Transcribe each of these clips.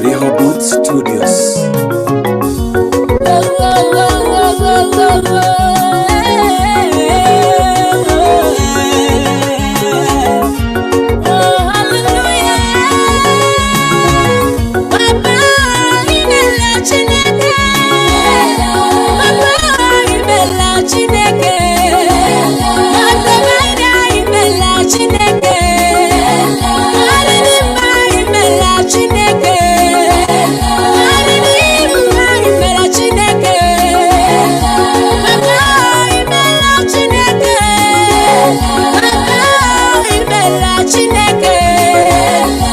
Rehoboth Studios.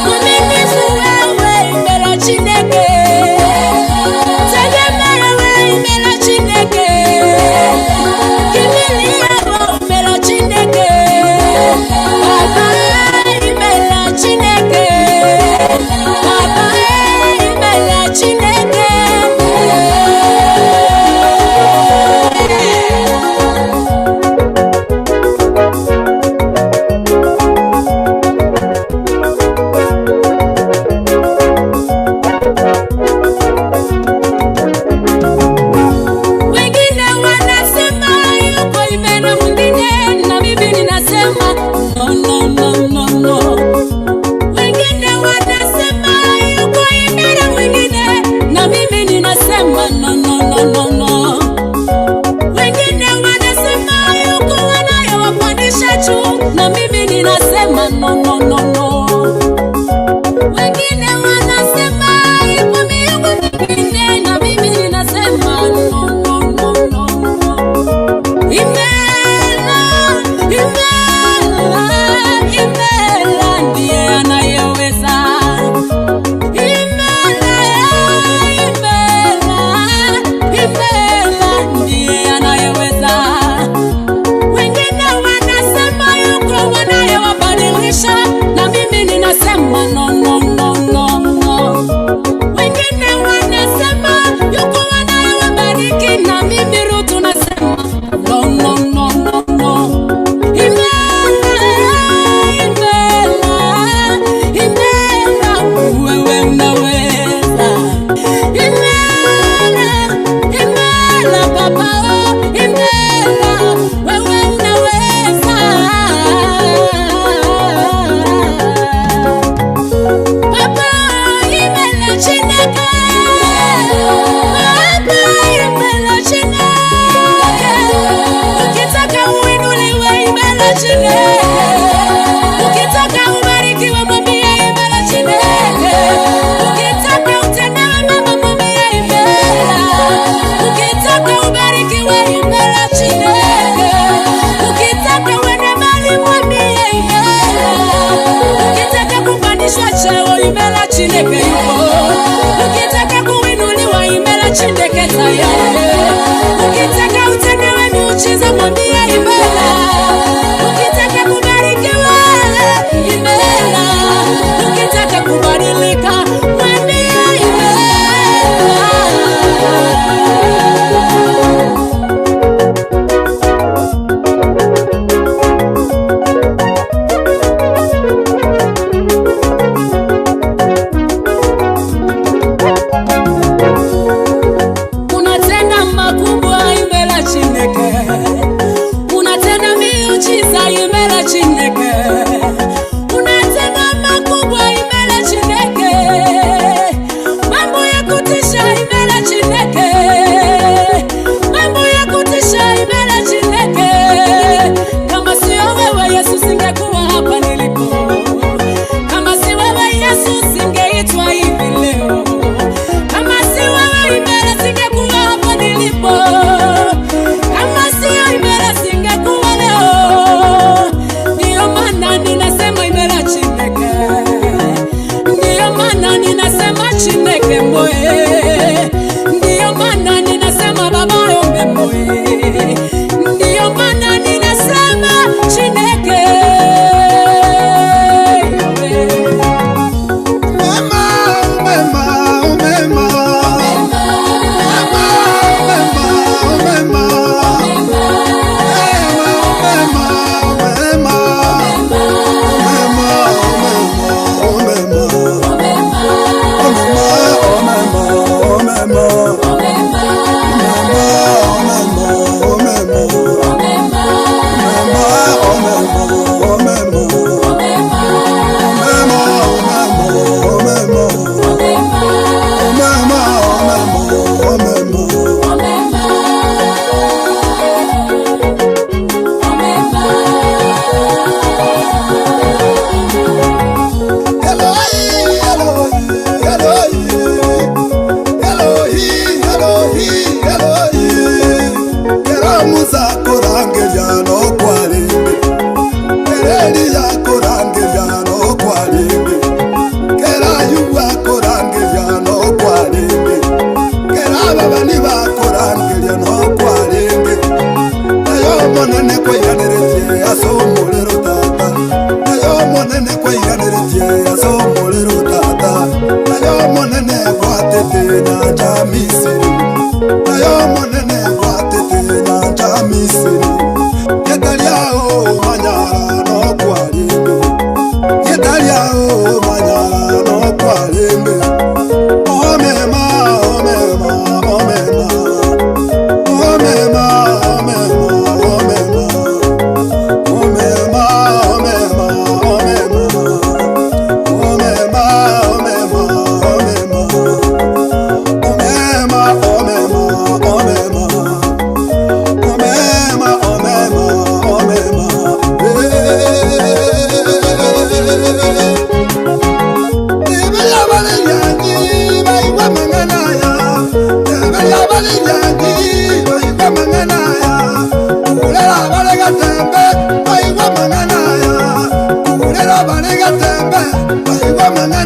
Chineke omenifu wewe imela Chineke tegemea wewe imela Chineke kimilia wewe imela Chineke Baba imela Chineke Baba imela Chineke. Wengine wanasema yuko imena mwingine, na mimi ninasema no, no, no, no, no. Wengine wanasema yuko imena mwingine, na mimi ninasema no, no, no, no, no. Wengine wanasema yuko wanayowapandisha juu, na mimi ninasema no, no, no, no. Wengine wanasema ipo miungu mingine, na mimi ninasema no, no, no, no, no. Imela, imela, imela ndiye anayeweza. Imela, imela, imela ndiye anayeweza. Wengine wanasema yuko wanayewabadilisha, na mimi ninasema no, no, no, no, no. Wengine wanasema yuko wanayewabariki, na mimi Rutu nasema no, no, no, no, no. Imela, imela, imela, wewe unaweza. Imela, imela, Baba, oh, imela, wewe unaweza. Papa, imela Chineke. Papa, imela Chineke. Ukitaka uinuliwe, imela Chineke. Ukitaka ubarikiwe, mwambie imela Chineke. Ukitaka utendewe mema, mwambie imela. Ukitaka ubarikiwe, imela Chineke. Ukitaka uende mbali, mwambie imela. Ukitaka kupandishwa cheo, imela Chineke yupo. Ukitaka kuinuliwa, imela Chineke tayari. Ukitaka utendewe miujiza, mwambie imela. Ukitaka kubarikiwa, imela. Ukitaka kubadilika, mwambie imela. Unatenda makubwa imela Chineke, unatenda miujiza.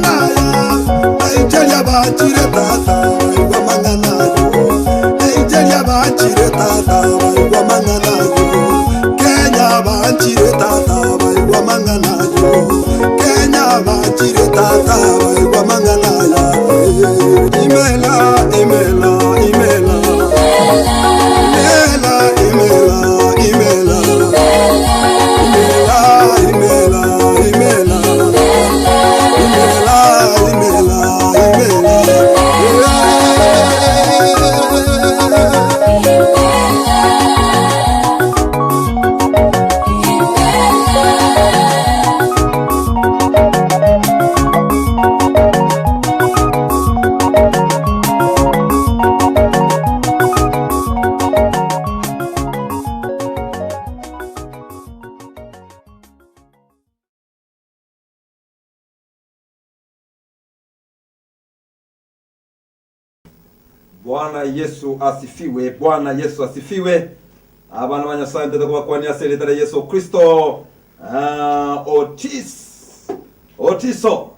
mang'ana aya. Nigeria bachire tata baigwa mang'ana ayo. Nigeria bachire tata baigwa mang'ana ayo. Kenya bachire tata baigwa mang'ana ayo. Kenya bachire tata baigwa mang'ana aya. Imela, imela, imela. Imela, imela, imela. Imela, imela, imela. Imela, imela, imela. Bwana Yesu asifiwe, Bwana Yesu asifiwe. Abana ba Nyasaye ntete kobakwania ase erieta ria Yesu Kristo. Ah, Otis Otiso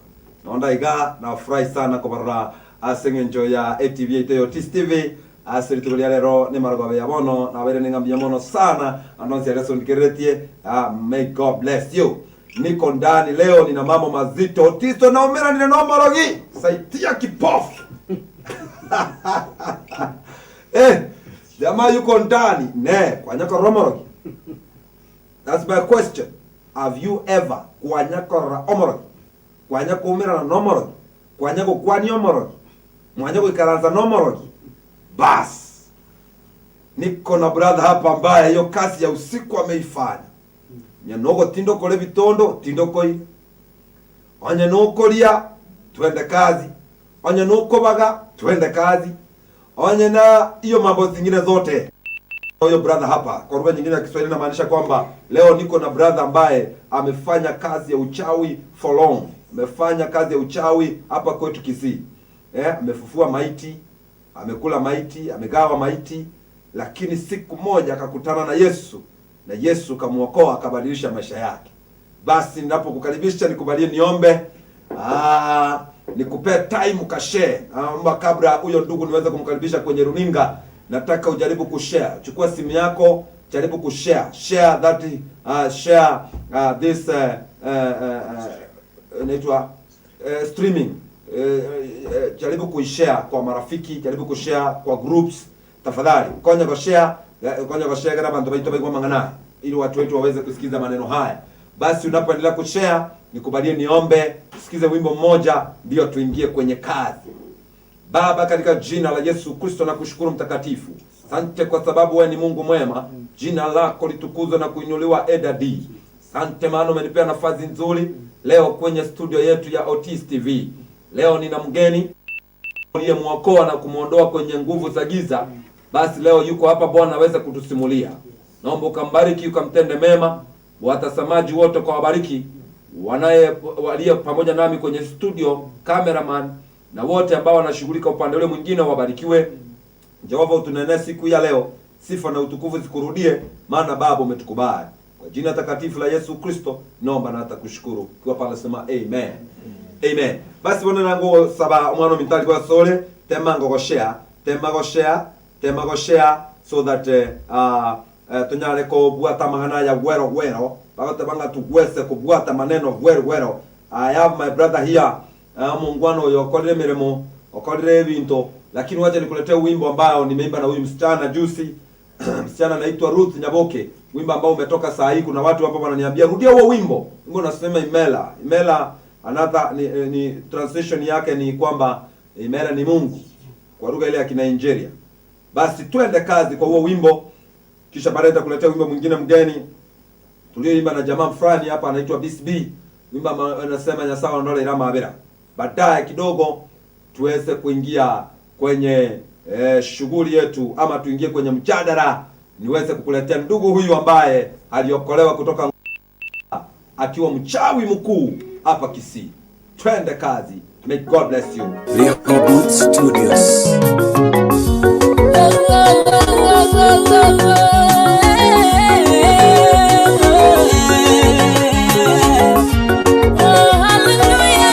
nonda iga nafurahi sana kobarora ase eng'encho ya etv yaito ya Otis TV ase rituko ria rero nemarogobe ya bono nabaire ning'a mbuya mono sana ande onsi aria asondikereretie ah, may God bless you niko ndani leo nina mambo mazito Otiso naumeranire nomorogi saitia kipofu eh, jamaa yuko ndani ne kwanyakorora omorogi That's my question. Have you ever kwanya korora omorogi? Kwanya koumerana nomorogi? Kwanya gokwania omorogi? Mwanya goikaransa nomorogi? Bas, niko na brother hapa ambaye hiyo kazi ya usiku ameifanya. Onye nogotinda okore ebitondo, tinde okoire. Onye nokoria, twende kazi. Onye nokobaga, twende kazi. Onye na hiyo mambo zingine zote. Huyo brother hapa kwa lugha nyingine ya Kiswahili inamaanisha kwamba leo niko na brother ambaye amefanya kazi ya uchawi for long. Amefanya kazi ya uchawi hapa kwetu Kisii. Eh, amefufua maiti, amekula maiti, amegawa maiti, lakini siku moja akakutana na Yesu na Yesu kamuokoa akabadilisha maisha yake. Basi ninapokukaribisha nikubalie niombe. Ah, nikupee time ukashare. Naomba kabla huyo ndugu niweze kumkaribisha kwenye runinga, nataka ujaribu kushare. Chukua simu yako, jaribu kushare. Share that share this inaitwa streaming. Jaribu kuishare kwa marafiki, jaribu kushare kwa groups. Tafadhali konya kushare, konya kushare kana bantu baito baigwa mang'ana ili watu wetu waweze kusikiza maneno haya. Basi unapoendelea kushare, nikubalie niombe, tusikize wimbo mmoja ndio tuingie kwenye kazi. Baba, katika jina la Yesu Kristo nakushukuru mtakatifu. Sante kwa sababu wewe ni Mungu mwema. Jina lako litukuzwe na kuinuliwa edadi. Sante maana umenipea nafasi nzuri leo kwenye studio yetu ya Otis TV. Leo nina mgeni uliyemwokoa na kumwondoa kwenye nguvu za giza. Basi leo yuko hapa Bwana aweze kutusimulia. Naomba ukambariki, ukamtende mema, watazamaji wote kwa wabariki, wanaye walio pamoja nami kwenye studio, cameraman na wote ambao wanashughulika upande ule mwingine wabarikiwe. Jehova, utunenee siku ya leo, sifa na utukufu zikurudie, maana Baba umetukubali. Kwa jina takatifu la Yesu Kristo naomba na hata kushukuru. Ukiwa pale sema amen. Amen. Basi bona nango saba omwana ominto kwa sole tema ngogoshare, tema goshare, tema goshare so that tunyare kobwata mang'ana ya gwero gwero bagoteba tugwese kubwata maneno gwero gwero. I have my brother here muungwana uyo okorire mirimo okorire ebinto, lakini wacha nikuletee wimbo ambao nimeimba na huyu msichana juzi msichana anaitwa Ruth Nyaboke, wimbo ambao umetoka saa hii. Kuna watu hapa wananiambia rudia huo wimbo, wimbo unasema Imela. Imela another ni translation yake ni kwamba Imela ni Mungu kwa lugha ile ya Kinigeria. Basi twende kazi kwa huo wimbo, kisha baadaye nitakuletea wimbo mwingine mgeni tulioimba na jamaa fulani hapa anaitwa BSB, wimbo ambao anasema Nyasaye ndole irama abira. Baadaye kidogo tuweze kuingia kwenye shughuli yetu ama tuingie kwenye mjadala, niweze kukuletea ndugu huyu ambaye aliokolewa kutoka akiwa mchawi mkuu hapa Kisii. Twende kazi. May God bless you. Rehoboth Studios. Oh, oh, oh, oh, oh, oh. Oh, hallelujah.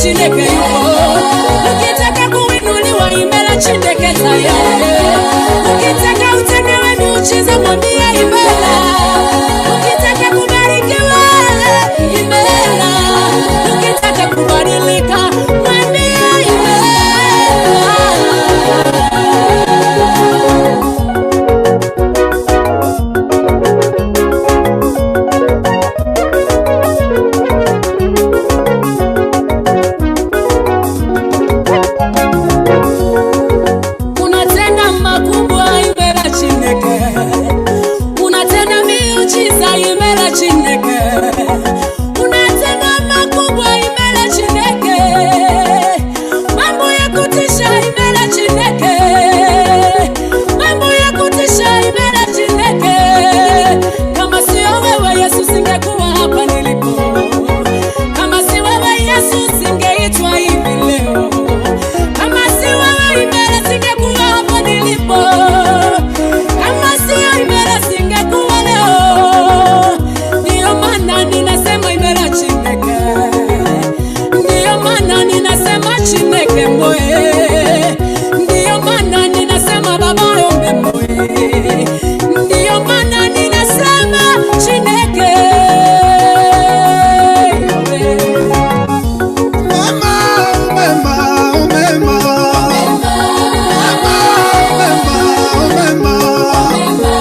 Chineke yuko. Ukitaka kuinuliwa imela Chineke tayari. Ukitaka utendewe miujiza mwambie imela. Ukitaka kubarikiwa imela. Ukitaka kubadilika mwambie imela. Unatenda makubwa imela Chineke, unatenda miujiza imela Chineke, unatenda makubwa imela Chineke, mambo ya kutisha imela Chineke, mambo ya kutisha imela Chineke. Kama sio wewe Yesu, singekuwa hapa nilipo. Kama si wewe Yesu, singeitwa hivi leo. Kama si wewe Imela, singekuwa hapa nilipo. Kama sio Imela, singekuwa leo. Ndiyo maana ninasema Imela Chineke, ndiyo maana ninasema Chineke mboe, ndiyo maana ninasema Baba yombe mboe, ndiyo maana ninasema Chineke yombe. Mema, mema, mema. Mema, mema, mema.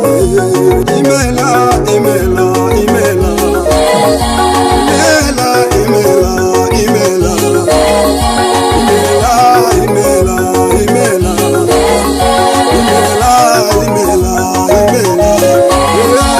Imela, imela, imela. Imela, imela, imela. Imela, imela, imela. Imela, imela, imela.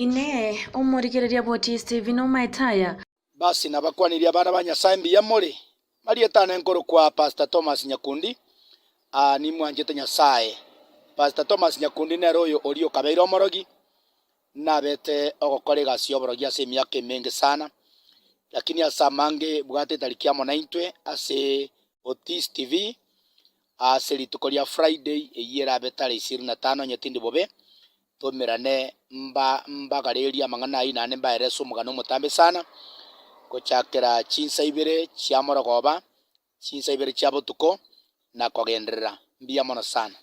Inee, omorigereria bw'otie Stephen omaete aya? Basi nabakwanirie abana ba Nyasae mbuya more, marieta ane nkorokwa Pastor Thomas Nyakundi, aa nimwanchete Nyasae. Pastor Thomas Nyakundi nere oyo oria okabeire omorogi, nabete ogokora egasi ya oborogi ase emiaka emenge sana. Lakini ase amange bwate etariki amo naintwe ase Otis TV ase rituko ria Friday eyio erabe tarehe ishirini na tano onye tindi bobe, tomerane mba mbagarerie amang'ana ayio naende mbaerese omogano omotambe sana, gochakera chinsa ibere chia morogoba, chinsa ibere chia botuko, na kogenderera. Mbuya mono sana.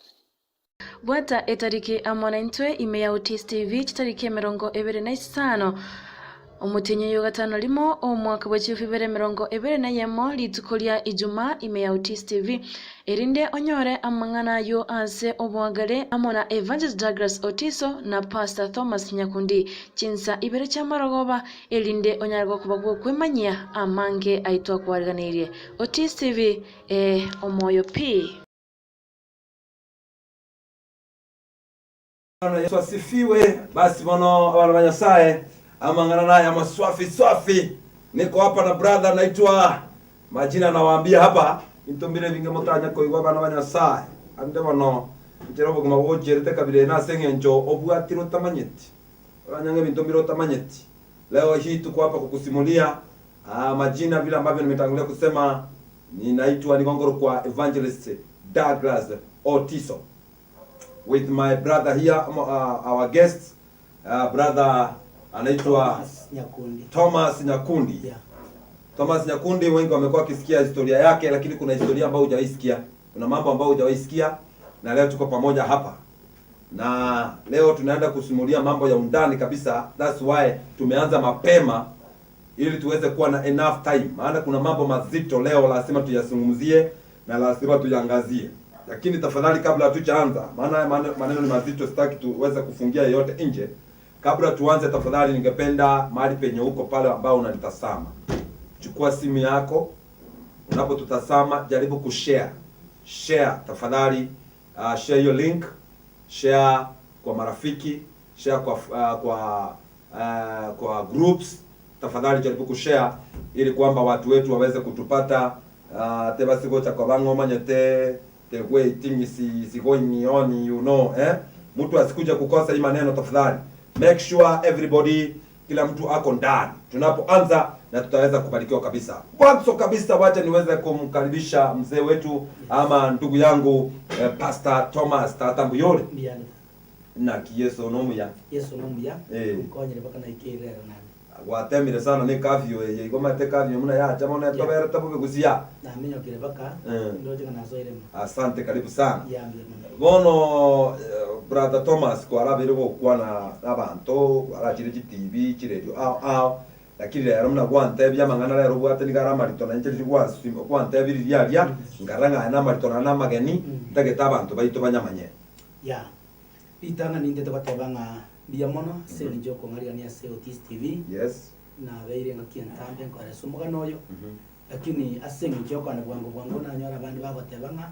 Bwata etariki amo naintwe ime ya Otis TV chitariki 25 omotienyi oyo gatano rimo omwaka bwe chilifu ibere 21 rituko ria Ijumaa ime ya Otis TV erinde onyore amang'ana ayio ase oboagare amo na Evangelist Douglas Otiso na Pastor Thomas Nyakundi chinsa ibere chiamarogoba erinde onyare gokoba gwokwemanyia amange aye twakwariganeirie. Otis TV ee omoyo pi. Bwana Yesu asifiwe. Basi bono abana ba Nyasaye, amang'ana naya amaswafi swafi. Niko hapa na brother naitwa majina nawaambia hapa intombire ebinge motanya koigwa abana ba Nyasaye. Ande bono nchera obogima bogochierete kabira ene ase eng'encho obwatire otamanyeti. Oranyang'e ebinto mbire otamanyeti. Leo hii tuko hapa kukusimulia ah, majina vile ambavyo nimetangulia kusema ninaitwa nigo nkorokwa Evangelist Douglas Otiso. with my brother here our guest brother anaitwa Thomas Nyakundi. Thomas Nyakundi. Yeah. Thomas Nyakundi wengi wamekuwa wakisikia historia yake, lakini kuna historia ambayo hujawahi kuna mambo ambayo hujawahi sikia, na leo tuko pamoja hapa na leo tunaenda kusimulia mambo ya undani kabisa. That's why tumeanza mapema ili tuweze kuwa na enough time, maana kuna mambo mazito leo lazima tuyazungumzie na lazima tuyangazie. Lakini tafadhali, kabla hatujaanza, maana haya maneno ni mazito, sitaki tuweze kufungia yeyote nje. Kabla tuanze, tafadhali, ningependa mahali penye uko pale ambao unanitazama, chukua simu yako, unapotutazama jaribu kushare share, tafadhali share hiyo link, share kwa marafiki, share kwa groups. Tafadhali jaribu kushare ili kwamba watu wetu waweze kutupata tebasigocha kwa bang'omanyete the way things is going on you know eh mtu asikuja kukosa hii maneno tafadhali make sure everybody kila mtu ako ndani tunapoanza na tutaweza kubarikiwa kabisa mwanzo kabisa wacha niweze kumkaribisha mzee wetu ama ndugu yangu eh, Pastor Thomas Tata Mbuyore Mbiyane. naki Yesu nomuya Yesu nomuya Eh. nkonyire mpaka naikirera nande gwatemire sana ne curfew eye igo omanyete curfew buna yacha bono etoberete bobe gusia. Naminyokire mpaka Eh. ndoche ng'a nasoire mo. Asante karibu sana. Yeah, mbuya mono. Bono brother Thomas kwarabeire gokwana nabanto kwarachire chitibi chiredio ao ao lakini rero buna gwantebia amang'ana rero obwate nigo are amarito na inche riria gwasi gwantebia riria aria nkarora ng'a aya namarito naende namageni ntagete abanto baito banyamanye. Yeah. Ritang'ani nintete goteba ng'a mbuya mono ase engencho y'okong'arigania ase Otis TV. Yes. Nabeire engaki entambe nkoeresa omogano oyo, lakini ase engencho y'okogenda bwango bwango nanyora abande bagoteba ng'a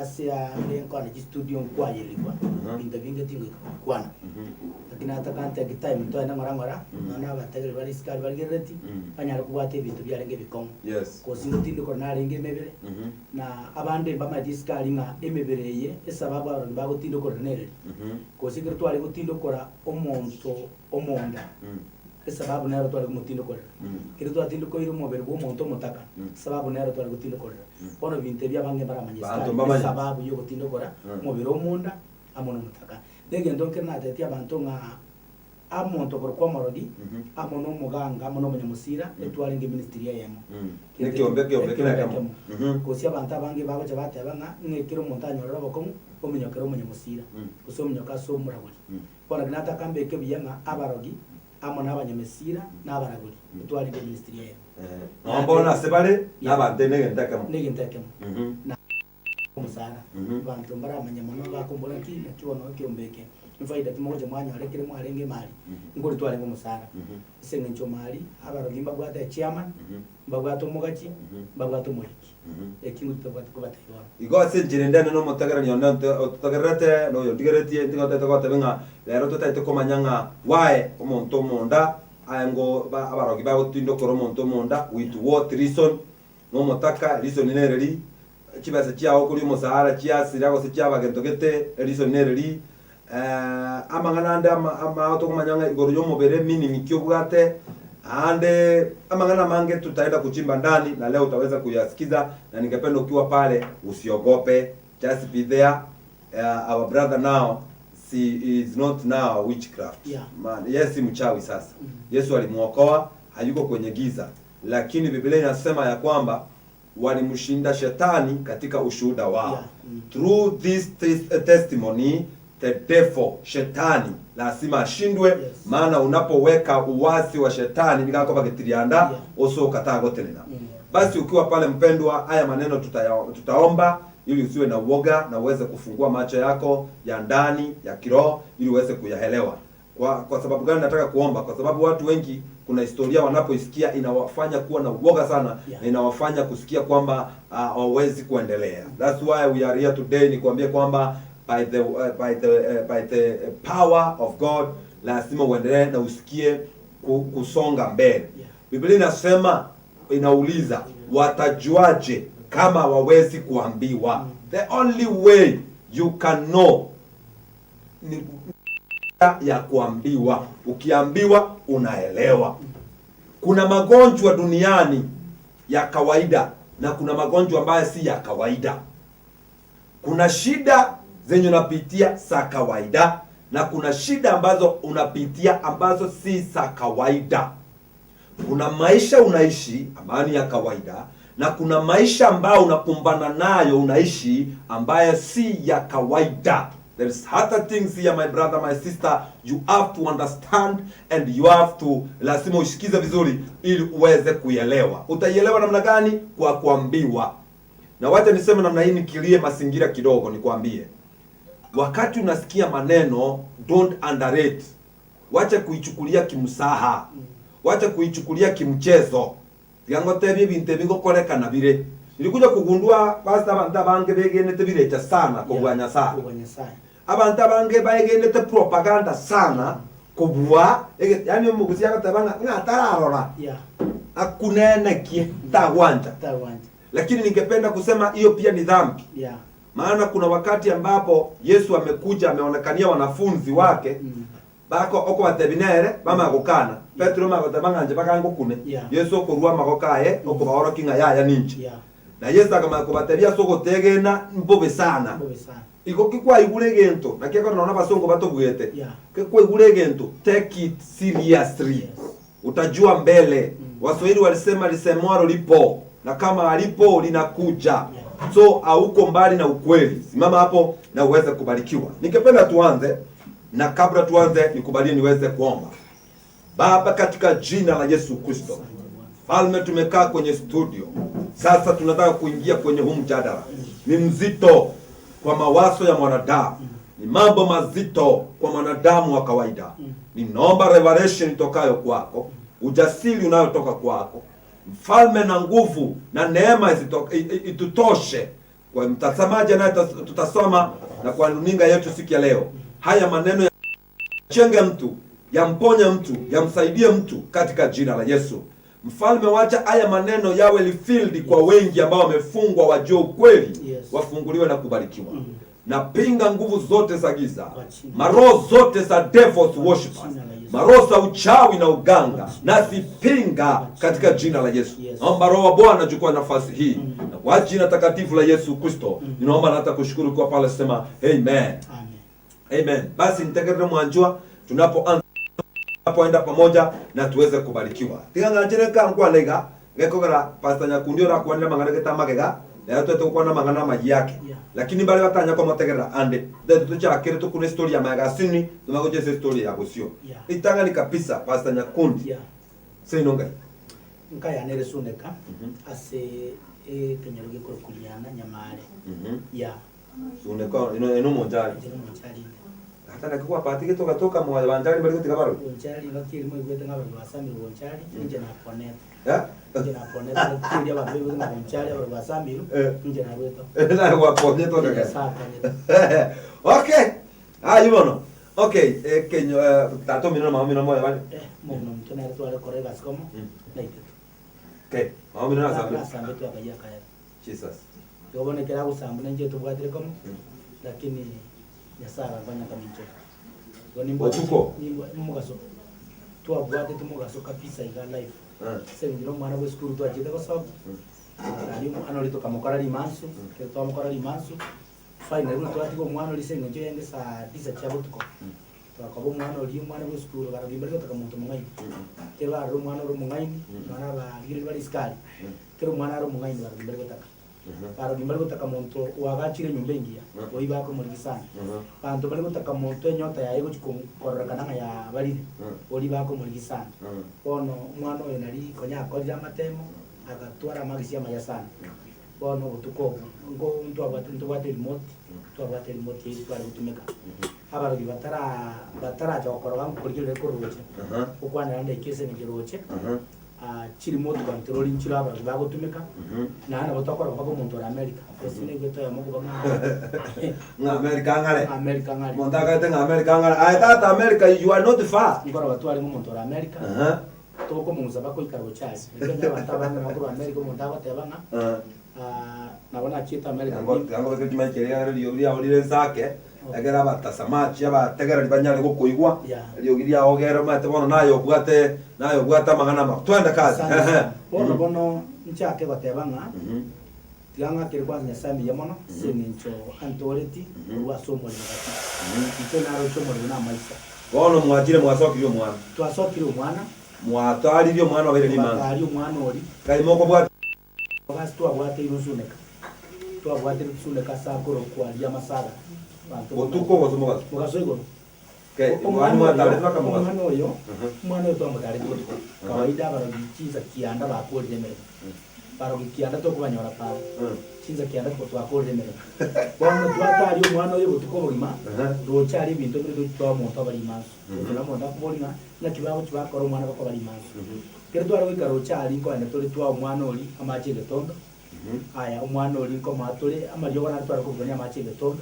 ase ande nkogenda chistudio nkwayerigwa, binto binge tingoika gokwana. Lakini nataka ntake time togende ng'ora ng'ora, nonya na abategereri bare isiko aria barigerereti, banyare kobwata ebinto biarenge ebikong'u. Yes. Gose ngotindekwa narenge emebere, Na abande mbamaete isiko aria ng'a emebere eye esababu abarwani bagotindokorera nereri, gose ekero tware gotindokora omonto omonda, esababu nero tware komotindokorera. Ekero twatindokoire omobere bw'omonto omotaka, esababu nero tware gotindokorera. Bono ebinto ebi abange mbaramanye isiko Abanto aria, mbamanyete. esababu y'ogotindokora omobere omonda amo nomotaka. Na egento nkere natebetie abanto ng'a Amonto okorokwa omorogi, amo nomoganga, amo nomonyamosira, etwarenge eministry eyemo. Ekeombe ekeombe kera Ekeombe ekemo. ekemo. Gose abanto abange bagocha bateba ng'a ng'a ekero omonto anyorire obokong'u, ominyokere omonyamosira, gose ominyoke ase omoragori. Bono naki nataka mbeke buya ng'a abarogi, amo na abanyamesira, na abaragori, etwarenge eministry eyemo. Nabo bono ase bare, nabanto negento ekemo. Negento ekemo. Na. Omosara. Abanto mbaramanye mono bakombora nki naki bono ekeombe eke efaida ki mogocha mwanyora ekere mwarenge emari nkori twarenge omosara. Ase eng'encho mari abarogi mbabwate echairman, mbabwate omogachi, mbabwate omoriki. Eki ngochi tobwate kobatebia bono. Igo ase enchera ende nene omotegereri one ototegererete na oyondigereretie ntigotete goteba ng'a rero totaete komanya ng'a why omonto omonda aye ngo abarogi bagotindokora omonto omonda with what reason Nomotaka, reason nereri, chibesa chiao okoria omosahara chiasira gose chiaba gento gete, reason nereri, amang'ana ande ama amao tokomanya ng'a igoro yomobere meaning ki obwate, Aande amang'ana amange tutaenda kuchimba ndani na leo utaweza kuyasikiza na ningependa ukiwa pale usiogope just be there our brother now si is not now witchcraft Yeah. Man, yeye si mchawi sasa. Yesu alimuokoa, hayuko kwenye giza, lakini Biblia inasema ya kwamba walimshinda shetani katika ushuhuda wao. Yeah. Mm. Through this testimony the devil, shetani lazima ashindwe. Yes. Maana unapoweka uwasi wa shetani nikakobagitirianda Yeah. uso ukatagotenena. Mm. Basi ukiwa pale mpendwa, haya maneno tutaomba ili usiwe na uoga na uweze kufungua macho yako ya ndani ya kiroho ili uweze kuyaelewa. Kwa sababu gani nataka kuomba? Kwa sababu watu wengi kuna historia wanapoisikia inawafanya kuwa na uoga sana Yeah. na inawafanya kusikia kwamba hawawezi kuendelea. That's why we are here today, nikuambie kwamba by the power of God lazima uendelee na usikie kusonga mbele. Yeah. Biblia inasema, inauliza watajuaje kama hawawezi kuambiwa? The only way you can know ni ya kuambiwa. Ukiambiwa unaelewa. Kuna magonjwa duniani ya kawaida na kuna magonjwa ambayo si ya kawaida. Kuna shida zenye unapitia za kawaida na kuna shida ambazo unapitia ambazo si za kawaida. Kuna maisha unaishi ambayo ni ya kawaida na kuna maisha ambayo unakumbana nayo unaishi ambayo si ya kawaida. There is other things here, my brother, my sister, you have to understand and you have to, lazima usikize vizuri ili uweze kuielewa. Utaielewa namna gani? Kwa kuambiwa. Na wacha niseme namna hii, nikilie mazingira kidogo, nikwambie. Wakati unasikia maneno, don't underrate. Wacha kuichukulia kimsaha. Wacha kuichukulia kimchezo. Tigango tebie binte bigokorekana bire. Nilikuja kugundua pastor abantu abange begenete birecha sana kobua Nyasaye. Kobua Nyasaye. Abantu abange baegenete propaganda sana kobua, yani omogusi agoteba ng'a ng'a tararora. Yeah. Akunenekie tagwanja. Tagwanja. Lakini ningependa kusema hiyo pia ni dhambi. Yeah. Maana kuna wakati ambapo Yesu amekuja ameonekania wanafunzi wake. Bako oko batebinere bamagokana. Petro magoteba ng'anje bakangokune. Yeah. Yesu okorua magokaye okobaorokia ng'a yaya ninche. Yeah. Na Yesu akamanya kobatebia ase ogotegena mbobe sana. Mbobe sana. Igo kikwaigure egento, naki ekero nonye abasongo batobwete. Yeah. Kikwaigure egento, take it seriously. Yes. Utajua mbele. Mm. Waswahili walisema lisemwalo lipo na kama alipo linakuja. Yeah. So hauko mbali na ukweli. Simama hapo na uweze kubarikiwa. Ningependa tuanze, na kabla tuanze nikubalie niweze kuomba. Baba, katika jina la Yesu Kristo, Falme, tumekaa kwenye studio sasa, tunataka kuingia kwenye huu mjadala. Ni mzito kwa mawazo ya mwanadamu, ni mambo mazito kwa mwanadamu wa kawaida. Ninaomba revelation itokayo kwako, ujasiri unayotoka kwako Mfalme, na nguvu na neema itutoshe kwa mtazamaji anaye tutasoma na kwa runinga yetu siku ya leo. Haya maneno yachenge mtu, yamponye mtu, yamsaidie mtu katika jina la Yesu. Mfalme, wacha haya maneno yawe refilled kwa wengi ambao wamefungwa, wajue ukweli, Yes. wafunguliwe na kubarikiwa. Napinga nguvu zote za giza, Kwa jina. maroho zote za devils worshippers, jina la Yesu. maroho za uchawi na uganga, Kwa jina. nazipinga Kwa jina. katika jina la Yesu. Yes. Naomba roho wa Bwana chukua nafasi hii. Na kwa jina takatifu la Yesu Kristo, ninaomba na hata kushukuru kwa pale, sema amen. Amen. Amen. Basi nitegerere mwanjua tunapoanza tunapoenda pamoja na tuweze kubarikiwa. Tiga ng'anjire nka nkwanaiga gekogera Pastor Nyakundi orakwanire mang'ana geta magega rero twete gokwana mang'ana amagi yake. Yeah. Lakini bari batanya komotegerera ande then tuchakire tukune story ya magazini tumagochese story ya gosio. Yeah. Itang'ani kabisa Pastor Nyakundi. Yeah. Seinongai. Nkayanere suneka ase ekenyoro gekorokuliana nyamare. Yeah. Suneka ino ino monjari. Njero monjari. Hata nakikuwa patike toka toka mwa banjari bari gotiga baro. Bonjari ngakiri mo igwete ng'abantu basamiru bonjari inje naponeta. Eh? Inje naponeta ngakiri abantu bigwete ng'a bonjari abantu basamiru Eh. inje narweto. Na waponye toka Inje ka. saponeta. Okay. Ah, yubono. Okay, kenyo tato mino mama mino moya bale. Muno mtu nere tware kore gasikomo Mm. naitetu. Okay. Mama mino nasambe. Nasambe twakaya kaya. Jesus. Yobonekera gusamba nenje tubwatire komo Mm. lakini Nyasaye arangonya kamincho. Otuko? Nimbo mugaso. Twabwatete mogaso kabisa iga live. Ase eng'encho na omwana bwe esukuru twachiete gosoma, totari omwana oria tokamokora rimansu, ekero twamokora rimansu, finally buna twatiga omwana oria ase eng'encho yaende saa tisa chia botuko, twakoba omwana oria omwana bwe esukuru barabwo mbare gotaka monto omong'aini. Ekero barora omwana ore omong'aini, omwana abarigereria bare isiko aria, ekero omwana are omong'aini barabwo mbare gotaka. Barogi mbare gotaka monto oagachire enyomba engiya, oyio bakomorigia sana. Abanto mbare gotaka monto enyota yaye egochia kororekana ng'a yabarire, oria bakomorigia sana. Bono omwana oyo nari konya akorire amatemo, agatwara amagisi amaya sana. Bono obotuko obwo, nko ntwabwate ntobwate remote, ntwabwate remote eywo tware gotumeka. Abarogi batara bataracha gokoroga nkorigereria koroche, gokwanera ndeki ase eng'encho roche. Chirimote control nchire abarogi bagotumeka, naende nabo tokoroka mpaka omonto ore America. Gose naigwete oyomo okoba ng'a Ng'a America ng'are. Ng'a America ng'are. Omonto akaete ng'a America ng'are. Aye tata America you are not far. Nkoroka twarenge omonto ore America, tokomong'usa mpaka oikare gocha ase. Lakini onye abanto abange nabo korwa America omonto agoteba ng'a nabo nachiete America. Tiga nkobekere chimaiki eria egere eriogi riao rire inse ake, egere abatasamachi, abategereri banyare gokoigwa, eriogi riao gere omanyete bono naye obwate naye obwate amang'ana amabe. Twende kazi. Asante sana. Bono bono nchake goteba ng'a tiga ng'akere kwanza Nyasae mbuya mono ase eng'encho antooreti korwa ase omorero gati. Inche naroche omorero na amaiso. Bono mwachire mwasokirie omwana. Twasokirie omwana. Mwataririe omwana obeire rimansa. Togataria omwana oria. Ngai mokobwata. Ase twabwateirwe nsuneka, twabwateirwe nsuneka ase akorokwa ri'amasaga, abanto Botuko gose mogaso? Mogaso igoro. Okay, Omwana mwana oyo, mwatarete mpaka mogaso? omwana oyo, omwana oyo twamotarete botuko. Kawaida abarogi chinsa kianda bakorire emeremo. Barogi kianda tokobanyora para. Chinsa kianda tuko twakorire emeremo. Bono twataria omwana oyo botuko obogima, roche aria ebinto bire tochi toa omonto abe rimanso. Gose na omonto akoboria ng'a naki bagochi bakora omwana bakoba rimanso. Ekero tware goika roche aria nkoenda tore twaa omwana oria amache egetondo, aya omwana oria nkomoa tore amariogo nare tware koburukania amache egetondo,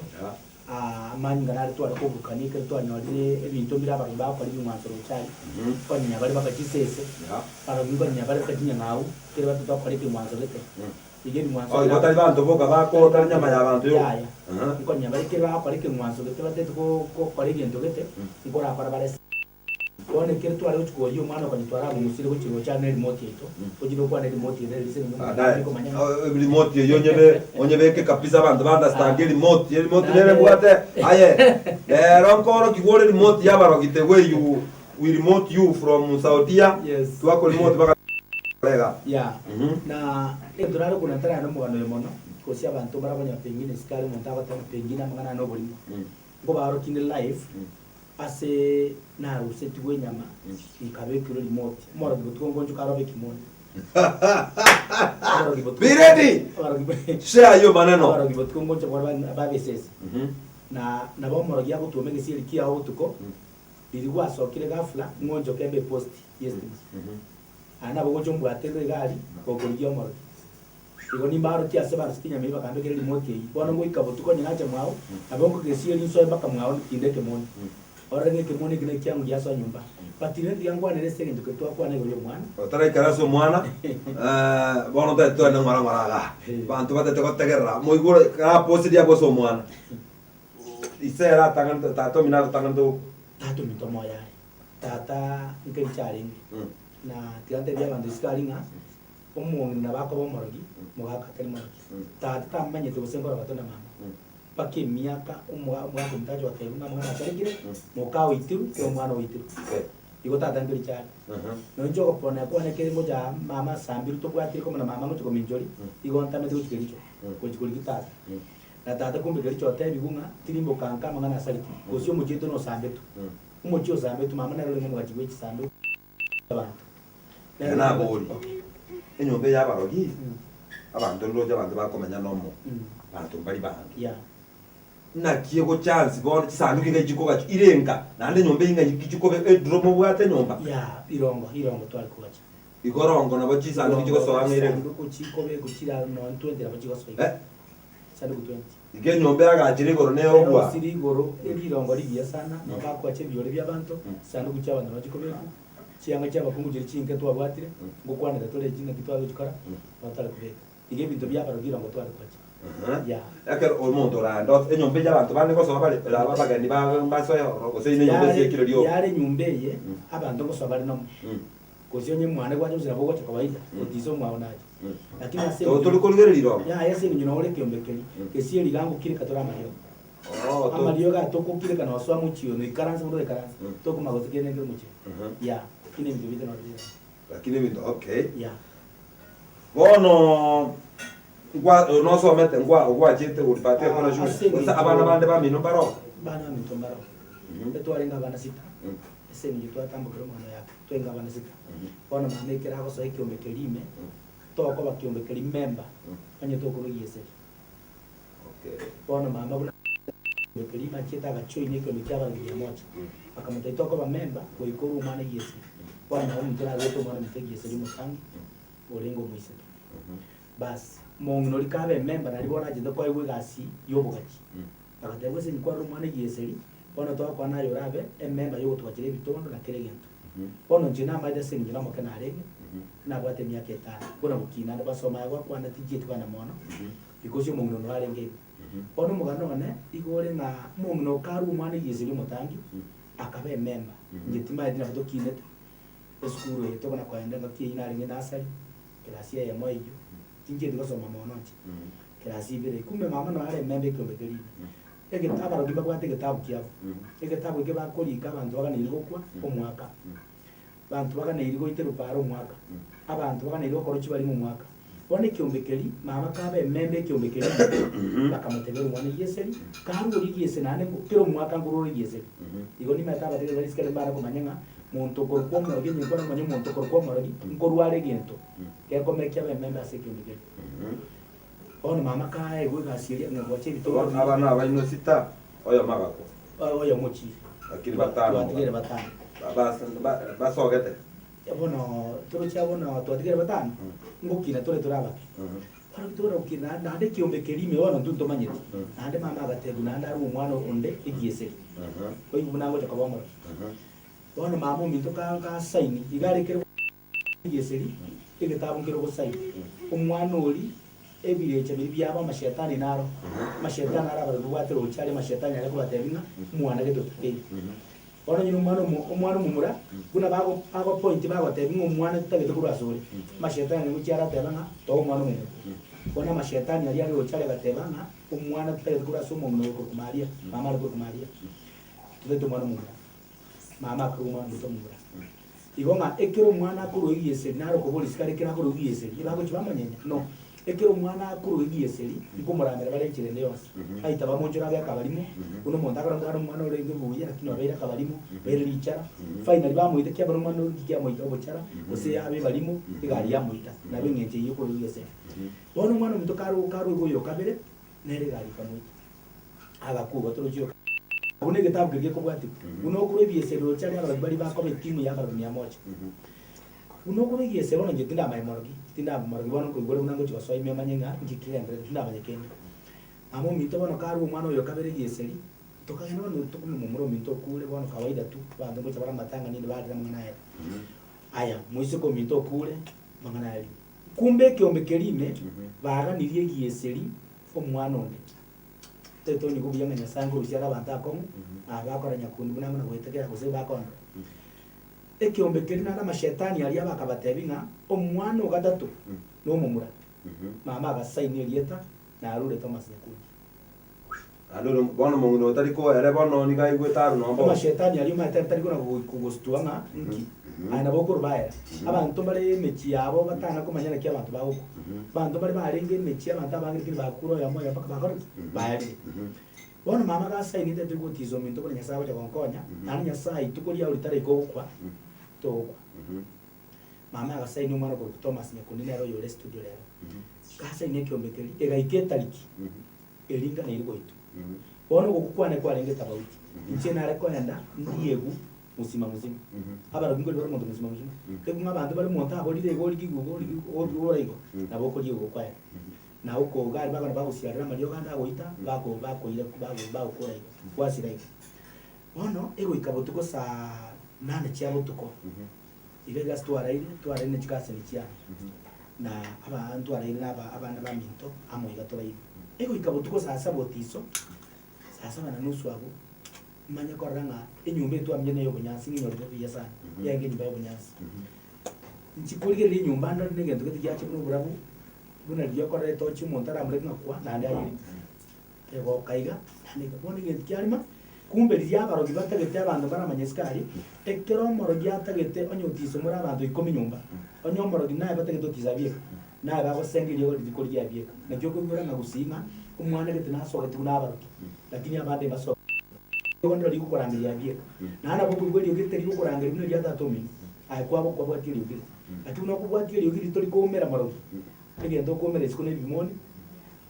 amanyinga nare tware koburukania ekero twanyorire ebinto mbire abarogi bagokora ebing'wanso roche aria, nkonyenya bare mpaka chisese, abarogi nkonyenya bare mpaka chinyang'au, ekero batete gokora ekeng'wanso gete. Iga ebing'wanso Oh, igo tari banto boka bakotara enyama y'abanto yoka. Yaya, nkonya bare ekero bagokora ekeng'wanso gete batete gokora egento gete, nkorakora bare. Bono ekero tware gochia koyia omwana okonya twaramong'usire gochia roche ande nerimote yaito, gochia nokwana erimote ere ase eng'encho omonto Baadaye, tari komanya ng'a oh, remote eyio onyebe onyebeke kabisa abanto ba understand remote, remote nere Naende- ebwate aye rero nkorokigwa ore remote y'abarogi the way you we remote you from Saudia Yes. twako remote baka rega Yeah. Mhm. Na egento nare okuna ntarare nomogano oyo mono, gose abanto mbarabonye pengine isiko are omonto agoteba pengine amang'ana aya noborimo. Nkobarokia inde live, Ase narusetigwe enyama, nkabekerwa rimoti. Omorogi botuko ngonchoka arobe ekimoni. Abarogi botuko- Be ready! Abarogi- Share ayo maneno. Abarogi botuko ngoncha bare babe esese. Na nabo omorogi agotwoma egesieri kiao botuko, riria gwasokire ghafla, ng'onchoke embe eposti y'estima. Aye nabo ogocha ombwaterere iga aria, gokorigia omorogi. Igo nimbarokie ase barosete enyama eyio bakambekera erimoti eyio. Bono ngoika botuko onye nacha mwao, nabo nkogesia rinsoe mpaka mwao tinde ekemoni. Orore ng'a ekemoni eke nekiang'u giasoa nyomba. But rende tiga nkwanere ase egento keria twakwana igoro y'omwana. Otaraikara ase omwana, eh, bono tari twende ng'ora ng'ora igaa. Banto batete gotegerera, moigure karaposi riabo ase omwana. Ise ere atang'anete, tata omino atotang'anete gokwa. Tata ominto moyo are, tata nkericho arenge. Na tiga ntebie abanto isiko aria ng'a. Omong'ina nabo akoba omorogi, omogaka atari morogi. Tata tamanyete gose nkoroga tore na mama. Mpaka emiaka omoga omogaka omonto ache gotebia ng'a amang'ana asarekire, moka oitirwe, kera omwana oitirwe. Igo tata nkericho are. Noinche ogopona kwane kere ngocha aa, mama asambirwe tobwatire komo na mama ngochia kominchoria, igo ntamete gochia kericho, gochia korigia tata. Na tata kumbe kericho otebigwe ng'a tirimboka nka amang'ana asarekire, gose omochie oito nosambetwe. Omochie osambetwe mama nere orenge omogachi bwe chisambe abanto. Ere nabori, enyomba eye y'abarogi, abanto ndoche abanto bakomenya nomo, abanto mbari bange. Yeah. Naki egochance bono chisanduki iga chikogacha ire nka, naende enyomba eye ng'ai chikobe eduro mobwate enyomba? Yeah, irongo, irongo tware kogacha. Igorongo nabo chisanduki chigosoa ng'a ire nka. Chisanduku chikobekwa chire aro nonye 20 nabo chigosoa iga. Eh? Chisanduku 20. Iga enyomba eagachire igoro neyogwa. Erosire igoro, erirongo rigiya sana, nabo bakogacha ebiore bi'abanto, chisanduku chi'abanto nabo chikobekwa. Chianga chi'abakungu chiria chinke twabwatire, ngokwanera tore echi naki twagochikora, nabo tware kobeka. Iga ebinto bi'abarogi irongo tware koacha. Yeah. Ekero omonto orande ose enyomba eyio abanto bande gosoa bare aba abageni ba basoe ororo gose ine enyomba Yare esiekire rioka. yare enyomba eye Mm. abanto ngosoa bare nomo. Mm. Gose onye mwane gwacha gose nabo ogocha kawaida Mm. otise omwao nache. Mm. Lakini ase To tori korigereria riroba. Yaya ase eng'encho nore ekeombe keria, Mm. gesie rigango kireka tore amariogo. Oh, to Amariogo aya tokokireka nosoa mochie ono ikaranse bono ikaranse, Mm. tokomanya gose kende nkere mochie. Mhm. Yeah, lakini ebinto bite noro bire. Lakini ebinto okay. Yeah. Bono ngwa nosomete ngwa gwachete goripatia Ah, kora shule. ase Gose eng'encho- abana bande bamino mbaro. Bana baminto mbaro. Mhm. Etwarenge abana sita, Mm. ase eng'encho twatambokire omwana oyo ake, twainga abana sita. Mhm. Bono mama ekero agosoa ekiombe keria ime, Mm. tokoba kiombe keria member, Mm. onye tokorwa egieseri. Okay. Bono mama buna ekiombe keria ime achiete agajoin ekiombe kia abaremi mia moja. Mm. Bakamotebia tokoba member goika orwe omwana egieseri. Bono nabo omonto narwete omwana ominto egieseri omotangi, orenge omoiseke. Mhm. Bas, mong'ina oria kabe emember naria bono achete koegwa egasi ya obogachi. Mm. Agateba ase inche kwarora omwana egieseri, bono togokwana naye orabe emember ya ogotwachera ebitondo na kera egento. Mhm. Bono inche namaete ase eng'encho nomoke narenge, Mhm. nabwate emiaka etano, buna gokina ande basoma aye gwakwana tinchieti kogenda mono, Mhm. because omong'ina one arenge igo. Mhm. Bono omogano one, igo ore ng'a omong'ina okarwa omwana egieseri omotangi, Mm. akaba emember. Mhm. Inche timaeti nabo tokinete, esukuru eye tokona koenda engaki eywo narenge nursery, kerasi eyemo eywo, tinchieti gosoma mono inche. Mhm. Kerasi ibere, kumbe mama naro are emember ekiombe keria ime. Mm. Egeta abarogi mbabwate egetabu kiabo, Mhm. egetabu ekio bakorika abanto baganeiri gokwa Mm. omwaka, Mm. banto baganeiri goiterwa paara omwaka, Mm. abanto baganeiri gokorwa chibarimo omwaka. Bono ekiombe keria, mama kaba emember ekiombe keria ime, bakamotebia ore omwana egieseri, karwe oria egieseri naende ngo kera omwaka nkorwa ore egieseri. Mhm. Igo nimaete abategereri ba risiko ere mbare komanya ng'a, monto okorokwa omorogi onye nkwana komanya omonto okorokwa omorogi, nkorwa are egento, Mm. gekomekia abe emember ase ekiombe keria. Mhm. Bono mama kaegwa egasi eria ng'a gwacha ebitondo Bono abana abaino sita, oyomo agakwa. Oyomo ochire. Lakini batano Twatigere batano. Basogete. Bono toroche abwo bono twatigere batano, Mm. ngokina tore tore abake. Mhm. Bono tore gokina naende naende ekiombe keria ime bono intwe ntomanyeti. Mm. Naende mama agatebiwa naende arwe omwana onde egieseri. Mhm. Oigwe buna agocha koba omorogi. Mhm. Bono mama ominto ka gasaini, iga arekere egieseri, egetabu nkere ogosaini. Omwana oria, ebirecha biria biabo amashetani naro, amashetani naro abarobwo babwate roche aria amashetani aria akobatebia ng'a omwana gete otakeire. Bono onye na omwana omo omwana omomura, buna bago bagopoint bagotebia ng'a omwana totagete korwa asore, amashetani aria ngochia arateba ng'a toa omwana omomura. Bono amashetani aria are roche aria agateba ng'a omwana totagete korwa ase omong'ina oyo okorokwa Maria, mama are korokwa Maria, totagete omwana omomura. Mama akarua omwana ominto omomura. Igo ng'a ekero omwana akorwa egieseri naro okoboria isiko are ekero akorwa egieseri, ebagochia bamonyenya? No. Ekero omwana akorwa egieseri, nkomoramera bare enchera ende yonsi. Aita bamonchore abe akabarimo, buna omonto akore omwana omwana orenge buya lakini obeire akabarimo, obeire richara, finally bamoita kiabera omwana oria kiamoita obochara, gose abe ebarimo, egari yamoita. Nabo eng'encho eyio okorwa egieseri. Bono omwana ominto kare karwa iga oyo okabere, nere egari ekamoita. Agakwa igo torochi oka. Buna egetabu keria gekobwatigwa, buna okorwa ebieseri roche aria abarogi baria bakoba etimu ya abarogi mia moja. Buna okorwa egieseri bono inche tindamanya morogi, tindaba morogi bono nkoigwa ore buna ngochia gosoa ime manye ng'a inki kegenderete tindamanya kende. Mama ominto bono karwa omwana oyo kabere egieseri, tokagenda bono tokomanya momura ominto okure bono kawaida tu, abanto ngocha bare amatanga ninde barire amang'ana aya. Aya, moiseke ominto okure, amang'ana aria. Kumbe ekeombe keria ime, baganirie egieseri omwana onde. Tetonyigwa buya ng'a Nyasae nkorusia are abanto akong'u, aba bakora nyakundi buna buna goetekera gose bakondora. Ekeombe keria naende amashetani aria bakabatebia ng'a omwana o gatato nomomura. Mama agasaini erieta narure Thomas Nyakundi. Naende ore bono omong'ina otari ko ere bono nigo aigwete arwe nomba oo. Amashetani aria omanyete tari kona kogostua ng'a nki, aye nabo okorubaera. Abanto mbare emechie yabo batana komanya naki abanto bagokwa. Abanto mbare barenge emechie abanto abange lakini bakure oyomo oyomo mpaka bakore ki? Baerire. Bono mama gasainete tori gotiisa ominto buna Nyasaye agocha gonkonya, naende Nyasaye rituko riao ritaraika ogokwa, togokwa. Mama agasaini omwana okorokwa Thomas Nyakundi nere oyore estudio rero. Gasaini ekiombe keria, egaika etariki, eringa neri goitwa. Bono ogokwa kwane kwarenge tofauti. Inche nare koenda ndiegwe mosima mosima. Abarogi nkori bare omonto mosima mosima. Tari ng'a abanto bare omonto aborire igo origigwe igo origigwe origigwe ore igo, nabo okoriegwa okwaera. Na okoga aria bakona bagosiarera amariogo ande agoita, bako bakoira bago bagokora igo, gwasira igo. Bono, egoika botuko saa nane chia botuko, iga iga ase twaraire, twaraire ne chikaseni chiane, na aba ntwaraire na aba abana baminto amo iga toraire. Egoika botuko saa saba otiso, saa saba na nusu abwo, manye korora ng'a enyomba eye twamenyete neye obonyansi ng'inyorete buya sana, yarenge enyomba ya obonyansi. Inche korigereria enyomba ndore na egento gete giacha buna oborabu, buna riria okorora etochi omonto aramoreke ng'a kwa, naende ayerime. Egoka iga, naende iga, bono egento kiarema, kumbe riria abarogi batagete abanto mbaramanye isiko aria, ekero omorogi atagete onye otiso more abanto ikomi nyomba, onye omorogi naye batagete otiso abieka, naye bagosenga eriogo riria korigia abieka. Naki okoigwera ng'a gusii ng'a omwana gete nasogetigwe na abarogi, lakini abande mbasogetigwe. Eriogo ndiro rigokorangeria abieka. Naende nabo okoigwa eriogi ritari rigokorangeria buna eria tata omino, aye kwaba kwabwatia eriogi riria. Lakini buna okobwatia eriogi riria tori koumera morogi, egento okoumera isiko na ebimoni,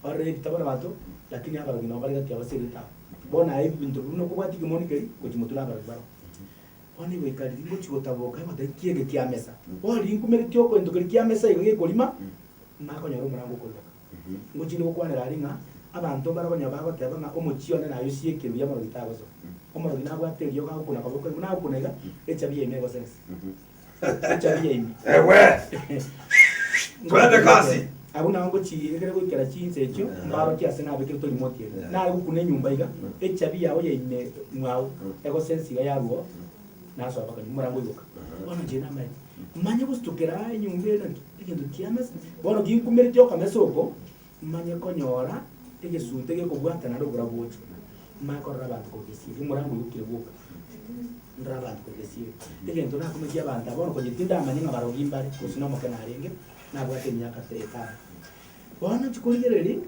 Barore ebitabo nabanto, lakini abarogi nabo bare gati yabo ase egetabo. Bono aye ebinto buna okobwatia ekemoni keria, gochia motwe nabarogi baroo. Bono egoika riria ngochia gotaboka egoteba nki eke kiamesa. Bono riria nkumeretie okoento keria kiamesa iga gekorima, makonyora omorango okoiroka. Ngochinde gokwanera aria ng'a, abanto mbare okonyora bagoteba ng'a omochie one naye osiekire buya omorogi tagosoa. Omorogi nabwate eriogo agokuna koboko buna agokuna iga, echabi yaime egosensa. Echabi yaime. Ewe! Twende kasi! Abwo nao ngochii ekere goikera chinsa echio, mbarokie ase nabekire torimoti ere. Nare gokuna enyomba iga, echabi yao yaime mwao, egosensa iga yarwa oo, nasoa mpaka nyuma, omorango oigoka. Bono inche namaete, manye gositokera enyomba ere naki, egento kiamesa, bono ginkumeretie okomesa oko, manye konyora egesunte gekobwata naende oborabu boche. Manye korora abanto korwa gesieri, omorango oigokire bwoka. Ndore abanto korwa gesieri. Egento nakometie abanto aba bono konya tindamanya ng'a barogi mbare, gose nomoke narenge, nabwate emiaka ta etano. Bono nchi korigereria,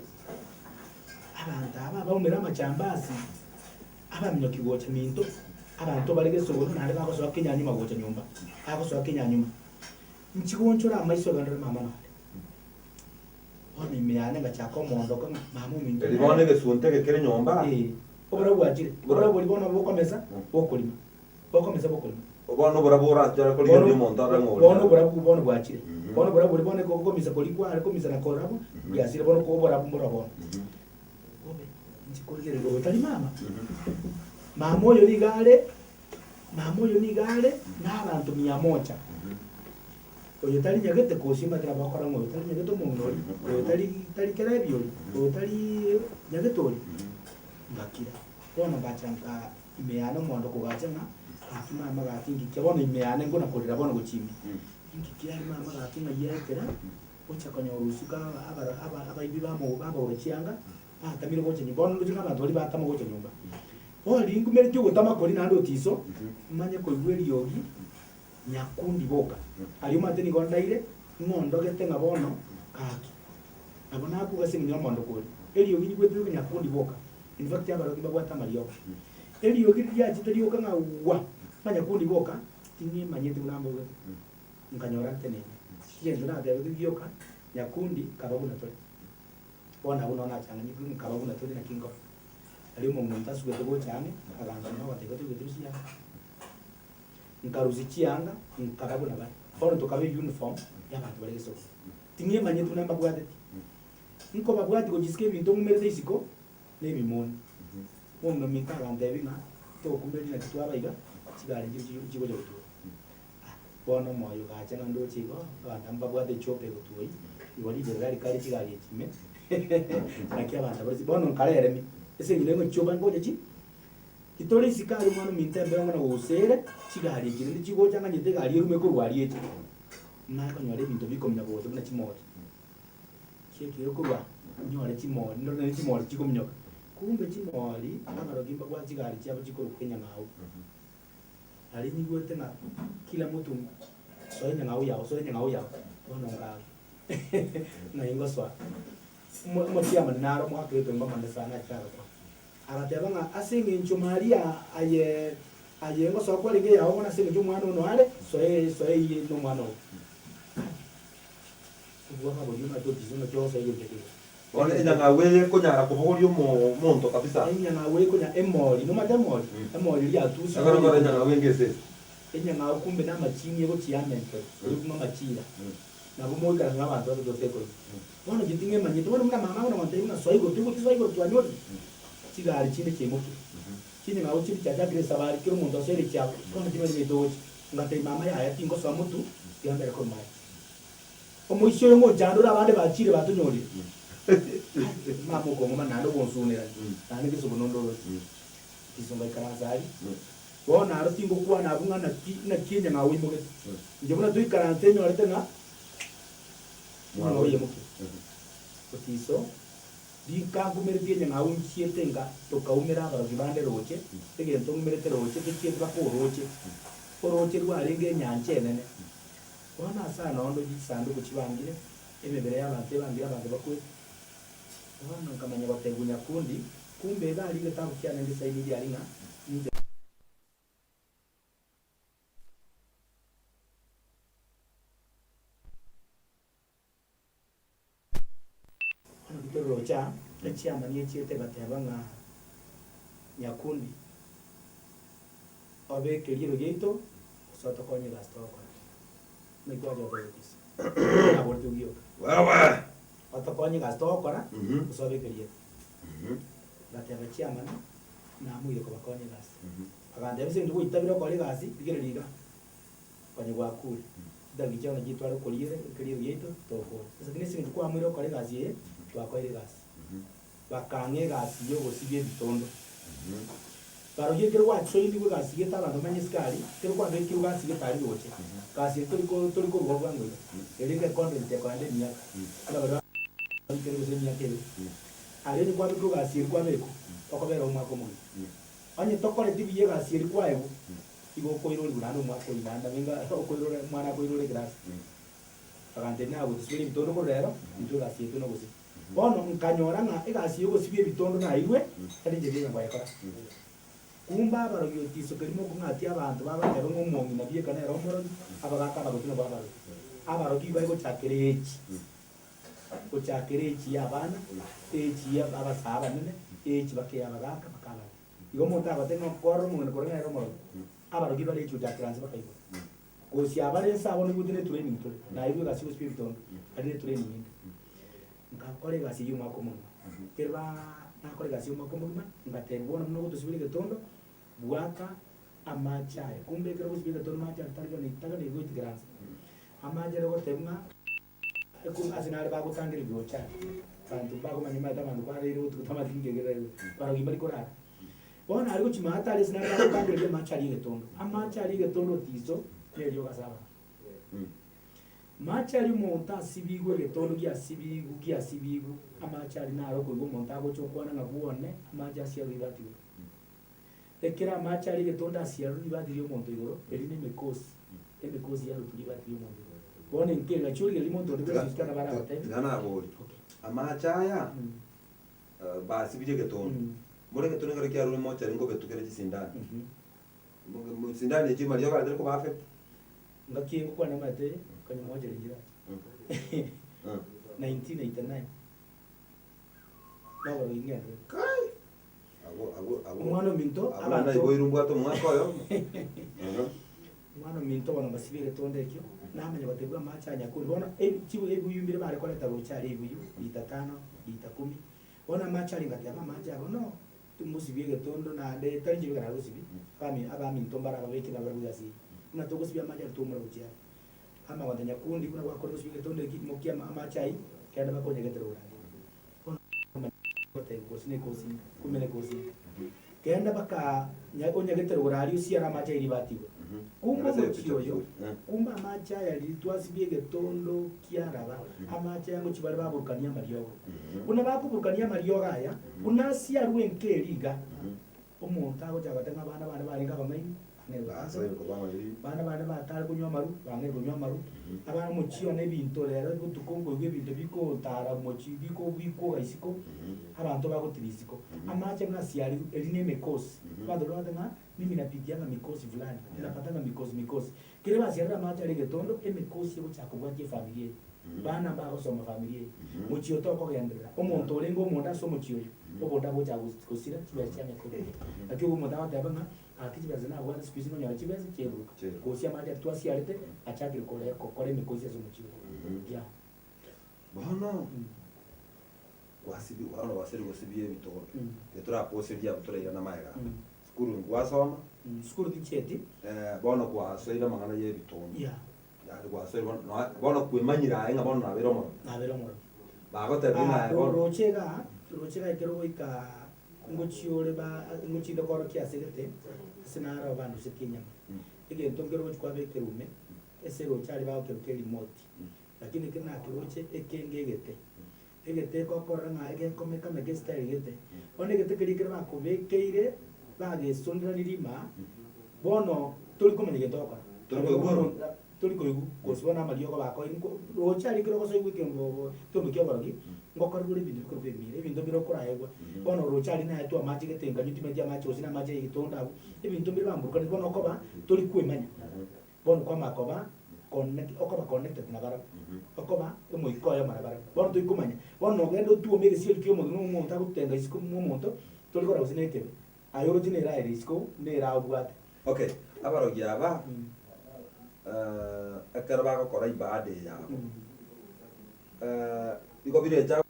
abanto aba baumire amachambasi, abaminyoki gocha minto, abanto bare gesogono naende bagosoa kenya nyuma gocha nyomba, bagosoa kenya nyuma. Nchi goonchora amaiso iga ndore mama nonde. Bono ime yane ngachaka omoondoko ng'a mama ominto Eri bono nere. egesunte eke kere nyomba. Ee, oborabu bwachire. Oborabu boria bono bokomesa, bokorima. Bokomesa bokorima. Bono oborabu orachare korigereria omonto arore ng'a oria. Bono oborabu bono bwachire. Bono oborabu boria bono okomisa koria kware komisa na korabwo, bwasire bono oborabu mboro bono. Bobe, inche korigereria oyo tari mama. Mama oyo nigo are, mama oyo nigo are na abanto mia moja. Oyo tari nyagete kosia omanyete nabo akora ng'a oyo tari nyagete omong'ina oria, oyo tari tari kerebi oria, oyo tari nyagete oria. Ngakira. Bono ngacha nka ime yane omondo kogacha ng'a gaki mama gaki ngikia bono ime yane nkona korera bono gochia ime. Ngikia aria mama gaki ng'ai aetera, gocha konyora usuka aba abara aba abaibi bamo babaura chianga, batamire gocha nyomba. Bono ndoche ng'a abanto baria batama gocha nyomba. Bono riria nkumeretie ogotama koria naende otiso, manye koigwa eriogi. Nyakundi boka. Aria omanyete nigo ndaire, ng'ondogete ng'a bono gaki. Nabo nakuga ase eng'encho y'omondoko oria. Eriogi nyigwete rioka nyakundi boka. In fact abarogi mbabwate amariogo. Eriogi riria riachete rioka ng'a wa, ng'a nyakundi boka, ting'emanyeti buna mbogete. Nkanyora nteneine. Egento natebete gioka, nyakundi kaba buna tore. Bono abwo nao nachang'anyigwe nkaba buna tore naki nkora. Aria omong'ina otasugete gocha ang'e, akansoma agateba toigweti rusia aa. Nkarusia chianga, nkaba buna bare. Bono tokaba euniform y'abanto bare gesogo. Ting'emanyeti buna mbabwateti. Nkobabwati gochisika ebinto ng'umerete isiko, na ebimoni. Bono ominto agantebia ng'a tokumeria naki twaba iga, chigari nchiria chigocha gotuoyia. Ah, bono omoyo ogacha ng'a ndoche igo, abanto aba mbabwate echopa egotuoyia, igo riberera rikare chigari echi ime, naki abanto abare bono nkareremia, ase eng'encho ng'a chichopa ngocha chi. Titore isiko aria omwana ominto embeo ng'a nagogusere chigari echi rende chigocha ng'anyete egari erume korwa aria eche. Manye konyora ebinto bikominya gocha buna chimori. Chiekire korwa nyore chimori ndore naende chimori chikominyoka. Kumbe chimori abarogi mbabwate chigari chiabo chikorokwa enyang'au. Aria nyigwete ng'a kila mtu soa enyang'au yao soa enyang'au yao bono ngaki ng'ai ngosoa. Omo omochiamani naro omogaka oito onge omonene sana achire agakwa. Agateba ng'a ase engencho Maria aye aye ngosoa kwarenge eyao bono ase engencho omwana ono are, soa soa eyie nomwana oo. Obwo akaboria omanyete otiso naki ogosoa egento keria. Bono enyang'au eye ekonyara kobogoria omo omonto kabisa. Enyang'au ekonya emori, nomanyete emori? Emori eria yatusiwe Ekero nkore enyang'au enge esese. Enyang'au kumbe namachini egochia amentere, eri kuma amachira. Nabo mogoikaransa nabanto batato gose ikomi. Bono inche ting'emanyeti, bono buna mama bono gontebia ng'a soa igoro, toigoti soa igoro twanyorire, chigari chinde chiaimokire, chinyang'au chinde chiachakire esabari, kera omonto asoire chiabo, bono timanyeti ng'ai togochia. Ngatebia mama yaya tingosoa motwe, tiga mbere korwa maye. Omoisia oyo ng'ochandore abande bachire batonyorire. Mama okong'uma naende ogonsunera, naende gesobono ndoroche. Otiso ngaikaransa aria, bono aro tingokwana abwo ng'a naki naki enyang'au oimogete. Inche buna toikaranse enyorete ng'a omong'ina oiyemokire. Otiso, rika nkumeretie enyang'au nchiete nka tokaumera abarogi bande roche, egento ng'umerete roche tochiete mpaka oroche. Oroche rwarenge enyancha enene. Bono ase aya noo ndoche chisanduku chibangire, emebere y'abanto ebangire abanto bakwete. Bono nkamanya gotebigwa nyakundi, kumbe iga aria egetabu kiane ngesainirie aria ng'a ninche. Bono ritororoche aa, echiamani echiete egateba ng'a nyakundi, obe ekeriero giaito, gose otokonye egasi togokora. Naki gwacha goteba otise? Naborete gioka. Wewe! Otokonye egasi togokora, gose obe ekeriero. Ngateba chiamani, namoire kobakonya egasi. Agantebia ase eng'encho goitabire okore egasi, rigereria iga. Onye gwakure, chidagi chiao nachio chitware okoriera ekeriero giaito, tokore. Ase ekio nese eng'encho kwamoire gokora egasi eye, twakoire egasi. Bakang'a egasi y'ogosibia ebitondo. Barobio ekero gwachoinigwe egasi gete abanto bamanye esukari, ekero kwabekirwe gasi gete aria roche, gasi eye tori ko tori korwa bwango iga, ere iga econtent ekoenda emiaka, buna baria babikire gose emiaka ebere. Aria onye kwabekirwe gasi eria kwabekwa, okobera omwaka omogima. Onye tokoreti buya egasi eria kwaegwa, Igo okoirorigwa naende omwaka oyio naende nabo inga okoirora omwana akoirora ekerasi. Agantebia nagotosibera ebitondo korwa rero, intwe egasi yaito nogosibia. Bono nkanyora ng'a egasi ya ogosibia ebitondo nairwe, tari inche bieka nkoyekora. Kumbe abarogi otiso keria mokong'atia abanto babatebe ng'a omong'ina bieka nere omorogi, abagaka abagotu nabwo abarogi. Abarogi igo bagochakera echi. Gochakera echi ya abana, echi ya abasae abanene, echi baka eya abagaka baka abang'ina. Igo omonto agote ng'a kwarora omong'ina korwa nere omorogi, abarogi bare echigochakera nse bakaigwa. Gosia abare nse abwo nigo ne training tore, nairwe egasi gosibia ebitondo, aria ne training inde. Nkakora egasi eyio omwaka omogima. Ekero baa nakora egasi ya omwaka omogima, ngatebigwa bono buna ogotosibera egetondo, bwata amache aya. Kumbe ekero ogosibia egetondo mache aria tari gane taganeiri goitikera nse. Amache aria ogotebwa ng'a. Ekumi ase nare bagotangereria gocha aria, abanto mbakomanya omanyete abanto kwaraire botuko tamanyeti ninki ekerarire, barogi mbari korara. Bono aria gochia maate aria ase nare bagotangereria amache aria egetondo, amache aria egetondo otiso neriogo ase abanto. Mache aria omonto asibigwe egetondo giasibigwe giasibigwe, amache aria naro okoigwa omonto agocha okwana ng'a bwone, amache asiarwe ribati igoro. Ekero amache aria egetondo asiarwe ribati riomonto igoro, eria nemekosi, emekosi yarutwa ribati riomonto igoro. Bono enka egachia origereria omonto onde bwensi gose nabo aragotebi. Tiga naborie, Okay. amache aya Mm. eh, basibirie egetondo, Mm. more egetondo ekero kiarure mochari nkobetukere chisindani. Mhm. Mo- mo- Sindani echio mariogo aretire koba affect. Ngaki ngokwana omanyete konya mochari nchirache. Mm. 1989 noborogi ng'enderete. Kai! Abwo abwo abwo. Omwana ominto, Abwo abanto- naiboirwe mbwate omwaka oyomo. Aha. Omwana ominto bono mbasibie egetondo ekio, namanya gotebigwa amache aya nyakoni. Bono ebi chibu ebibuyu mbire bare koreta gocha aria ebibuyu, lita tano, lita kumi. Bono amache aria ngateba amache aya bono, timosibia egetondo naende tari inche bweka nare gosibia, abami abaminto mbare ababeke nabo bare gocha ase eyio. Buna togosibia amache aria twaumora gochia aria. Amagote nyakundi buna gwakorire gosibia egetondo eki, imokia ama amache ayio, genda bakonyegetera orare. Genda baka onyagete rogoro aria osiare amache aye ribati igoro. Kumbe omochie oyo, kumbe amache aya riria twasibia egetondo kiaraba, amache aya ngochia bare baburukania amariogo. Buna bakoburukania amariogo aya, buna asiarwe enka eria iga, Omonto agocha goteba ng'a abana bane barenge abang'aini, bang'aini Basoire gotansa, koba amariri. abana bane batare konywa amaru, bang'aini konywa amaru, abana omochie one ebinto rero botuko nkoigwa ebinto bikotara omochie biko bikwoga isiko, abanto bagotira isiko. Amache ng'a asiarirwe, eri na emikosi, abanto baria bagoteba ng'a mimi napitianga mikosi fulani, napatanga mikosi mikosi. Kere basiarire amache are egetondo, emikosi egochaka kobwatia efamiri eye. Bana mbagosoma famiri eye. Mochie oyo tokogenderera. Omonto orenge omonda ase omochie oyo, obonda bocha gosira chibesa chiang'e korwa. Naki ogo omonto agoteba ng'a ake chibesa nabwate siku hizi nkonyora chibesa chieruka. Chieruka. Gosia amache aria twasiarete, achakire kore gokora emikosi ase omochie oyo. Yeah. Bono, gwasibi bono gwasire gosibia ebitondo, getorakoseria abwo torairane amaega aya. Sukuru nkwasoma. Sukuru tinchieti. Bono kwasoire amang'ana ya ebitondo. Yeah. Yaani gwasoire bono noa bono kwemanyire aye ng'a bono nabeire omorogi. Nabeire omorogi. Bagotebia ng'a Ah, aye bono. roche iga, roche iga ekero ogoika ngochia ore ba ngochinde korokia ase gete, ase naro bandusetie enyama. Egento nkere ogochia kwabeka erume, ase eroche aria bagokeroka erimoti, lakini ekero nakeroche ekenge egete, egete egokorora ng'a egekomeka meka estyle gete. Bono egete keria ekero bakobekeire, bagesonderani rima, bono tori komanya gento ogokora. Tori koigwa oro? Tori koigwa, gose bono amariogo bakoire nko roche aria ekero ogosoigwa ekeombe ekeombe kia oborogi, ngokorerwa ore ebinto bikorokwa emira, ebinto mbire okoraegwa. Bono roche aria naetwe amache gete nkanywa timanyeti amache gose na amache ya egetondo abwo, ebinto mbire bamburukaneti bono okoba tori kwemanya. Bono kwamanya koba connect okoba connected nabarabwo, okoba omoika oyomo nabarabwo. Bono torikomanya, bono nogende otwome egesieri kia omonto na omonto agotenga isiko buna omonto, tori korora gose nekebe. Aye oroche nere aere isiko buna ere abwate. Okay, abarogi aba ekero bagokora ibada eye yabo, igo birecha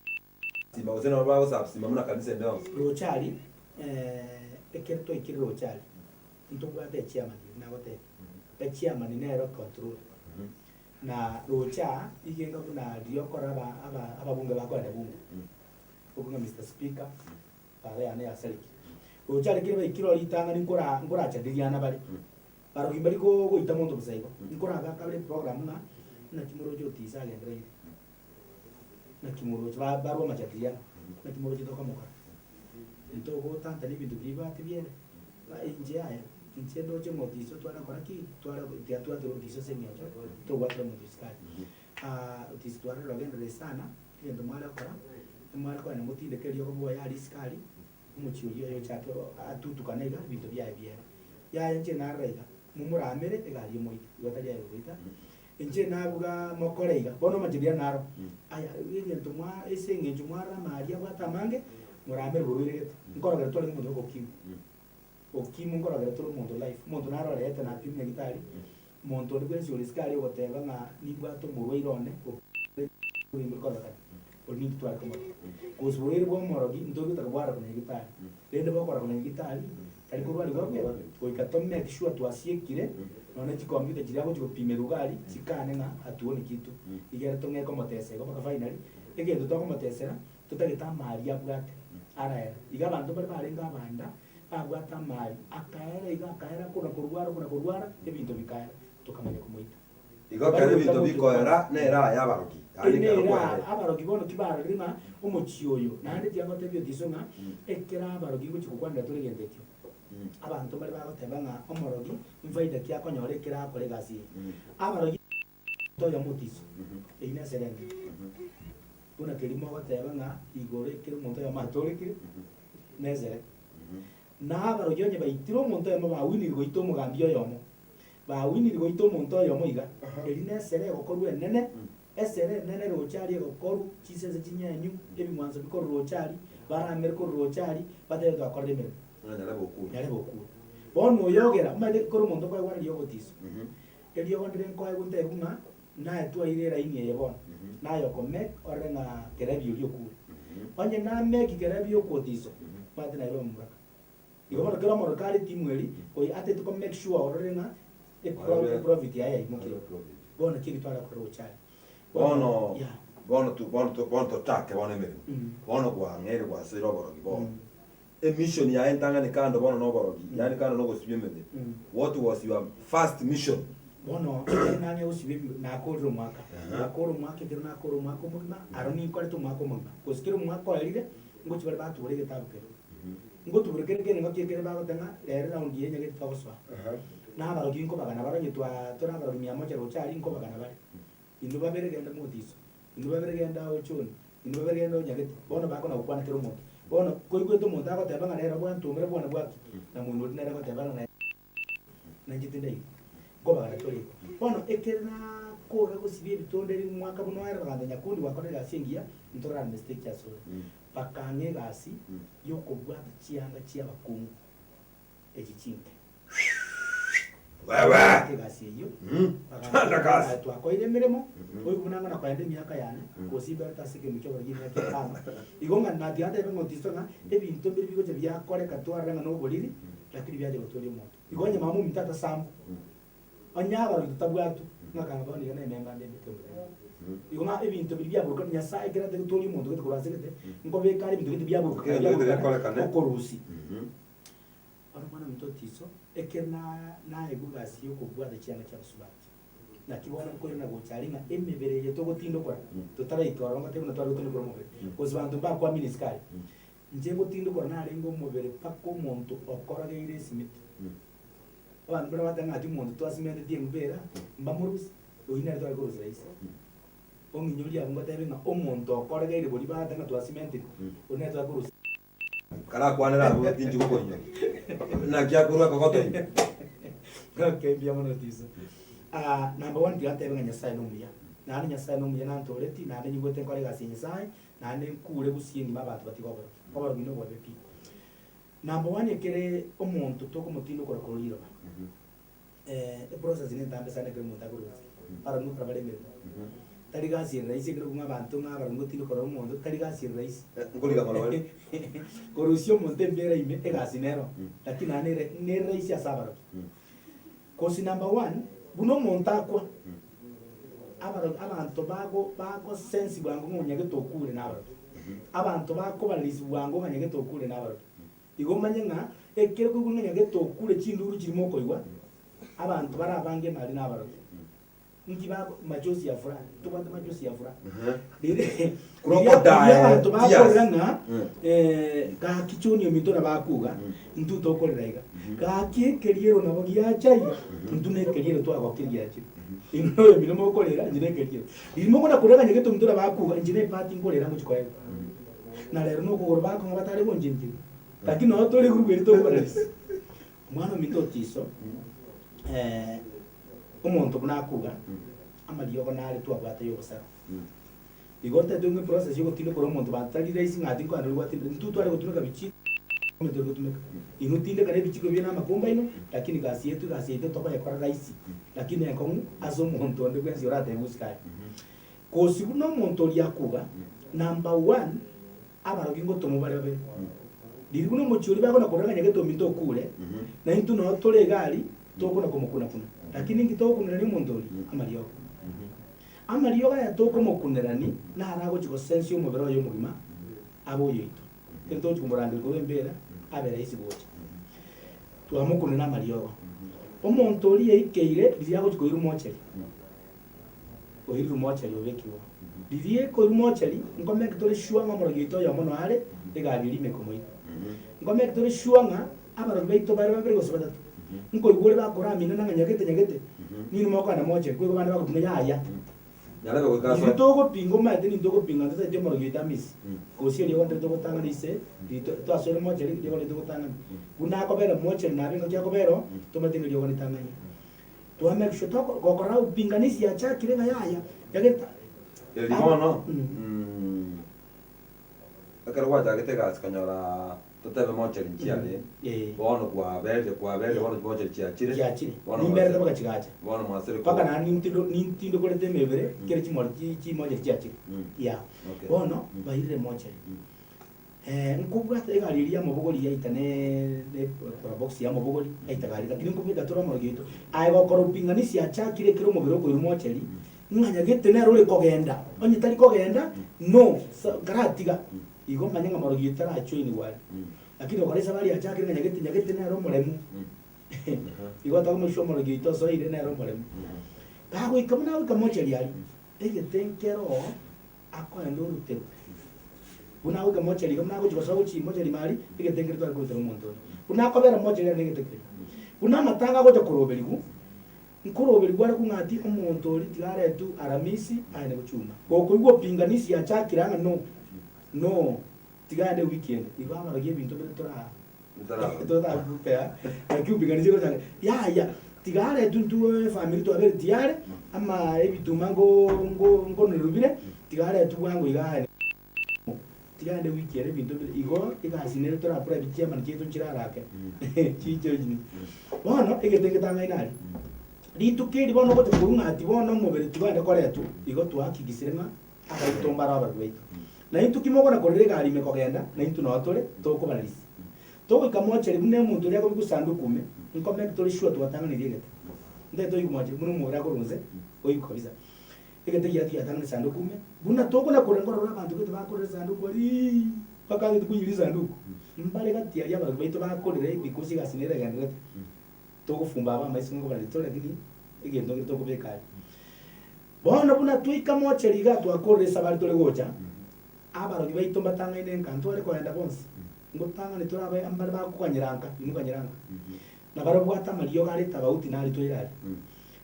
simba gose nabo bagosasima buna kanisa ende yonsi? Roche aria, ekero twaikire roche aria, ntobwate echairman riria nagotebia, echairman nere ocontrol, na roche aa iga enga buna riria okora aba aba ababunge bakoenda bunge, okong'a Mister Speaker, Baba yane yasarekire. Roche aria kere baikire oo ritang'ani nkora nkorachadiliana bare, barogi mbari ko goita monto bosa igo, nkorabaka bare eprogram ng'a naki moroche Otiso agendereire, naki moroche ba barwe amachadiliano, naki moroche tokomokora. Ntogotantana ebinto biria bibwate biere, ba inche yaya, inche ndoche ng'a Otiso tware gokora ki? Tware tiga twatera Otiso ase eng'encho togwatera omonto isiko aria. Otiso twarorire ogenderire sana, Egento mware gokora, nimware kogenda motindeke eriogo bwoye aria isiko aria, omochie oria oyochake atutukane iga, ebinto biaye biere. Yaya inche narora iga, momoramere egari emoite, igo tari aye ogoita, inche nabuga mokore iga, bono omachie riria naro, aya egento mwa ase eng'encho mwarama aria abwate amange, moramere borwaire gete, nkorogera twarenge omonto baka ukimwi, ukimwi nkorogera tore omonto life, omonto narorete napimwa nyagetari, Monto onde bwensi ore isiko aria ogoteba ng'a nimbwate omorwaire one orinde kororekana, oria ninki tware komorora. Gose borwaire bwa omorogi ntori gotaka bwarora na nyagetari, rende bokorora na nyagetari, tari korwarigwa buya, goika to make sure twasiekire nonya chicomputer chiria agochi gopimerwa iga aria, chikane ng'a atuoni kitu. Igere tong'e komotesa igo mpaka finally, egento tokomotesera, totagete amari abwate araere. Iga abanto mbare barenge abanda. Babwate amari, akaera iga akaera kona korwara kona korwara, ebinto bikaera, tokamanya komoita. Igo ekero ebinto bikoera nere aye abarogi, yaani Ere ekero nere kwaerire. abarogi bono tibarorire ng'a omochie oyo, naende tiagotebia Otiso ng'a ekero abarogi ngochia gokwanera tore egento ekio. Abanto mbare bagoteba ng'a omorogi mfaida ki akonyora ekero akora egasi eye. Abarogi omonto oyomo Otiso, eyio nesere enene. Buna keria mogoteba ng'a igoro ekero omonto oyomo atorekire, nesere. Na abarogi onye baitire omonto oyomo bawiniri goita omogambi oyomo, bawiniri goita omonto oyomo iga, eri nesere egokorwa enene, esere enene roche aria egokorwa, chisese chinyenyu, ebing'wanso bikorwa roche aria, baramere korwa roche aria, batebe twakorire emeremo. Ng'a nyarebe okure. Nyarebe okure. Bono oyogera, omanyete kera omonto nkoegwa riria ogotiswa, eriogo ndire nkoegwa ntebiwe ng'a naye twaire eraini eye bono, naye okomake orore ng'a kerebi oria okure. Onye nameki kerebi okotiso, omanyete nairwe omomuraka. Igo bono kera omorwoti kare etimu eri, oyo atete ko make sure orore ng'a epro- eprofit yaye yaimokire. Bono naki eki tware korora gocha aria. Bono Yeah. bono tu bono tu bono tochake bono emeremo. Bono kwang'eire gwasoire oborogi bono. Emission yaye entang'ani kando bono noborogi, yaani kando nogosibia emebere. What was your first mission? Bono ekero nang'ea gosibia ebi nakorire omwaka, Aha. nakora omwaka ekero nakora omwaka omogima, aro ninkorete omwaka omogima, gose kera omwaka oerire, ngochia bare batubora egetabu keria. Ngotubora kere kere ngaki ekere bagoteba ng'a rero round eye nyagete togosoa. Na abarogi nkobagana bare onye twa tore abarogi mia moja roche aria nkobagana bare. Inwe babere genda motiso, inwe babere genda ochoni, inwe babere genda onyagete, bono bakona gokwana kera omonto. Bono koigwete omonto agoteba ng'a rero bwantomera bwane bwaki, na moino oria nere agoteba ng'a nainche tindaiga, nkobagana tore igo. Bono ekere nakora gosibia ebitondo ebi omwaka buna oere baganta nyakundi gwakorire egasi engiya, ntorara mistake asore. Bakang'a egasi yokobwata chianga chiabakungu echi chinke. Wewe! Bakabwata egasi eyio, Chanda bagantebia kasi. ng'a twakoire emeremo, oigwe buna ng'a nakoenda emiaka yane, gose imberete ase ekeombe ki'oborori emiaka etano. Igo ng'a natiga ntebe ng'a otiso ng'a ebinto mbire bigocha biakoreka twarora ng'a noboriri, lakini biacha gotoria omonto. Igo onye mama ominto atasambwa, onye abarogi totabwatwa, ng'a kanga bono iga nememba nde mbeke oboriri. Igo ng'a ebinto biria biaburukana, Nyasae ekero atagete gotoria omonto gete korwa ase gete, nkobeka are ebinto gete biaburukana Egento gete biaburukana, gekorekane. okorusia. Bono mwana ominto otiso, ekero na naegwa egasi ya okobwata chianga chi'abasubati, naki bono nkoirana gocha aria ng'a emebere eye togotindokora, totaraika ororo ngotebi buna tware gotindokora omobere, gose banto mbakwamini isiko aria. Inche ngotindokora narenge omobere mpaka omonto okorogeire esimiti. Abanto baria bateba ng'a ati omonto twasimentetie embera, mbamorusie, oyio nere tware korusia rahisi. Ong'inyorie abwo ngotebe ng'a omonto okorogeire boria bagoteba ng'a twasimentire, oyio nere tware korusia. Karakwanere abwo tinchi gokoinyora. Naki akorwa ekogoto ime. Okay, mbuya mono Tiso. Ah, number one tiga ntebe ng'a Nyasaye nomuya. Naende Nyasaye nomuya nantoreti, naende nyigwete nkore egasi ya Nyasaye, naende nkure gusii engima abanto batige oborogi. Oborogi nobobe pi. Number one ekere omonto tokomotindokora korwa riroba, eprocess nentambe sana ekero omonto akorwa gusii. Barabwo nokora bare emeremo. Tari gasi ere rahisi ekero okong'a abanto ng'a abarabwo ngotindokora korora omonto, tari gasi ere rahisi. Nkoriga mono bare. Korusia omonto embera ime egasi nero, lakini naende nere nere rahisi ase abarogi. Kosi number one, buna omonto akwa, abarogi abanto bago bagosensi bwango ng'a onyagete okure nabarogi. Abanto bakobarerisia bwango ng'a nyagete okure nabarogi. Igo omanye ng'a ekero koigwa ng'a nyagete okure chinduru chiria mokoigwa, abanto bare abange mari nabarogi. Nki bako machozi ya furaha, tobwate machozi ya furaha. Riria Crocodile riria abanto bakorera tears. ng'a gaki choni ominto nabo akuga, intwe tokorera iga. Gaki ekeriero nabo giacha iga, intwe na ekeriero twagokire giachire. Inwe oyomino mokorera, inche na ekeriero. Riria mokona korera ng'a nyagete ominto nabo akuga, inche na epati nkorera ngochi koegwa. Na rero nokogoro bakong'a batare gonchencheria. Lakini noo tore group eria tokobarerisia. Omwana ominto Otiso, omonto buna akuga, amariogo nare twabwate y'obosara. Igo ntagete ng'a eprocess ya ogotindekora omonto banto tari rahisi ng'a ati nkoenda gwatindeka, intwe tware gotumeka bichiko omonto ore gotumeka. Inwe tindeka na ebichiko biaino na amakombe aino, lakini gasi yaito egasi yaito tokoyekora rahisi, lakini enkong'u ase omonto onde bwensi oratebe gosika aye. Gose buna omonto oria akuga, number one, abarogi ngotomwa bare babere. Riria buna omochie oria bakona korora ng'a nyagete ominto okure, na intwe noo tore iga aria, tokona komokuna-kuna. Lakini inki togokunerania omonto oria? Amariogo. Amariogo aya tokomokunerani, naro agochia gosensia omobere oye omogima, abe oyoito. Ekero togochia komoranderia korwa embera, abe rahisi gocha. Twamokunera amariogo. Omonto oria yaikeire, riria agochia koirwa mochari, oirwe mochari obekirwe. Riria ekoirwa mochari, nkomeke tore sure ng'a omorogi oito oyomo noyo are, egari eria ime ekomoira. Nkomeke tore sure ng'a abarogi baito bare babere gose batato, nkoigwa ore bakoraminana ng'a nyagete nyagete, ninwe mokogenda mochari, koigwa abande bagotuma yaya. Nyarebe goika Riria asoe. togopinga omanyete ninto ogopinga ntotageti omorogi oito amisi, gose eriogo ndire togotang'ana ise, riria twasoire mochari, eriogo ndire togotang'ana. Buna akobera mochari nabe engaki akobera oo, tomanyete ng'a eriogo ritang'aine. Twa make sure toko gokora upinganisi yachakire ng'a yaya yageta Eri bono, ekero gwachagete egasi konyora totebe mochari nchiare, Eh. bono kwaberire kwaberire bono chimochari chiachire, chiachire bono nimberete mwasire mpaka chigacha bono mwasire mpaka ko naende nintindo nintindokorete emebere kere chimori chi chimochari chiachire yeah Okay. bono bairire mochari Nkobwata egari eria y'amabogori yaita ne ne probox y'amabogori yaita gari lakini nkobeka tore omorogi oito. Aye gokora upinganisi achakire ekero omobere okoirwa mocheri, ng'a nyagete nere ore kogenda, onye tari kogenda no sa nkaratiga. Igo manya ng'a morogi oito tarajoinigwa aria. Lakini gokora esabari yachakire ng'a nyagete nyagete nere omoremu, igo tokomochia omorogi oito osoire nere omoremu. Kagoika buna agoika mocheri aria, egete nkero akoenda oruterwe. Buna agoika mochari iga, buna agochia gosoa gochia mochari ime aria, egete nkeri tware korutera omonto oria. Buna akobera mochari aria negete keria. Buna amatanga agocha koroberigwa, nkoroberigwa are kong'ati omonto oria tiga aretwe aramisi aende gochuma. Gokoigwa opinganisi yachakire ang'e no, no, tiga aende ewiki ende. Igo abarogi ebinto bire toraa totakopea naki upinganisi egochaka yaya tiga aretwe intwe efamiri twabere tiyare ama ebituma ngo ngo nkonerwa bire tiga aretwe bwango iga aye tiga aende ewiki ere ebinto bire igo egasi nere torakore ebi chiamani chiaito nchirarake chiche bono egento egetang'aini aria rituko eri bono ogocha korwa ng'a ati bono omobere tiga onde koretwa igo twahakikisire ng'a abaito mbare abarwani baito. Na intwe ki mogona korera egari ime kogenda, na intwe nao tore, tokobararisia. Togoika mochari buna omonto oria akobekwa esanduku ime, nkomeke tore sure twatang'anirie egete. Ntagete oigwe mochari buna omobere akorwa inse, oigwe kabisa. Egete giato giatang'ana esanduku ime, buna tokona korera nkorora abanto gete bakorera esanduku aria bakagete koiyora esanduku. Mbare gati aria abarogi baito bakorera because egasi nere egendererete. Togofumba aba amaiso nkobarari tore lakini egento nkere tokobeka aria. Bono buna twaika mocheri igaa twakorire esabari tore gocha, abarogi baito mbatang'aine nka ntware kogenda bonsi, ngotang'ani tore abe mbare bakoganyera nka, inwe ganyera nka. Na barabwate amariogo are tabauti nari toire aria.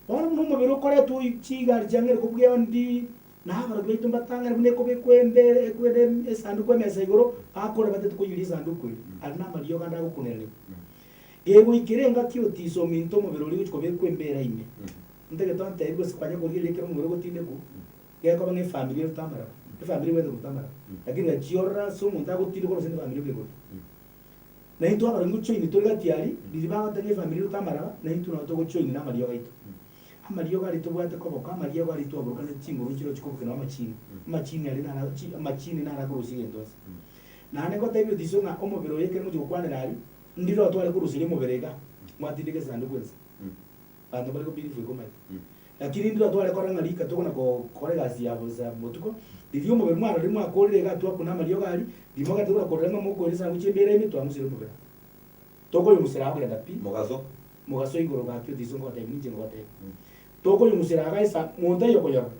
Bono buna omobere okoretwa oyo chigari chiang'eire kobugia ndi, na abarogi baito mbatang'ane buna ekobekwa embere ekwende esanduku emesa igoro, bakore batete koiyora esanduku eria. Aria namariogo ande agokunererigwa. Gegoikera engaki otiise ominto omobere oria ogochia kobekwa embera ime. Ntagete ontebi gose kwanya korigereria ekero omobere ogotindekwa, gekoba ng'a efamiri erute amaraba. Efamiri ebwenerete koruta amaraba. Lakini gachia orore ase omonto agotindekwa gose nefamiri okegoria. Na intwe abaronge gochoini tore gati aria, riria bagoteba ng'a efamiri erute amaraba, na intwe nabo togochoini namariogo aito. Amariogo aria tobwate koboko, amariogo aria twaburukana chinguru chire chikobukia nabo amachini. Amachini aria naro chi amachini naro akorusia egento ase. Naende ngotebia otiso ng'a omobere oyo ekero ngochia gokwanera aria, ndire otware koruseria omobere iga, mwatindeka esanduku ense. Abanto mbare kobirifu igo omanyete. Lakini ndire otware korora ng'a rika tokona gokora egasi ya bosa botuko, riria omobere mwarorire mwakorire iga twakuna amariogo aria, riria mogete kona korora ng'a mokoira esanduku chi'embeera ime twang'usire omobere. Tokoyong'usera agogenda pi. Mogaso. Mogaso igoro gaki otiso ngotebia ninche ngotebia. Tokoyong'usera iga esa monto aye okoyorora.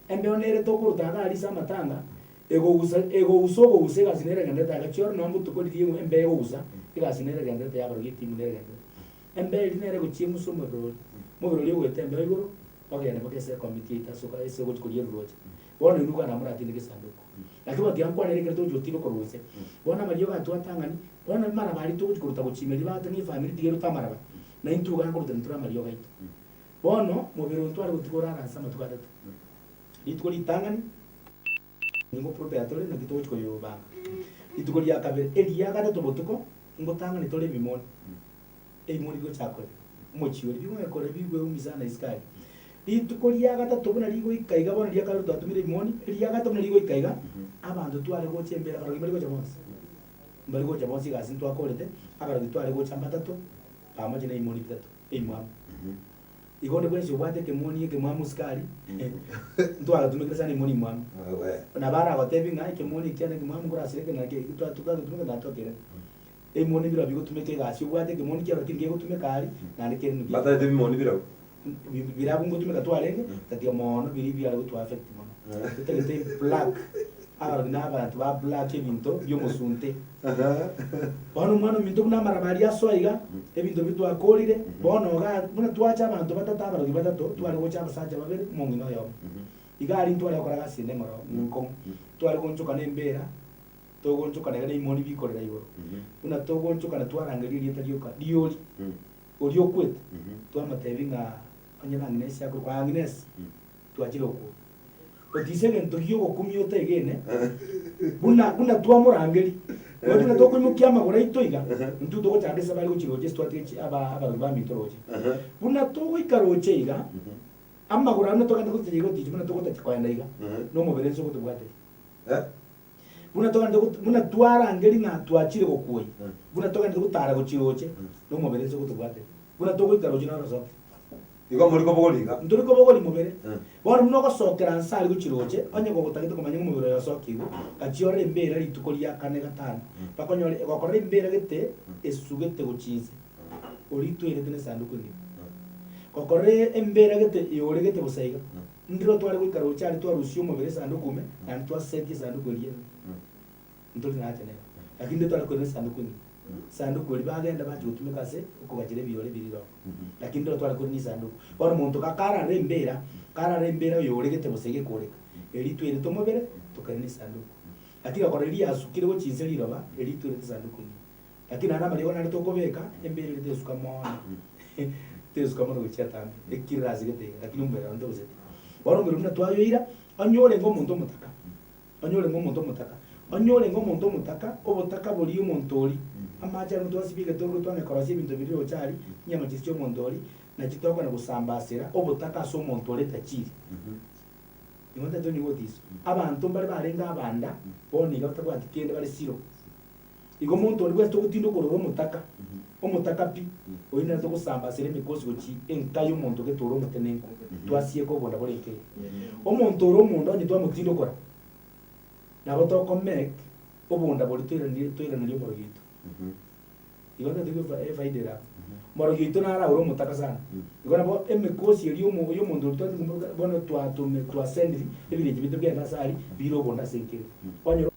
Embeo nere tokoruta iga aria ase amatanga, egogusa egogusa ogogusa egasi nere egenderete agachi ore nonye botuko riria embeo egogusa, egasi nere egenderete yabarogia etimu nere egenderete. Embeo eria nere egochia emusa omobere oria, omobere oria ogoeta embeo igoro, ogenda mpaka ase ekomiti yaito ase ase ogochia koria eruroche. Bono inwe iga namoratindeke esanduku. Naki bono tiga nkwanere ekero togochia gotindeka korwa inse. Bono amariogo atwatang'ani, bono amaraba aria togochia koruta gochia ime riria bagoteba ng'a efamiri tiga erute amaraba, na intwe iga nkoruta intwe amariogo aito. Bono, mobere oyo ntware gotiga orare ase amatuko atato. Rituko ritang'ani, nigo prepare tore naki togochia koyobanga. Rituko ria kabere, eria gatato botuko, ngotang'ani tore ebimoni, ebimoni bigochaka korera, omochie oria, bigong'e korera bigweumia sana isiko aria. Rituko ria gatato buna rigoika iga bono ria kabere twatumire ebimoni, eria gatato buna rigoika iga, abanto tware gocha embera abarogi mbari gocha bonsi, mbari gocha bonsi egasi ntwakorete, abarogi tware gocha mbatato, pamoja na ebimoni bitato, ebimwamu. Igo onde bwensi obwate ekemoni ekemwamu isiko aria, ntwagatumekire sana emoni emwamu. Nabo aragotebi ng'a ekemoni ekiane ekemwamu nkorasire eke na eke, twagatumeka natwakere. Ebimoni mbirobio bigotumeka egasi, obwate ekemoni kiao lakini kegotumeka aria, naende kere nuki. Mbatagete ebimoni birabwo. Birabwo ngotumeka twarenge, tatiga mono biria biare gotu affect mono. Totagete black, abarogi na abanto ba black ebinto bia omosunte. Bono omwana ominto buna amaraba aria asoa iga, ebinto biria twakorire, bono iga buna twacha abanto batato abarogi batato, tware gocha abasacha babere, omong'ina oyomo. Iga aria ntware gokora gasi ende eng'oro nkong'u. Tware goonchoka na embera, togoonchokana iga na ebimoni bikorera igoro. Buna togoonchokana twarangeria erieta rioka riori, oria okwete, twamotebia ng'a onye na Agnes akorokwa Agnes, twachire okwo. Otise egento gi'ogokumia otegene, buna buna twamorangeria, Nonye buna tokoimokia amagoro aito iga, intwe togochaka esabari gochia roche ase twatiga chi aba abarogi baminto roche. Buna togoika roche iga, amagoro aria buna togenda goticha iga otichi buna togotacha koenda iga, na omobere inse ogotobwateria. Buna togenderete got buna twarangeria ng'a twachire gokuoyia, buna togenderete gotara gochia roche, na omobere inse ogotobwateria. Buna togoika roche noro osoke. Igo mori kobogoria iga. Ntori kobogoria mobere. Bono buna ogosokera nse aria gochia roche, onye gogotagete komanya ng'a omobere oyo osokigwe, gachia orore embera rituko ria kane gatano, bakonyore gokorora embera gete esugete gochia inse, oria twairete na esanduku engima. Gokorora embera gete yoregete bosa iga, ndiro tware goika roche aria twarusia omobere esanduku ime, naende twasetia esanduku eria ime. Ntori nacha nero. Lakini ndiro tware koirana esanduku engima. Esanduku eria bagenda bachia gotumeka ase okogachera ebiore biria riroka. Lakini ndiro tware korina esanduku. Bono omonto gakarara embera, karara embera oyoregete bosa iga ekoreka, eria twairete omobere, tokairana esanduku. Lakini gakora riria yasukire gochia inse riroba, eria twairete esanduku engima. Lakini naende amariogo nare tokobeka, embera eria tesuka mono, tesuka mono gochia atambe, ekirire ase gete iga, lakini omobere one togoseti. Bono omobere buna twayoira, onye orenge omonto omotaka, onye orenge omonto omotaka, onye orenge omonto omotaka, obotaka boria omonto oria, amache aria twasibia egetongoro twang'e korosia ebinto biria roche aria, chinyama chiria chia omonto oria, nachi tokona gosambasera obotaka ase omonto ore tachiri. Nigo ntagete onyigwe otiso. Abanto mbare barenge abanda, bono iga batabwati kende bare siro. Igo omonto oria bwensi togotinda okorora omotaka, omotaka pi, oyio nere togosamba asere emikosi gochia enka y'omonto gete ore omotenenku, twasieka obonda bore enka eye. Omonto ore omonda onye twamotindokora, nabo tokomake obonda boria toiranie toiranerie omorogi oito. Igo ntotebe efa efaida ere abwo. Omorogi oito naro ore omotaka sana. Igo nabo emikosi eria omo y'omonto oria twachia komoruka bono twatome twasendiri ebirecha biaito bigende ase aria, bire obonda ase enka eria. Kwanyora.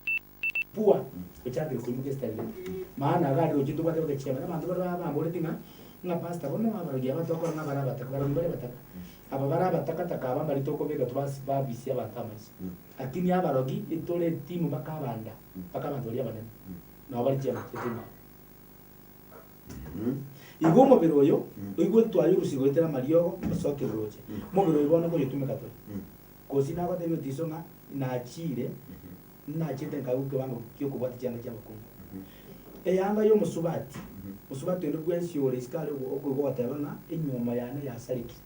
Pua, ochakire koimoka esitari gete. Maana iga aria roche ntobwate bagechemana abanto bare bamboreti ng'a, ng'a pastor bono abarogi aba tokora ng'a bare abataka, barogi mbare abataka. Aba bare abataka taka aba mbari tokobeka tobasi babisia abanto amaiso. Lakini abarogi etore etimu mpaka abanda, mpaka abanto baria abanene, nabo bare chiama chiaito ime abwo. Igo omobere oyo, oigwe twayorusia goetera amariogo, osokire roche. Omobere oyo bono nkoyotumeka tore. Gose nagotebia otiso ng'a nachiire, Nachete nkaigwa ekewango gi'okobwata chianga chi'abakungu. Eyanga y'omosubati, mosubati onde bwensi ore isiko are okoigwa ogoteba ng'a enyuomo yane yasarekire,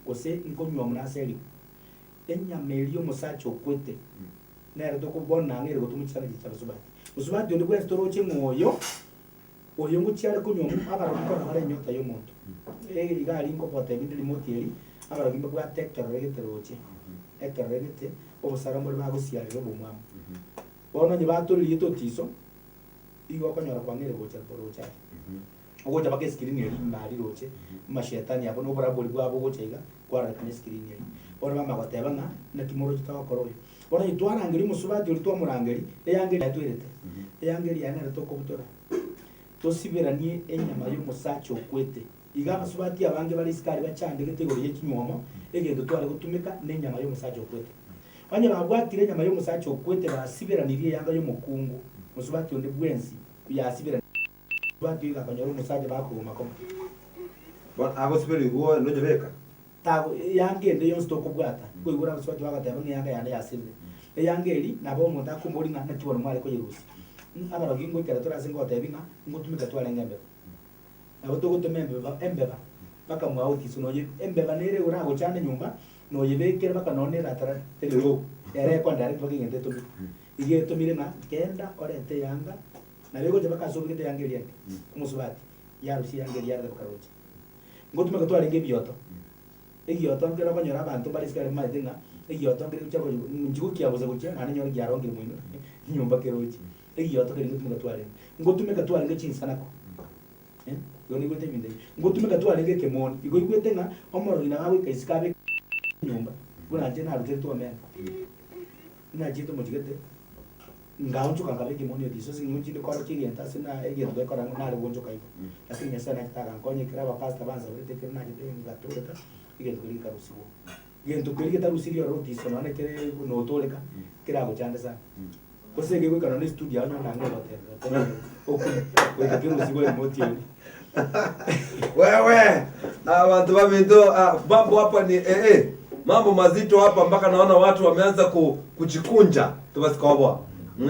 gose nkonyuomwa naserigwe. Enyama eria y'omosacha okwete, nere tokobona ang'e ere gotoma chianga chiria chi'abasubati. Mosubati onde bwensi toroche ng'a oyo, oyo ngochia are konyuomwa, abarogi nkorora bare enyota y'omonto. Iga aria nkogotebia inde remote eria, abarogi mbabwate ekerore gete roche, ekerore gete. Obosara mbore bagosiarera obomwamu. Bono onye batoririe totiso, igo okonyora kwang'eire gocha roche aria. Ogocha mpaka escreen eria ime aria roche, amashetani abo na oborabori bwabo ogocha iga, kwarorekana escreen eria. Bono bamanya goteba ng'a naki moroche togokora oyo. Bono onye twarangeria omosubati oria twamorangeria, eyanga eria yatwerete, eyanga eria yaye nere tokobutora, tosiberanie enyama ya omosacha okwete. Iga abasubati abange bare isiko aria bachandegete igoro ye chinywomo, egento tware gotumeka nenyama y'omosacha okwete. Onye babwatire enyama y'omosacha okwete basiberanirie eyanga y'omokungu, mosubati onde bwensi yasiberanirie, mosubati oyo gakonyora omosacha bakogoma koma. Bono agosiberigwe oende onyebeka. Tago eyanga ende yonsi tokobwata, nkoigure abasubati bagoteba ng'a eyanga yane yasirire. Eyanga eri nabo omonto akomoboria ng'a naki bono mware koyerusia. Abarogi ngoikera tore ase ngotebi ng'a ngotumeka twarenge embeba. Nabo togotoma embeba embeba mpaka mwao otiso noye embeba nere oragochande nyomba noyebekere mpaka nonye neratara teri row ere ekwa direct mpaka egento etomire. Iga etomire ng'a genda orente eyanga nabo egocha mpaka ase obegete eyanga eria ende omosubati yarusia eyanga eria yareta mpaka roche. Ngotumeka twarenge ebioto, egioto nkere okonyora abanto mbare isiko aria bamaete ng'a egioto nkere gochia koywa nchigokia bosa gochia naende nyore kiarongire moino nyomba keroche. Egioto keria ngotumeka twarenge. Ngotumeka twarenge chinsanako. Eh, igo naigwete ebinto ebi. Ngotumeka twarenge ekemoni. Igo oigwete ng'a omorogi nabo agoika isiko abeke nyomba, buna inche naruteretwe omena. Nachiete omochie gete, ngaonchoka nkaba ekemoni oti ase eng'encho nchinde korokia egento ase na egento gekora ng'a nare goonchoka igo. Lakini Nyasaye nachete agankonya ekero abapastor bansaberete ekero nachete ngatoreka, egento keria gekarusigwa. Gento keria getarusirie ororo otiso nonya kere notoreka, keragochande sana. Gose egegoika nonya estudio yao onye nang'e ogoteba otebe okure goika kerusigwe remote eria. Wewe abantu baminto ah, mambo hapa ni eh, eh, mambo mazito hapa mpaka naona watu wameanza ku, kujikunja tobasikoboa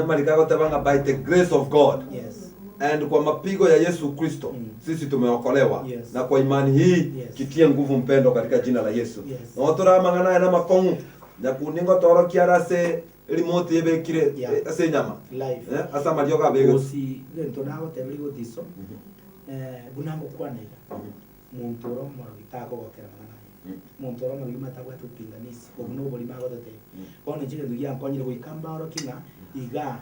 marika agoteba ng'a by the grace of God Yes. and kwa mapigo ya Yesu Kristo sisi tumeokolewa Yes. na kwa imani hii Yes. kitie nguvu mpendo katika jina la Yesu Yes. notore amang'ana aya namakong'u nyakundi ngotorokia are ase Erimote ebekire Yeah. ase enyama, Live. eh, ase amariogo abegete. Gosi gento nagoteberia gotiso, eh, buna ngokwana iga, monto ore omorogi takogokera mang'ana aya. Monto ore omorogi omanyete tabwati upinganisi, obwo na oborimo agototebia. Bono inche egento giankonyire goika mbaorokie ng'a igaa,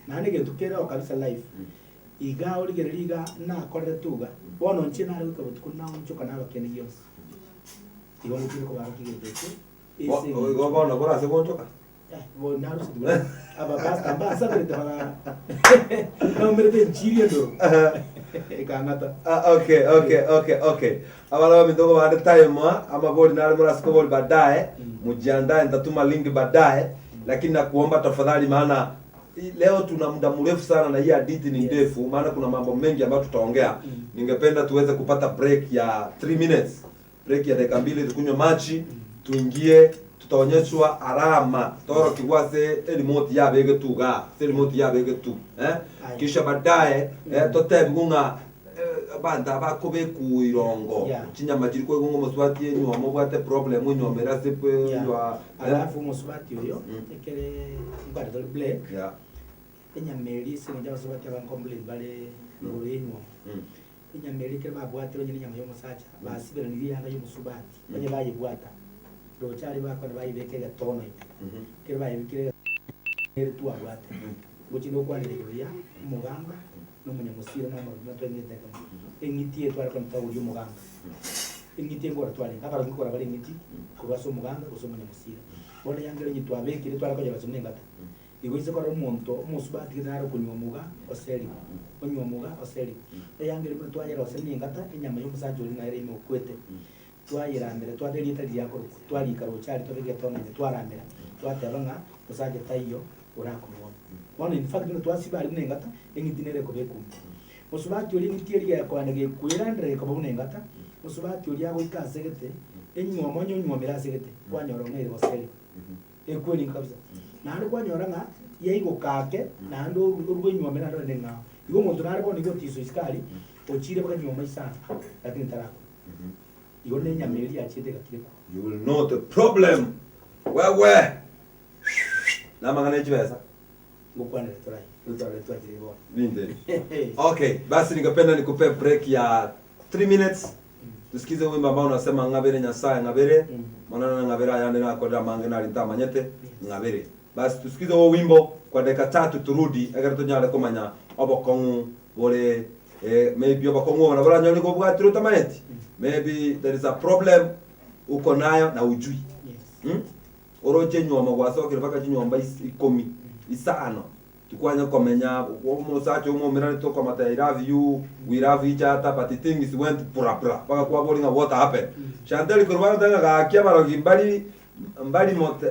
naende egento kereo kabisa live, igaa origereria igaa nakorerete iga, bono inche nare goika botuko naonchoka naba kende gionsi. Igo ngotiga kobarokia egento ekio, ase eng'encho. Igo bono borase goonchoka? Abapastor mbasaberete baga naumerete enchiri endoro ekang'ata. Ah, okay, okay, okay, okay. Abana baminto kobande time ah, amabori nare morase kobori baadaye mujiandae nitatuma link baadaye lakini nakuomba tafadhali maana leo tuna muda mrefu sana na hii hadithi ni Yes. ndefu maana kuna mambo mengi ambayo tutaongea ningependa tuweze kupata break ya 3 minutes Break ya dakika mbili tukunywe machi tuingie tutaonyeshwa alama torokigwe ase erimote yabegetwe igaa ase erimote yabegetwe eh Aye. kisha baadaye eh, totebigwe ng'a eh, abanto aba bakobekwa irongo Yeah. chinyama chiri koigwa ng'a omosubati enywomo obwate problem enywomo ere ase Yeah. enywa eh, Alafu omosubati oyo ekere nkware tori break yeah. Enyama eria ase eng'encho abasubati aba ncomplain bare igoro y'enywomo. Enyama eria ekero babwatire onye nenyama y'omosacha, basiberanirie eyanga y'omosubati, onye bayebwata, roche aria bakona bayebeka egetono ime. Ekero bayebekire egetono ere twabwate, ngochia nokwanera igoro ya omoganga na omonyamosira na omorogi buna twaingete ekemo. Eng'iti eye tware kona twagoria omoganga, eng'iti enkogora twarenge, abarogi nkogora bare eng'iti korwa ase omoganga gose omonyamosira. Bono eyanga ere onye twabekire tware koyerosia buna engata. Igo inse korora omonto omosubati gete nare okonywa omoga oserigwe, onywa omoga oserigwe. Eyanga eria buna twayerosia nengata, enyama y'omosacha oria nere ime okwete. Twayeramera, twateba erieta riria akorokwa, twarika roche aria twabeka egetono ime, twaramera, twateba ng'a mosacha taiyo orakomwona. Bono in fact buna twasiba aria buna engata, eng'iti nere ekoba ekumbe. Mosubati oria eng'iti eria gekoenda gekwerandera gekoba buna engata, mosubati oria agoika ase gete, enywomo onye onywomire ase gete, kwanyora ong'eire goserigwa. Ekweringa kabisa. Naende kwanyora ng'a yaigoka ake, naende orwe enyuoma naende ore neng'ao. Igo omonto nare bono igo otiso isiko aria, ochire mpaka nyuoma isano, lakini tarakwa. Igo ne enyama eria yachiete egakirekwa. You will know the problem wewe namang'ana echibesa Ngokwanere torai, totwarore twachire bono. Ninde. Okay, basi ningependa nikupe break ya 3 minutes tusikize wimbo ambao unasema ng'abere Nyasaye ng'abere monana ng'abere ayande nakorire amange nari ntamanyete ng'abere. Basi tusikize huo wimbo kwa dakika tatu turudi egere tonyare komanya obokong'u bore eh, maybe obokong'u obo nabo oranyore nigo obwatire otamanyeti maybe there is a problem uko nayo na ujui Yes. hmm? Oroche enyuoma gwasokire mpaka chinyomba ikomi, isano, tikwanya komenya, omosacha omomerane tokomotebia I love you, we love each other but things went bra bra mpaka kwaboria ng'a what happened. Chantel korwa bagoteba ng'a gaki abarogi mbari mbari mote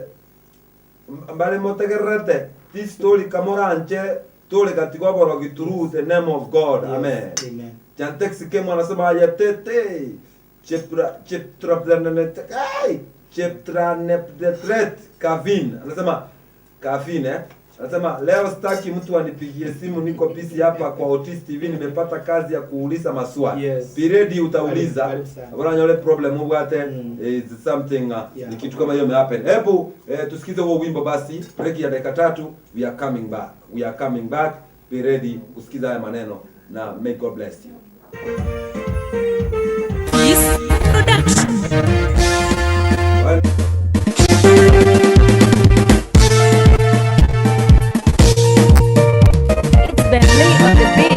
mbare motegererete this story kamoranche tore gatiga oborogi through the name of God amen. Yes. Amen. Chantex kemo anasema aye tete Cheptra Cheptraplananete ai Cheptraneptetret Kavin anasema Kavin eh? Anasema leo sitaki mtu anipigie simu, niko busy hapa kwa Otis TV, nimepata kazi ya kuuliza maswali. Yes. Be ready, utauliza. Karibu sana. Bora nyole problem ubwate is something ni kitu kama hiyo imehappen. Hebu tusikize huo wimbo basi, break ya dakika tatu, we are coming back. We are coming back. Be ready kusikiza haya maneno na may God bless you. Peace Production. It's Bentley on the beat.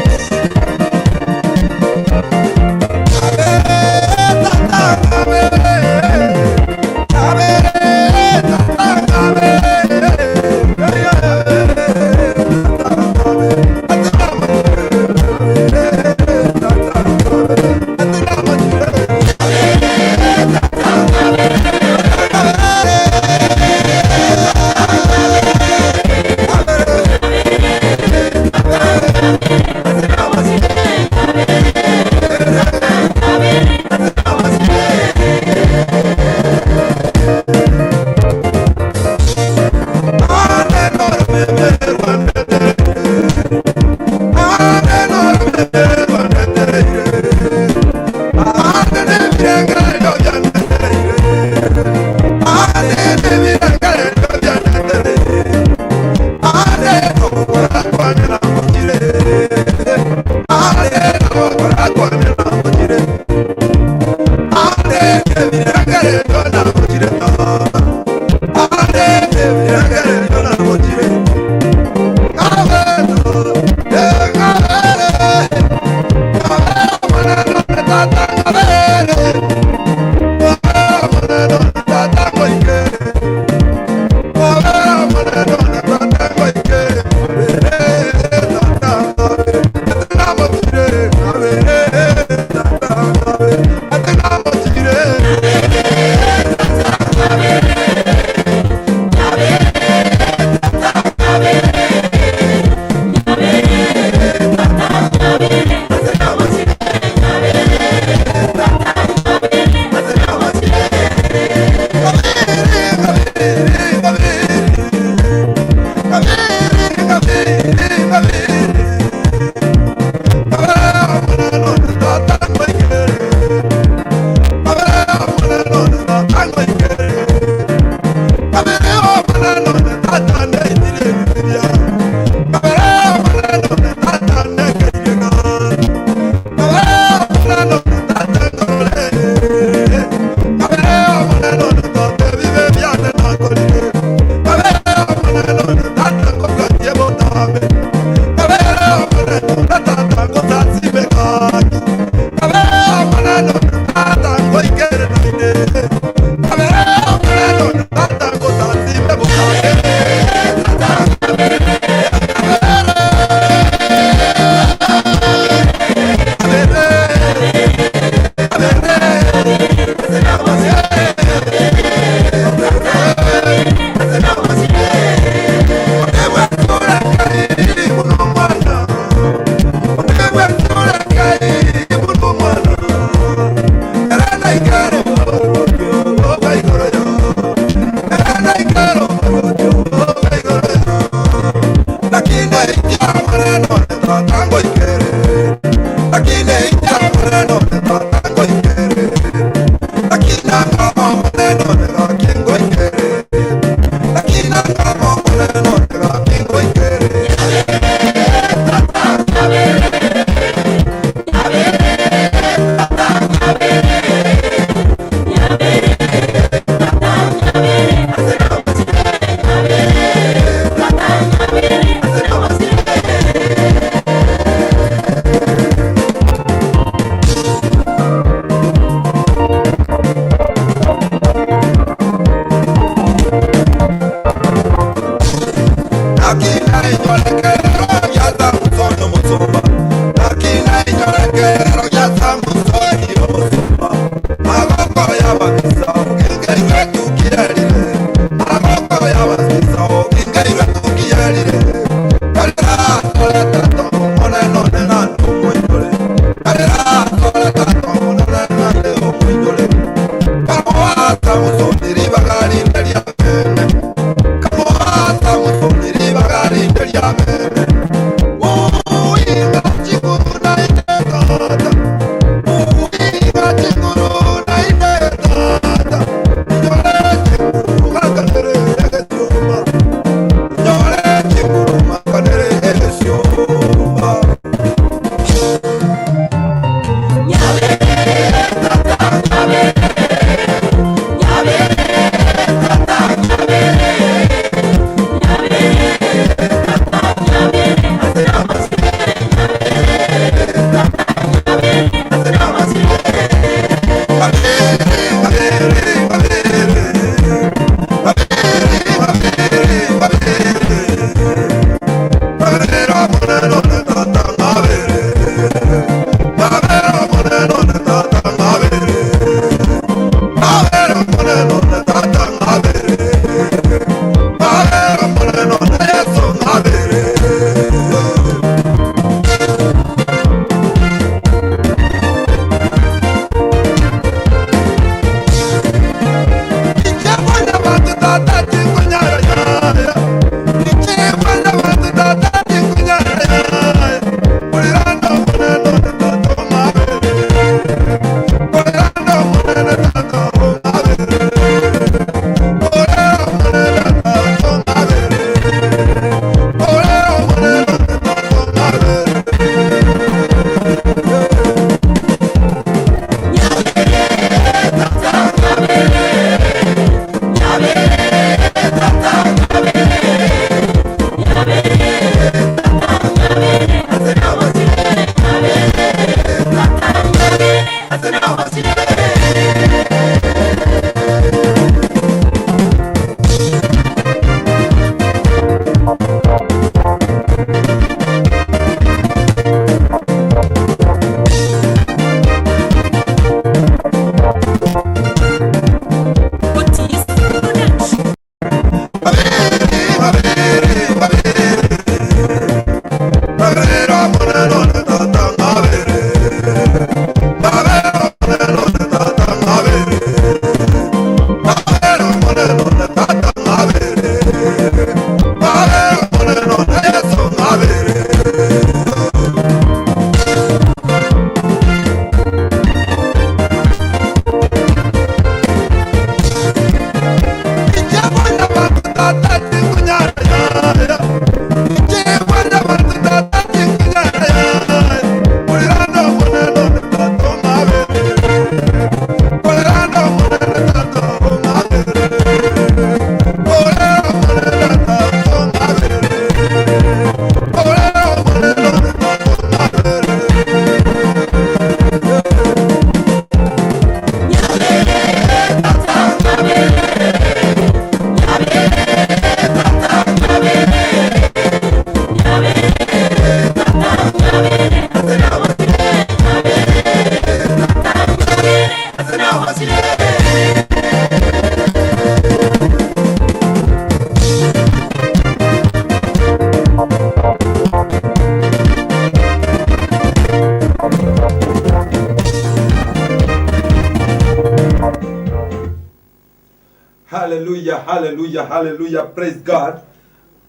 Hallelujah, hallelujah, hallelujah. Praise God.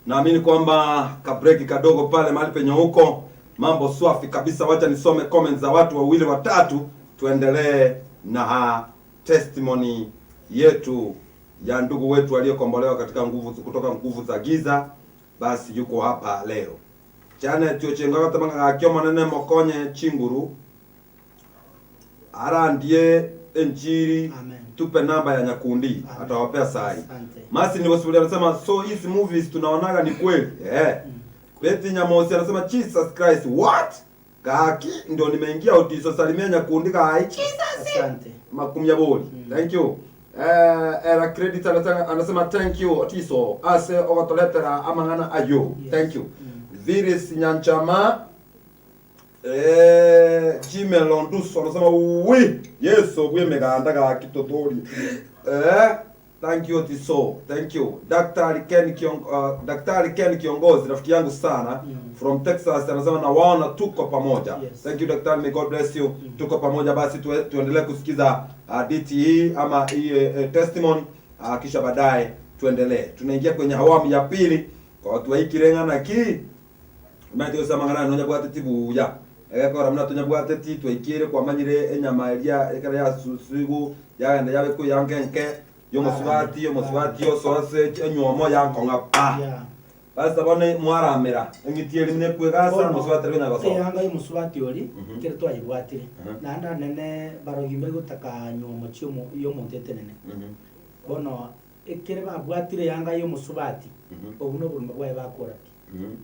Naamini kwamba kabreki kadogo pale mahali penye huko mambo swafi kabisa. Wacha nisome comments za watu wawili watatu, tuendelee na ha testimony yetu ya ndugu wetu aliyekombolewa katika nguvu kutoka nguvu za giza. Basi yuko hapa leo. Janet Ochengo agatema ng'a gaki Omonene mokonye chinguru arandie enchiri Amen. tupe namba ya Nyakundi Amen. atawapea sahi. Asante. Masi ni anasema so hizi movies tunaonaga ni kweli eh. Betty Nyamosi anasema Jesus Christ what? Gaki ndio nimeingia Otiso salimia Nyakundi gai Jesus Asante. makumya boli. Thank you. Eh, era credit anasema, anasema thank you Otiso ase ogotoletera amang'ana ayo. Yes. Thank you. Viris Nyanchama eh Chimelonduso anasema wi Yesu bwe meganda gaki totori. Eh Thank you Otiso. Thank you. Daktari Ken Kiong, Daktari Ken Kiongozi rafiki yangu sana from Texas anasema nawaona tuko pamoja. Yes. Thank you daktari, may God bless you. Tuko pamoja basi tue, tuendelee kusikiza DTE ama hii testimony kisha baadaye tuendelee. Tunaingia kwenye awamu ya pili kwa watu wa ikirenga na ki maitosama ng'ana nonya bwate tibuya egekora muna tonya ti twaikire kwamanyire enyama eria ekero yasusigu yagenda yabeku yankenke yomosubati yomosubati yosoase enyomo yankong'a pa Yeah. basi bono mwaramera eng'iti eri mune kwegasa Bono, mosubati ari konya gosoa eyanga y'omusubati ori Mhm. kere twayebwatire Mhm. naende anene barogi mbagotaka nyomo chiomo y'omonto etenene Mhm, bono ekere babwatire eyanga y'omusubati mhm, obu na oboruma bwaye bakora pi mhm.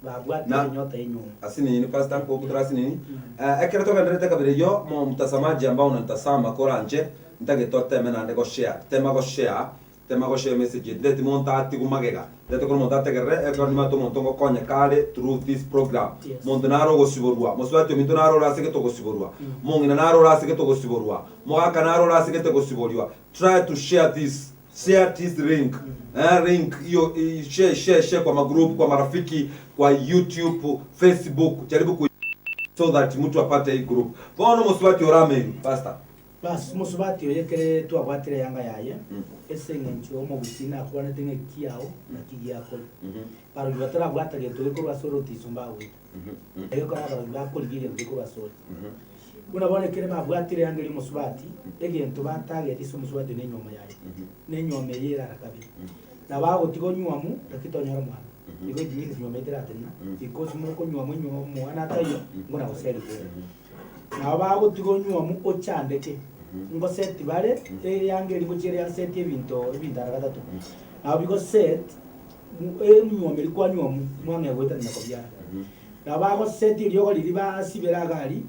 babwatire Na- enyota y'enyoma asinini pastor nkokutora asinini Eh, ekero togenderete kabere yo mo mtasamaji ambao unantasama koranje ntagete oteme nande goshare tema goshare tema goshare message ndeti monto atigu magega ndete koro monto ategerere ekero nimate omonto ngokonya kare through this program Yes. monto naro ogosiborwa mosubati ominto naro orasegete ogosiborwa Mm. mong'ina naro orasegete ogosiborwa mogaka naro orasegete gosiborwa try to share this share this link eh, link hiyo i- share share share kwa magroup kwa marafiki kwa youtube facebook jaribu ku so that mtu apate hii group bono mosubati orameiru pastor bas omusubati oyo ekere twabwatire eyanga yaye Mm. ase eng'encho omogusii nakwanete ng'a ekiao naki giakori Mhm, barogi batarabwata gento gekorwa ase orotiso mbagweta mhm, mhm, egekora abarogi bakorigia egento gekorwa ase ore mhm, buna bono ekere babwatire eyanga eri omosubati egento batageti ase omosubati na enywomo yaye mhm, na enywomo eye erara kabere Mm. na bagotiga onywomu lakini tonyora omwana Mhm. igo it means nywomo eteratenena Mm. because mokonywomu enyomo omwana ataiyo ngona goseri kwere mhm, nabo bagotiga onywomu ochandeke mhm. ngoseti bare eyanga eri gochiera yaseti ebinto ebinto ara gatato nabo bigoset emnywomeri kwanywomu mwang'e goetanana kobiara Mhm. nabo bagoseti eriogo riri basibera agari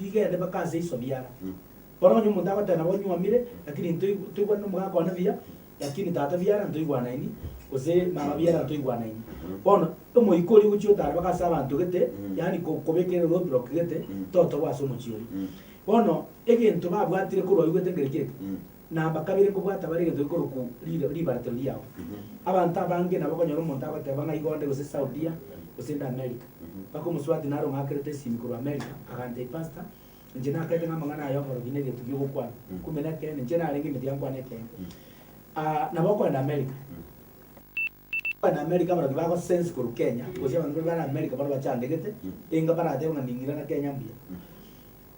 rigende mpaka ase iso biara Mm. bono onye omonto agoteba nabo onywomire lakini ntoigwane omogaka one buya lakini tata biara ntoigwanaini gose mama biara ntoigwanaini bono omoika oria ogochia otara mpaka ase abanto gete Mm. yaani kobekera roadblock gete Mm. totobwa ase omochie oria Mm, bono egento babwatire korwa oigwete nkere kireke mm, namba kabere nkobwata bare egento gekorokwa ribaratero riao mhm, abanto abange nabo okonyora omonto agoteba ng'a igo onde gose Saudia gose inde America mhm. mpaka omosubati naro ng'akerete esimi korwa America agantebia pastor inche nakaete ng'a amang'ana aya oborogi na egento gia ogokwana Mm. kumbe na ekeene inche narenge emeti yankwana ekeene Mm. Nabo okoenda America Mm. okoenda America abarogi bagosense korwa Kenya gose abanto baria bare America bono bachandegete Mm. enga baratebe ng'a ning'irana Kenya mbuya Mm.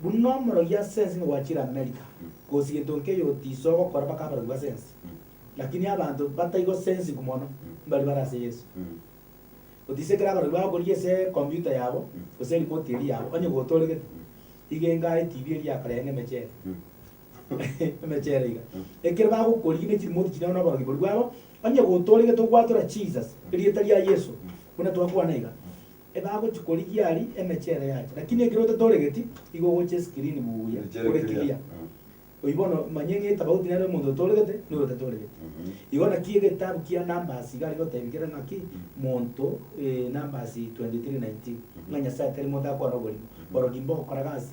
buna omorogi asense ng'a gwachire America Mm. gose gento nkeiyo otiso ogokora mpaka abarogi basense Mm. lakini abanto bataigosensigu mono Mm. mbari bare ase Yeso Mm. otise ekero abarogi bagokoria ase computer yabo Mm. gose remote eria yabo onye gotoregete iga enga etv eria yakare enge emechere Mm. emechere iga Mm. ekero bagokoria ne chiremote chiria na oborogi boria bwabo onye gotoregete ogwatora Jesus erieta ria Yeso buna twakwana iga ebagochikorigia aria emechere yacha lakini ekero otatoregeti igo ogocha escreen buya Michere ore clear. clear Mm, oywo bono manye ng'a etabauti nere omonto otoregete na oyo otatoregeti mhm. igo naki egetabu kia numbers iga arigotebia kere ng'aki monto numbers 23:19 ng'a nyasaye tari monto akwana oborimo borogi mbogokora gasi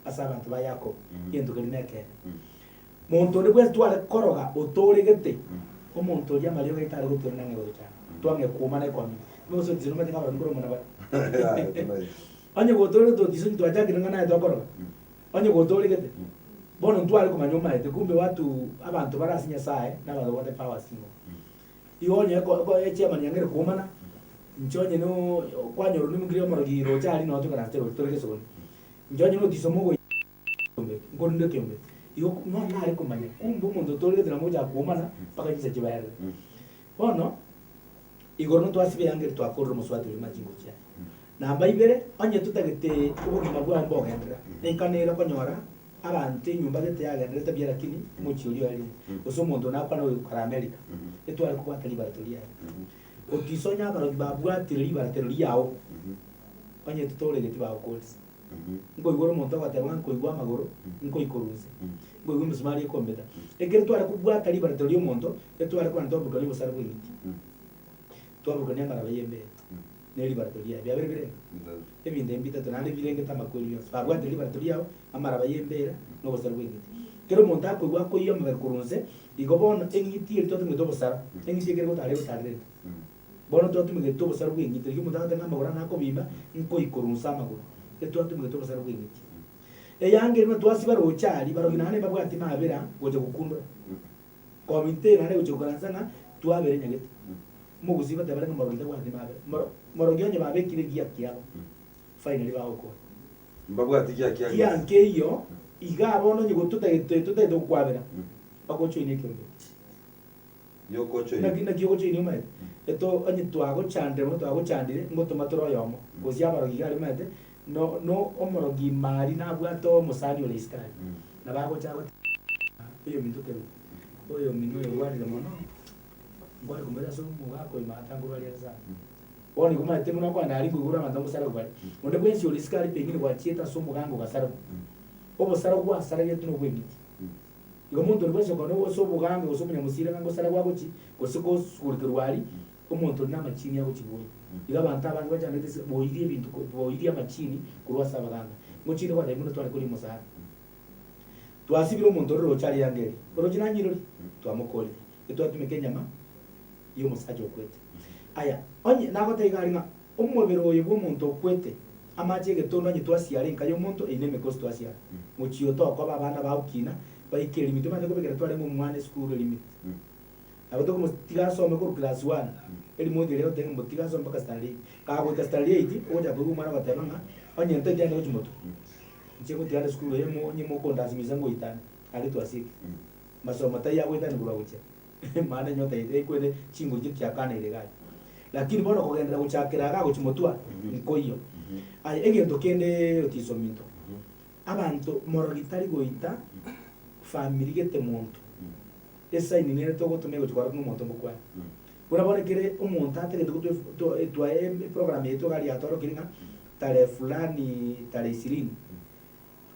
ase abanto ba Yakobo Mhm. egento keria na ekeene Mm. monto onde bwensi tware koroga otoregete Mm. omonto oria amariogo aito are gotuana nang'e gotochana twang'e kuoma na ekwamini gose otiso nomanyete ng'a abarogi nkoromana bare Yeah, tumaye. onye gotoregete otiso ntwachakire ng'a naye twakoroga Mm. onye gotoregete Mm. bono ntware komanya omaete kumbe watu abanto bare ase nyasaye na abanto babwate powers nigo Mm. Igo onye eko eko echairman yang'eire koumana, inche onye no kwanyora onde omokiri omorogi roche aria noo toikaransete roche tore gesogoni. Inche onye notiso mogoika ekeombe eke, nkorende ekeombe eke. Igo bono nare komanya, kumbe omonto otoregete nabo ogochaka koumana mpaka chinsa chibaerere. Bono, igoro notwasiba eanga eria twakorire omosubati oria machingo chiaye. Namba ibere, onye totagete obogima bwao mbogenderera, enkano ere okonyora abanto enyomba gete yagendererete buya lakini omochie oria oerire, gose omonto one akwane oyo kare America, etware kobwata ribarato riaye. Otiso onye abarogi babwatire ribaratero riao, onye totoregeti bagokorisia. Nkoigwa ore omonto ogoteba ng'a nkoigwa amagoro, nkoikorwa inse, nkoigwa emisumari ekombeta. Ekero tware kobwata ribaratero riomonto, etware kogenda twaburukania obosare bw'eng'iti, twaburukania amaraba y'embeo, na eribarato riaye. Biabeire birenga? Ebinto ebi bitato naende birengete amakweri bionsi. Babwatire ribarato riao, amaraba y'embera, na obosare bw'eng'iti. Kera omonto akoigwa akoiywa amabere korwa inse, igo bono eng'iti eria twatumegete obosara, eng'iti ekere gotara egotarera eke. Bono twatumegete obosara bw'eng'iti, rigia omonto agotebi ng'a amagoro ane akobimba, nkoikorwa inse amagoro. Etwatumegete obosara bw'eng'iti. Eyange buna twasiba roche aria, barogi naende mbabwati mabera gocha gokundora. Komite naende gochia gokaransa ng'a twabere nyagete. Omogusii goteba are ng'a morogi tabwati mabera. Moro morogi onye babekire egiya kiabo, finally bagokora. Mbabwati giya kia Giya gose. nkeiyo, igaa bono onye gototagete totagete gokwabera, bagochoinia ekeombe. Yokochoinia. Naki naki ogochoinia omanyete? Eto onye twagochandire bono twagochandire, ngotoma tore oyomo, gose abarogi iga aria omanyete, no no omorogi ime aria nabwate omosani ore isiko aria, nabo agocha agote oyominto kerubo, oyomino oyo orwarire mono, nkware komoira ase omogaka oyo maate ankorwaria ere sana. Bono igo omanyete buna okogenda aria nkoigora abanto ngosarigwa bare. Onde bwensi ore isiko aria pengine gwachiete ase omoganga ogasarigwa, obosarwa gwasaragetwe na obweng'iti. Igo omonto onde bwensi okona ase oboganga gose omonyamosira ng'a ngosarigwa agochi, gose gosugurekerwa aria, omonto onde namachini agochi bwoyia. Igo abanto abange bachandegete ase boirie ebinto ko boirie amachini korwa ase abaganga. Ngochinde gwatebia buna tware koria omosara. Twasibire omonto ore roche aria yanga eria, oroche nanyirori, twamokorire, etwatumeka enyama y'omosacha okwete. Aya, onye nagotebia iga aria ng'a omobere oyo bw'omonto okwete, amache egetondo onye twasiara enka y'omonto, eyio nemekosi twasiara. Mochie otokoba abana bagokina, baike elimit, omanyete kobekera twarenge omwana esukuru elimit. Nabo tokomotiga asome korwa class one, erimoja eria agoteba ng'a motige asome mpaka standard eight. Kagoika standard eight, ogochaka koigwa omwana ogoteba ng'a onye ntaiti ande gochia motwe. Inche ngotiga ande esukuru eye mo onye mokondasimisha ngoitane, aria twasiekire. Masomo taiyo agoetania korwa gochia, maana enyota eye ekwere chinguru chiria chiakaneire iga aria. Lakini bono kogenderera gochakera iga gochia motwe aa, nkoiyo. Aye egento kende otiso ominto, abanto morogi tari goita famiri gete monto, esaini nere togotoma egochia kwarora buna omonto ngokwana. Buna bono ekere omonto atagete gotwa twa eprogram yaito iga aria yatorokirie ng'a tarehe fulani tarehe ishirini,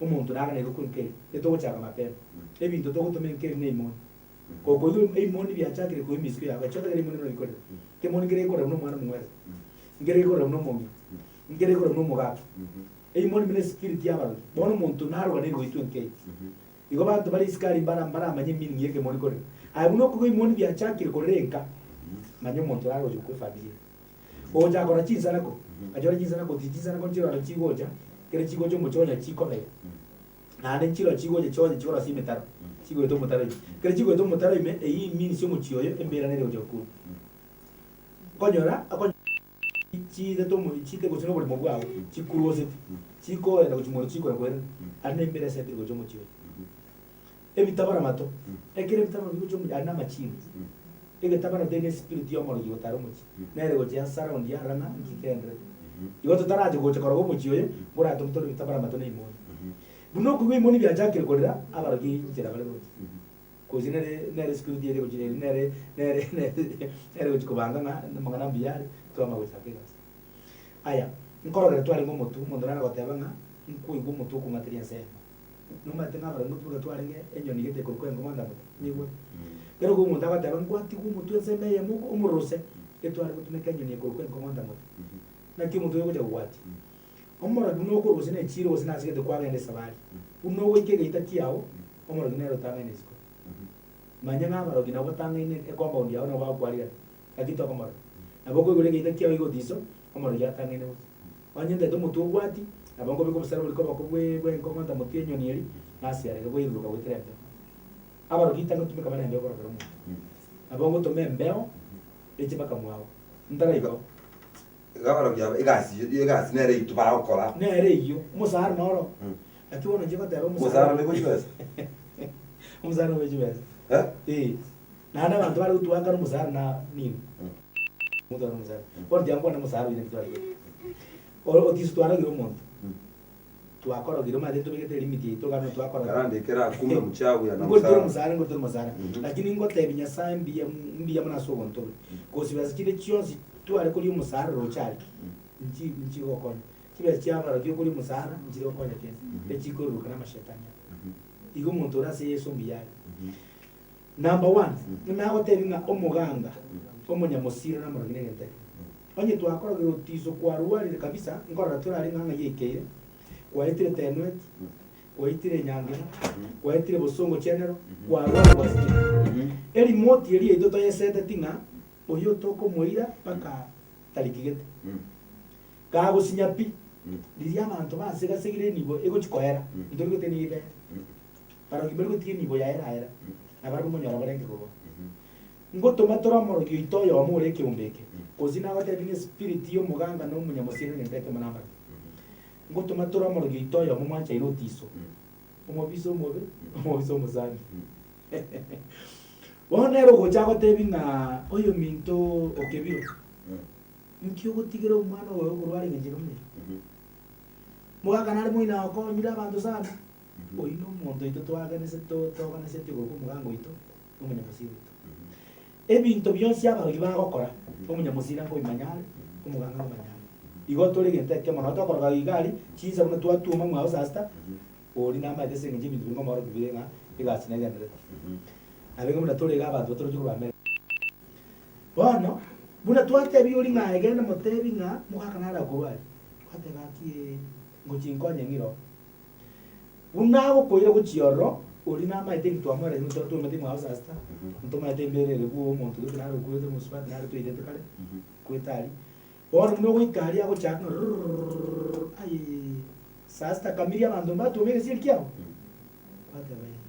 omonto naganeirwe korwa nkeri, etogochaka mapema. Ebinto togotoma enkeri na emoni. Gokoigwa emoni biachakire koima isiko yago, echi otagere emoni buna bikorera. Ekemoni nkere gekorera buna omwana omong'werere, nkere gekorera buna omong'ina, nkere gekorera buna omogaka. Emoni buna espirit y'abarogi. Bono omonto naroganeirwe goitwa enkeri. Igo banto bare isiko aria mbara mbaramanye emeaning y'ekemoni korera. Aye buna okoigwa emoni biachakire korera enka, manya omonto nare gocha gokwa efamiri eye. Ogochaka korora chinsanako, achore chinsanako ti chinsanako nchire oro chigocha, ekero chigocha omochie onya chikobea, naende nchire chigocha chionye chikorosia emetaro, chigoeta omotaro ime. Ekero chigoeta omotaro ime, eyio emeans omochie oyo embera nere gocha gokura. Okonyora okonyo chiitete omo chiite gose na oboremo bwao, chikuroseti, chikoenda gochia mono chikora koirana, aria na embera esetire gocha omochie oyo. Ebitabara mato, ekero ebitabara bigocha omochie aria na amachini. Egetabara teri ne spirit y'omorogi gotara omochie, nere gochia surround yarora ng'a nki kegendererete. Igo totarache gocha koroga omochie oyo, nkoratome tore ebitabara mato na imoni. Buna okoigwa imoni biachakire korera, abarogi inchera bare gocha. Gose nere nere spirit ere gochia eri nere nere nere gochia kobanga ng'a amang'ana mbuya are, twamanya gochaka egasi. Aya, nkorogera twarenge omotwe, omonto nare goteba ng'a nkoigwa omotwe okong'ateria ensemo. Nomanyete ng'a abarongo ntibuna twarenge enyoni gete ekorokwa enkomonda mote, nyigwe. Ekero okwo omonto agoteba nkwatigwe omotwe ensemo eyemo oko omorose, etware gotumeka enyoni ekorokwa enkomonda mote. Naki omotwe oyo ogocha kogwatia. Omorogi buna okorwa gose na echiro gose nase gete kwagenda esabari, buna ogoika egeita kiao, omorogi nere otang'aine isiko. Manya ng'a abarogi nabo batang'aine ecompound yao nabo bagokwarigania, lakini tokomorora. Nabo okoigora egeita kiao igo otiso, omorogi atang'aine gocha. Onye ntaete omotwe obwati, nabo nkobeka obosara boria koboko bwe bw'enkong'onta motwe y'enyoni eria, nasiareke bwairuruka goetera embeo. Abarogi tari gotumeka bare embeo korokera omonto. Nabo ngotoma embeo. Eche mpaka mwao. Ntaraikao. Iga abarogi aba egasi egasi nere eyio tobagokora. Nere eyio, omosara noro. Lakini bono inche ngoteba Omosara nigo chibesa? Omosara nigo chibesa. Eh? Eh. Naende abanto bare gotwakana omosara na nini? Gotwakana omosara. Bono tiga nkwane omosara oino naki twarigete. Oro otiso twarogire omonto. Twakorogire omanyete ntobegete elimit yaito iga buna twakorogire. Karandekere akume mchawi ana Ngoritere msara. omosara ngoritere omosara. Lakini ngotebi Nyasaye mbuya mbuya mono ase ogontobe. Gose chinde chionsi tware koria omosara roche aria, nchi nchigokonya. Chibesa chia abarokia okoria omosara nchiri gokonya kende, echikoruruka na amashetani aya. Igo omonto ore ase Yeso mbuya are. Number one, nagotebi ng'a omoganga, omonyamosira na omorogi negento ekemo. Onye twakorogire otiso kwarwarire kabisa, nkorora torare ng'a ng'ai eikeire, kwaetire Tenwek, kwaetire Nyangena, kwaetire Bosongo General, kwarwarire gwasinyire. Erimote eria yaito toyeseteti ng'a oyio tokomoira mpaka tariki gete. Kagosinya pi, riria abanto basegasegire enibo egochi koera, ntori gotiga nigo ere. Barogi mbari gotiga enibo yaye eraera, na barabwo monyora barenge korwa. Ngotoma tore omorogi oito oyomo ore ekeombe eke, gose nagotebi ng'a espiriti y'omoganga na omonyamosira negento ekemo nambarabwo. Ngotoma tore omorogi oito oyomo mwanchaine otiso, omobisa omobe, omobisa omosani. Bono nere ogocha agotebi ng'a oyominto okebiro, nki ogotigera omwana oyo okorwara engencho ere omuya? Mogaka nare moino akonyire abanto sana, oyio na omonto oito twaganese to toganesetie korokwa omoganga oito, na omonyamosira oito. Ebinto bionsi abarogi bagokora, omonyamosira nkobimanya are, omoganga nkomanya are. Igo tore egento ekemo, nabo tokoroka iga aria, chinsa buna twatwoma mwabo saa sita, oria namaete ase eng'encho ebinto biria nkomorokia bire ng'a egasi negendererete. Nabo iga buna tore iga abanto batoroche korwa America. Bono, buna twatebia oria ng'a aye genda motebi ng'a mogaka nare akorwa aria, gwateba gaki ee, ngochia inkonye ng'ire oo. Buna agokoira gochia ororo, oria namaete inki twamoereire intwe twamete mwabo saa sita, ntomaete embera ere bwo omonto gete nare okwete omosubati nare twairete kare, kwete aria. Bono buna ogoika aria agochaka ng'a rurururururu ayee, saa sita kamiri abanto mbatwome egesieri kiabo, gwateba ee.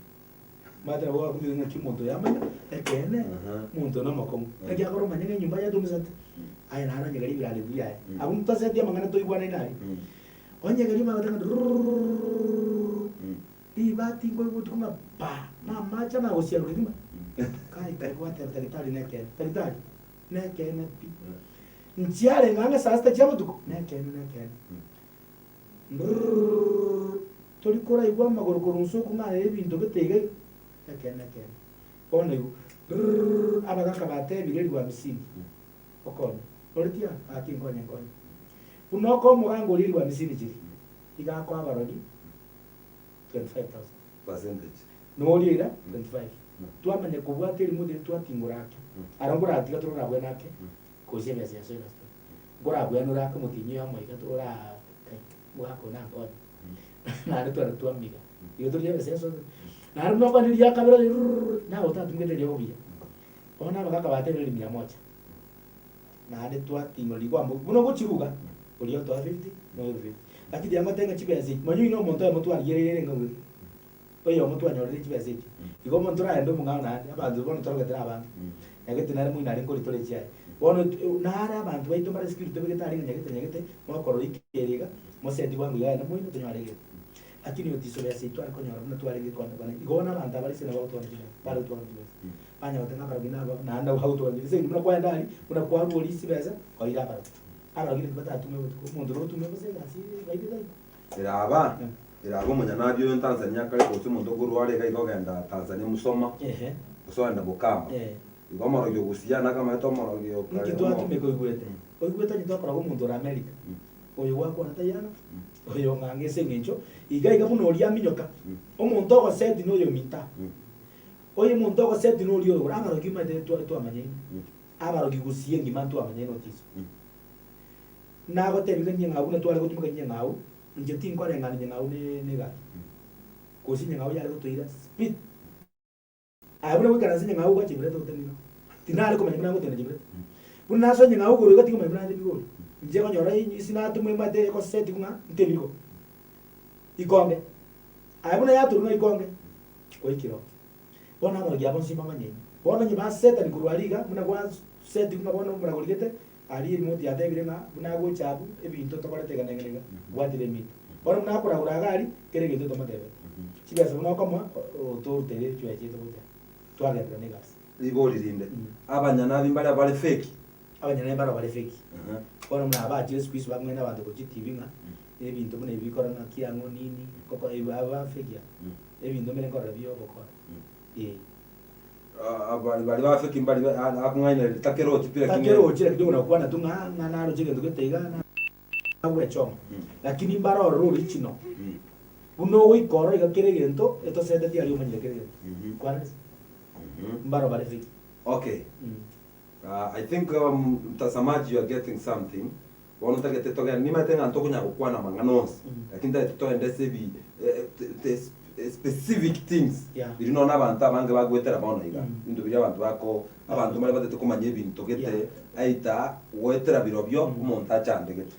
Omanyete nabo gwakumire ng'aki omonto oyo amanya ekeene, omonto oyo nomokong'u. Naki akore omanye ng'a enyomba yatomisete, aye naro onyegerie ebirandi biaye. Abwo ntosetie amang'ana toigwanaine aria. Onyegerie omanye goteba ng'a rurururururu, ribati nkoigwa botuko ng'a pa, na amache amagosiaru kegima. Kai kai gwateba tagitari nekeene, tagitari, nekeene pi. Nchiarenge ang'e saa sita chia botuko, nekeene nekeene. Brrrr, tori koraigwa amagoro korwa inse okong'anera ebinto gete iga iga, ekeene ekeene. Bono igo, brrrr, abagaka batebire elifu hamsini, okonye. Ore tiga, gaki nkonye nkonye. Buna okoa omoganga oria elifu hamsini chiria, iga akoa abarogi 25,000. Percentage. Noria ira 25. Twamanya kobwata erimo riria twatingora ake, aro nkoratiga tororabwene ake, koisia ebesa yasoire ase tore. Nkorabwenore ake omotienyi oyomo iga ora kai, omogaka oyo nankonye. Naende tware twamiga. Igo toria ebesa esobe. Naende buna okwane riria kabere rurururu, naye otatumegete eriogo buya. Bono abagaka batebire mia moja. Naende twating'ora rikwambo buna ogochiruga, oria otoa 50, na oyo 50. Lakini tiga ngotebie ng'a chibesa echi, manya oyio na omonto oyomo twarigereire ere enga gose, oyomo twanyorire chibesa echio. Igo bono toragende omong'ao naende, abanto bono torogetire abange. Nyagete nare moino aria nkoritora echiaye. Bono nare abanto baito mbare security tobegete aria ng'a nyagete nyagete, mokorora ikere iga, moseti bwango iga aye moino tonyore egento. Lakini otiso besa eyio tware konyora buna twarenge konya kona, igo bono abanto aba ase nabo bagotwara chibesa, bare gotwara chibesa. Banya goteba ng'a abarogi naba naende nabo bagotwara chibesa. Ase eng'encho buna kwaenda aria, buna kwarwa oria chibesa, koira abarogi. Abarogi naki batatume botuko, omonto notume bosa egasi baite taibo. Eraba, eraba omonyanabi oyo Tanzania kare gose omonto okorwara iga iga ogenda Tanzania Musoma, Ehe. gose ogenda Bukama. Eh. Igo omorogi o Gusii nakamanyete omorogi o kare Nki omo- twatumeka oigwete? Oigwete onye twakora omonto ore America, oyo gwakwana taiyo oyo ng'ang'e ase eng'encho, iga iga buna oria aminyoka, omonto ogoseti na oyominto aa. Oyo omonto ogoseti na oria oyogoro, abarogi omanyete twa twamanyaine, abarogi Gusii engima ntwamanyaine otiso. Nagotebi ng'a nyang'au buna tware gotumeka nyang'au, inche tinkoreng'ana nyang'au ne negari, gose nyang'au yare gotoira speed. Aye buna goikaransa nyang'au iga chibrete otenena, tinare komanya buna ngotenda chibrete. Buna nasoa nyang'au igoro iga tikomanya buna nde igoro. Inche konyora isi natomwa emate egoseti ng'a ntebi igo, ikonge. Aye buna yatorwa ng'a ikonge, kwaikire oo. Bono abarogi aba bonsi mbamanyaine. Bono onye basetani korwa aria iga, buna gwa. Seti buna bono omoragori gete, aria erimoto yatebire ng'a buna agocha abwo, ebinto tokorete iga na iga na iga, bwatire emito. Bono buna akoragora iga aria, kera egento tomotebetie. Chibesa buna okomoa, otorutere chibesa chiaito gocha twagenderera na egasi. Ribori rinde, abanyanabi mbaria bare feki? Abanyanabi mbaro bare feki. Bono buna abachire siku hizi bakong'aina abanto korwa chitibi ng'a ebinto buna ebi bikora ng'aki ang'o nini, koko aba feki aba. Ebinto mbire nkorora bia ogokora, eh. Bari bari bafeki mbari akong'ainereria takerochi pi lakini Takerochi lakini okona gokwana tu ng'a ng'a naroche egento gete iga nagwechoma. Lakini mbare ororo original. Buna ogoika ororo iga kera egento etoseteti aria omanyire kera egento. Kwana ase. Mbaro bare feki. Okay. I think mtazamaji you are getting something. Bono ntagete togende, nimanyete ng'a ntokonyara gokwana amang'ana onsi, lakini ntagete togende ase ebi the specific things Yeah. biria nonya abanto abange bagoetera bono iga, Mm. ebinto biria abanto bako abanto mbare batagete komanya ebinto gete Yeah. aita goetera birobio Mm. omonto achandegete.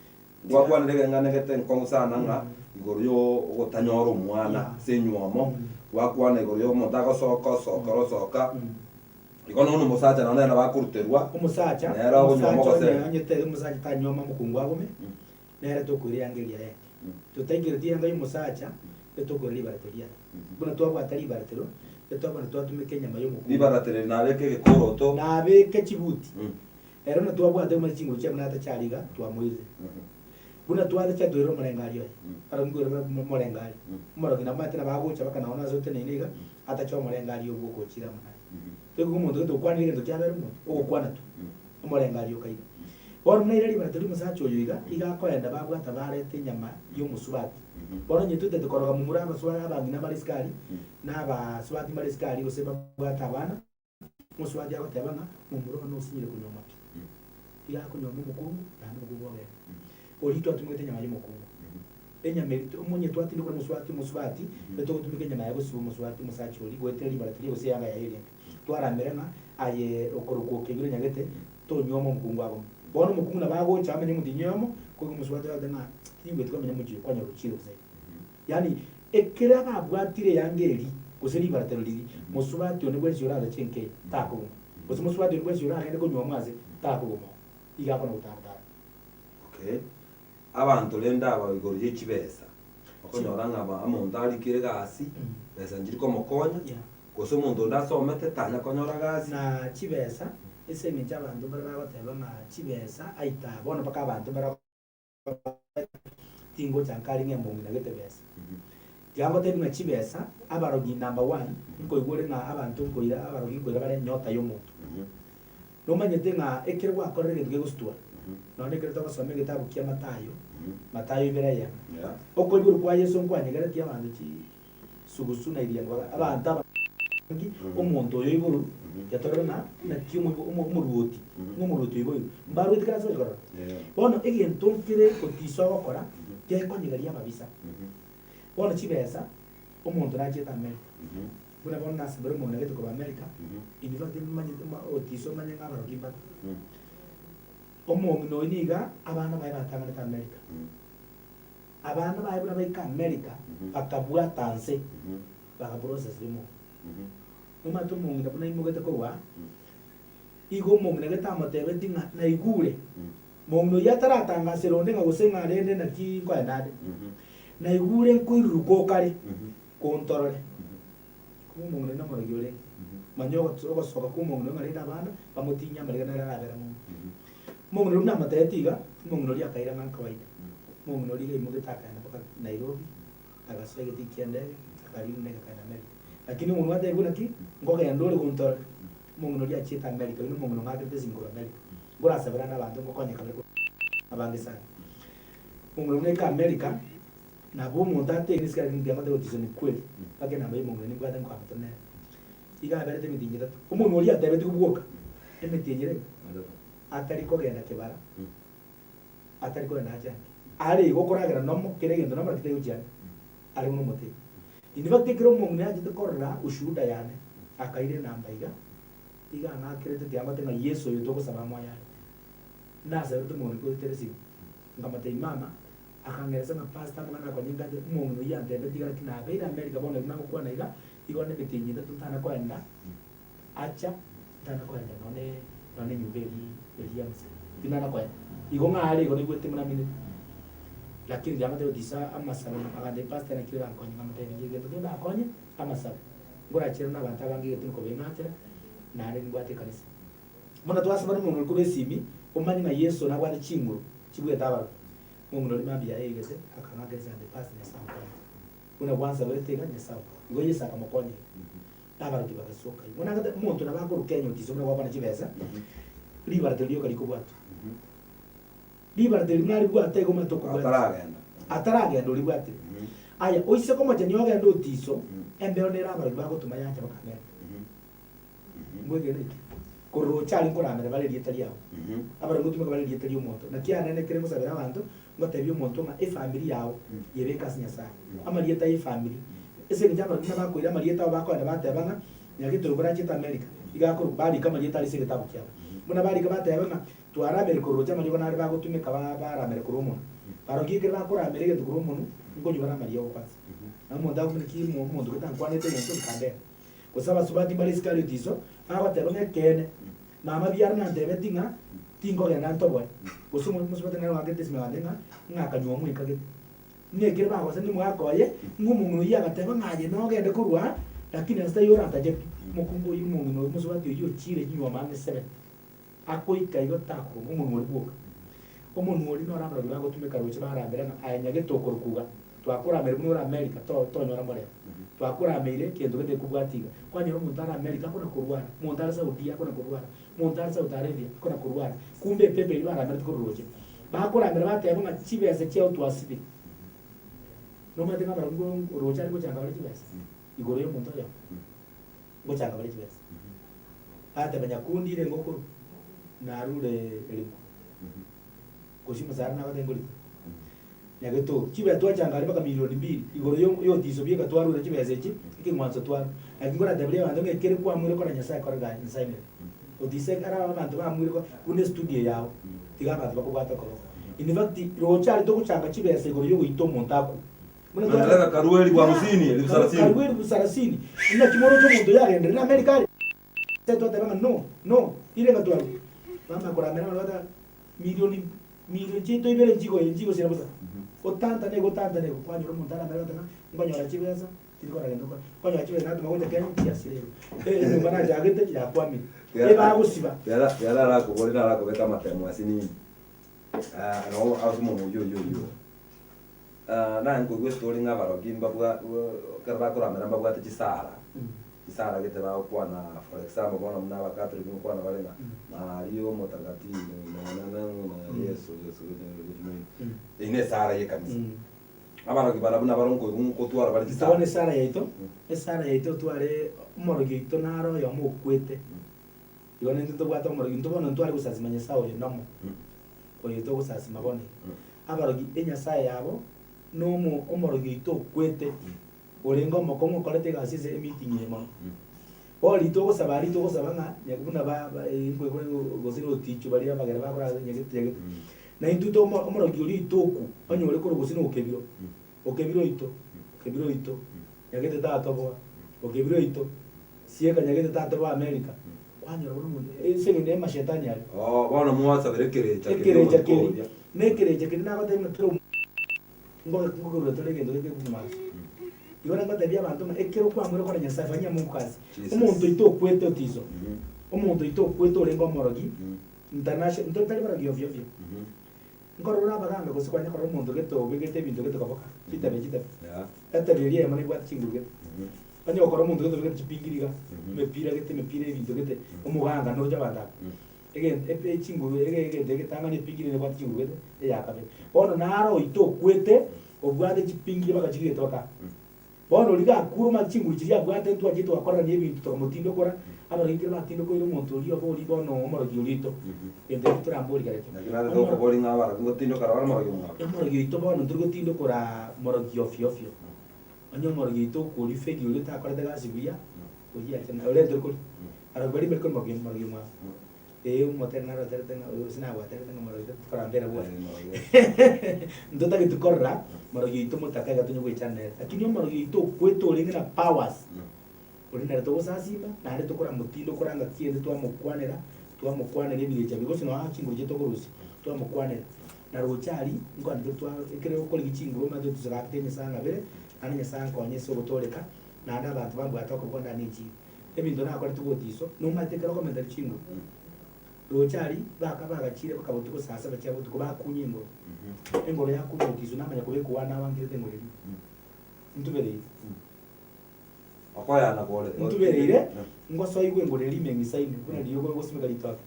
Ngwakwanire egeng'ana gete nkong'u sana ng'a Mm. igoro yo ogotanyora omwana Yeah. ase enywomo, Mm. gwakwana igoro ya omonto agosoka osoka orosoka. Mm. Igo nonya omosacha nonya nere nabo akoruterwa, Omosacha, nere okonyuoma omosacha onye ogosemi. onye tari omosacha tanyuoma omokungu agome, nere tokoira eanga eria yaye. Totaikereti eanga y'omosacha, etokoira ribarete riaye. Buna twabwata ribaretero, etwabana twatumeka enyama y'omokungu. Ribarate riri nabeke egekoroto. Nabeke chibuti. Ero buna twabwate buna chinguru chiaye buna atachari iga, twamoirire. Buna twatacha toire omorengari oye, barabwo nkoira bare omorengari. Omorogi namanyete nabo agocha mpaka nonye ase oteneine iga, atache omorengari obwo okochira amo naye. Toigwe omonto gete okwanire egento kiabere omonto, ogokwana tu, omorengari oka iga. Bono buna ira ribarata ri'omosacha oyo iga, iga akoenda babwata bareta enyama y'omosubati. Bono onye totaete koroga momura abasubati abang'ina bare isiko aria, na abasubati mbare isiko aria gose babwate abana, Omosubati agoteba ng'a momura one osinyire konyuoma pi. Iga akonyuoma omokungu naende omokungu ogenda. Oria twatumegete enyama y'omokungu. Enyama eria omonye twatindekwa nomosubati omosubati, etogotumeka enyama yaye gosiba omosubati omosacha oria goetera ribara riria gose eyanga yaye eria enke. Twaramera ng'a aye okorokwa okebire onyagete tonyuoma omokungu agome. Bono omokungu nabo agocha amenye omotienyi oyomo, koigwa omosubati oyote ng'a tingweti komenya omochie oyo kwanyora ochire bosa igo. Yaani, ekero ababwatire eanga eria, gose ribaratero riria, mosubati onde bwensi orasache enka eye, takoguma. Gose mosubati onde bwensi oragende konyuomwa ase, takoguma oo. Iga akona gotara-tara. Okay. Abanto rende aba igoro ye chibesa, okonyora ng'a aba omonto arikire egasi, besa nchiri komokonya, Yeah. gose omonto onde asomete tanya konyora gasi. Na chibesa, ase eng'encho abanto mbare bagoteba ng'a chibesa aita bono mpaka abanto mbare. Tingocha nkare ng'a embongi nagete besa. Tiga ngotebi ng'a chibesa, abarogi number one, nkoigwa ore ng'a abanto nkoira abarogi nkoira bare enyota ya omonto. Nomanyete ng'a ekero gwakorire egento kegostua, nonye ekero togosoma egetabu kia Mathayo, Mathayo ibere eyemo, okoiborwa kwa Yeso nkwanyegeretie abanto chi sugusu na iriango abanto aba nki omonto oyo oiborwe yatorora ng'a naki omoruoti ng'a omoruoti oiboirwe mbarueti kera ase gochia korora. Bono egento nkere gotiisa ogokora gekonyegeria ababisa. Bono chibesa omonto nachiete America buna bono nasembera omong'ina gete korwa America in fact nimanyete otiisa omanye ng'a abarogi mbaro. Omong'ina oyio niga abana baye batang'anete America. Abana baye buna baika America, bakabwata nse, bagaprocess rimo. Nomanyete omong'ina buna aimogete korwa aa, igo omong'ina gete amotebeti ng'a naigure, mong'ina oyio ataratangasera onde ng'a gose ng'a rende naki nkoenda ande, naigure nkoiruruka okare, kontorore. Kumbe omong'ina oyio nomorogi orenge. Manya ogosoka kwa omong'ina oyio ng'a rende abana, bamotinyie amariga nere arabere ng'umbu. Omong'ina oria buna amotebeti iga, omong'ina oria akaira ng'a nkawaida. Omong'ina oria iga aimogete akaenda mpaka Nairobi, agasoa egetii kia endege, akarina endege akaenda America. Lakini omong'ina atebiwe naki, nkogenda ore gontorora. Omong'ina oria achiete America, oyio na omong'ina ong'akerete esimi korwa America. Nkorasabera ande abanto ngokonyeka bare korwa abange sana. Omong'ina buna aika America, nabo omonto atebi isiko lakini mbuya ngotebi otiso ni kweli, mpaka enamba ya omong'ina nimbwate nkoamete nere. Iga aberete emetienyi etato. Omong'ina oria atebetigwe bwoka, emetienyi ere atari kogenda kebara. Atari kogenda ache ange. Are igo okoragera nomo, kera egento nomo naki tari gochia ande. Are buna omotei. In fact ekero omong'ina achete korora ushuhuda yane, akaira enamba iga, iga ang'akerete tiga ngote ng'a Yeso oyo togosaba amoyo are. Nasaberete omong'ina koetera esimi, nkamotebia mama, akang'eresa ng'a pastor amang'ana akonye nkate, omong'ina oyio antebetie iga naki nabeire America bono buna ngokwana iga, igo nde emetienyi etato ntana koenda acha, ntana koenda nonye. Nonya na enyomba eria eria ya mzee. Tinana koenda. Igo ng'a are igo naigwete buna mineti. Lakini riria amatebia tisa amasabo agantebia pastor naki orankonye nkamotebia inche egento kendakonye amasabo. Nkorachire na abanto abange egento nkobeng'atera naende nimbwate ekanisa. Buna twasaba nomong'ina oria korwa esimi omanye ng'a Yeso nabwate chinguru chibuete abarogi. Omong'ina oria mambia yaye eigete akang'akera ase agantebia pastor Nyasae ankonye. Buna gwansaberete iga Nyasae agokonye. Igo Yeso akamokonya iga. Abarogi bagasoka igo. Bono agate omonto nabo akorwa Kenya otiise buna gwakwana chibesa, ribarata rioka rikobwatwa. Ribarata eri naribwate igo omanyete okobwata. Ataragenda. Ataragenda oribwatire. Aya, oise komochenia ogende otiso, embeo nere abarogi bagotoma yancha baka America. Mbwegene eke. Korwa roche aria nkoramera bare erieta riao. Abarogi ngotumeka bare erieta riomonto. Naki anene ekere ngosabera abanto, ngotebia omonto ng'a efamiri yao yebeke ase Nyasae. Amarieta ya efamiri. Ase eng'encho abarogi buna bakoira amarieta abo bakoenda bateba ng'a Nyagetoro korachete America, iga akorokwa barika amarieta aria ase egetabu kiabo. Buna barika bateba ng'a twaramire korwa roche amariogo nare bagotumeka ba baramera korwa omonwe. Barogi ekero bakoramera egento korwa omonwe, nkonywa bare amariogo kwanza. Na omonto akomanya ki omonto gete ankwanete egento nkandeta. Gose abasubati mbare isiko aria otiso, bagoteba ng'a ekeene, mama biara nantebeti ng'a tinkogenda ntoboe. Gose omo omosubati nere oakete esimi agantebia ng'a ng'a akanywa omoika gete. Ng'a ekero bagosania omogaka oye, ng'a omong'ina oyio agateba ng'a aye nogende korwa aa, lakini ase taiyo orantache pi. Omokungu oyio omong'ina oyio omosubati oyio ochiire chinyuoma ang'e 70, akoika igo takogwa omonwa oria bwoka. Omonwa oria noro abarogi bagotumeka roche barambera ng'a aye nyagete okorokwa iga, twakorameire buna ore America to tonyora morembe, twakorameire kento gete gekobwatia iga. Kwanyora omonto are America akona korwara, omonto are Saudia akona korwara, omonto are South Arabia akona korwara, kumbe epepo eria baramerete korwa roche. Bakoramera bateba ng'a chibesa chiao twasibire. Nomanyete ng'a abarogi ngo roche are gochanga bare chibesa igoro ya omonto oyomo, ngochanga bare chibesa. Bateba nyakundi ire ngokorwa, narure eribu, gose omosara nagoteba ngorite. Nyagetoro, chibesa twachanga aria mpaka milioni mbili, igoro yo yotiso bieka twarure chibesa echi, ekeng'wanso twarwa. Naki nkorateberie abanto ng'a ekere kwamuire kora Nyasaye kora gani Nyasaye nere. Otise ekero abanto bamuire ko buna estudio yao, tiga abanto bakobwate okoboko. In fact, roche aria togochanga chibesa igoro yogoita omonto akwe. Buna tware- Naende karue elifu Yeah, hamsini, elifu karue- sarasini. karue elifu sarasini. Naki moroche omonto oyo agenderere America are? Twateba ng'a no, no, ire ng'a twarwa. Bamanya koramera abana bateba milioni milioni chiaito ibere nchigoe nchigosira bosa. Otantane igo otantane igo, kwanyora omonto aramere goteba ng'a nkonyora chibesa, tiri kora gento nkore. Nkonyora chibesa natoma gocha Kenya chiasira igo. Enyomba nachagete yakwamire. Ebagosiba. Yara yara arakobori narakobeka amatemo ase nini. Ah, nabo ase omonwa oyio oyio oyio. Ah, naye nkoigwa estory ng'a abarogi mbabwa ekero bakoramera mbabwate chisara, chisara gete bagokwana for example bono buna abakatoliki ngokwana bare ng'a Maria omotakatifu na Yeso Yeso eyio na esara ya ekanisa. Abarogi barabwo nabaro nkoigwa ngotwara bare Bono chisara. esara yaito, esara yaito otware omorogi oito naro oyomo okwete, igo naintwe ntobwate omorogi, intwe bono ntware gosasima Nyasae oyo nomo, oyo togosasima bono iga. Abarogi enyasae yabo nomo omorogi oito okwete, orenge omokong'u okorete egasi ase emeeting eye mono. Bono riria togosaba aria togosaba ng'a nya buna ba ba gose roticho baria abagere bakora ase nyagete nyagete. Na intwe tomo omorogi oria oito okwo, onye ore korwa gose na okebiro, okebiro oito, okebiro oito, nyagete tatoboa, okebiro oito, sieka nyagete tatoboa America, kwanyora bono omonto ase eng'encho ya amashetani aria. Oo, bono mwasabera ekerecha keria Ekerecha omonto keria, oria. na ekerecha keria nagotebia ng'a kera omo ngoge ngokerua tore egento geke ekeng'wanso. Igo nagotebia abanto ng'a ekero kwamorire kore Nyasaye fanyia Mungu kazi. Jesus. Omonto oito okwete otiso, omonto oito okwete orenge omorogi, international, intwe tari barogi ovyo ovyo. Nkorora abaganga gose kwanya korora omonto gete obegete ebinto gete koboka, chitabe chitabe. Yeah. Etabi eria eyemo nebwate chinguru gete. Onye gokora omonto gete obegete chipingiri iga, emepira gete emepira ebinto gete, omoganga noroche abanto abwo. Egento epe chinguru ege egento egetang'ani epingiri nebwate chinguru gete, eya kabere. Bono naro oito okwete, obwate chipingiri mpaka chigete mpaka. Bono riria gakure omanye chinguru chiria abwate ntwachete twakorerania ebinto tokamotindokora, abarogi ekero batindokoire omonto oria oba oria bono omorogi oria oito, egento ekio toramborie kare ekio. Naki narete gokobori ng'a abarogi ngotindokora bare omorogi omwabo. Omorogi oito bono ntori gotindokora morogi ofio ofio, onye omorogi oito okoria fegi oria otakorete gasi buya, oyio achana oria ntori koria. Abarogi baria mbari koria morogi morogi omwabo. Ee omotere naro oterete ng'a gose nagwaterete ng'a morogi tokorambera bwoye. Ntotageti korora morogi oito omotaka iga tonya goechana nere. Lakini omorogi oito okwete orenge na powers, oria nere togosasima, naende tokoramotinda okoranga ki ende twamokwanera. Twamokwanera ebirecha biria, gose nonya chinguru chiaito tokorusia, twamokwanera. Na roche aria, nkwanete twa ekere okorigia chinguru omanyete otisogakete Nyasaye ang'abere, naende Nyasaye ankonye ase ogotooreka, naende abanto bambwate okoboko ndane enchiri. Ebinto nakorete gotiso, nomanyete ekero okomentera chinguru, roche aria, baka bagachire mpaka botuko saa saba chia botuko, bakunya engoro, engoro yakunywa gotiso namanya kobeka owane abangirete engoro eria, ntubereire. Okoyana kore. Ntubereire, ngosoigwe engoro eria ime eng'isaine, buna rirogo ogosimeka ritoke.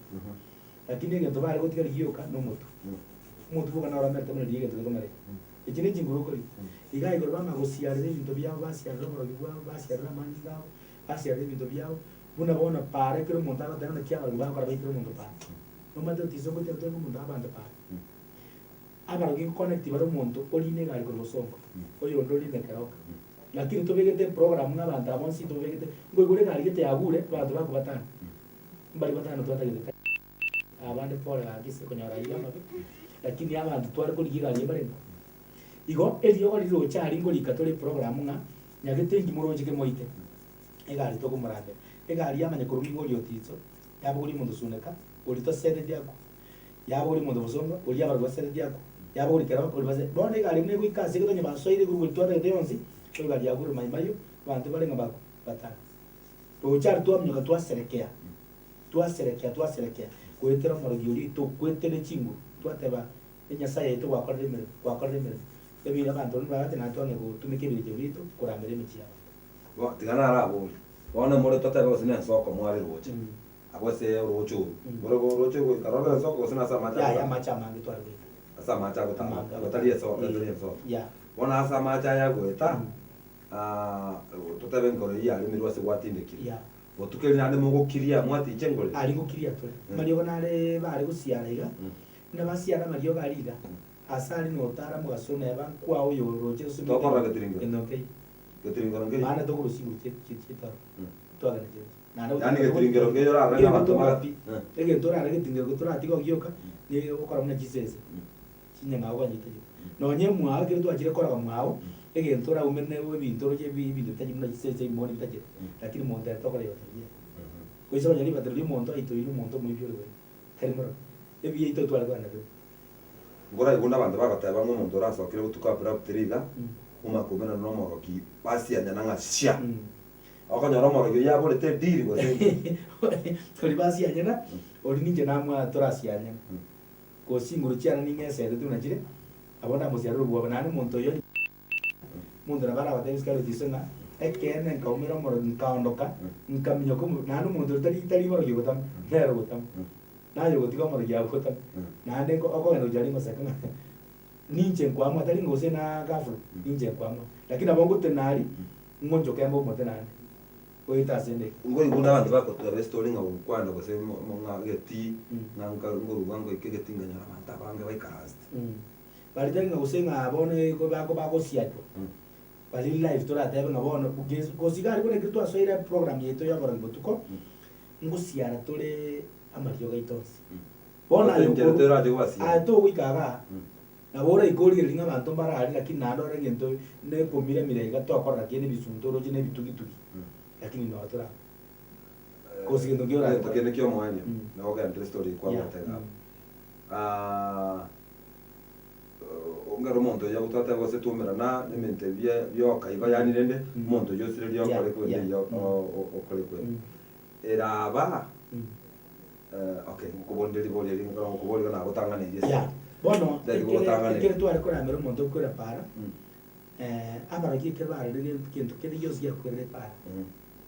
Lakini egento bare gotiga rigioka nomotwe. Omotwe boka noro omerete buna riria egento gekomereka. Echi ne chinguru okorigia. Iga igoro bamanya gosiarera ebinto biabo, basiarera oborogi bwabo, basiarera amanyinga abo, basiarera ebinto biabo, buna bono para ekero omonto agoteba naki abarogi bagokora baikere omonto para. Nomanyete otiise ogotebi toika omonto abanto para. Abarogi nko connect bare omonto orine egari korwa bosongo, oyonde orine keroka. Lakini tobegete eprogram ng'a abanto aba bonsi tobegete, nkoigure egari gete yagure, abanto bakwa batano. Mbari batano twatagete ta abande pole gaki ase konyora ayio amabe, lakini abanto tware korigia egari eye barenge. Igo eriogo riroche aria nkorika tore eprogram ng'a nyagete inki moroche kemoite, egari tokomorambera. Egari yamanya korwa nigo oria otiso, yabogoria omonto suneka, oria tosereti akwo, yabogoria omonto bosongo, oria abarwa basereti akwo, yabogoria keroka oria base bono egari buna egoika ase egete onye basoire igoro goria twatagete yonsi, egari yagure mayimayo, abanto barenge bakwa batano. Roche aria twaminyoka twaserekea, twaserekea, twaserekea, goetera omorogi oria tokwete ne chinguru, twateba, Enyasae yaito gwakorire emeremo, gwakorire emeremo. Ebi abanto baria bagacha naende twang'ea gotumeka ebirecha biaito koramera emechie y'abanto. Bo, tiga naraborie, bono more totebe gose nensoko mware roche, abwo ase orooche oru, more oroche goika robe ensoko gose nase amache Yaya agotama? amache amange tware goeta. Ase amache agotama, Amange gotari agotama. eso Eh, etari ensoko. yeah. Bono ase amache aya agoeta, totebe enkoro eyio yaremirwe ase gwatindekire, Yeah. botuko eria naende mogokiria mwaticha enkoro eria? Aria ngokiria tore. Amariogo nare bare gosiara iga, buna basiara amariogo aria iga, ase aria notara mogaso neba nkwao oyo oroche gose Tokorora getiringoro? Gento nkeiyo. Getiringoro nkeiyo? Maana tokorusia igoro chie chie chietoro, twagenda chirochio. Naende Yaani getiringoro nkeiyo orarore ng'a abanto Egento pi, egento orarore getiringoro toratiga ogioka, nigo ogokora buna chisese. Chinyang'au kwanyete chire. Nonye mwao ekero twachire koroga mwao, egento oraumere ne ebinto oroche ebi ebinto bitachiri buna chisese ebimoni bitachiri, lakini monto ere tokora igo tabia. Goisa konya ribatero ria omonto aitoire omonto omoibi ore goika, tari mororo. Ebiya eito tware kogenda nabio. Nkoraigwe nabanto bagoteba ng'a omonto orasokire botuko abruptly iga, omakomerana nomorogi, basianyana ng'a sha! Okonyora omorogi oyio aborete edeal gose inki? Oria basianyana, oria ninche namwa torasianyana. Gose chinguru chiane ning'eserete buna chire, abwo ndamosiarere obwoba. Naende omonto oyio omonto nabo arabatebie isiko aroche ise ng'a ekeene nkaumera omorogi nkaondoka, nkaminyoka omo naende omonto oria tari tari morogi ogotama, nere ogotama. Naye ogotiga omorogi aye ogotama. Naende nko okogenda gochia aria ngoseka ng'a ninche nkoamua tari ng'a gose na ghafla, ninche nkoamua. Lakini nabo ngotenena aria, ng'onchoke mbe omote naende. Goeta ase endege. Nkoigwa buna abanto bagoteba estory ng'a gokwana gose ng'a egetii, ng'a nka nkoruga ngoika egetii nkanyora abanto abange baikaransete. Baria tari ng'a gose ng'a bono ego bako bagosiachwa, baria live toratebe ng'a bono gose iga aria bono ekero twasoire eprogram yaito ya oborogi botuko, ngosiara tore amariogo aito onsi. Bono aye Enchera okoru torache kobasiara. aye togoika igaa, Nabo oraike origererie ng'a abanto mbare aria, lakini naende ore egento nekomiramira iga tokorora kende ebisunte oroche na ebitugitugi, lakini noo tore abwo. Gose gento ki Egento orakore. kende kia omoerio, Mm. nabo ogenderere story Yeah, kwabwate iga mm. abwo. Ongere omonto oyio agotwateba gose twaumerana na ebinto ebie bioka igo yaani rende, Mm. omonto oyio osire Yeah, riokore kwende yeah, eyio mm. okore kwende. Mm. Eraba. Mm. Okay, ngokobonire ribori eri nkoro ngokoboria igo nagotang'aneirie ase. Ya, bono Tari ekere gogotang'aneria. ekere tware koramera omonto okwera para, Mm. abarogi ekero barorire gento gento kende gionsi giakwerire para, Mm.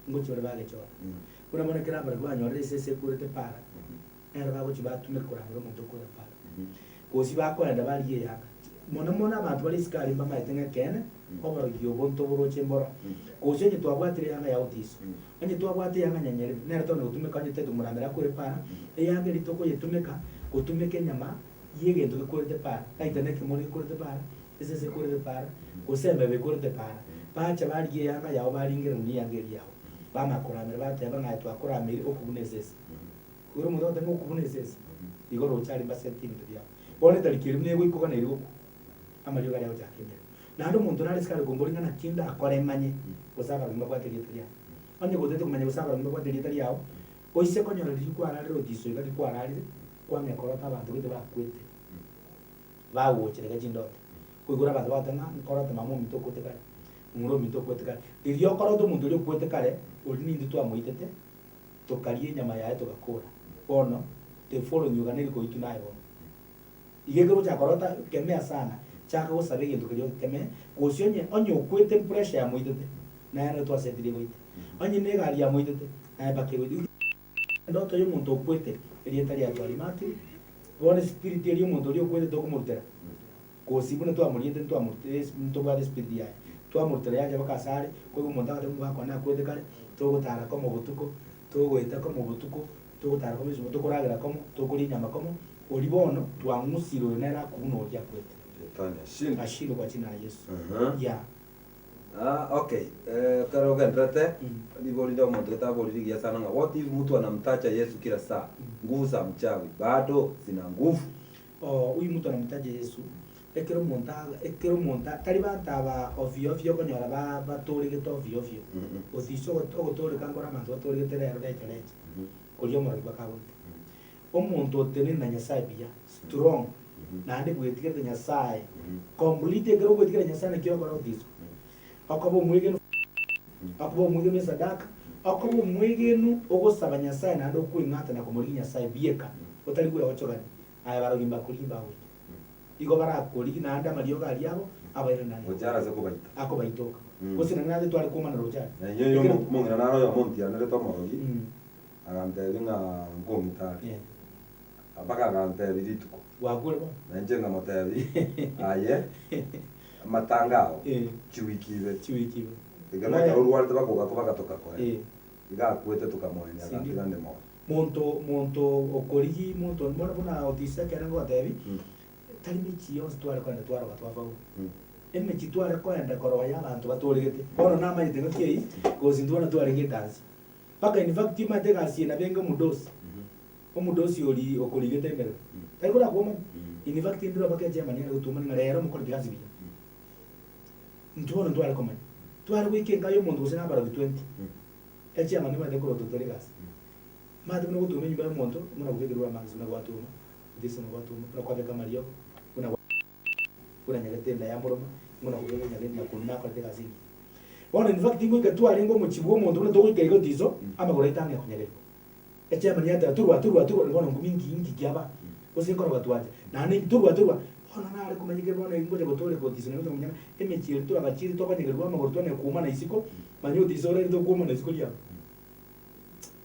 ngochia bare bagechora. Mm. Buna bono ekero abarogi banyorire esese ekwerete para, Mhm. nero bagochia batumeka koramera omonto okwera para. Mhm. Gose bakoenda barigia eyanga. Mono mono abanto bare isiko aria mbamaete ng'a ekeene, oborogi obo ntoboroche mboro. Gose onye twabwatire eyanga ya otiso, onye twabwate eyanga nyanyerebe, nere togenda gotumeka onye tari tomoramera akore para, eyanga eria tokoyetumeka, gotumeka enyama y'egento gekorete para, aitha na ekemoni gekorete para, esese ekorete para, gose embeba ekorete para. Bacha barigia eyanga yao baringerania eyanga eria yao. Bamanya koramera bateba ng'a aye twakorameire okobuna esese. Ore omonto ogoteba ng'a okobuna esese, igo roche aria mbasete ebinto biabo. Bono etariki eria buna egoika oganeire gokwa, amariogo aria agochaka emeremo. Naende omonto nare isiko are komboria ng'a naki ndakore manye gose abarogi mbabwate erieta riane. Onye gotagete komanya gose abarogi mbabwate erieta riao, Oise konyora riria kwararire otiso iga riria kwararire, kwang'ea korota abanto gete bakwete, bagochera iga chindoto. Koigure abanto bagoteba ng'a nkorote mama ominto okwete kare, momura ominto okwete kare. Riria okorota omonto oria okwete kare, oria nintwe twamoitete, tokaria enyama yaye togakora. Bono, the following oganeiri koitwa naye bono. Iga ekero ogochaka korota, kemea sana, chaka gosaba egento keria ogekemee, gose onye onye okwete pressure yamoitete, naye nere twasetirie goita. Onye na egari yamoitete, naye mpaka egoite. Endoto ya omonto okwete, erieta riaye twarimakire, bono espirit eria omonto oria okwete tokomorutera, gose buna twamoriete ntwamorutera ntobwate espirit yaye, twamorutera yacha mpaka asare, koigwa omonto agoteba omogaka one akwete kare, togotara komo botuko, togoeta komo botuko, togotara komo isiko, tokoragera komo, tokoria enyama komo, oria bono twang'usire oyo nere akobuna oria akwete. Shetani ashindwe. Ashindwe kwa jina la Yesu. Aha. Yeah. Ah, okay. Eh, ekero ogenderete Mm. ribori ria omonto gete abori rigiya sana ng'a what if mtu anamtacha Yesu kila saa nguvu za mchawi bado zina nguvu? Oh, huyu mtu anamtaja Yesu ekero omonto aga ekero omonto tari banto aba ovyo ovyo okonyora ba batoregete ovyo ovyo Mhm. otise ogo ogotoreka nkore abanto batoregete rero recha recha Mhm. koria omorogi bakagoita. Omonto otenene na Nyasaye buya, strong, naende bwetigerete Nyasaye complete ekero ogwetigera Nyasaye naki okora otiso. Okoba omwegenu okoba omwegenu esadaka, okoba omwegenu ogosaba Nyasaye naende okweng'ata na komorigia Nyasaye bieka, otari gweochogania, aye barogi mbakorigi mbagoita. Igo barakorigi naende amariogo aria abo abairane naende. Gochia arase kobaita. Akobaitoka. Gose nang'ina ase tware komana roche aria. Na inye oyo omong'ina naro oyomo ontianerete omorogi. Agantebia ng'a nkong'ita are. Eh. Mpaka agantebia rituko. Gwakure bono? Na inche nkamotebia, aye, amatanga ao, Eh. chiwiki ibere. Chiwiki ibere. Ekero nekero orwarete bakogakwa bagatoka koe. Eh. Iga akwete tokamoenia Sindio. agantiga nde moyo. Monto monto okorigi monto bono buna otise ekere ngogotebi, Mm. tari mechie yonsi tware kogenda twaroga twafaulu. Mm. Emechie tware kogenda koroga ya abanto batoregete. Bono namanyete ng'aki eyio, gose intwe bono twarenge ekansa. Mpaka in fact omanyete egasi eye nabo enga omodosi, omodosi oria okorigete emeremo, tari korakwomanya? In fact ndire mpaka echemani yare gotuomani ng'a rero omokoreti gasi buya. Intwe bono ntware komanya, tware goika enka ya omonto gose na abarogi 20, echiamani omanyete nkorotwa tore egasi. Omanyete buna ogotuoma enyomba ya omonto, buna gobekerwa amagisi buna gwatuoma, gose buna gwatuoma, buna kwabeka amariogo, buna. buna nyagete enda ya moroma, buna kobeka nyagete nyakoni nakorete egasi engiya. Bono in fact ngoika twarenge omochie bwa omonto buna togoika iga otiso, amagoro aito ang'e konyegerigwa. Echairman yateba torwa torwa torwa bono nkumi nki nki kiaba, gose nkoroga twacha, naende torwa torwa, bono nare komanya ekero bono ngocha gotoreka otiso naende ngocha komanya ng'a emechie eria twagachiire tokonyegerigwa amagoro twanyara koumana isiko, manya otiso orarete okoumana isiko riabo.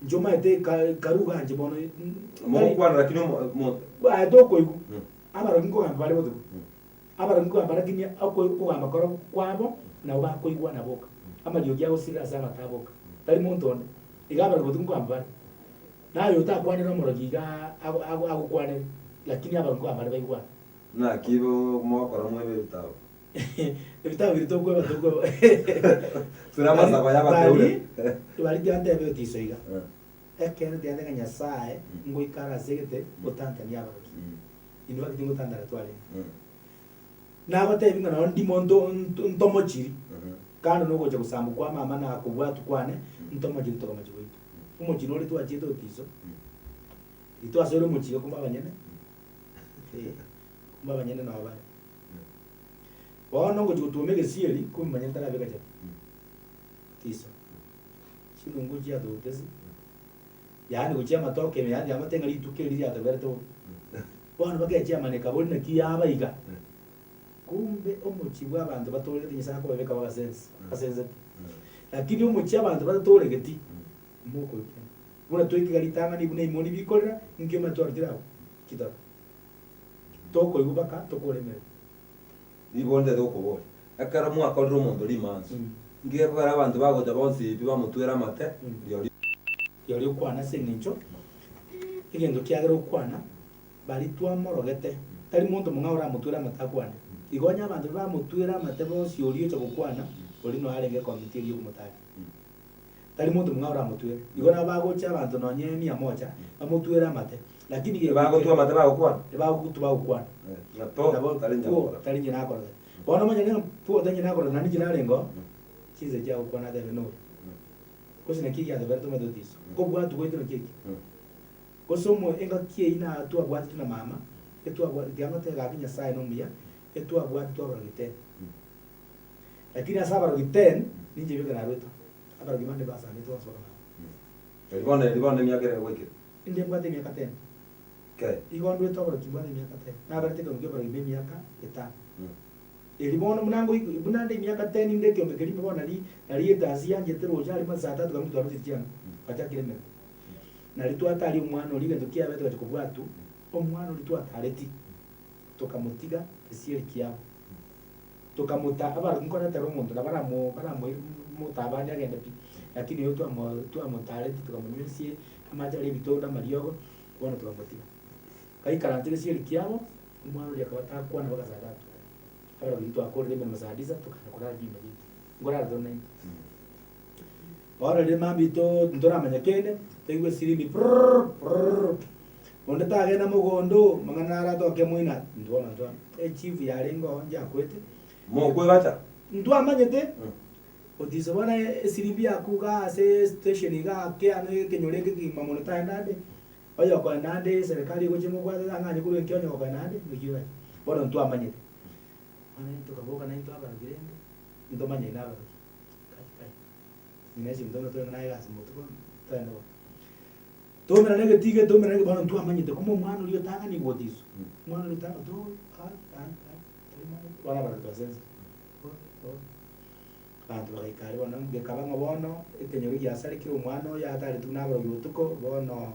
Inche omanyete ka- karuga inche bono Mogokwana lakini omo- omo- aye tokoigwa. Mm. Abarogi nkogamba bare botuko, abarogi nkogamba lakini okogamba koro kwabo nabo bakoigwana boka, amariogi agosirera ase amato aboka, tari monto onde. Iga abarogi botuko nkogamba bare, naye otakwanere omorogi igaa ago ago agokwanere, lakini abarogi nkogamba bare baigwane. Naki bo mogokora mwebe ebitabu? Ebitabu biria tokweba tokweba Ture amasabo ya abateure. Bari bari tiantebe otiso iga. Eh. Ekeene tiga ntebe ng'a Nyasae ngoika are ase egete gotantania abaroki. Inwe baki tingotantana twarenge. Nagotebi ng'a nonye ndimo nto nto ntomochiri, kando na ogocha gosambwa kwa mama na kobwatwa kwane, ntomochiri tokomochi goitwa. Omochie nore twachiete otiso, titwasoire omochie iga kumbe abanyene, kumbe abanyene noo bare. Bono ngochia gotwoma egesieri, kumbe monyene tarabeka chapa, otiso. Chinungu chiatogotesi, yaani gochia amatoke ime yaani amate ng'a rituko eri riatoberete bobe. Bono bagechiamana ekabori naki yaba iga, kumbe omochie bwa abanto batoregete Nyasaye akobabeka babasense basenseti. Lakini omochie abanto batatoregeti, mokoikera. Buna toikega ritang'ani buna ebimoni bikorera, inki omanyete twarutire abwo? Chitoro. Tokoigwa mpaka tokore emeremo. Nigo ntete gokoboria, ekero mwakorire omonto rimanso, nki gekogera abanto bagocha bonsi pi bamotwere amate rirorio? Rirorio okwana ase engencho egento kiagera okwana, baria twamorogete, tari monto mong'ao oramotwere amate akwane. Igo onye abanto baria bamotwere amate bonsi oria ocha gokwana, oria noyo arenge ekomiti eria yokomotaria. Tari monto mong'ao oramotwere. Igo nabo bagocha abanto nonye mia moja, bamotwere amate, lakini gegoika Bagotwa amate bagokwana? Ebagotwa bagokwana. Ng'a to, Nabo tari po, nyakora. tari inche nakorete. Bono omanyete ng'a po tari inche nakorete naende inche narenge oo, chinsa echi agokwana atebe noyo. Gose naki egiatoberete omanyete otiso? Nkobwatwa gwaito naki eki? Gose omo engaki eyio na twabwatetwe na mama, etwabwa tiga ngotebe gaki Nyasaye nomuya, etwabwatetwe abarogi ten. Lakini ase abarogi ten, ninche beka narwete oo. Abarogi bande basambetwe bonsi mpaka mambia. Eri bono eri bono emiaka ere gwaikire? Inde mbwate emiaka ten. Kei. Igo ndwete oboroki mbwate emiaka ten. Naberete ekeombe kia oborogi na emiaka etano. Eri bono buna ngoigwa, buna nde emiaka ten inde ekeombe keria ime bono nari nari etansi yanchete roche aria ma saa tatu kamiri twarusire chianga, twachakire emeremo. Nari twataria omwana oria egento kiabete togachia kobwatwa, omwana oria twatareti, tokamotiga gesieri kiabo. Tokamota abaroki nkoretera omonto nabo aramo baramoire motabani agende pi, lakini oyo twamo twamotareti tokamonyweresia amache aria ebitondo amariogo, bono tokamotiga. Gaikaranse gesieri kiabo, omwana oria akaba takwana mpaka saa tatu. Abaroki ntwakorire emeremo saa tisa, tokagenda korara chinyomba chiaito. Nkorara tore naintwe. Bono riria mambia to ntoramanya kende, toigwe esirimbi prrrr prrrr, onde tagenda mogondo, mang'ana naro atoke moino intwe bono ntwa echief yarenge oo njakwete, Mokwebacha? ntwamanyete, otiso bono esirimbi yakuga ase station iga ake ano ekenyoro eke kegima mono tagenda ande, oyo okoenda ande eserekari egocha emobwate ang'anye korwa enki onye gokoenda ande, naki orache. Bono ntwamanyete, bono tokaboka naintwe abarogi rende, ntomanyaine abarogi. Kai kai, ng'ina esibito buna tore naye egasi motuko togende bono. Twaumerana egetiga twaumerana ege bono ntwamanyete kumbe omwana oria otang'anigwe otiso, omwana oria ota oto ai ai ai tari mwana bono abanto twasensire oh oh. Abanto bagaika aria bono gekaba ng'a bono ekenyoro giasarekire omwana oyo ataretwe buna abarogi botuko bono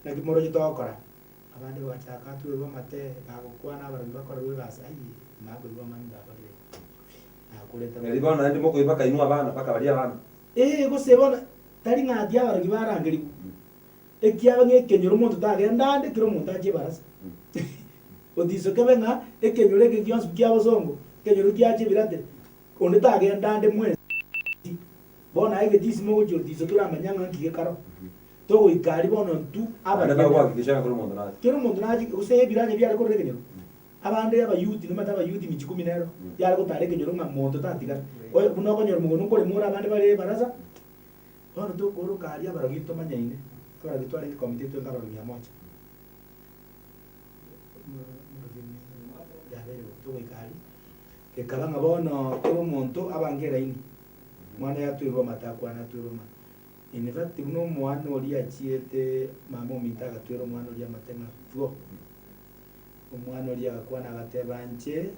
naki moroche togokora? Abande bagachaka atwerwe amate bagokwana abarogi bakorerwe egasi aiyee nakoigwa amanyinga abarire. Nakorete Eri bono naende mokoibaka inwe abana, mpaka baria abana. Ee, gose bono tari ng'a ati abarogi barangerigwe, ekiagera ng'a ekenyoro omonto tagenda ande, kera omonto achie ebarasa. Otiso kebe ng'a ekenyoro eke gionsi kia bosongo, ekenyoro kiacha ebirate, onde tagenda ande mwensi. Bono aye egetii mogochia otiso toramanya ng'a nki gekaro. Togoika aria bono intwe Naende abanyene. bagohakikisha ng'a kera omonto nache. Kera omonto nache, gose ebiranya biare korera ekenyoro. Abande Abayuti, nomanyete Abayuti michikumi nero yare gotara ekenyoro ng'a monto tatigara. Oyo buna okonyora omogondo nkorema ore abande bare ebarasa, bono tokoroka aria abarogi ntomanyaine, abarogi twarenge committee twenka abarogi mia moja. Yabeire bo, togoika aria, gekaba ng'a bono kera omonto abange eraini, omwana oyo atwerwe amate akwane atwerwe amate. In fact buna omwana oria achiete mama ominto agatwera omwana oria amate ng'a two. Omwana oria agakwana agateba, Inche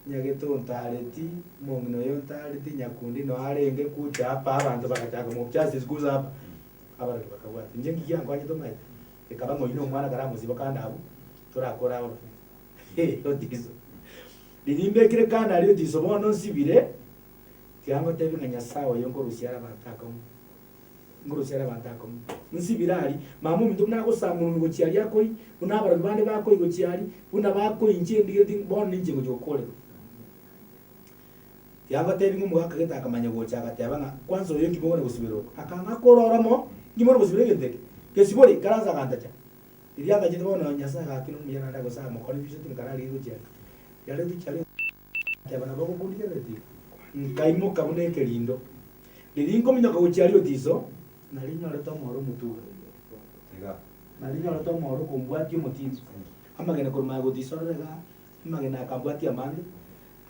nyagete ontareti, omong'ina oyo ontareti, nyakundi noo arenge kucha apa abanto bagachaka mob justice kuza apa. Abarogi bakabwata. Inche nki giankonyete omanyete? Ekaba ng'a oyio na omwana karamosiba kando abwo, torakore abwo. Otiso. Riria mbekire kando aria otiso bono nsibire, tiga ngotebi ng'a Nyasaye oyo nkorusia are abanto akong'u. Nkorusia are abanto akong'u. Nsibire aria, mama ominto buna agosamununwa gochia aria akoi, buna abarogi bande bakoi gochia aria, buna bakoi inche ndigeti bono ninche ngochia gokorerwa. Tiga ngotebi ng'a omogaka gete akamanya gocha agateba ng'a kwanza oyo nki mogona gosibera oko? Akang'a korora mo, nki mogona gosibera egento eke? Gesibore, ikaransa agantacha. Riria antachete bono Nyasaye gaki nomuya naende agosa amokore ebisio nkararigia gochia aria. Riaretwe chiaria Teba nabo ogokundigerereti iga. Nkaimoka buna ekerindo. Riria nkominyoka gochia aria otiso, nario nyorete omoro omotuga. Iga. Nario nyorete omoro okombwatia omotinso. Amagena korwa magega otiso ororo igaa, amagena akambwatia amange,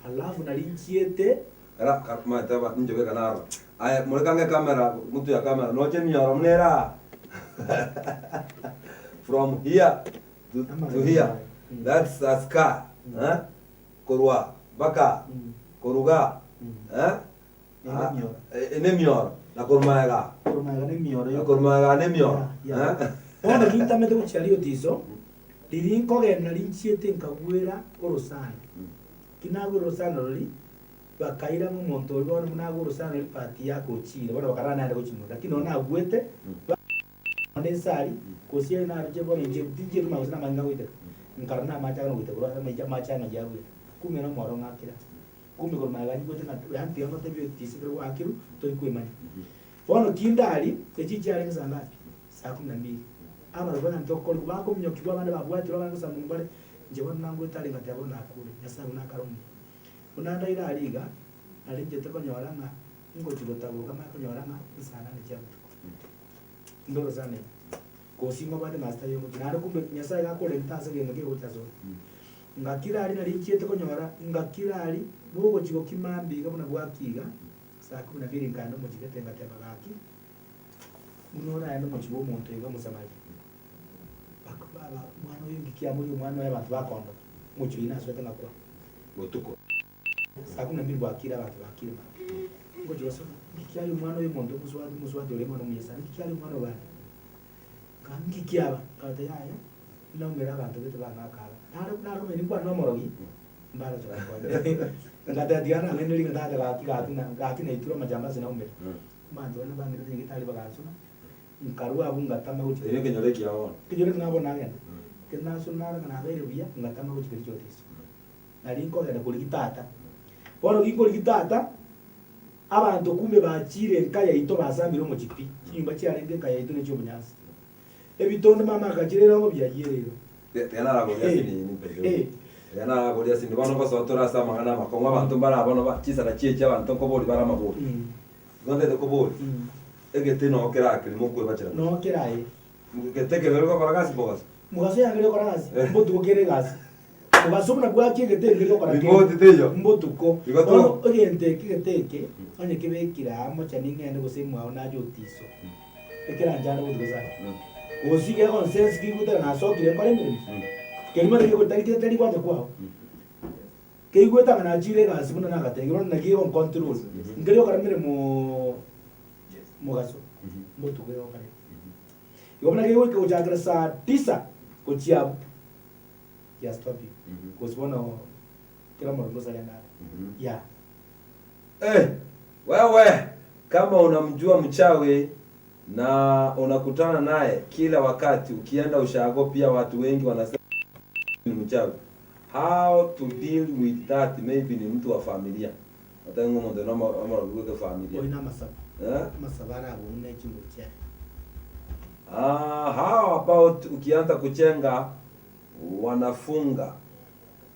alafu nario nchiete. Era ka maete aba ninche bweka naro. Aye moreka ng'e camera mtu ya camera noche emioro buna ere aa. From here to, to here. That's a scar. Eh? Korwa mpaka koruga eh? Nere emioro. Eh, nemioro na korwa magega Korwa magega nemioro na yoka. korwa magega nemioro Yeah, yeah. eh? Bono gintamete gochia aria otiso, riria nkogenda rinchiete nkagwera orosana. Kinagwera orosana roria, bakaira ng'a omonto oria bono buna agwe orosana roria part yake ochire, bono bakarora naende gochia mono. Lakini nonya nagwete, Onde inse aria, gose ere naroche bono inche tinchieti komanya gose namanyinga agoiteka, nkarora namache agana goita korwa ase amaicho amache amaya agoita. Kumbe nomoro ng'akera, kumbe korwa magega nyigwete ng'a yaani tiga ngotebie otise ekero gwakirwe tori kwemanya. Bono kinde aria, echi chiarenge saa ngapi? Saa kumi na mbili. Abarobwo bang'ana tokorigwa bakominyokigwa abande babwatirwe abande gose amo mbare, inche bono nangwete aria ngateba bono nakure, Nyasaye buna akare omuya. Buna ndaire aria iga, nari nchete konyora ng'a. Ngochia gotaboka manye konyora ng'a nsaa nane chia botuko. Inde orosana ime. Gose ing'obwate master aye omochie. Naende kumbe Nyasaye gakorente ase egento kegocha asore. Ngaki rari nari nchiete konyora, ngaki rari bogochia gokima mambia iga buna bwakia iga, saa kumi na mbili nkaenda omochie gete ngateba gaki, buna oraende omochie bwa omonto iga omosamaria. Bak baba omwana oyo inki kiamoria omwana oyo abanto bakondoka, omochie oyio nasoete ngakwa. Botuko. Saa kumi na mbili bwakire abanto bakire mambia. Ngochia gosoma, inki kiaria omwana oyo omonto omosubati omosubati orenge one omuya sana, inki kiaria omwana oyo bande? Nka inki kiaba? Nkabatebia yaya, naumera abanto gete bang'aka aba. Naro naro omanyete nkwane na omorogi, mbaroche bakonye. Ngateba tiga nang'ainire ring'ana tata gaki gaki na gaki naiture amajambasi naumire. Abanto bane bang'irete nyagetari bagansuna, nkarwa abwo ngatama gochia Erio ekenyoro ekiao bono. Ekenyoro eke nabo nagenda. Ekero nasuna narora ng'a nabeire buya, ngatama gochia Kericho Otiso. Nari nkogenda korigia tata. Bono ginkorigia tata, abanto kumbe bachiire enka yaito basambire omochie pi, chinyomba chiarenge enka yaito ne chi'obonyansi. Ebitondo mama agachire erongo biayire igo. Tiga naraboria ase nini mperereria. Tiga naraboria ase nini. Bono ngosoa tore ase amang'ana amakong'u abanto mbare bono ba chisara chiachi abanto nkobori bare amabori. Igo ntagete kobori, egete noo kerakeri mokwebachera Noo keraye. Gete ekero gokora gasi mogaso. Mogaso yangire gokora gasi, mbotuko kere egasi. Mogaso buna bwakia egete eke gokora kende, Ripoti teiyo. mbotuko. Igo to- Bono egento eke egete eke, onye kebekire aa mochani ng'ende gose mwao nache otiso, ekeranchande botuko sana. Gose iga egonsense keigwete ng'a nasokire nkore emeremo, keria mara kegotari tari gwancha kwao. Keigwete ng'a nachire egasi buna nagatebiwa bono naki egoncontrol, nkeri gokora emeremoo mogaso, mbotuko egokora. Igo buna kegoika gochakera saa tisa gochia abwo, ya stop you. Gose bono kera omonto gose agende are. Yeah. Eh, wewe kama unamjua mchawi na unakutana naye kila wakati ukienda ushago, pia watu wengi wanasema ni mchawi. How to deal with that? Maybe ni mtu wa familia otari ng'a omonto no omorogi bwa ekefamilia. Oyo namasabo. Eh? Amasabo arabwo buna echinguru chiaye. Ah, how about ukianza kuchenga wanafunga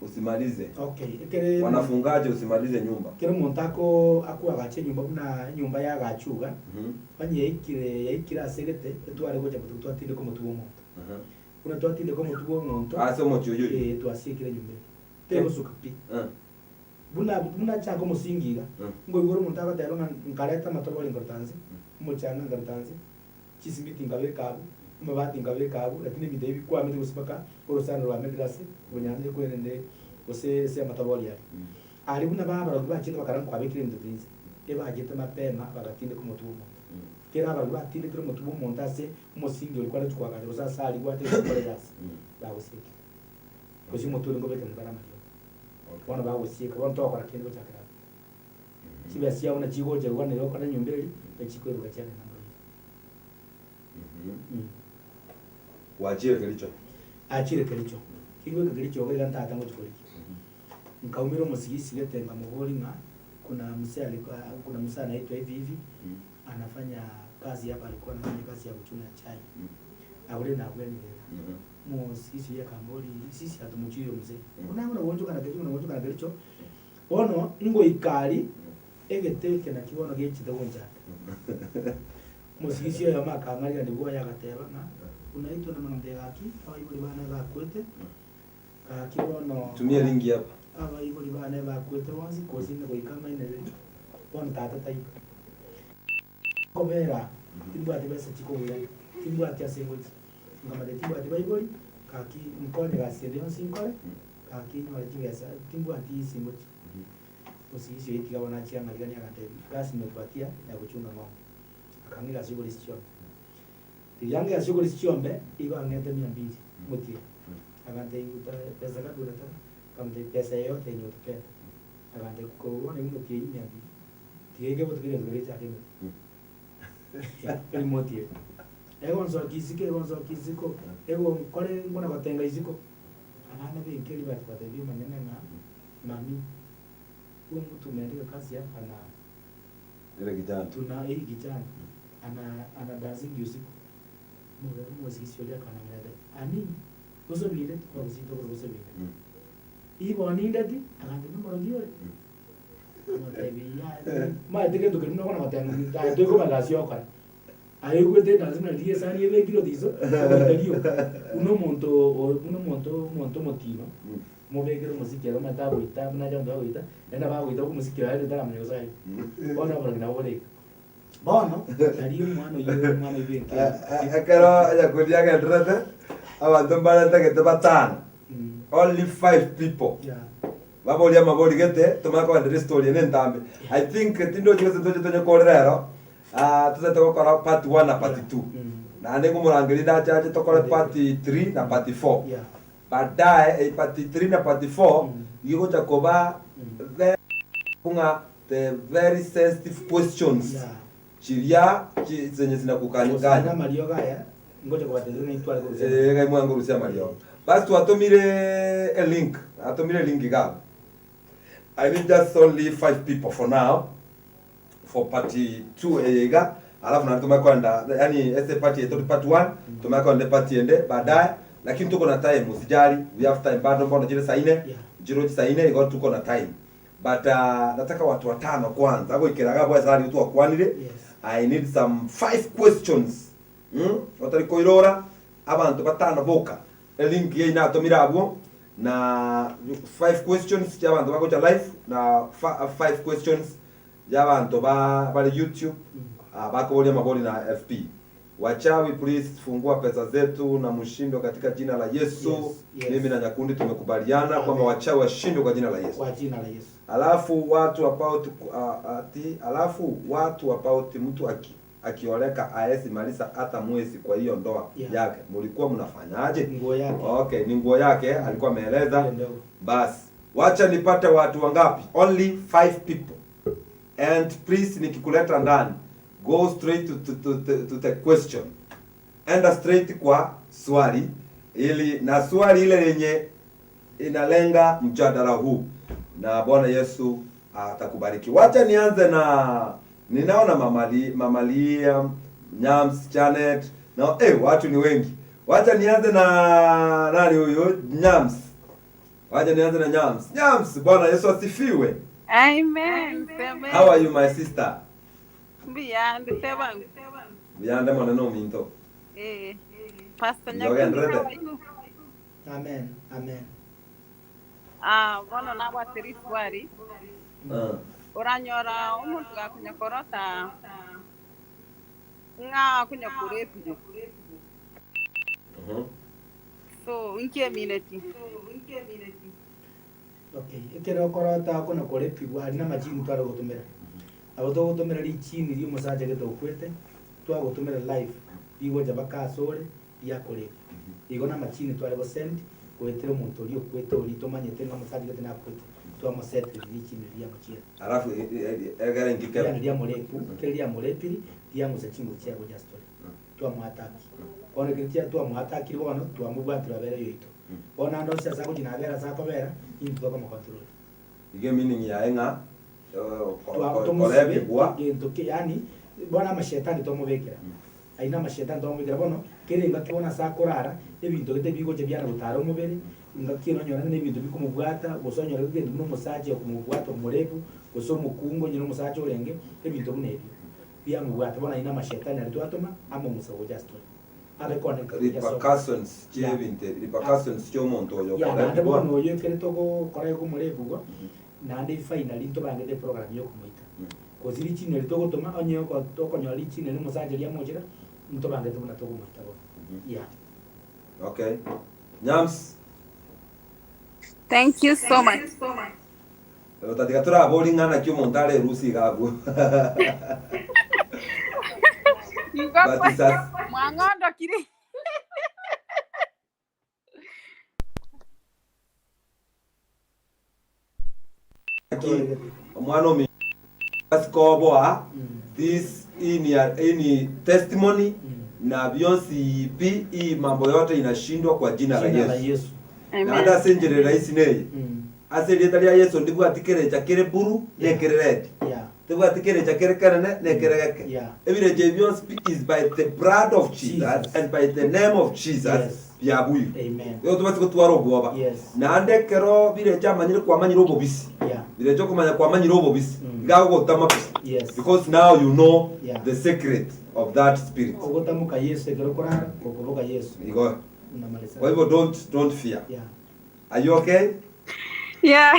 usimalize. Okay, ekere Wanafungaje usimalize nyumba? Ekero omonto ako akoagacha enyomba buna enyomba yagachwa iga, onye yaikire yaikire ase egete, etware gocha botuko twatindeka omotwe bwa omonto. Buna twatindeka omotwe bwa omonto, Ase omochie oyio oyio. eh, twasiekire enyomba eye. Tegosuka pi. Eh. Buna buna achaka omosingi iga, nkoigora omonto agoteba ng'a nkareta amatobori nkaruta nse, omochanga nkaruta nse, chisimiti nkabeka abwo, amabati nkabeka abwo, lakini ebinto ebi bikwamete gose mpaka orosana rwamenire ase obonyansi kwerende gose ase amatobori aria. Aria buna babarogi bachete bakara nkwabekire ebinto biri nse, ebachete mapema bagatindeka omotwe bwa omonto. Kera abarogi batindekire omotwe bwa omonto ase omosingi oria kware gochia koagacha gose ase aria gwatebire gokora egasi, bagosiekire. Gose omotwe oria nkobekera nkare amariogo. Bono bagosieka, bono togokora kende gochakera abwo. Chibesa chiabo na chigocha igo nere okore enyomba eria, echikoiruka chiagenda mboigo. Mm. Gwachire Kericho. Achire Kericho. Ingoika Kericho iga iga ntata ngochi korigia. Nkaumera omosigisi gete nkamobori ng'a kuna mzee alikuwa kuna mzee anaitwa hivi hivi anafanya kazi hapa alikuwa anafanya kazi ya kuchuna chai. Abure nabwenire iga. Omosigisi oyio akambori sisi hatumjui huyo mzee. Buna buna goonchokana Kericho buna goonchokana Kericho. Bono ngoika aria egete eke nakio bono gechete gonchanda. Omosigisi oyomo akang'arera bwoye agateba ng'a unaitwa na mang'ana gaki abaibori bane bakwete, gaki bono Tumia ringi hapa. abaibori bane bakwete bonsi gose inde goika amainererio, bono tata taiyo. Kobera timbwati besa chikogwera, timbwati ase ngochia, nkamanya timbwati baibori, gaki nkonye gasi ende yonsi nkore, gaki nyore chibesa timbwati ase ngochia. Omosigisi oyo tiga bono achie amarigani agantebia, gasi nimekupatia ya kuchunga ng'ombe. Akang'a egasi ya okorisia chiombe. Riria ang'a egasi ya okorisia chiombe, igo ang'ete mia mbili omotienyi. Agantebia uta pesa ngapi unataka? Nkamotebia pesa yoyote yenye utapenda. Agantebia korwa bono iga omotienyi mia mbili, tiga eke botuko egento keria gechake emeremo. Erimo otienyi. Egonsokia isiko egonsokia isiko, egonkore nkona gotenga isiko, abana benka eria bachia gotebia omonyene ng'a mami, huyu mtu umeandika kazi hapa na Ile kijana. tuna hii kijana ana ana dancing usiku Omobe omosigisi oria akanang'era ani gose obindeti kwagusita okore gose obindeti igo nindeti agantebia nomorogi ore. Nkomotebi yaya, omanyete gento keria buna okona goteba aye toikomanya gasi ogokora. Aye oigwete lazima riria esani ebekire otiso, ogoita rioka. Buna omonto o buna omonto omonto omotino, mobekere omosiki ere omanyete agoita buna acha abanto bagoita, naende nabo agoita omosiki oye aye otaramanya gose aye. Bono oborori nabo bore iga. Bono, nari omwana oyio omwana oyio bwenka Ekero nyakundi agendererete, abanto mbaretagete batano, only five people. Yeah. Baborie amabori gete, tomanye kogenderera estory eye nentambe. I think tindochi gose ntoche tonyekore rero, ah, totagete gokora part one na part two. Naende nkomorangeria ndache ache tokore part three na part four. Yeah. Baadaye, eh, part 3 na part 4 igocha koba ve- ng'a the very sensitive questions Yeah. chiria chi- zenye Gose zinakukanyikanya namariogo aya ngocha kobatebia ng'a intware korusia Eh, ngai mwange orusia amariogo basi twatomire elink natomire elink iga abwo i need just only five people for now for part 2 eye iga alafu naende tomanye koenda yani ase part eye tori part 1 tomanye koenda part ende baadaye lakini tuko na time usijali we have time bado mbono chire saa ine Yeah. nchiro saa ine igo tuko na time but uh, nataka watu watano kwanza goikera iga abwo ase aria twakwanire Yes. I need some five questions mm? otari koirora abanto batano boka elink eye natomire abwo na five questions chia abanto bagocha live na fa, five questions y'abanto ba bare YouTube ah, bakoboria amabori na FB. Wachawi please fungua pesa zetu na mshindwe katika jina la Yesu. Yes, yes. Mimi na Nyakundi tumekubaliana kwamba Amen. wachawi washindwe kwa jina la Yesu. Kwa jina la Yesu. Alafu watu about uh, ati alafu watu about mtu aki, akioleka aesi malisa hata mwezi kwa hiyo ndoa Yeah. yake mulikuwa mnafanyaje? Nguo yake. Okay, ni nguo yake alikuwa ameeleza. Ile ndogo. Basi wacha nipate watu wangapi? Only five people. And please nikikuleta ndani go straight to, to, to, to, to the question. Enda straight kwa swali ili na swali ile lenye inalenga mjadala huu, na Bwana Yesu atakubariki. Wacha nianze na ninaona mamali mamalia Nyams Janet na eh, watu ni wengi. Wacha nianze na nani huyu Nyams. Wacha nianze na Nyams. Nyams, Bwana Yesu asifiwe. Amen. How are you my sister? Beyond seven. Buyande monene ominto. Eh. Pastor Yoga Nyakundi, and how are you? Amen. Amen. Ah, bono nabwatire iswari. Ah. Oranyora omuntu gakunyakorota ng'a kunyakura epiyo. Mhm. So nkemineti. Okay. Ekero okorota okona korepigwa ari na amachini tware gotumera. Nabo togotumera richini ria omosacha gete okwete, twagotumera live, rigocha mpaka ase ore, riakorepwa. Igo na amachini tware gosend, goetera omonto oria okwete oria tomanyete ng'a omosacha gete nakwete, twamosetera richini riamochiera. Alafu egere Riani nkikero. riamorepu, ekero riamorepiri, riang'usa chinguru chiaye gocha ase tore. Twamoataki. Bono ekero chia twamoatakire bono, twamobwatire abere oyoito. Bono ande onsi ase agochia nabere ase akobera, intwe tokomocontrol. Iga meaning yaye ng'a eh, ko- Twa- ko- tomusibe korepigwa gento ke yaani bono amashetani twamobekera ayio na amashetani twamobekera bono kera engaki bono ase akorara ebinto gete bigocha biana gotara omobere engaki ere onyore ng'a ebinto bikomobwata gose onyore egento buna omosacha okomobwata omorebu gose omokungu onye na omosacha orenge ebinto buna ebio biamobwata bono ayio na amashetani aria twatoma among'usa gocha ase tore abe connected gocha ase repercussions Yeah. chiebinto repercussions chiomonto oyo Ya, naende okorepigwa. bono oyo ekere togokora ekomorebugwa naende finally ntobangete eprogram ya okomoita gose richini eri togotoma onye oko- okonyora richini eri omosacha riamochera ntobangete buna togomoita bono yeah. Okay. Nyams, Thank you so much. otatiga torabori ng'a naki omonto arerusie iga abwo. Igo But it's a, mwang'ondokire. ki omwana omi asikoboa this ini ini testimony na bionsi pi hii mambo yote inashindwa kwa jina la Jina la Yesu. Yesu. Naende Amen. ase enchera rahisi neye Mm. ase erieta ria Yesu ndibwati kerecha kere buru Yeah. nekere red Yeah. Tebwati kerecha kere kenene na ekere geke. Yeah. Ebirecha ebi bionsi pi is by the blood of Jesus Jesus. and by the name of Jesus Yes. biabuirwe. Amen. Igo tobasi gotwara obwoba. Yes. Naende ekero birecha amanyire kwamanyire obobisi. Yeah. Birecha okomanya kwamanyire obobisi. Mm. Iga agogotama pi. Yes. Because now you know Yeah. the secret of that spirit. Ogotamoka Yesu ekero okorara, gokoboka Yesu. Igo. Unamalisa. Kwa hivyo don't don't fear. Yeah. Are you okay? Yeah.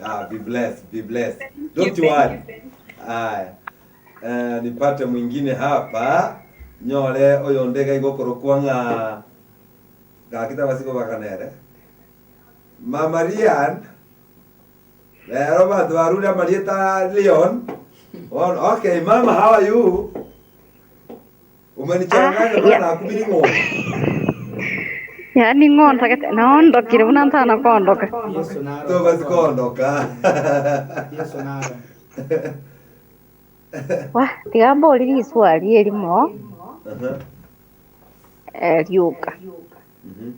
Ah, be blessed, be blessed. Thank Don't you, you thank worry. you, thank you. Aya. Eh, nipate mwingine hapa nyore oyo ndega igokorokwa ng'a gaki tabasi kobakanere Mama Rian lero banto barure amarieta Leon Bono, okay mama how are you umenichanganya Ah, bana ya. akubiri ng'ombe Yaani ng'ondagete naondokire buna ntana kondoka. Yesu naro. tobasi kondoka Yesu naro. Wa tiga mbori riswali erimo Aha. eh, riuka. Mhm.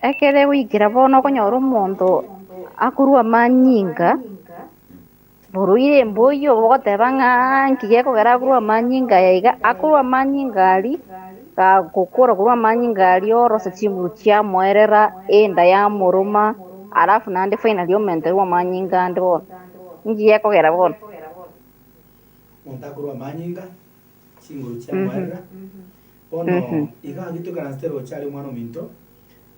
Ekere goikera bono okonyora omonto akorwa manyinga borwaire mboiyo bogoteba ng'a nki gekogera akorwa manyinga aya iga, akorwa manyinga aria gagokora korwa manyinga aria orose chinguru chiamoerera enda yamoroma alafu naende finally omenterwa manyinga ande bono. Nki gekogera bono? Omonto akorwa amanyinga, chinguru chiamoerera. Bono iga agitokaranse roche are omwana ominto,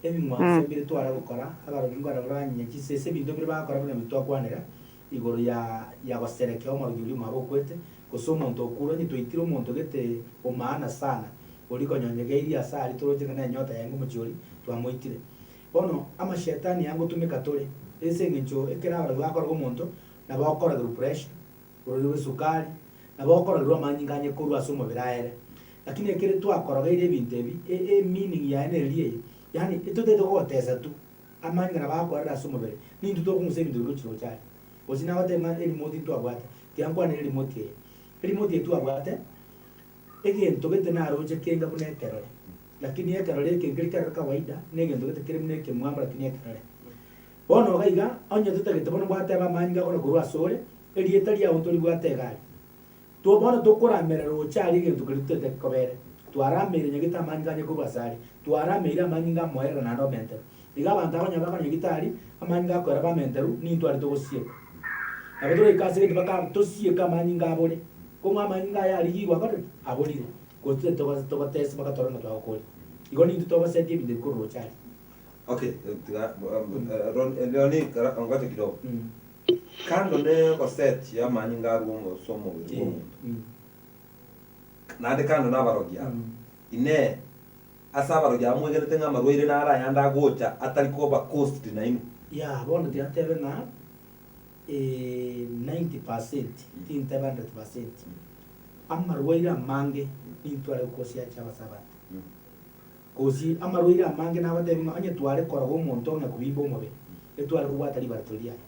ebing'wanso mbire tware gokora, abarogi nkora baranyia chisese ebinto mbire bagokora buna ebio twakwanera, igoro ya ya goserekea omorogi oria omwabo okwete, gose omonto okure onye twaitire omonto gete omaana sana, oria konyonyegeirie ase aria toroche ng'a na enyota yaye ngomochie oria, twamoitire. Bono amashetani aya ngotumeka tore, ase eng'encho ekero abarogi bakoroga omonto, nabo okoragerwa pressure, ororire bwa esukari, nabo okoragerwa amanyinga anye korwa ase omobere aere. Lakini ekere twakorogeire ebinto ebi, e- emeaning yaye neriria eye, yaani etotagete gogotesa tu, amanyinga nabo agokorera ase omobere, nintwe tokong'usa ebinto biria gochia roche aria. Gose nagotebia ng'a erimote ntwabwate, tiga nkwanere erimote eye. Erimote eye twabwate, egento gete naroche kenga buna ekerore, lakini ekerore eke nkeri kerore kawaida, na egento gete kere buna ekemwamu lakini ekerore. Bono iga iga, onye totagete bono gwateba amanyinga akore korwa asore, erieta riao ntoribwate iga aria. To bono tokoramera roche aria egento keria totagete kobere. Twarameire nyagete amanyinga anye korwa ase aria, twarameire amanyinga amoerera naende omenterwe. Iga abanto akonya bakonya gitari, amanyinga akoera bamenterwe, nintwe aria togosieka. Nabo toraike ase egento baka tosieke amanyinga abore, kong'u amanyinga aya arigigwe akore ki? Aborire. Gose totagete togo togotesa mpaka torore ng'a twagokoria. Igo nintwe togosetia ebinto ebi korwa roche aria. Okay, tiga Ron, Leoni, kara ongoche kidogo. Kando ne gosetia amanyinga arwe ase omobere bw'omonto, naende kando nabarogi aba, inee, ase abarogi aba mwegenete ng'a amarwaire naro ayande agocha atari koba caused nainwe? Yah, bono tiga ntebe ng'a 90 percent, tinteba 100 percent, amarwaire amange nintware gosiacha ase abanto. Gose amarwaire amange nagotebi ng'a onye tware koroga omonto ng'a kobimba omobere, etware kobwata ribato riaye.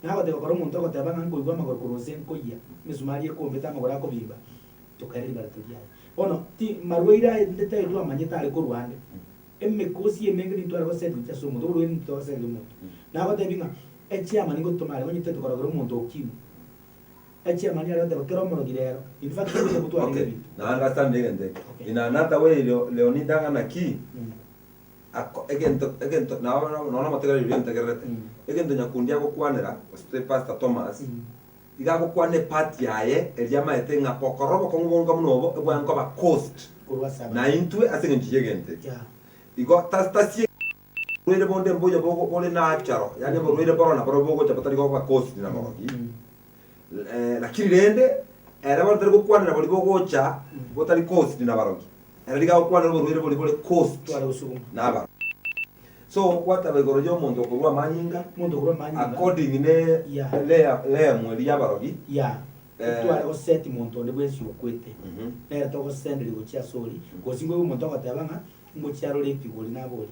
Nagoteba kora omonto ogoteba ng'a nkoigwa amagoro korwa inse nkoyia, emesumari ekombete amagoro akobimba, tokaira ribato riaye. Bono ti marwaire aye inde tari twamanyete are korwa ande, emekosi emenge nintware gosetia gochia ase omonto, oborwaire nintwe togosetia omonto. Nagotebi ng'a echiamani ngotoma are onye tari tokorogera omonto ukimwi, echiamani are goteba kera omorogi rero, in fact oboigo botwarenge Okay, ebinto. na understand egento eke. Okay. In another way Leo- Leonida ng'a naki, ako egento egento nabo nonya omotegereri oria ontegererete, egento nyakundi agokwanera gose Pastor Thomas, iga agokwana epart yaye eria amaete ng'a gokorora obokong'u bonga buna obo ebwango koba caused Korwa ase abanto. na intwe ase eng'encho y'egento eke. Yeah. Igo tas tasie oborwaire bonde mbuya bogo bore natural, yaani oborwaire boro naboro bogocha botari goba caused na borogi. Lakini rende ere bono tari gokwanera boria bogocha botari caused na barogi, ere nigo agokwanera oborwaire boria bore caused Tware gosuguma. na abarogi. So gwateba igoro ya omonto okorwa amanyinga Omonto okorwa amanyinga. according ne Yeah. lea lemu eria y'abarogi. Yeah. Eh. Tware goseti monto onde bwensi okwete. Nere togosenderia gochia ase oria, gose nkoigwe omonto ogoteba ng'a Ngochia arore epigori nabori,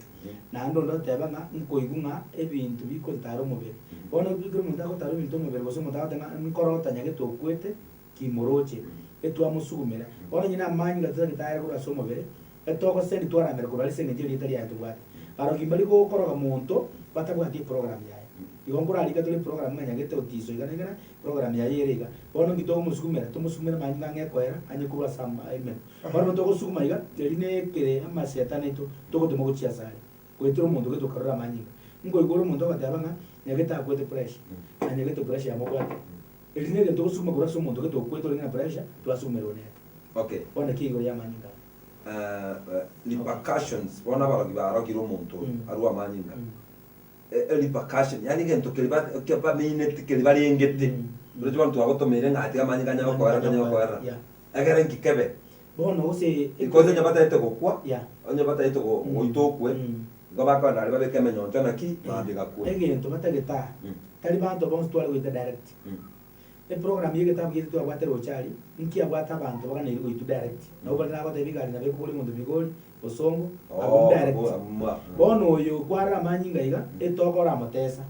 naende onde oteba ng'a nkoigwa ng'a ebinto bikontara omobere. Bono ekero omonto agotara ebinto omobere gose omonto agoteba ng'a nkorota nyagete okwete kimoroche, etwamosugumera. Bono onye namanyinga totagete aere korwa ase omobere, etogosendi twaramera korwa aria ase eng'encho erieta riaye ntobwate. Barogi mbari gokoroga monto batabwati eprogram yaye. Igo nkorarika tore eprogram ng'a nyagete otiso iga na iga na program yaye ere iga. Bono nki togomosukumera? Tomosugumere amanyinga ang'e ekoera anye korwa ase ama emenwa. Bono togosuguma iga, eri nekere amashetani aito togotema gochia asare, goetera omonto gete okarora amanyinga. Nkoigwa ore omonto ogoteba ng'a nyagete akwete pressure, na nyagete pressure yamobwate. Eri negento ogosuguma korwa ase omonto gete okwete orenge na pressure, twasugumerwa nere. Okay. Bono ki igoro y'amanyinga aya? Repercussions, bono abarogi barogire omonto oyo arwe amanyinga. Repercussion, yaani egento keria ba ke bameineti keria barengete. Oroche bono twagotomeire ng'a tiga amanyinga anya gokoera tanya gokoera. Yeah. Egere nki kebe? Bono gose Because onye bataete gokwa, Yeah. onye bataete go goita okwe, igo bakogenda aria babeke emenyoncho naki, mambia gakwe. Egento batagete aa, tari banto bonsi tware goita direct. Eprogram ya egetabu giaito twabwate roche aria, nkiabwate abanto baganeiri goitwa direct. Nabo baria nagotebia egari nabo ekobori omonto Migori, Bosongo, abwo direct. Bono oyo okwarora amanyinga iga, etoka oramotesa,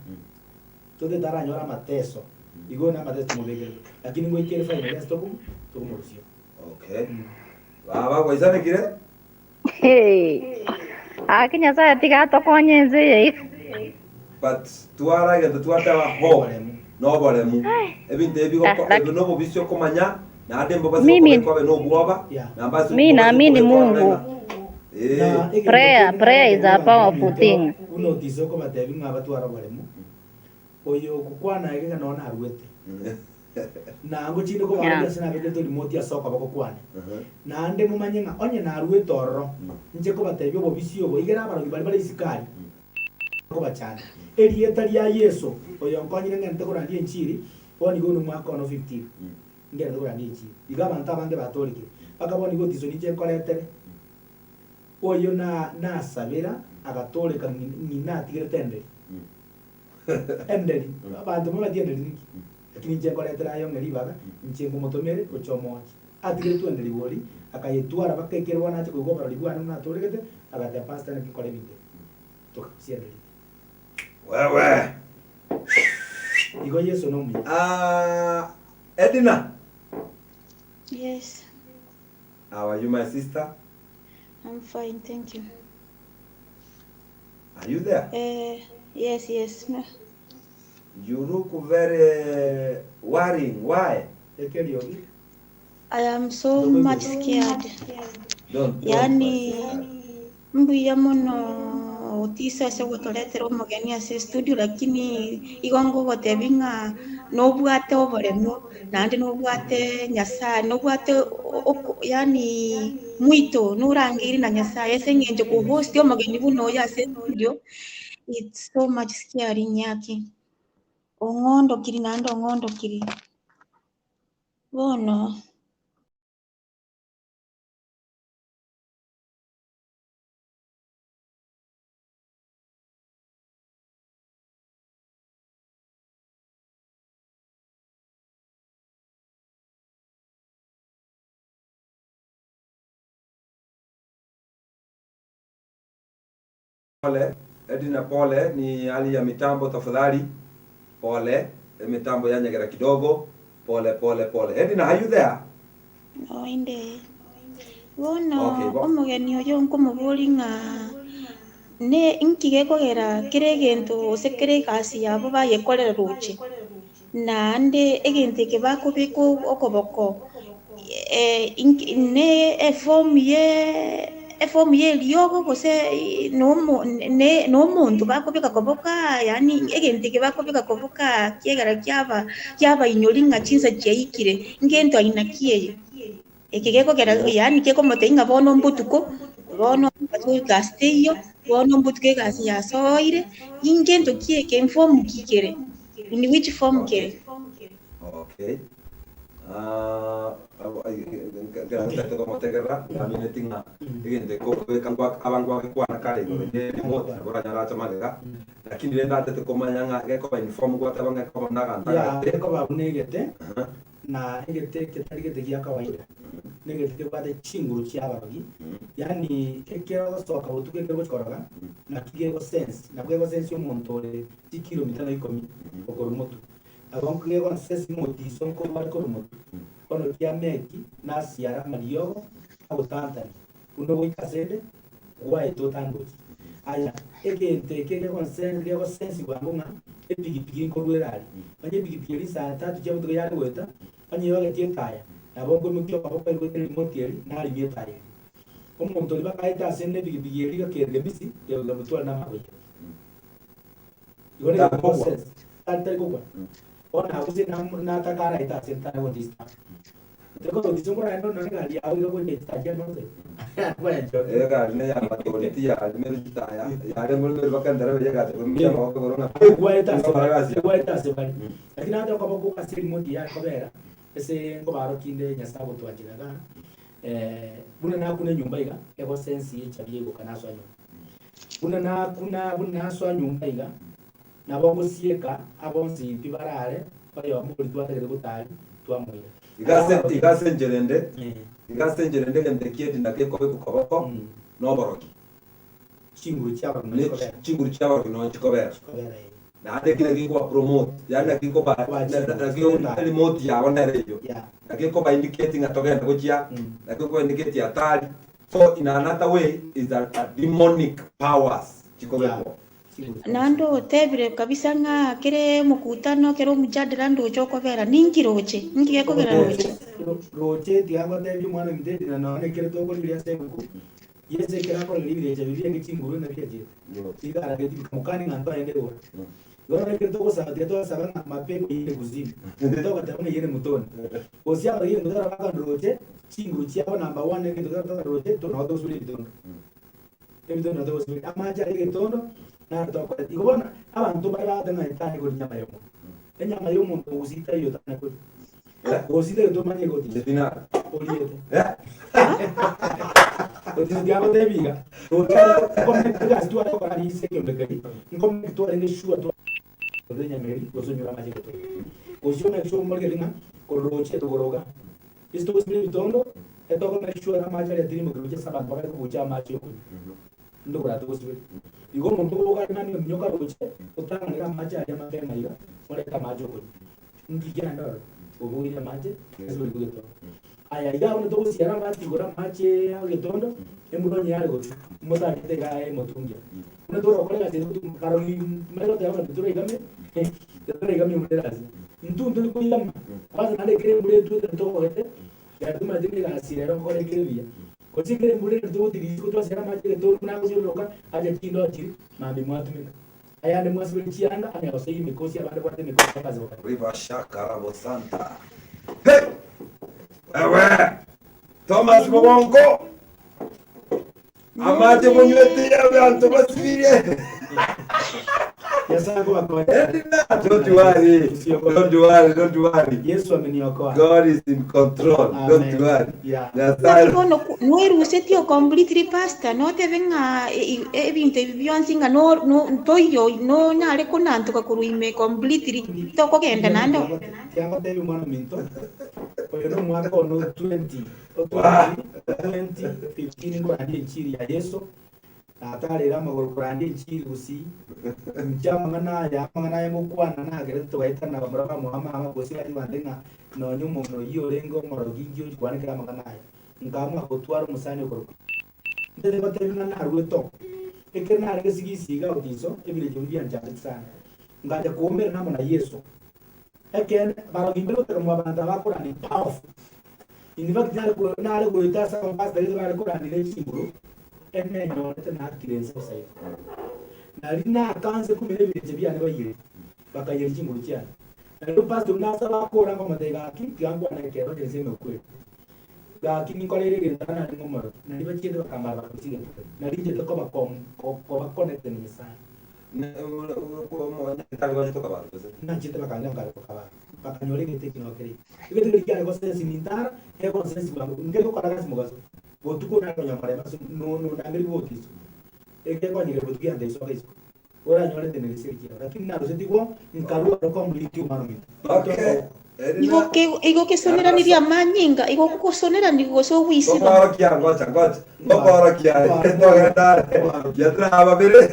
totete aranyore amateso, igo na amateso tomobekerete. Lakini ngoika ere finally ase tokomo tokomorusia. Okay. Baba gwaisanekire? Hey. Aki Nyasaye tiga atokonye ense eye iga. But twara egento twateba ho noboremu. Ebinto ebi Ah, bigoko laki- ebi nobobisi okomanya naende mbobasi Mimi- okobekwa obe nobwoba na mbasi Mi mbobasi naamini okobekwa Mungu. orore ng'a eh Na egento Prayer, kende prayer is a nagotebi abanto powerful baminto thing. buna otise okobatebi ng'a batware oboremu, oyo okokwana iga nonye naruete. Nango chinde kobarokia Yeah. ase nabekerete remote ase okoboko kwane. Naende momanye ng'a onye naruete ororo, inche kobatebia obobisi obo, igere abarogi baria bare isiko aria, kobachanda. Erieta ria Yeso, oyonkonyire ng'ente korandia enchiri, bono igo nomwaka one o 15, ngerete korandia enchiri. Igo abanto abange batorekire. Mpaka bono igo otiso ninche nkoretere, oyo na nasabera agatoreka ng'ina atigerete enderi. Enderi, abanto mbabati enderi ninki? Lakini inche nkoretera aye ong'e ribaga, inche nkomotomere gochia omooche. Atigeretwe enderi bori, akayetwara mpaka ekero bono ache koigwa oborori bwane buna atoregete, agateba pastor naki nkore ebinto ebi. Tokarusia enderi. Wewe. Igo Yeso nomuya. Ah, Edna. Yes, How are you my sister? I'm fine, thank you. Are you there? Eh, yes, yes. No. You look very worrying. Why? Ekeriogi. I am so much scared. Don't, don't, my Yaani sister. mbuya mono otise ase gotoretera omogeni ase studio lakini igo ngogotebi ng'a nobwate oboremu naende nobwate Nyasaye nobwate oko yaani mwito norangeiri na Nyasaye ase eng'encho kohost omogeni buna oyo ase studio it's so much scaring gaki. Ong'ondokiri naende ong'ondokiri bono. Pole, Edna pole, ni hali ya mitambo tafadhali. Pole, mitambo yanyegera kidogo. Pole pole pole. Edna, are you there? Oinde. Bono Okay, bo. omogeni oyo nkomobori ng'a ne inki gekogera kera egento gose kera egasi yabo bayekorera roche, naende egento eke bakobeka okoboko inki ne eform ye eform ya eriogo gose nomo ne nomonto bakobeka koboko aa yaani egento eke bakobeka koboko aa kiagera kiaba kiabainyori ng'a chinsa chiaikire, ngento aina ki eye? Eke gekogera yaani kekomotebia ng'a bono mbotuko, bono egasi teiyo, bono mbotuko egasi yasoire, ingento ki eke inform ki kere, in which form kere? Okay. Ah, ngatete komotegerera ngamineti ng'a egento eke okobeka ngwa- abangwagekwana kare igoro ye remote nabo oranyare ache magega lakini rende atete komanya ng'a gekoba in form gwateba ng'a gekoba buna aganto Ya, agate gekoba buna egete, Aha. Na egete ketari gete gia kawaida, negete kebwate chinguru chi'abarogi, yaani ekero ogosoka botuko ekero ogochia koroga, naki gegosense, nabo gegosensia omonto ore chikilomita na ikomi okorwa motwe. Nabo gegosensia omotiso nkorwa are korwa motwe. Bono kiameki nasiara amariogo agotantania, buna ogoika asende gwaeta otandochi. Aya, egento eke gegosense gegosensi bwango ng'a. epigipigi nkorwa ere aria. Onye epigipigi eria saa tatu chia botuko yare goeta, onye yogetie etaya, nabo nkoimokia okoboko aigwete remote eria, narimia etaya eria. Omonto oria bakaete ase ne epigipigi eria gakerire misi, gekamotwara namagoyia. Igo Tari kogwa. nere tari tari kogwa. Bono aguse nataka araete ase ntare gontista. Tari kogontista nkoragenda nonye egari yao iga gocha chitaya chia nonsense. Eh, egari ne yamatori tiyari meru chitaya yare ngoro meru mpaka endereba eria egacha koimokia amaboko igoro ng'a Egwaete ase ngokora gasi yago. egwaete ase bare. Lakini ate okoboko ase remote yare kobera ase nkobarokia inde Nyasaye agotwanchera igaa buna nakuna enyomba iga egosense echabi egoka nasoa nyomba. Buna nakuna buna nasoa nyomba iga nabo ngosieka abonsi pi barare oyomo oria twatagete gotari twamoira. Iga ase iga ase enchera ende Eh. iga ase enchera ende egento ekiya edina gekobekwa koboko na oborogi. Chinguru chia abarogi Ne nonya chikobera. chinguru chia abarogi nonya chikobera. Chikobera eh. Naende ekio naki gekoba promote yaani naki gekoba Koba na- na- naki chinguru. remote yabo nere eyio. Yeah. Naki gekoba indicate ng'a togende gochia naki gekoba indicate hatari. So in another way is a, a demonic powers chikobekwa. Naende otebire kabisa ng'a kere omokutano, kere omojadala ndoche okobera, ninki roche? Ninki gekogera roche? Roche tiga ngotebie omwana ominto edina nonya ekere tokorigereria ase ebuku, Yeso ekero akoregeria ebirecha biria biarenge chinguru ng'a biachete, bikarageti bikamokania ng'a ntoende igoro. Igo nonya ekero togosaba tiga twasaba ng'a mapepo yende kuzimu, togoteba ng'a yende motoni. Gose abarageri egento tara roche, chinguru chiabo number one egento tara roche, nabo togosibera ebitondo. Ebitondo nabo togosibera, amache aria egetondo naro tokoreta. Igo bono abanto mbare bagoteba ng'a tari koria enyama ya omonto. Enyama ya omonto mogusii taiyo tanya koria. Gose tari tomanye goticha. Oriete. Goticha tiagotebi iga. Roche egasi tware gokora aria ase ekeombe keria, nkomeki twarenge sure twa enyama eria gose onyure amache egetondo. Gose omake sure omorigeri ng'a korwa roche togoroga. Ase togosibera ebitondo, etogo make sure amache aria atirimokire gochia ase abanto bakare kobucha amache okonywa. Ndogora togosibera. Igo omonto okoboka are nani ominyoka roche, otang'anere amache aria mapema iga, orete amache okonywa. Inki kiaenda ororo? Obogoirie amache ase bori bw'egetondo. Aya iga bono togosiara amache igoro amache agetondo, embura onye yare gotwa, motachete iga aye emotungia. Buna torokore egasi eye togotu karogi mare goteba ng'a titoraigame, titoraigame embura erase. Intwe ntori koigama, kwanza naende ekero embura etwete ntogogete, yari tomanyete ng'a egasi rero nkore ekere buya. Gose ekero embura ere togotiga isiko twasiara amache egetondo buna agosiororoka, acha chindoo chiria, mambia mwatumeka. Ayande mwasiberie chianga ang'e gose imikosi abande bwate emikosi bakasoka. Riba shaka rabo santa. Hey! Wewe! Thomas Bogonko! Amache monywete abanto basibirie. Nyasaye akobakonya. Edina, don't worry. Don't worry, don't worry. Yesu ameniokoa. God is in control. Don't Amen. worry. Yeah. Naki Nyasaye. bono noirusetie o completely pastor, notebe ng'a ebinto ebi bionsi ng'a no no ntoiyo nonyare konantoka korwa ime completely, tokogenda naende oo. Tiga ngotebie omwana ominto, oyo nomwaka one o 20 o 20 o 2015 nkorandia enchiri ya Yeso, Natarire amagoro korandia enchiri gusii, inche amang'ana aya, amang'ana aya ngokwana nagerete togaetana na bamura bamwabo mama gose baria bande ng'a nonya omong'ina oyio orenge omorogi inki ochi kwanekera amang'ana aya. Nkaamua gotwara omosani okorokwa Ntete ngotebie ng'a naruete oo. Ekero narenge sigisi iga otiso, ebirecha ebi bianchandete sana. Ngacha koumerana amo na Yeso. Ekeene, barogi mbare gotaka mwabanto aba bakorandia powerful. In fact nare ko nare goeta ase abapastor gete bare korandia ne chinguru, enenyorete nakire inse bosa igo. Nari nakanse kumina ebirecha biane baiyeri, bakaiyeria chinguru chiane. Nario pastor buna asaba akora nkomotebia gaki tiga nkwane ekero onye inse nokweri. Gaki ninkoreire egento aa narenge omorogi, nari bachiete bakambara bakarusia egento keria. Nari nchete koba kom koba connected na Nyasaye. Nachete bakang'ira nkare kokabara, bakanyora egento eki noo kere iga. Egento keria kiare gosensi nintara, kegonsensi bwango, nkere gokora gasi mogaso, botuko nare konyora morembe ase no no nangeri gocha isiko. Ekekonyegera botuko gianta isoka isiko, oranyore ntenene gese rikiao. Lakini narusetigwe nkarwa aro complete omwana ominto. Okay. Igo ke igo kesoneranirie amanyinga, igo ogosonerani gose ogwisiba. Ngokoorokia ngocha ngocha ngokoorokia togenda are kiatira babere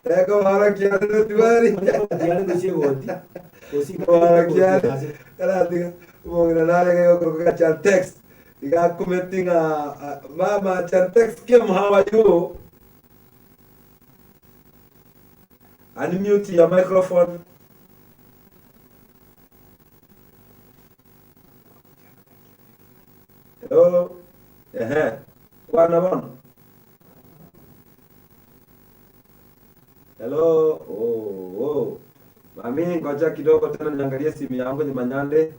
ekoorokia totwari ngokoorokia karatiga omong'ina narenge gokoroka Chantex iga akumeti ng'a mama Chantex Kim how are you? Unmute your microphone. Hello. Ehe. Kwana bono. Hello. Oh, oh. Mami, ngoja kidogo tena niangalie simu yangu nyimanyande.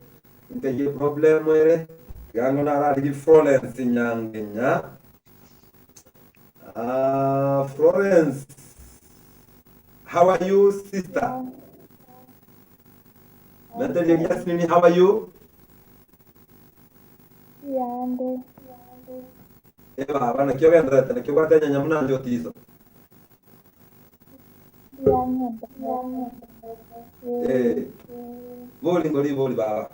Ntegie problem ere. Yango nararigi Florence Nyangenya. Ah, Florence. How are you, sister? Mentally, yes, Nini, how are you? Yande. Eh, baba, nakio genderete, nakio gwatenya nyamu na njotizo. Eh, boli ngori boli baba.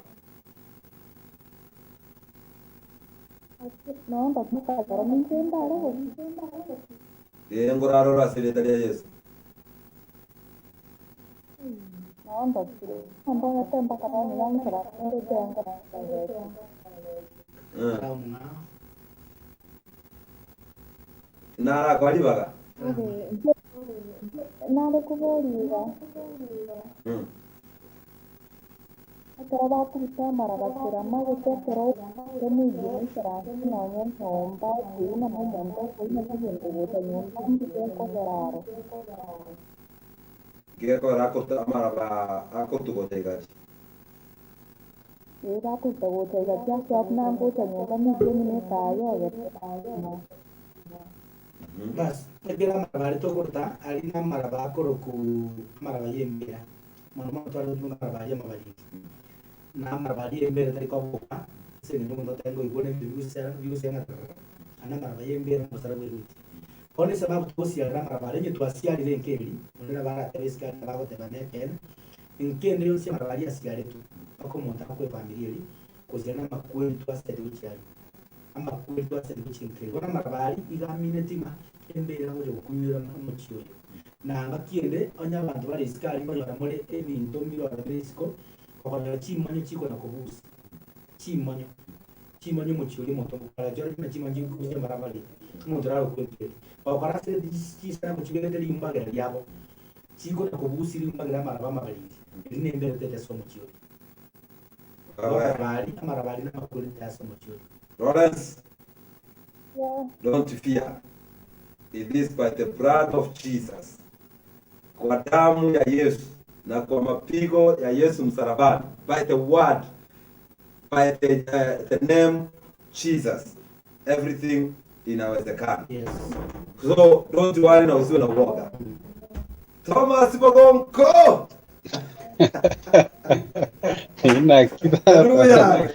Eh, ngorarora ase erieta ria Yesu. Mm. Narakwa ribaga. Nare kuboriga Mm. ekero bakuruta amaraba kerama gose ekero emeyio ikaranse nonya enyomba okoinama omonto okoinama egento gocha nyomba mbikekogera aro. Gekogera akoruta amaraba akotugocha igachi. Ee bakoruta gocha igachi ase abwo nangocha nyomba meyio buna etaya ogete. Bas, ekero amaraba aria tokoruta, aria na amaraba akoroku amaraba ya embira, mono mono tware gotumeka amaraba aria amabariri. Na amaraba aria ya embira tari koboka, ase eng'encho omonto otari koigwa na ebinto bigosera bigosera ng'a rrrr, naende amaraba ya embira omosara bwegoitia. Bono esababu togosiarera amaraba aria, onye twasiarire enka eria, onde nabo aratebe isiko aria nabo agoteba nekeene, enka ende yonsi amaraba aria asiaretwe, mpaka omonto akwe efamiri eria, gose na amakweri twasete gochia aria. Amakweri twasete gochia enka eria. Bono amaraba aria iga amineti ng'a embera gocha gokunywera omochie oyo. Na ngaki ende onye abanto bare isiko aria nkonyora more ebinto mbire ororo bire isiko, okonyora chimonyo chikona kobusa, chimonyo, chimonyo omochie oria omonto ogokora chore buna chimonyo chikobusia amaraba aria, omonto orare okwa enkeri. Ogokora ase chisanamu chibegete rimbagera riabo, chikona kobusia rimbagera amaraba amabariri, eri nembera etete ase omochie oria. Amaraba aria, amaraba aria namakweri etete ase omochie oria. Lawrence, Yeah. don't fear. It is by the blood of Jesus. Kwa damu ya Yesu na kwa mapigo ya Yesu msalabani. By the word, by the, the name Jesus, everything inawezekana. Yes. So don't worry na usiwe na uoga. Thomas Bogonko. Naki Haleluya.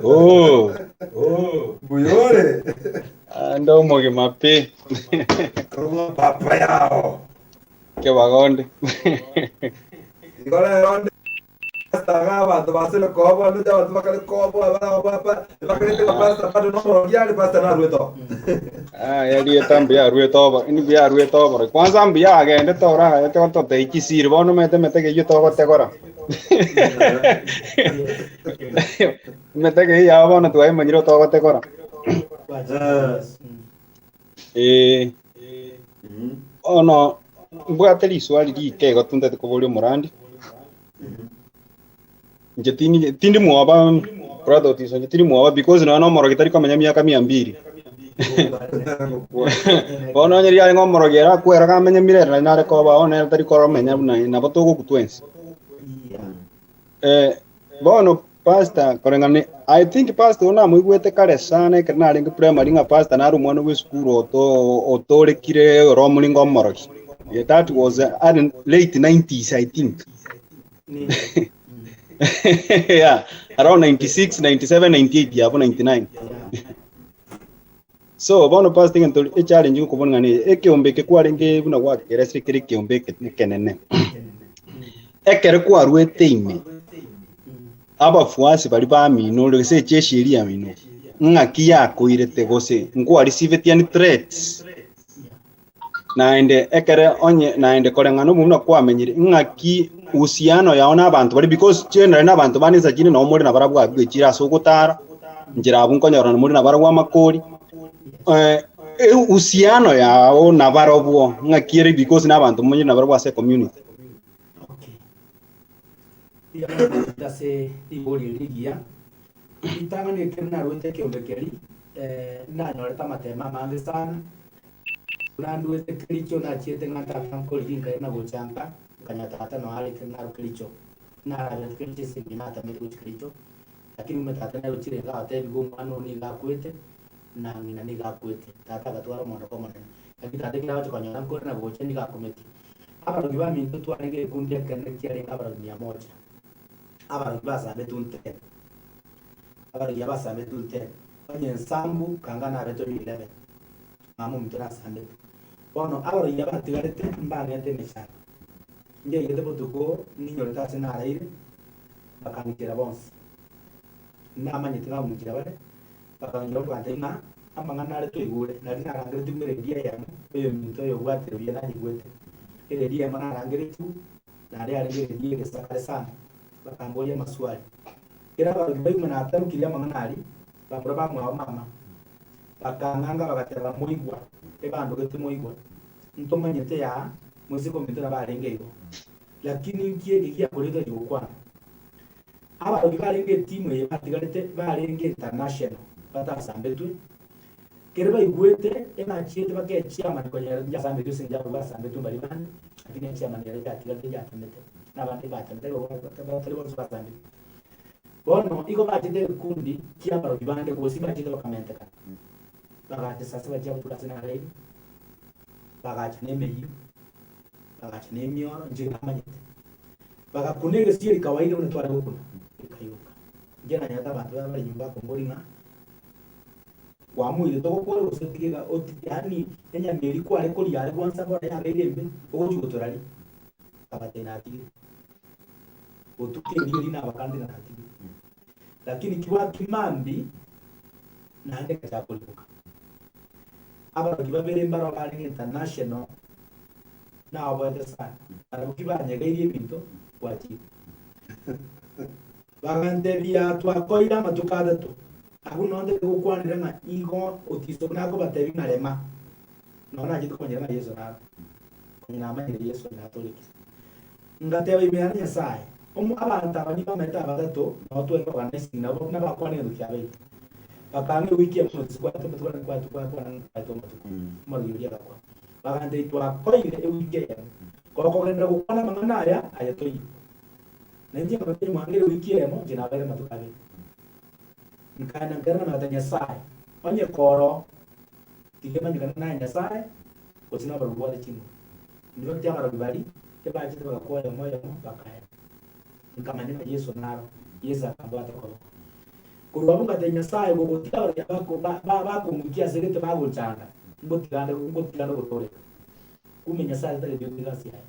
Oh, Buyore. ande omogima pi Koma papa yao. kebagonde Igo rero nde pastor ga abanto basire koboa ndoche abanto bakare koboa barababa bakarete pastor bado nomorogi are pastor narwete oo. Ah, yarieta mbuya arwete obo ini mbuya arwete oboro kwanza mbuya agendete oro agagete gototei chisiri bono omanyete emetego eywo togotegora emetego eywo yabo bono twaemanyire togotegora Eh, bono mbwate riswali rike igo tintagete koboria omorandi inche tindi tindi mwoba brother Otiso inche tindi mwoba because nonya na omorogi tari komenya miaka mia mbiri bono onye riarenge omorogi ere akwera kamenye mirere nari nare koba bono ere tari koromenya buna nabo togokwa twensi. Eh, bono pastor koreng'ana I think pastor oyo namoigwete kare sana ekero narenge primary ng'a pastor nare omwana bwa esukuru oto otorekire ore omoringo omorogi. Yeah, that was late 90s I think. Yeah, around 96, 97, 98 abwo 99. So bono pastor egento echallenge gokobona ng'a neye ekeombe eke kwarenge buna gwakeresire kere ekeombe eke ekenene. Ekero kwarwete ime abafuasi baria bamino ore gose echeshi eria yamino ng'aki yakoirete gose nkwarisibetie any threats naende ekere onye naende koreng'ana obo buna kwamenyire ng'aki uhusiano yao na abanto baria because generally na abanto bande insa chinde nabo more nabarabwo abwo echire ase ogotara nchera abwo nkonyorana more nabarabwo amakori eh, uhusiano yao nabarobwo ng'aki ere because na abanto momanyire nabarabwo ase ecommunity. Mbuya mono ase rigori eri rigiya. Ritang'ani ekero narwete ekeombe keria, nanyorete amatemo amange sana. Buna ndwete Kericho nachiete ng'a tata nkorigia nkairana gocha nka, nkanyora tata noe are ekero narwa Kericho. Narabete Kericho ase eng'encho natamete gochia Kericho, lakini kumbe tata nere ochire iga agotebiwa omwana oo nigo akwete, na ng'ina nigo akwete. Tata agatwara omondoko omonene. Lakini tata ekero agocha konyora nkoirana gocha nigo akometie. Abarogi baminto twarenge egekundi ekenene kiarenge abarogi mia moja, abarogi basambetwe nten, abarogi aba basambetwe nten, onye nsambu kanga nabete oyo 11, mama ominto nasambetwe. Bono abarogi aba batigarete mbang'ete emechando, njaigete botuko ninyorete ase naraire, bakang'ichera bonsi. Namanyete ng'a bare, bakang'ira bakantebia ng'a amang'ana aria twaigure, nario narangeretigwe eredio eyemo, oyominto oyobwatire buya nanyigwete. Eredio eyemo narangeretigwe, nario yarenge eredio y'egesakare sana, bakamboria amaswali. Ekero abarogi baigwa natarukirie amang'ana aria, bamura bamwabo mama, bakang'anga bagateba moigwa, ebandogete moigwa, ntomanyete yaa, moise kominto nabo arenge igo. Lakini nki eke giakoretwe achi gokwana? Abarogi barenge etimu eye batigarete barenge international batasambetwe, kere baigwete ebachiete baka echairman konyora nchasambetwe ase engencho abwo basambetwe mbaria bande, lakini echairman ere yatigarete nchatamete, na abande mbatamete igo batari bonsi basambetwe. Bono igo bachete egekundi kia abarogi bande gose bachete bakamentekana, bagacha sasa bachia gotuka ase naraire, bagacha na emeyio, bagacha na emioro, inche namanyete. Bagakuna egesieri kawaida buna tware gokuna, gekaimoka. Inche nanyarete abanto baye bare nyomba bakombori ng'a kwamoirete ogokore gose otige iga otige yaani enyama eria kware koria are gwansa bono yabeire embe ogochia gotoraria. Nkabatebia natigire. Botuko erio erio nabakandire ng'a natigire. Lakini kibwaki mambia naende ngachaka koriboka. Abarogi babere mbaroo barenge international. Naoboete sana, barabwo tibanyegeirie ebinto gwachika. Bagantebia, Twakoire amatuko atato, agwo nonye ntari gokwanera ng'a igo otiso nakobatebia ng'a rema, nonya nachete komanyera ng'a Yeso naro, onye namanyire Yeso onye natorekire. Ngateba ime yane Nyasae, omo abanto aba nibamaete abatato, nao tware kogana esegi nabo buna bakwana egento kiabeire. Bakang'a ewiki eyemo notiso kwatwa amatuko ane kwatwa kwakwana kwatwa amatuko, omorwani oria agakwa. Bagantebia, Twakoeire ewiki eyemo, gokogenderera gokwana amang'ana aya, aye toiyo. Na inche nkabatebia, Mwangere ewiki eyemo, inche nabaeire amatuko abere. Nkaenda nkairana nagotebia Nyasae, Onye koroo, tiga emanyekane naye Nyasae, gose nabarabwo bwate chinguru. In fact abarogi baria ebachete bagakwa oyomo oyomo bakaera. Nkamanya ng'a Yeso naro, Yeso akambwata okoboko. Korwa abwo ngatebia Nyasae, Gogotiga abarogi aba bakong'ikia ase gete bagonchanda, ngotigande ngotigande ogotooreka. Kumbe Nyasae tatageti otige egasi yaye.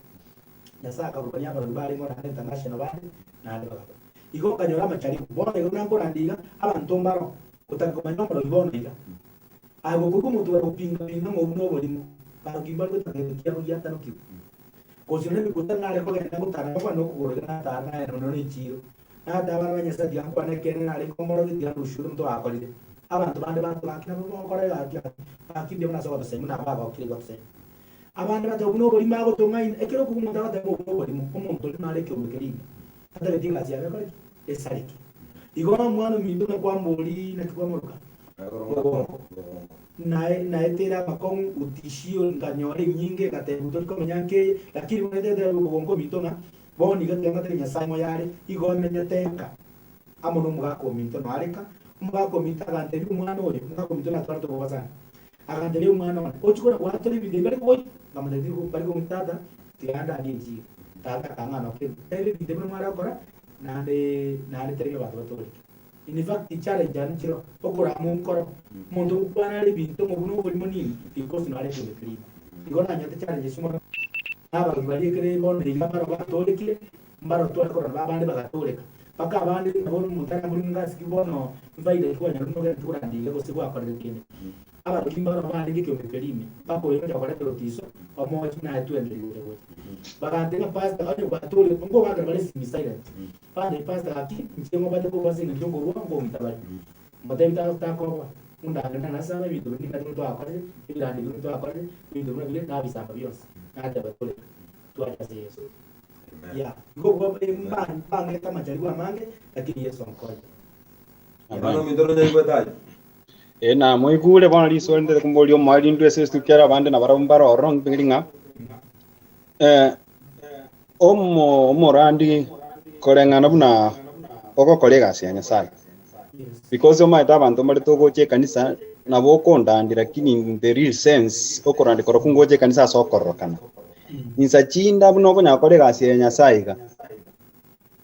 Nyasae akarokania abarogi barenge naende international bande, naende bagakwa. Igo nkanyora amacharibu. Bono iga buna nkorandia iga, abanto mbaro gotaka komanya omorogi bono iga. Aye gokoigwa omonto ore gopinga pinga ng'a obwo noborimo, barogi mbare gotaka gento kiabo giatanokigwe. Gose nonye emekutano nare kogenda ngotara ngokwana nokogoro iga natara naye nonya ne echiiro. Nateba abana ba Nyasae tiga nkwane ekeene nare komorogia tiga ndusie omonto oakorire. Abanto bande bateba gaki nabo bogokora iga gaki gaki gaki mbuya mono ase ogotosemi buna abagokire igo otosemi. Abande bateba buna oborimo agotong'aina ekero okobua omonto agoteba ng'a obwo noborimo omonto oria nare ekeombe keria ime tatageti egasi yaye ekore ki? Esareke. Igo omwana ominto buna kwamboria naki kwamoroka? Bogongo. Naye naeteire amakong'u utishio nkanyora enyinge ngateba tori komenya nkeye lakini bono etete bogongo ominto ng'a Bono iga tiga ngotebie Nyasae moyo are, igo omenyete nka amo nomogaka ominto noareka. Omogaka ominto agantebia omwana oyo, omogaka ominto natwarete oboba sana, agantebia omwana one, ochie kona gwatora ebinto ebi bare kogoita? Nkamotebia tiri bari kong'ita tata, tiga ndandie enchiri. Tata akang'ana okay, teba ebinto ebi buna mware gokora, naende naende tebia abanto batoreke. In fact challenge yane nchiro, okorama onkoro, omonto ogokwana are ebinto ng'a obwo noborimo nini, because nare ekeombe keria ime. Igo nanyete challenges mono. Nabarogi baria ekere bono iga mbaro batorekire, mbaro tware korora nabo abande bagatoreka. Mpaka abande nabo omonto arambore ng'a asiki bono efaida ki kwanyora buna ogenderete korandia iga gose gwakorire kende. Abarogi mbaro barenge ekeombe keria ime, mpaka oyo ogocha koretera otiso, omochi naye twendereria gocha gocha. Bagantebia ng'a pastor onye gwatorekire, nkobakera bare esimi silent. Bagantebia pastor gaki inche ngobate korwa ase eng'encho nkorwa nkong'ita bare. Motebie takoboa, undangere nasabe ebinto biria nimanyete buna twakorire, ebirandi biria buna twakorire, ebinto buna biria nabisamba bionsi. Nateba toreka, twacha ase Yeso. Yeah. Igo obwo mbangete amacharibu amange, lakini Yeso ankonye. Omwana ominto nonyaigwete aye? Ee, namoigure bono riswali ndete komboria omoerio intwe ase esituki ere abande nabarabwo mbare ororo ng'iri ng'a eh, omo omorandi koreng'ana buna ogokora egasi ya Nyasaye. Because omanyete abanto mbare togocha ekanisa nabo okondandi lakini in the real sense okorandi korokwo ngocha ekanisa ase okororokana. Insa chinda buna okonyara gokora egasi ya Nyasaye iga,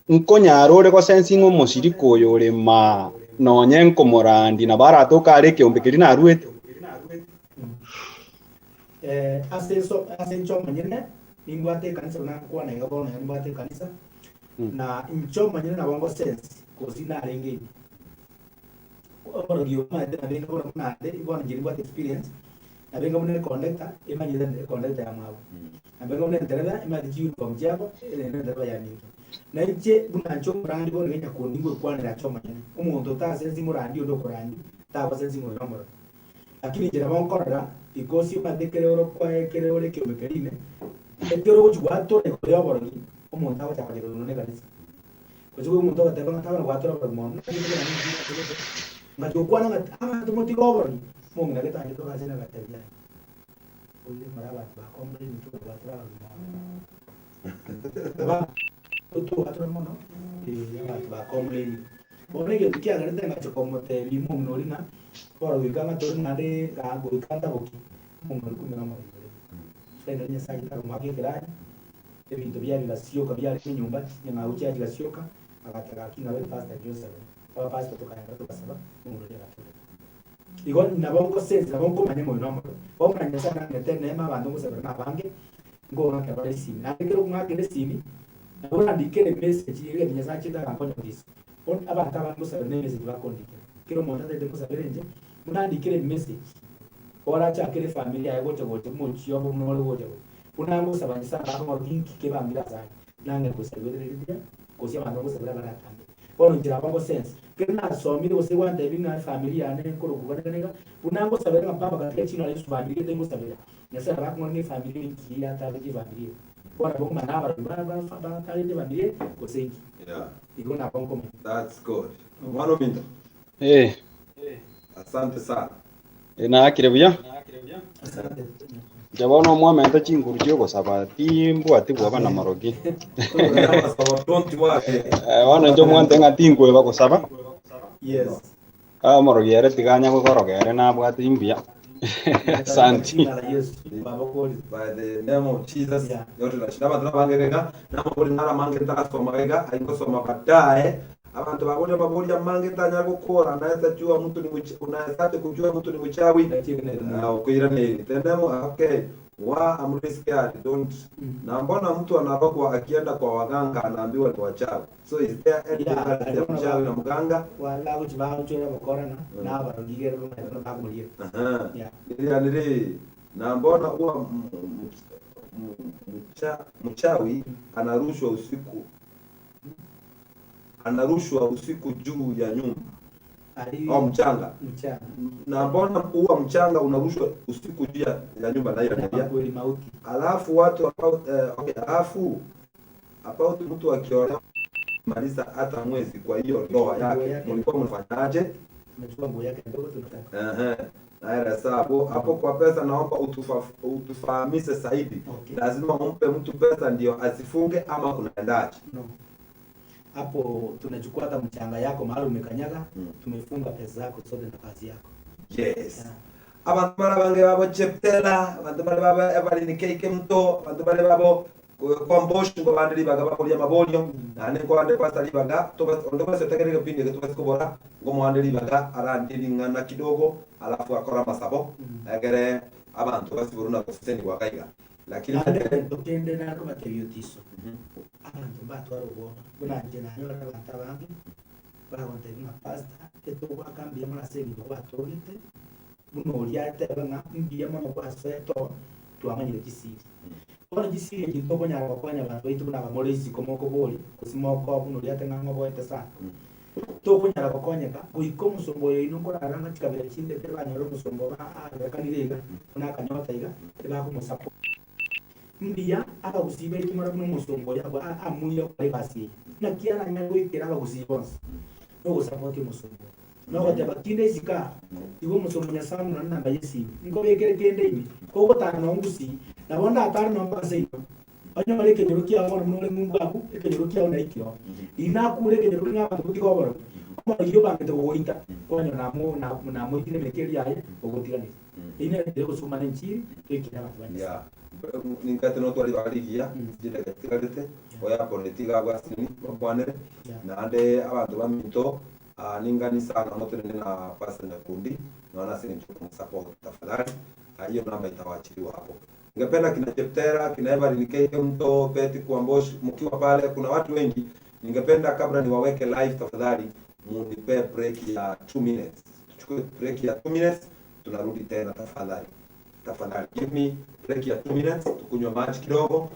Nkonyara ore gosensi ng'a omoshirika oyo ore maa nonye nkomorandi nabo aratoke are ekeombe keria naruete. Eh, ase enso ase inche omonyene nimbwate ekanisa buna nkwana iga bono iga nimbwate ekanisa na inche omonyene nabo ngosensi gose narenge ime. Omorogi oyo omanyete nabenga bono buna ande bono inche nimbwate experience nabenga buna econductor emanyete econductor ya mwabo. Nabenga buna entereba emanyete chiuniform chiabo ere nentereba ya minto. Na inche buna inche omorandi bono iga nyakundi ngwekwanera inche omonyene. Omonto otasensi morandi onde okorandi tagosensi ng'a oyo nomorogi. Lakini inche nabo nkorora because omanyete ekere ore kwaye ekere ore ekeombe keria ime, ekero ogochi gwatora igoro ya oborogi omonto agochaka kochaka na ekanisa. Gochia koigwa omonto ogoteba ng'a tabana gwatora oborogi mono, ngachia gokwana ng'a abanto motige oborogi, omong'ina gete anchete ogachia nagatebia yaya, oire more abanto ba complain intwe togwatora aborogi mono. Togwatora mono abanto ba complain. Bono egento kiagerete ngachia komotebia omong'ina oria ng'a oborogi goika ng'a tore naende goika ntaboki, omong'ina oria kumbe nomorogi orenge. Finally Nyasaye achete akamoaka ekeranya. Ebinto biaye bigasioka biarenge nyomba, chinyang'au chiaye chigasioka, agateba, Gaki ng'abe Pastor Joseph. Abapastor tokaenda togasaba, omonto oria agatoreka. Igo nabo ngosense, nabo nkomanya ng'a oyo nomorero. Bono buna Nyasae nang'ete eneema abanto ngosabera nabange, nkong'akera bare esimi. Naende ekero okong'akera esimi, nabo orandikere emessage egento Nyasae achiete agankonya gotisa. Bono abanto abange ngosabera na emessage bakondikera. Kera omonto atagete ngosabere inche, buna andikere emessage, orachakere efamiri yaye gocha gocha omochie obo buna ore gocha gocha. Buna ngosaba Nyasae bakong'orokia inki kebangire ase aye, nang'e gosabera riria, gose abanto ngosabera baratambe. Bono inche nabo ngosense, kero nasomire gose gwantebia ng'a efamiri yane nkorokwa iga na iga, buna ngosabera ng'a baba katika jina la Yesu famiri gete ngosabera, Nyasae nabo akong'orokia ng'a efamiri eye inki yatabetie efamiri eye. Bono nabo nkomanya nabarogi ba- ba- batarete efamiri eye gose inki. Yeah. Igo nabo nkomanya. That's good. Omwana ominto. Eh. Asante sana. Eh, naakire buya. Asante. Inche bono omwamenta chinguru chi'ogosaba, timbwati bwoba na morogi. Don't worry. Eh, bono inche omwante ng'a tinkweba gosaba. Yes. Ah, omorogi ere tiga anya gokoroga ere nabwate imbuya. Asanti. Jina la Yesu. Baba kori. By the name of Jesus. Yeah. Yote tunashinda abantu nabange gega namabori naramange ntarasoma gega aingosoma baadaye Abanto baboria amaborio amange ntanyara gokora, Unaweza jua mtu ni mch unawezaje kujua mtu ni mchawi? Ah, okoiraneria tendemo okay wa I'm really scared don't na mbona mtu anarogwa akienda kwa waganga anaambiwa ni wachawi so is there any Yeah, difference ya mchawi na mganga? Bagochi bagochora bakorana na abarogi igere bamanyete bakomoria. Aha. Yeah. Irianiri na mbona huwa mchawi anarushwa usiku anarushwa usiku juu ya nyumba Ari au mchanga mchanga. na mbona huwa mchanga unarushwa usiku juu ya ya nyumba na hiyo Na tabia kweli mauti. alafu watu about, eh, okay, alafu about mtu akiolewa maliza hata mwezi kwa hiyo ndoa yake mlikuwa mnafanyaje? Tunachukua nguo yake ndogo tunataka. Ehe. Naira sawa hapo hapo kwa pesa, naomba utufahamishe zaidi. Okay. Lazima umpe mtu pesa ndio asifunge ama kunaendaje? No. Hapo tunachukua hata mchanga yako mahali umekanyaga, tumefunga pesa zako zote na kazi yako. Yes. Yeah. Abantu bare abange babo Cheptela, abantu bare babo Evelyn KK Mto, abantu bare babo Kwambosh ngo bande ribaga baboria amaborio, naende nkoande Pastor ribaga, onde bwensi otegerere egepindi eke tobase kobora, ngo moande ribaga arandie ring'ana kidogo, alafu akore amasabo, egere abanto basiborwe na gosesenigwa iga iga. Lakini Naende egento kende nare kobatebia otiso, abanto mbatware obwoba, buna inche nanyora abanto abange bagontebia ng'a pastor, etogoaka mbuya mono ase ebinto gwatogete, buna oria ateba ng'a mbuya mono gwasoete oo, twamanyire chisiri. Bono chisiri echi ntokonyara gokonya abanto baito buna abamore isiko mokoboria, gose mokoa buna oria ate ng'a ng'oboete sana. Tokonyara gokonyeka goika omosomba oyo oino nkorara ng'a chikabira chinde ekero banyora omosomba obo arorekanire iga, buna akanyota iga, ebakomosupport. Mbuya abagusii baito mara buna omosongo oyo abwo amuire gokora egasi eye. Naki aranyare goikera abagusii bonsi? Nogosapoti omosongo oyo. Nogoteba kinde isiko aa, tiga omosongo Nyasae omorore enamba y'esimi, nkobekere kende ime, kogotara noo ngusii, nabo ndatare noo mpaka seino. Onyore ekenyoro kiao bono buna ore ng'umbu abwo, ekenyoro kiao nai kiroo. Riria nakure ekenyoro keria ng'a abanto botige oborogi, omorogi obangete gogoita, kwanyora namo namoitire emeka eria yaye, ogotiganire. Eyio nere enchera egosumana enchiri toikere abanto ba Nyasae. Yeah. Ninkate notware ribaga rigiya, chidakika chitigarete, oyakorete iga abwo ase nini, bakwanere, naende abanto baminto, ah, ningani sana motenene na Pastor Nyakundi, nonya nase eng'encho yokomosupport tafadhali, ah, hiyo namba itawachiliwa hapo. Ningependa kina Cheptera, kina Evelyn KK Mto, Betty Kwambosh, mkiwa pale, kuna watu wengi, ningependa kabla niwaweke live tafadhali, munipe break ya 2 minutes. Tuchukue break ya 2 minutes, tunarudi tena tafadhali. Tafadhali give me break ya 2 minutes, tukunywa maji kidogo.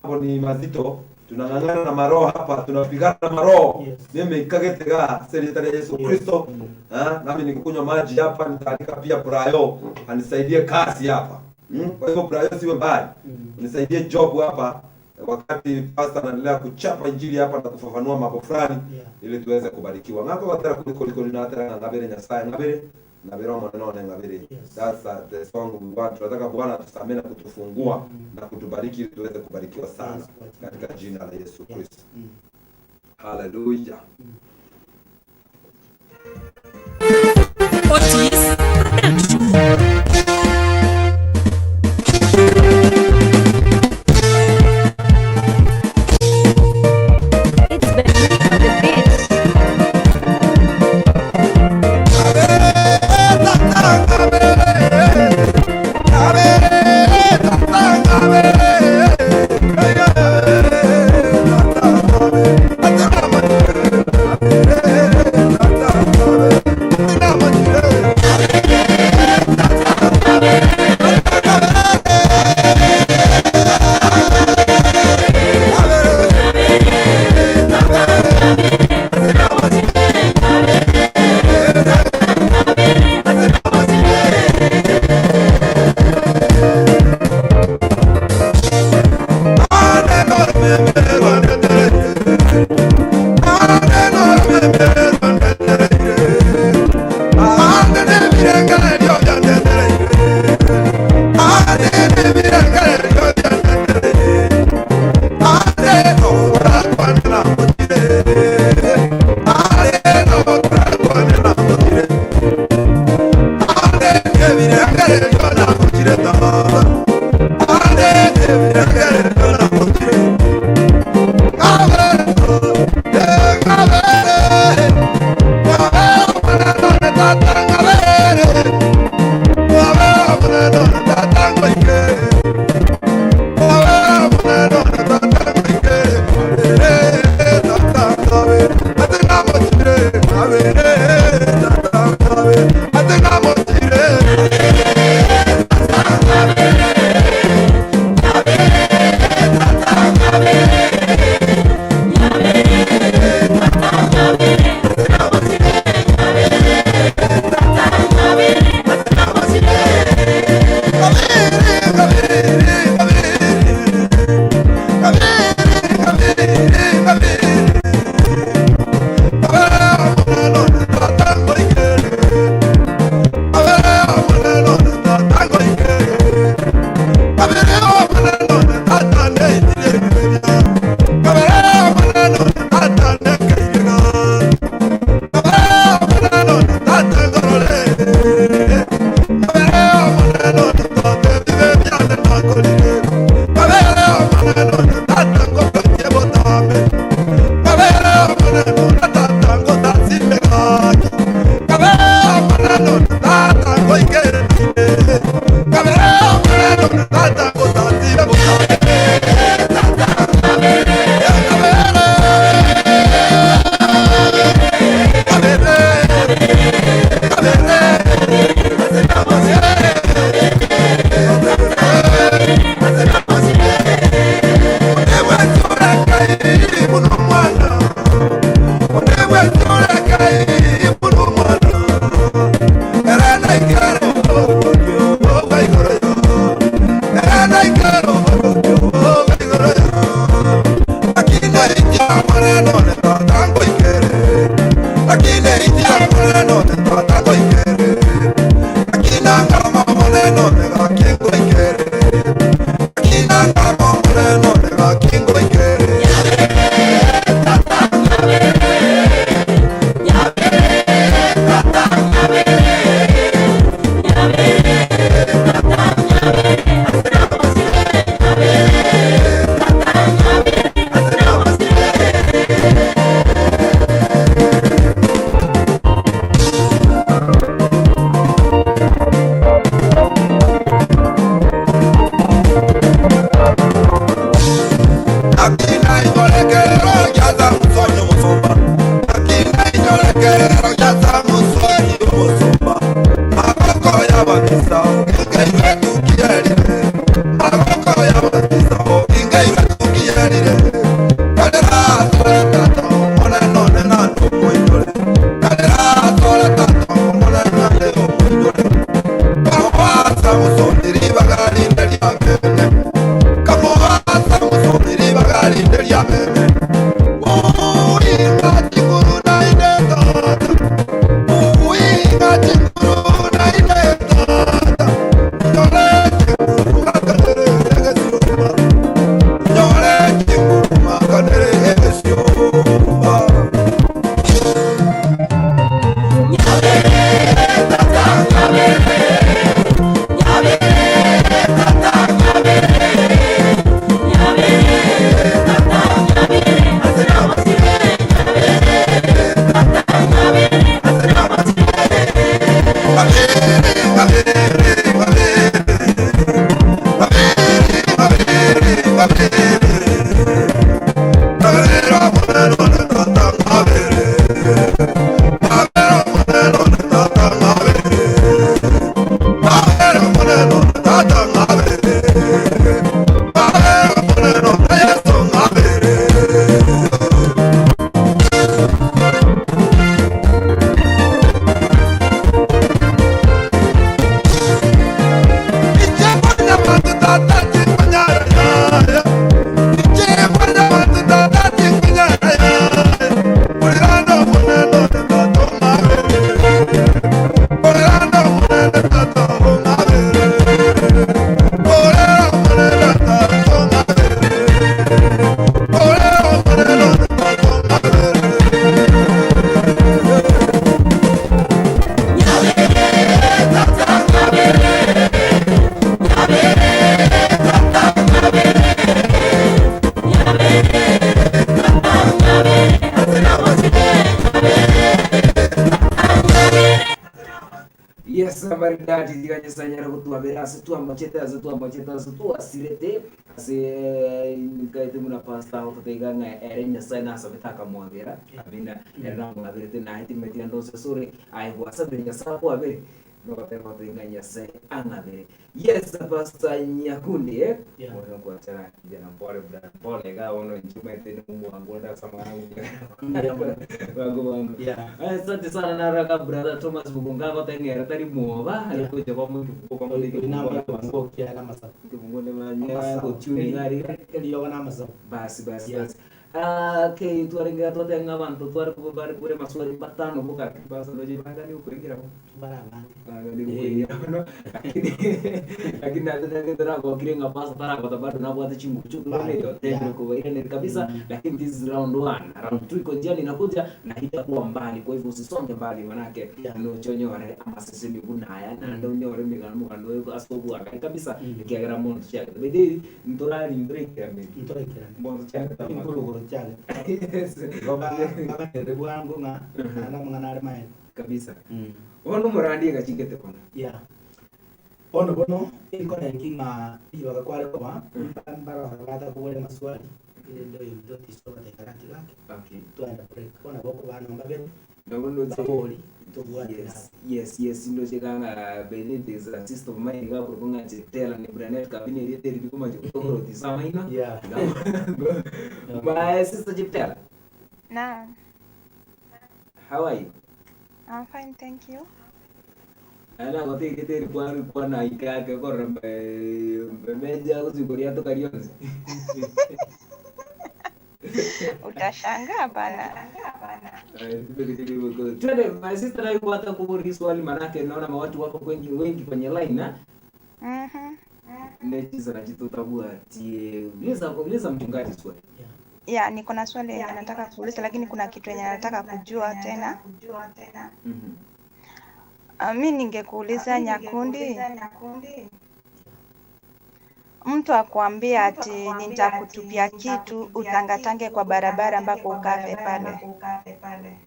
Hapo ni mazito, tunang'ang'ana na maroho hapa, tunapigana na maroho. Yes. Mimi ikagetega serita ya Yesu Yes. Kristo. Ah, nami nikikunywa maji hapa nitaandika pia Brayo anisaidie kazi hapa. Kwa hivyo Brayo siwe mbali. Nisaidie job hapa wakati pastor anaendelea kuchapa injili hapa na kufafanua mambo fulani Yeah. ili tuweze kubarikiwa. Ng'ako gatera kuliko liko linatera ng'abere Nyasaye ng'abere ng'abere omonene one ng'abere. Yes. That's the song we want. Tunataka Bwana atusamee na kutufungua na kutubariki ili tuweze kubarikiwa sana Yes, kwa jina katika la Yesu. jina la Yesu Yeah. Kristo. Hallelujah. Otis Production. It's the on the beat. Yes, maridadi tiganyesanyara gotwabera ase twamachete ase twamachete ase twasirete ase nkaete muna pasta ototaiga ng'a ere nyasaye nasabete akamwabera amina ere namwaberete naye timeti ande osesore aye gwasabire nyasaye akwabere nogoteba otoiga ng'a nyasaye ang'abere yes pastor nyakundi eh Yeah. Ono kwachana kijana mpole brother mpole ga ono nchumete ni mwangu ndasama wangu wangu Yeah. Asante sana naraka brother Thomas Mugunga goteng'era tari mwoba arikuja kwa mukifungo kwa mukifungo kifungo ne manya gochuni ngari eriogo na amasabo basi basi Yeah. basi Ah, okay twarenga twatenga abantu twari kuba bari kure maswali matano mukati basi ndoje bangani ukuingira mo bara abange bangani ukuingira no lakini lakini nataka tara nga pasa tara kwa bado nabwate chingu chuku Bado, leo tendo yeah. kwa ile kabisa lakini this is round 1 round 2 iko njiani inakuja na itakuwa mbali kwa hivyo usisonge mbali manake Yeah. nochonyore amasesemi kunaya nande unyore migano mugando asobwa kabisa ikiagera mondo chake bede ntorari ntorekera mimi ntorekerane mondo chake inkuruguru chage yes baganere bwangu ng'a naende amang'ana are maene kabisa ono murandi gachigete kono yeah bono bono inkorenki ng'a ribaga kware koba mbarora batakobore maswali inde oyo tisobatekarati gake okay twenda break bono bokobana mbabere Ndabona babori tobwate yes yes yes ndochekanga bene there's a sister of mine ngakurunga chetela ni branet kabine riete riri kuma chikutokorotisa maino Yeah. my sister Cheptela Naam, how are you I'm fine, thank you. ana gote ri kwa kwa na ikake kora meja kuzikoria to karionzi Utashangaa bana. Twende my sister nayo hata kuburi swali manake naona watu wako wengi wengi kwenye line ah. Mhm. Nechiza na chitu tabua tie uliza uliza mchungaji swali. Ya, niko na swali yenye nataka kuuliza lakini kuna kitu yenye nataka kujua tena. Mhm. Mi ningekuuliza Nyakundi, mtu akuambia ati nitakutupia kitu utangatange kwa barabara mpaka ukafe pale,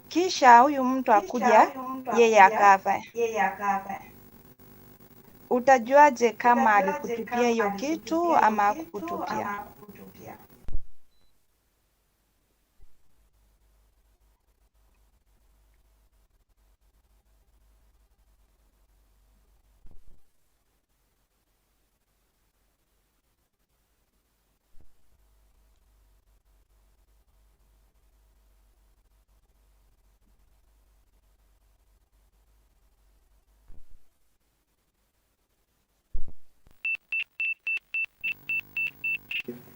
kisha huyu mtu akuja yeye akafa, utajuaje kama alikutupia hiyo kitu ama hakukutupia?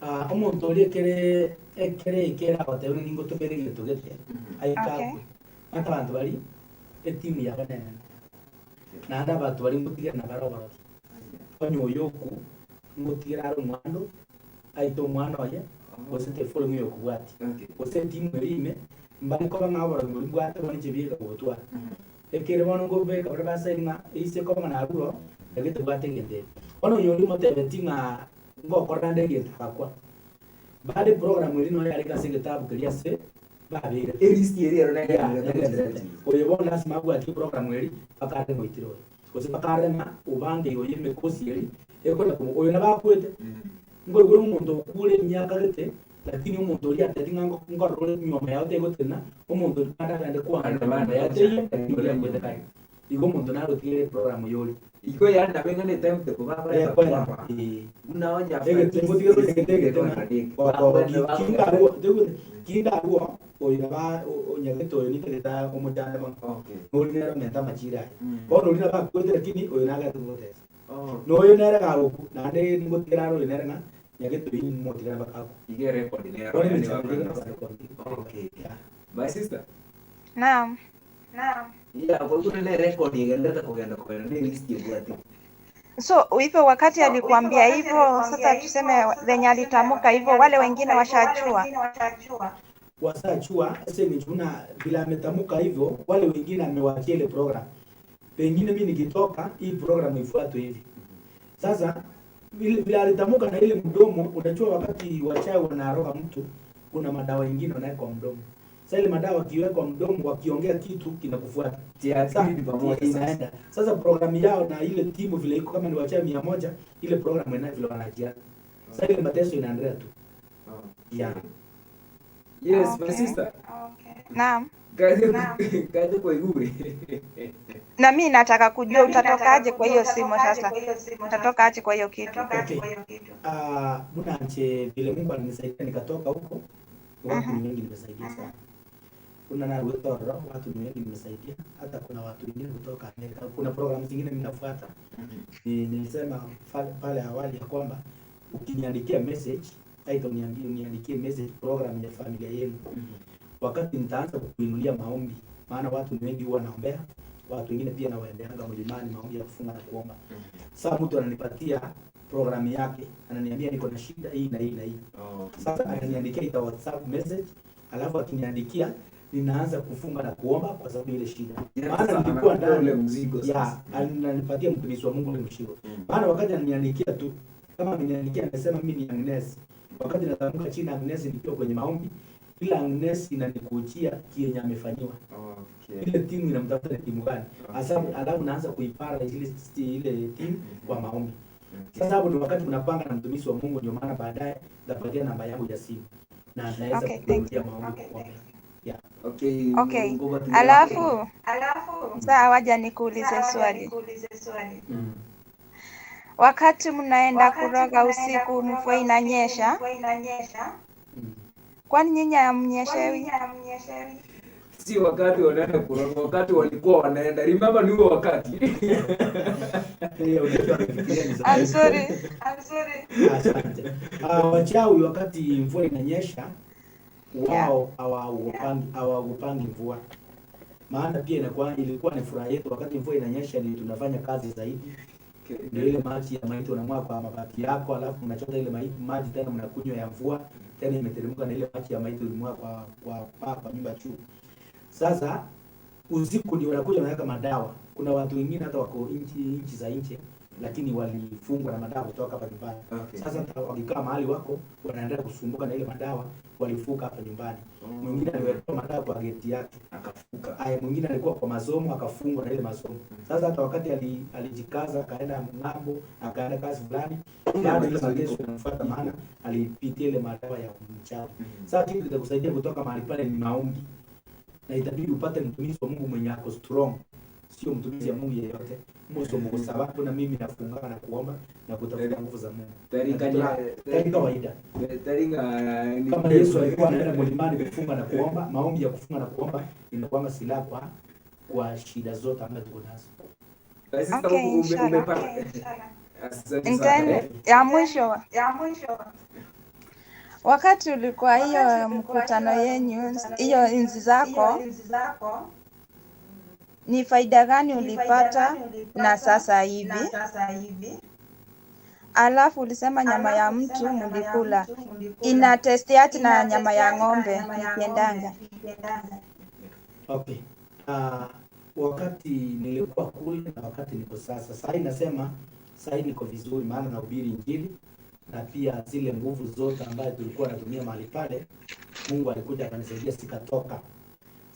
Ah, omonto oria ekere ekere ekere agotebire ningotumire egento gete Okay. aikakwe ata abanto bari etimu yabo nene naende abanto bari ngotigera na baroboroki onye oyo oku ngotigera are omwando aite omwana oye gose tefollowing yokobwati gose etimu eri ime mbare koba ng'a oborogi bori mbwate bono inche bieka gotwara ekere bono ngobeka baria basaini ng'a eise koba ng'a naruro egete bwate egento eke bono oyo oria omotebeti ng'a ngokora nde egento agakwa bado eprogram eri noyo yarenge ase egetabu keria ase babeire Elist eri ero Yeah, negenderete negenderete. Oyo bono lazima abwati eprogram eri mpaka ngoitire oyo gose mpaka arema obange oyo emikosi eri ekona komo oyo nabakwete ngoigure omonto okure emiaka gete lakini omonto oria ateti ng'a nkorora nyoma yao tegotena omonto oria bado agende kwanga nyoma yao teiyo lakini oria akwete kare igo omonto narotigere eprogram yori Iko yani nabengane time te kuba Eh, kwena. Eh. Una onya kindarwo oyo naba onyagete oyo nitageta omochande mono nori nero menta amachira aye bono ori nabo akwete lakini oyo nagete gotesa noyo nere gagoku naende ngotigera are oyo nere ng'a nyagete oyo motigera bakaku Ige record nero. Bono yani emechando wako- ere nabo Okay. My sister. Naam. Yeah, kwa hiyo ile record igenderete kugenda kugenda ni list ibwati. So hivyo wakati alikuambia hivyo, sasa tuseme venye alitamka hivyo, wale wengine washajua. wasachua sasa ni vile ametamka hivyo, wale wengine amewaachia ile program. Pengine mimi nikitoka hii program ifuatwe hivi. Sasa vile vile alitamka na ile mdomo, unajua wakati wachawi wanaroga mtu, kuna madawa ingine wanaweka kwa mdomo. Sasa ile madawa wakiwekwa mdomo, wakiongea kitu kinakufuata. Sasa, pamoja sasa. inaenda. Sasa programu yao na ile timu vile iko kama ni wachawi 100, ile programu inayo vile wanajiana. Sasa ile mateso inaendelea tu. Yeah. Yes, my Okay. sister. Naam. Kaje kaje kwa igure. Na mi nataka kujua utatokaje kwa hiyo simu sasa, utatoka aje kwa hiyo kitu? Okay. Ah, Bunanche vile Mungu alinisaidia nikatoka huko, watu ni wengi nimesaidia sana. Kuna na Rwetoro, watu ni wengi nimesaidia, hata kuna watu wengine kutoka Amerika. Kuna programu zingine mimi nafuata. Nilisema pale awali ya kwamba ukiniandikia message, aidha uniambie uniandikie message program ya familia yenu. Wakati nitaanza kukuinulia maombi, maana watu ni wengi huwa naombea, watu wengine pia nawaendeanga mlimani maombi ya kufunga na kuomba. Sasa mtu ananipatia programu yake, ananiambia niko na shida hii na hii na hii. Sasa ananiandikia ita WhatsApp message, alafu akiniandikia ninaanza kufunga na kuomba kwa sababu ile shida. Yeah, Maana sasa nilikuwa anakupea ule ndani mzigo ya sasa. ananipatia mtumishi wa Mungu ule mzigo. Maana wakati ananiandikia tu kama ameniandikia amesema mimi ni Agnes. Wakati natamka chini Agnes nikiwa kwenye maombi, ila Agnes inanikujia kienye amefanyiwa. Okay. Ile timu inamtafuta ni timu gani? Asa alafu naanza kuipara ile ile timu kwa maombi. Sasa hapo ni wakati mnapanga na mtumishi wa Mungu, ndio maana baadaye nitapatia namba yangu ya simu na naweza Okay, thank kukurudia you. maombi kuombea. Yeah. Okay. Okay. Ngoma tu- Alafu saa waja nikuulize swali. Wakati mnaenda kuroga usiku, mvua inanyesha, kwani nyinyi hamnyeshewi? Si wakati wanaenda kuroga, wakati walikuwa wanaenda. Remember ni huo wakati. Eh, unajua nafikiria ni I'm zamani. sorry. I'm sorry. Asante. Ah, wachawi wakati mvua inanyesha wao hawaogopangi hawaogopangi mvua, maana pia inakuwa ilikuwa ni furaha yetu wakati mvua inanyesha, ni tunafanya kazi zaidi. Ndio ile maji ya maiti unamwaga kwa mabati yako, alafu mnachota ile maiti, maji tena mnakunywa ya mvua tena imeteremka na ile maji ya maiti ulimwaga kwa kwa paa kwa nyumba juu. Sasa usiku ndio wanakuja wanaweka madawa. Kuna watu wengine hata wako nchi nchi za nje lakini walifungwa na madawa kutoka hapa nyumbani. Okay. Sasa hata wakikaa mahali wako wanaendelea kusumbuka na ile madawa walifuka hapa nyumbani. Mwingine aliwekewa madawa kwa geti yake akafuka. Aya, mwingine alikuwa kwa masomo akafungwa na ile masomo. Sasa hata wakati ali, alijikaza akaenda ng'ambo akaenda kazi fulani, bado ile mateso inamfuata, maana alipitia ile madawa ya mchawi. Sasa kitu kitakusaidia kutoka mahali pale ni maombi, na itabidi upate mtumishi wa Mungu mwenye ako strong, sio mtumishi wa Mungu yeyote. Muso sababu na mimi nafungana na kuomba na kutafuta nguvu za Mungu. Tarika Na tari kawaida Taringa kama Yesu alikuwa anaenda mlimani kufunga na kuomba, maombi ya kufunga na kuomba inakuanga silaha kwa kwa shida zote ambazo tuko nazo. Sister, Okay, inshallah. umepata. Asante sana. Nitaenda ya mwisho. Wakati ulikuwa hiyo mkutano yenyu, hiyo inzi zako, ni faida gani ulipata na sasa hivi? Alafu ulisema nyama ya mtu mlikula, ina testi ati na nyama ya ng'ombe nikiendanga. Okay. Uh, wakati nilikuwa kule na wakati niko sasa, sasa nasema sasa niko vizuri, maana nahubiri Injili na pia zile nguvu zote ambazo tulikuwa natumia mahali pale, Mungu alikuja akanisaidia sikatoka.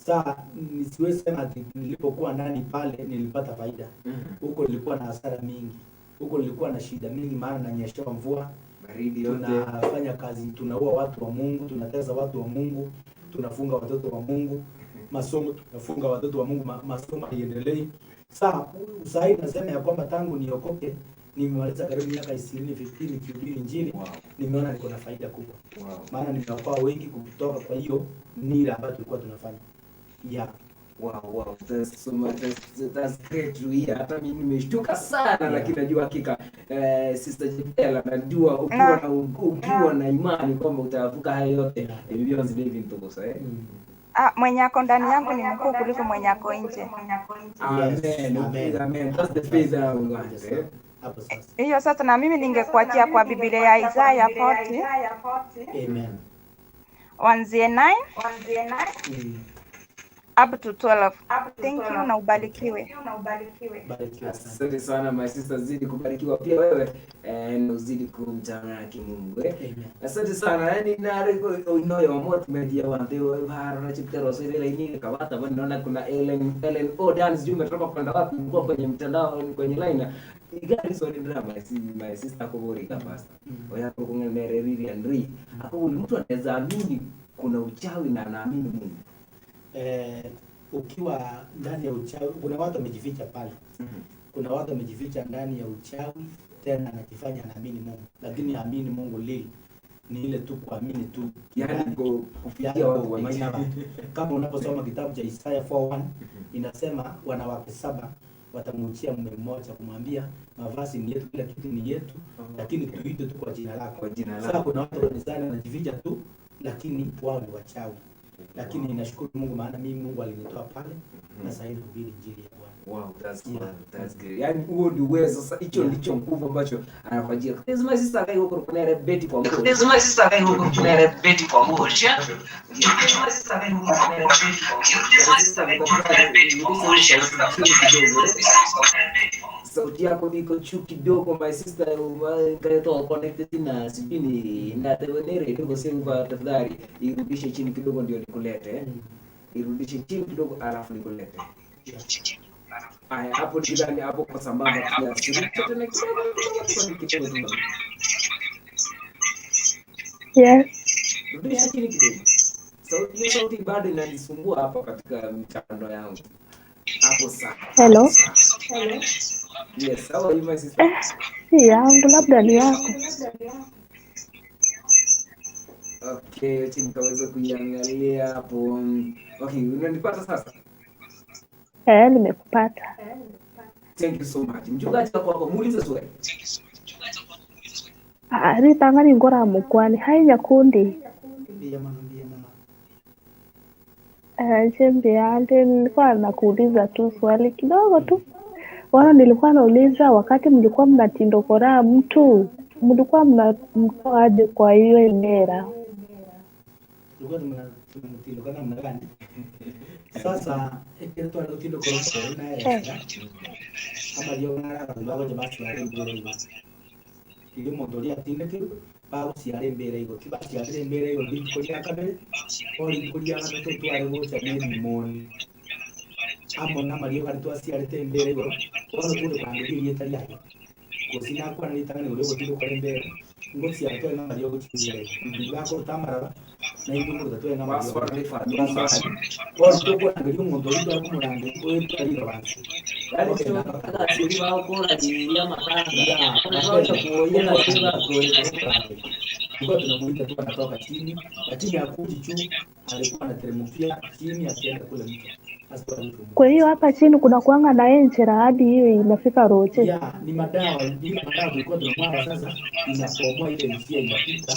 Saa nisiwezi sema ati nilipokuwa ndani pale nilipata faida. Huko nilikuwa na hasara mingi, huko nilikuwa na shida mingi, maana nanyeshewa mvua Baridi yote. tunafanya kazi, tunaua watu wa Mungu, tunatesa watu wa Mungu, tunafunga watoto wa Mungu, masomo tunafunga watoto wa Mungu, masomo haiendelei. Saa saa hii nasema ya kwamba tangu niokoke nimemaliza karibu miaka 20 15 nikihubiri Injili, nimeona niko na faida kubwa, maana nimeokoa wengi kutoka kwa hiyo nira ambayo tulikuwa tunafanya yeah. Wow, wow, that's so much, that's great to hear. Hata mimi nimeshtuka sana lakini najua hakika Sister Jepela najua ukiwa na imani kwamba utavuka haya yote eh, Beyonce David Ntokosa eh. Ah, mwenye ako ndani yangu ni mkuu kuliko mwenye ako nje. Amen. Amen. Amen. That's the faith that I want. Eh? Hapo sasa. Hiyo sasa na mimi ningekuachia kwa Biblia ya Isaya 40 Amen. wanzie 9 up to 12. Thank you na ubarikiwe. Barikiwa sana. Asante sana my sister, zidi kubarikiwa pia wewe na uzidi kumtamaki Mungu eh. Amen. Asante sana yani na inoyo mo tumedia wante baro na chiptero so ile nyingi kawata bwana naona kuna Ellen Ellen oh Dan sijui umetoka kwenda wapi ulikuwa kwenye mtandao kwenye line igari sorry drama si my sister kuburi pastor oya kungenere Lilian Ri ako mtu anaweza amini kuna uchawi na anaamini Mungu Eh, ukiwa ndani ya uchawi, kuna watu wamejificha pale. Kuna watu wamejificha ndani ya uchawi, tena anajifanya anaamini Mungu, lakini haamini Mungu lili ni ile tu kuamini tu, yani kufikia Yaani watu kuamini wengi. watu. Kama unaposoma kitabu cha Isaya 4:1 inasema wanawake saba watamwachia mume mmoja kumwambia mavazi ni yetu, kila kitu ni yetu, lakini tuite tu kwa jina lako. Kwa jina Sasa lako. kuna watu kanisani wanajificha tu, lakini wao ni wachawi. Lakini ninashukuru Mungu maana mimi Mungu alinitoa pale na sasa hivi nahubiri injili ya Bwana. Wow, that's Yeah. wow, that's great. Yaani huo ndio uwezo sasa, hicho ndicho nguvu ambacho anafanyia. There's my sister kai huko kuna ile beti kwa mkono. There's my sister kai huko kuna ile beti kwa mkono. There's my sister kai huko kuna ile beti kwa mkono. There's my sister kai huko kuna ile beti kwa mkono. Sauti yako iko juu kidogo my sister, kaito connected na sijui ni na tenere kidogo sio tafadhali irudishe chini kidogo ndio nikulete. Irudishe chini kidogo alafu nikulete. Aya, hapo jirani hapo kwa sambamba kiasi. Rudisha tena kidogo kidogo kidogo. Yes. Rudisha chini kidogo. Sauti hiyo sauti bado inanisumbua hapa katika mitandao yangu. Hapo sawa. Hello. Yes, how are you my sister? Si yangu, labda ni yako. Okay, acha nikaweza kuiangalia hapo. Okay, unanipata sasa? Eh, nimekupata. Thank you so much. Mchungaji wako hapo, muulize swali. Ah, ritang'ani ngoramokwane. Hi Nyakundi. Ndiye mama, ndiye mama. Eh, Nje nilikuwa nakuuliza tu swali kidogo tu. Wana nilikuwa nauliza wakati mlikuwa mnatindokora mtu, mlikuwa mnamtoa aje kwa hiyo imera? Tulikuwa tunamtindo namna gani? Sasa ekero tware gotindokora omotere naerera amariogo nare abanto bagocha basiara embera igo. Riria omonto oria atindekirwe bagosiara embera igo, kibasiarire embera igo rituko ria kabere, bono rituko ria gatato tware gocha na ebimoni amo na amariogo aria twasiarete embera igoro, bono tore korangeria erieta riaye. Gose nakwana ritang'ani igoro yogotindokora embera, ngosiara tware na amariogo chimbera igo. Riria bakoruta amaraba, naintwe nkoruta tware na amariogo. Bono tokorangeria omonto oria tware komorangeria oetwa riroba nse. Yaani sio akasiri bakorangiria amatanga. Bagocha kuoyia na bakoria. Tulikuwa tunamuita tu anatoka chini, lakini hakuji juu, alikuwa anateremkia chini akienda kule mto. Sasa mtu Kwa hiyo hapa chini kuna kuanga na enchera hadi hiyo inafika Roche. ya ni madawa, ile madawa tulikuwa tunamwaga sasa inakomoa ile njia inapita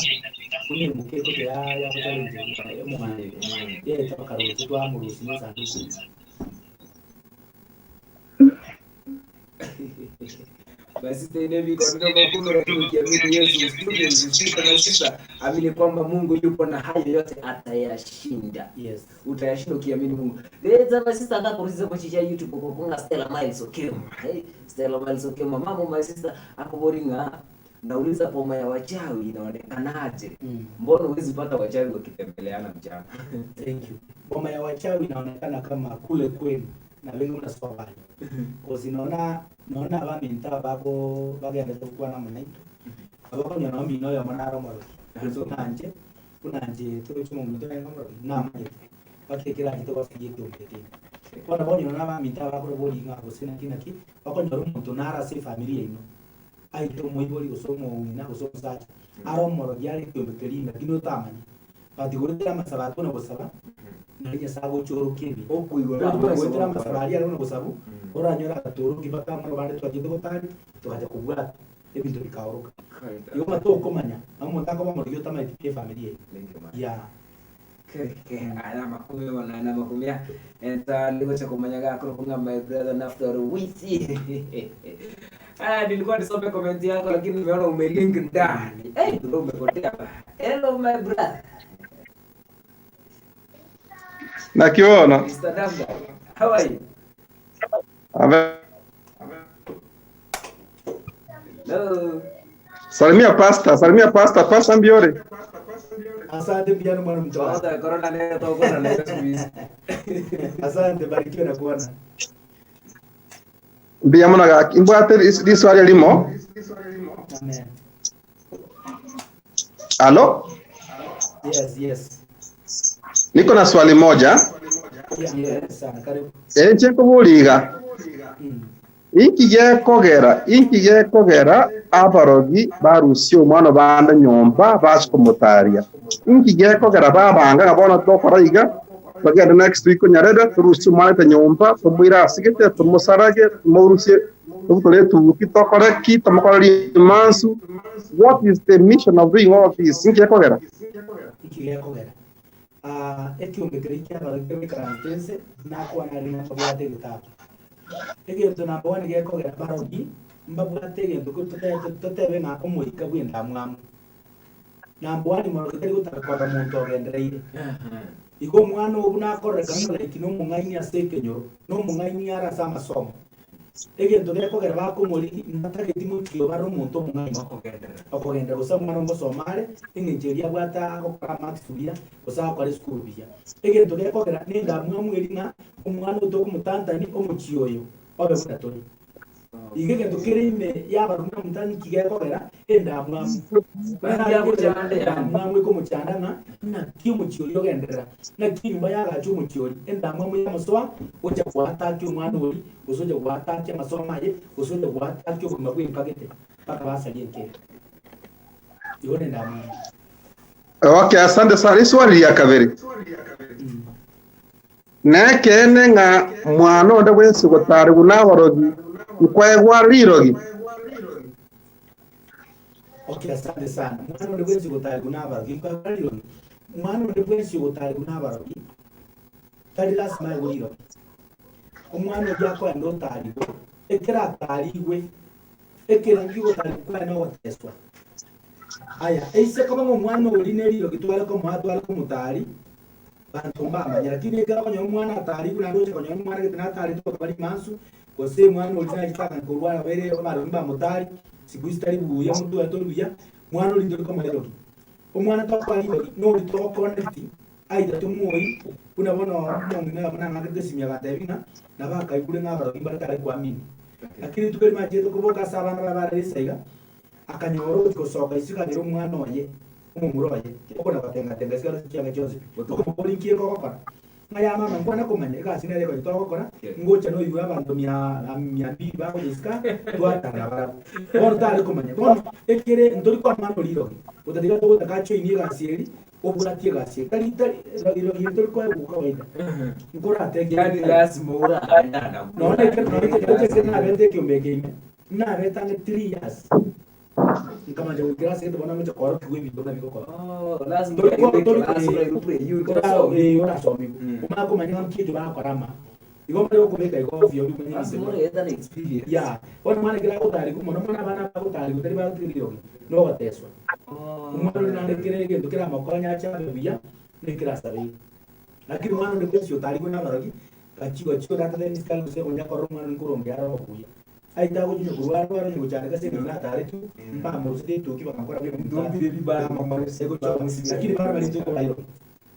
kune mukeko ya ya challenge ya mwana yeye toka Roche twamurusi ne sanduku. Basi tena hivi kwa nini kumbe tu ukiamini Yesu usituke usisite na sita, amini kwamba Mungu yupo na hayo yote atayashinda. Yes. Utayashinda ukiamini Mungu. Leta my sister akakuruliza kwa chicha YouTube kwa kunga Stella Miles Okema. Hey, Stella Miles Okema mambo my sister akuboringa. Nauliza poma ya wachawi inaonekanaje? Mbona huwezi pata wachawi wakitembeleana mchana? Thank you. Boma ya wachawi inaonekana kama kule kwenu na wengi mnasoma bali. Kosi naona naona abaminta bako bagenda gukwana munaito. Abako nyona mino ya manaro moro. So nanje kunanje turi chumo muntu na ngomoro na manyete. Bakekera ngito basigiye kumbete. Bona bonye naona abaminta bako boli nga gose na kinaki bako nyora omuntu nara se familia ino. Aite omoibori gose omong'ina gose omosacha. Ara omorogi are kiombe kerinda kino otamanya. Batigurutira amasaba atwo gosaba nari Nyasaye agochorokia ebi goetera amasaba aria arona gosabu oranyora agatoroki mpaka amaro bande twachete gotari tukacha kobwata ebinto bikaoroka. Igo matokomanya na omonto akoba omorogi otamanyeti pi efamiri eye. Yeah. Aya makumi wanana makumi enta ndiko kumanya gakuru kunga my brother Naftali Wisi. Ah, nilikuwa nisome comment yako lakini nimeona umelink ndani. Eh, hey, bro umepotea. Hello my brother. Nakiona. Mr. Damda. How are you? Hello. Salimia pasta, salimia pasta, pasta mbiore. Asante pia mwana mtoto. Corona leo tokona leo siku hizi. Asante, barikiwe na kuona. Mbia muno gaki imbwate riswali limo. Amen. Halo, Yes, yes. niko na swali moja. Yeah, sana karibu. Enche kubuliga. Inki gekogera, inki gekogera abarogi barusia omwana bande nyomba basikomutaria. Inki gekogera babanga nga bono tokora iga bagende next week onyarere turusie omwana ete nyomba tumwire asigete tumusarage tumurusie tubutore etubuki tokore ki tumukorerie emansu. What is the mission of doing all this? Inki gekogera? Iki gekogera. Ah, ekiombe keri kiabarogi kebikaranse ense nakwana ari nababwate egetabu. Egento number one gekogera barogi mbabwate egento keri totebe ng'a omoika bwa endamwamu. Number one morogi tari gotaka korora monto ogendereire. Igo omwana obu nakorerekana like na omong'aini ase ekenyoro, na omong'aini are ase amasomo. Egento gekogera bakomorigi mbatageti mokio bare omonto omong'aini okogenderera gose omwana ngosoma are eng'encho eria abwate agokora marks buya gose agokora esukuru buya. Egento gekogera na endamwamu eri ng'a omwana oyo tokomotantani omochie oyo obe buna tori. Iga egento kere ime ya abarume omotani nki gekogera endamwamu. Endamwamu ekomochanda ng'a naki omochie oria ogenderera, naki enyomba yagacha omochie oria, endamwamu yamosoa gocha goataki omwana oria gose ocha goataki amasomo aye gose ocha goataki obogima bwa enkagete mpaka basaria enkere. Igo na endamwamu. Okay, asante sana. Iswali ria kabere. Nekeene ng'a mwana onde bwensi gotarigwa nabarogi nkoegwa are rirogi? Okay, asante sana. Mwana onde bwensi gotarigwa nabarogi nkoegwa are rirogi? Mwana onde bwensi ogotarigwa nabarogi tari lasima aegwe rirogi. Omwana oyio akoenda otarigwe, ekero atarigwe, ekerengo kiogotarigwa kwaye nogoteswa. Aya, eise koba ng'a omwana oria ne rirogi tware komoa tware komotari, Banto mbamanye, lakini ekero okonyora omwana atarigwe naende oche konyora omwana gete nataretwe bakaba rimansu, gose omwana oria nachete akanya korwara abeire abarogi mbamotari, siku hizi tari buya motware tori buya, mwana oria tori komoa rirogi. Omwana tokoa rirogi nori togoconnect either tomooi buna bono omong'ina oyomo nang'akete esimi agantebia ng'a nabo akaigure ng'a abarogi mbare tare kuamini. Lakini rituko erimo achiete koboka ase abana baye barere isaiga, akanyora ogochia gosoka isiko akanyora omwana oye omomura oye, okona gotenga-tenga isiko ase chianga chionsi pi. Okomoboria inki ekogokora? Ng'a ya mama nkwana komanya, egasi nere ekonya togokora, ngocha noigure abanto mia mia mbili bagocha isiko aa, twatara nabarabwo. Bono tare komanya. Bono ekere ntori koa mwana oria rirogi, gotatiga togotaka ajoinie egasi eria, obwatie egasi eri. Tari tari rirogi eri tori koegwa kawaida. Nkorateke Yani lazima oranyana Nonya ekero nonya ekero nabete ekiombe eke ime, nabete ang'e 3 years. Nkamancha goikera ase egento bono ngocha koorokigwa ebinto buna bigokora. Oh, lazima Tori ko- orairwe tori- class, orairwe pre-U, ora- orasomigwe. eh, orasomigwe. Omanye komanya ng'a nki ekio bagokora ama. Igo mbare gokobeka igo ovyo ovyo omanye Lazima ebinto bire. oreta na experience. Yeah. Bono omwana ekero agotarigwa mono mono abana bagotarigwa tari bagotiga rirogi, nogoteswa. Omwana oria naende kera egento keramokonye ache abe buya, nekero asabeire. Lakini omwana onde bwensi otarigwe nabarogi, gachigwa chigwa tata emisitari gose onya korora omwana oria nkoronge are obuya. Aye tagochinya korwa aroro aroro onye gochandeka ase engencho nataretwe, mbamorosete etoki bagankora buna omonto Lakini baro barente okobairwa,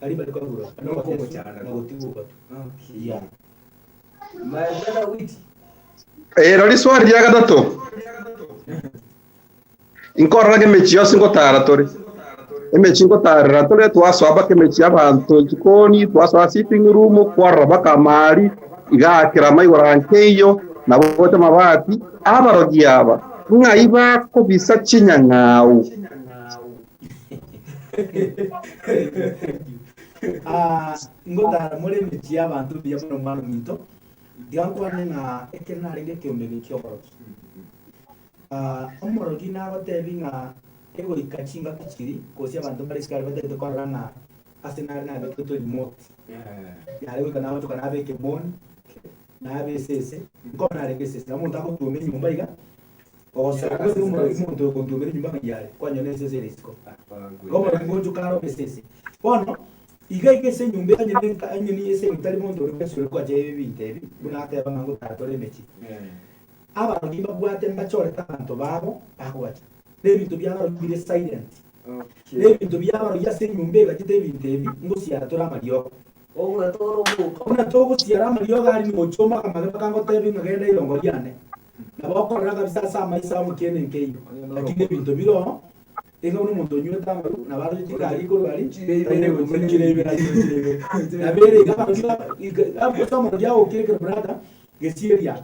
baria bare koigurwa, nogoteswa, na gotigwa ogotu. Yeah. My brother Witi. Ero riswali ria gatato. Inkorora ng'a emechie yonsi ngotara tore. Emechie ngotarera tore twasoa mpaka emechie y'abanto jikoni, twasoa sitting room, kwarora mpaka amari, iga kerama igoro ankeiyo, nabo gocha amabati, abarogi aba ng'ai bakobisa chinyang'au? Ah, ngotara more emechie y'abanto mbuya mono omwana ominto, tiga nkwane ng'a ekero narenge ekeombe eke ki'oborogi. Omorogi nagotebi ng'a egoika chingaki chiri gose abanto mbare isiko aria batagete korora ng'a ase nare nabeketwe remote. Yare goika nagochoka nabe ekemoni, nabe esese, nkoba narenge esese. Nabo omonto agotuoma enyomba iga, ogosoa gose omorogi omonto oyo ogontuomera enyomba ng'ai are, kwanyora esese ere isiko. Igo omorogi ngochoka are obe esese. Bono, iga iga ase enyomba onye ne enka onye ne ase tari monto ore bwensi ore koacha ebinto ebi, buna ateba ng'a ngotara tore emechie. Abarogi mbabwate mbachorete abanto babo bagocha, na ebinto bi'abarogi bire silent, na ebinto bi'abarogi ase enyomba egachete ebinto ebi ngosiara tore amariogo. Buna togosiara amariogo aria nigocha omagamage mpaka ngotebie ng'a genda irongo riane. Nabo okorora kabisa ase amaiso ao ng'a nkeiyo, lakini ebinto bire oo Nigo buna omonto onywete amaru, nabo aroche chigari korwa aria, chire ibere, chire ibere, chire ibere. Nabo ere iga abanto iga gose omorogi agokire ekero brother, gesieria,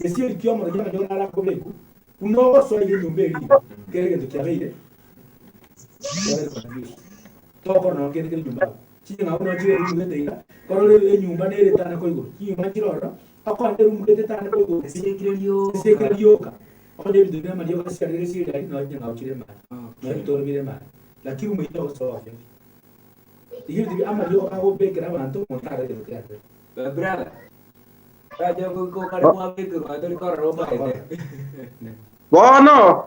gesieri kia omorogi amariogo naro akobekwa, buna ogosoa iga enyomba eria iga, kera egento kiabeire, kiabeire confused. Tokora nonye kende kere nyomba abwo. Chinyang'au nonye chire eroom gete iga, korora enyomba nere etana koigoro, chinyomba nchire ororo, okoenda eroom gete etana koigoro, Esiekire rioka. Esiekire rioka. Onye ebinto bire amariogo ase chiarire gesieri aria nonya ching'ao chire mari, nonya ebitoro bire mari, lakini omoika ogosoa ovyo pi. Rigia ebinto bia amariogo agobekera abanto omonto arore egento keria arorete. My brother, racha goika okare kwabekerwa tori korora omaete. Bono,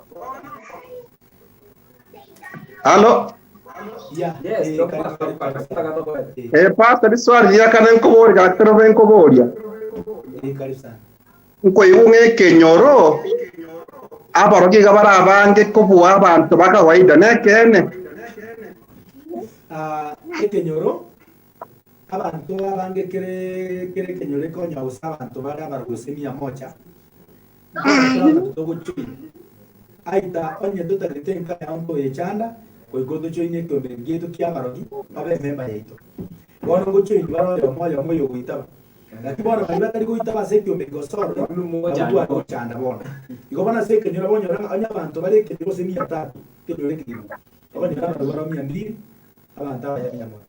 alo, Yeah, Yes, eh, tokwana, karibu, karibu, tokwana, karibu sana. tokwana, tokwana. Eh, eh, pastor riswali ria kane nkoboria gaki robe nkoboria. eh, karibu sana. Nkoigwa ng'a ekenyoro, abarogi iga bare abange kobua abanto ba kawaida, nekeene. Ah, ekenyoro abanto abange kere kere ekenyoro ekonya gose abanto bare abarogi gose mia moja nkonyora tore abanto togochoina aita onye totagete enka yao ntoyechanda goika otochoine ekeombe giaito kia abarogi obe ememba yaito bono ngochoini bare oyomo oyomo oyogoitaba Naki bono baria batari goitaba ase ekiombe gose ororo, nabwo tware gochanda bono. Igo bono ase ekenyoro bonyora ng'a onye abanto bare ekenyoro gose mia tatu, ekenyoro ekegima, okonyora abanto baroo mia mbiri, Abanto abaya binyamocha.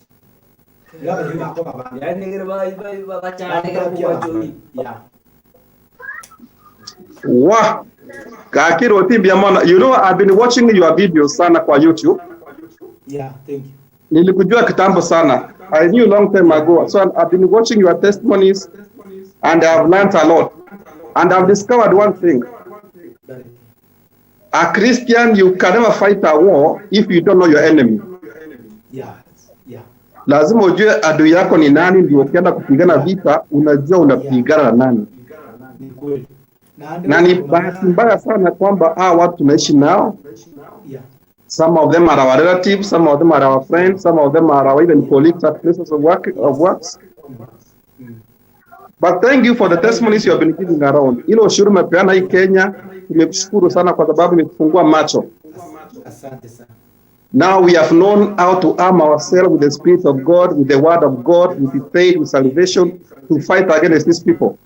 Iga abayiu bakoba abange. Yaani egere bachane egere Bantakia kobwachori. Yeah. Wa! Gaki Roti mbuya mono. You know I've been watching your videos sana kwa YouTube. Yeah, thank you. Nilikujua kitambo sana. I knew long time ago. So I've been watching your testimonies and I've learned a lot. And I've discovered one thing. A Christian, you can never fight a war if you don't know your enemy. Yeah. Yeah. Lazima ujue adui yako ni nani, ndio ukienda kupigana vita unajua unapigana na nani. Ni kweli. Naende Na ni bahati mbaya sana kwamba hawa watu tunaishi nao, Yeah. some of them are our relatives, some of them are our friends, some of them are our even colleagues at places of work, of works. But thank you for the testimonies you have been giving around. Ile ushauri umepeana hii Kenya, tumekushukuru sana kwa sababu imetufungua macho. Asante sana. Now we have known how to arm ourselves with the Spirit of God, with the Word of God, with the faith, with salvation, to fight against these people.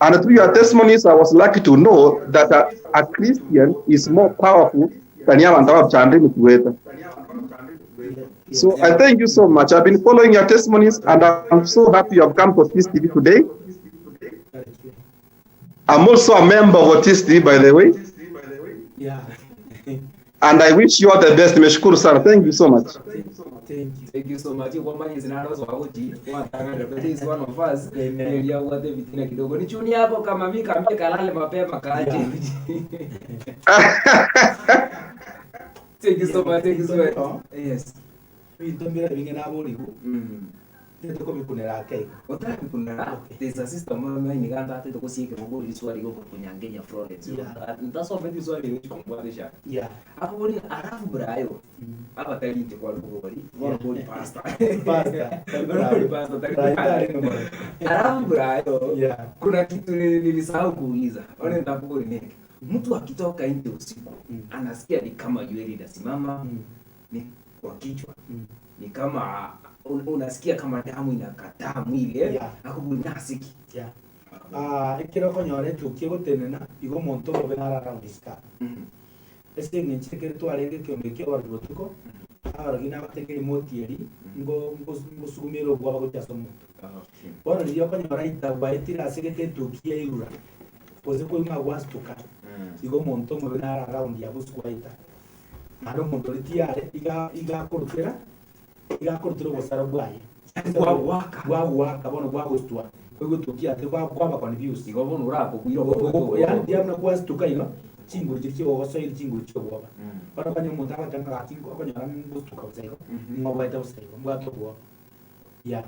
And through your testimonies, I was lucky to know that a Christian is more powerful than Yamantaba Chandri Mutuweta. So I thank you so much. I've been following your testimonies, and I'm so happy you have come to Otis TV today. I'm also a member of Otis TV, by the way, Yeah. and I wish you all the best. Nimeshukuru sana. Thank you so much. Thank you. Thank you so much. Kwa maana zinarozo wakuji watangana but is one of us. Ndio wate vitina kidogo. Ni chuni yako kama mimi kaambie kalale mapema kaaje. Thank you so much. Thank you so much. Yes. Bintu mbira binge naborigu. Nitukubikunira ake. Otarabikunira. There's a sister mama iniganda ate tukusiike muguri swali goko kunyangenya Florence. Yeah. Ntasoma ndi swali kumbwanisha. Yeah. Akubori arafu brayo. Abatalinte kwa lugori. Yeah. Kwa pastor. Pastor. Kwa pastor. Brayo tari ngomoro. Alafu Brayo, Yeah. kuna kitu nilisahau kuuliza. Ole nitakugori neke. Mtu akitoka nje usiku anasikia ni kama nywele inasimama ni kwa kichwa ni kama unasikia kama damu inakataa mwili eh? Yeah. Akuburi nasiki. Yeah. Ah, ekero okonyora etuki egotenena igo omonto omobe naro around isika. Ase eng'encho ekere twarenge ekiombe kia abarogi botuko, abarogi nabateke remote eri, ngosugumera obwoba gochia ase omonto. Bono riria okonyora itagwaetire ase gete etuki yairura, gose koigwa ng'a gwastuka, igo omonto omobe naro around yabo ase gwaeta. Naende omonto oria tiare, iga igakorutera, igakorutera obosara bwaye. Bwagwaka. Bwagwaka bono bwagostua. Koigwa etuki ate kwaba confused. Igo bono orakogwira Yani ndiabuna gwastuka igo, chinguru chiria chigogosoiri chinguru chiobwoba. Bono okonyora omonto agoteba ng'a gaki okonyora ngostuka bosa igo, ng'oboete bosa igo, mbwate obwoba. Yeah.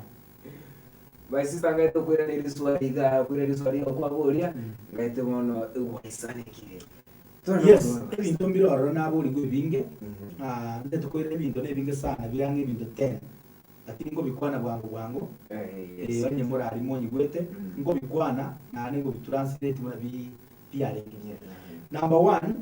My sister ngaite kwira ri swali ga kwira ri swali kwa boria ngaite bono waisanekire. Yes, ebinto mbire ororo naborigwe ebinge, ndete koira ebinto na ebinge sana birange ebinto 10. Lakini ngobikwana bwango bwango, yes. onye morari monyigwete, ngobikwana naende ngobitranslate buna biarenge. Number one,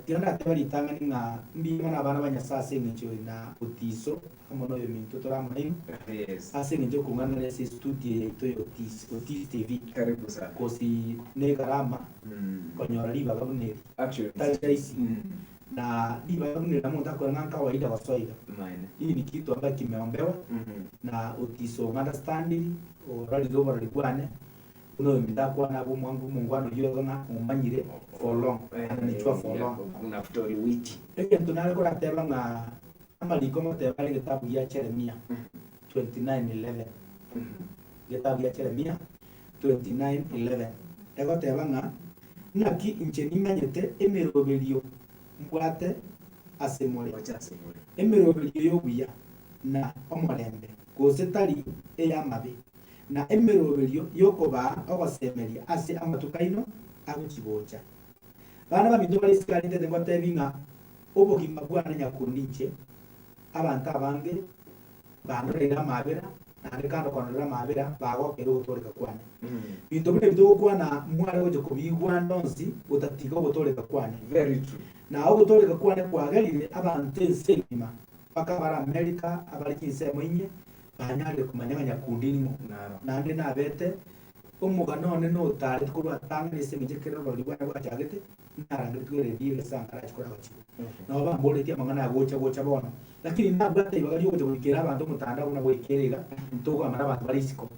tiga ndateba ritang'ani ng'a mbiya na abana ba Nyasaye ase eng'encho na otiso amo na oyo minto tore amo nainwe, Yes. ase eng'encho okong'anana ase estudio yaito ya Otis, Otis TV. Karibu sana. Kosi na egarama konyora ribaga buna eri. Actually. Tari rahisi. Na ribaga buna eri omonto akora ng'a kawaida gosoiga. Mine. Hii ni kitu ambayo kimeombewa na otiso understanding orarire oborori bwane buna oyo minto akwana abe omwango omongwana oywo igo ng'a omanyire for long ananichwa for long. Kuna story wiki. Egento nare korateba ng'a amariko ngoteba are egetabu gia Jeremia 29:11. Egetabu gia Jeremia 29:11 egoteba ng'a naki inche nimanyete emeroberio mbwate ase more, emeroberio y'obuya na omorembe gose tari ey'amabe, na emeroberio y'okobaa ogosemeria ase amatuko aino agochigocha. Bana baminto bare isiko aria ntete ngotebi ng'a obogima bwane nyakundi inche abanto abange bandoreire amabera naende kando kondorera amabera bagokera ogotoreka kwane. Binto buna ebi togokwana mware gocha kobigwana onsi gotatiga ogotoreka kwane. Very true. Na ogotoreka kwane kwagerire abanto ense engima mpaka abare America abare chinsemo inye banyarire komanya ng'a nyakundi ning'o. Naende nabete Omogano one notaarete korwa atang'ani ase engencho ekero oborori bwane bwachagete, narangeretigwe eredio y'egesankara ache koragachigwa. Nabo bamboretie amang'ana agocha gocha bono. Lakini nabwate ribaga riogocha goikera abanto omotandao buna goikera iga, togoamana abanto bare isiko.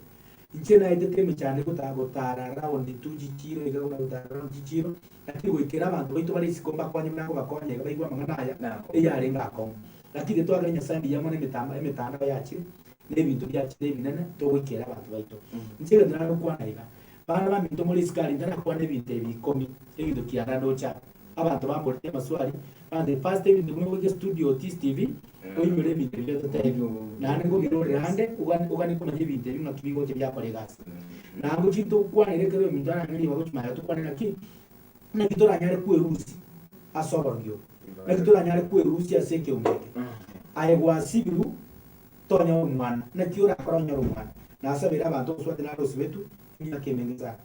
Inche naetete emechando gota gotara round tu chichiro iga buna gotara round chichiro, lakini goikera abanto baito bare isiko mbakonye buna nkobakonya iga baigwe amang'ana aya, eyarenge akong'u. Lakini getwakera Nyasaye mbuya mono emetamba emetandao yachire, na ebinto biachire ebinene togoikera abanto baito. Inche egento nare gokwana iga, bana baminto more isiko aria ntarakwana ebinto ebi ikomi, ebinto kianda ndoche aba. Abanto bamboretie amaswali, bantebia pastor ebinto buna ogoika estudio Otis TV, oinyore ebinto ebi ototebie. Naende nkobirorere ande, ogane ogane komanya ebinto ebi ng'aki bigocha biakora egasi. Naende ngochia tokwanere ekero ominto arang'e ribaga gochia magega tokwane naki, naki toranyare kwerusia ase oborogi obo, naki toranyare kwerusia ase ekeombe eke. Aye gwasibirwe, tonyore omwana, naki orakore onyore omwana? Nasabeire abanto ogoswati nare osibetwe emiaka emenge sana.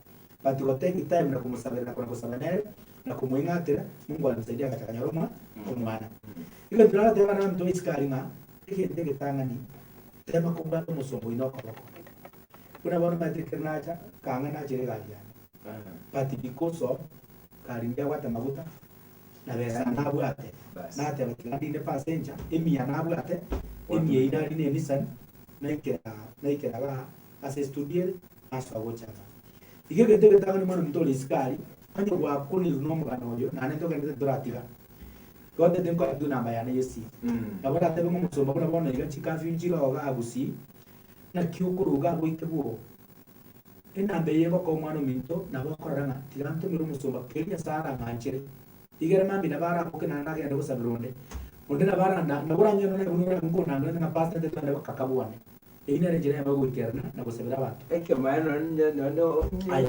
But go take time na komosabera na kona gosaba nere na komoing'atera Mungu alimsaidia agacha akanyora omwa omwana. Egento naratebe abana baminto ba isiko aria ng'a egento egetang'ani tema kobwata omosomba oino okoboko. Buna bono omanyete ekero nacha kang'a nachire egari yane but because of gari ndiabwate amaguta na besa nabwate nateba tiga ndinde passenger emia nabwate emia eyio narine eNissan naikera naikera igaa ase estudio ere Nasoa gochaka. Iga egento egetang'ani mwana ominto ore isiko aria, onye gwakunirwe nomogano oyo, naende ntogenderete titoratiga. Igo ntete nkoe tu enamba yane y'esimi. Nabo oratebe ng'a omosomba buna bono iga chikafyu nchire oo igaa Gusii, naki okoruga abwo oike bwoo. Enamba eye egokoa omwana ominto nabo okorora ng'a tiga ntomere omosomba keria Nyasae arang'anchere. Igere mambia nabo araboke naende agende gosabera onde. Onde nabo aranda nabo oranyore nonye buna orabe nkonangerete ng'a pastor ntete togende bakakabwane. Eyio nere enchera eyemo y'ogoikerana na gosabera abanto. Aye,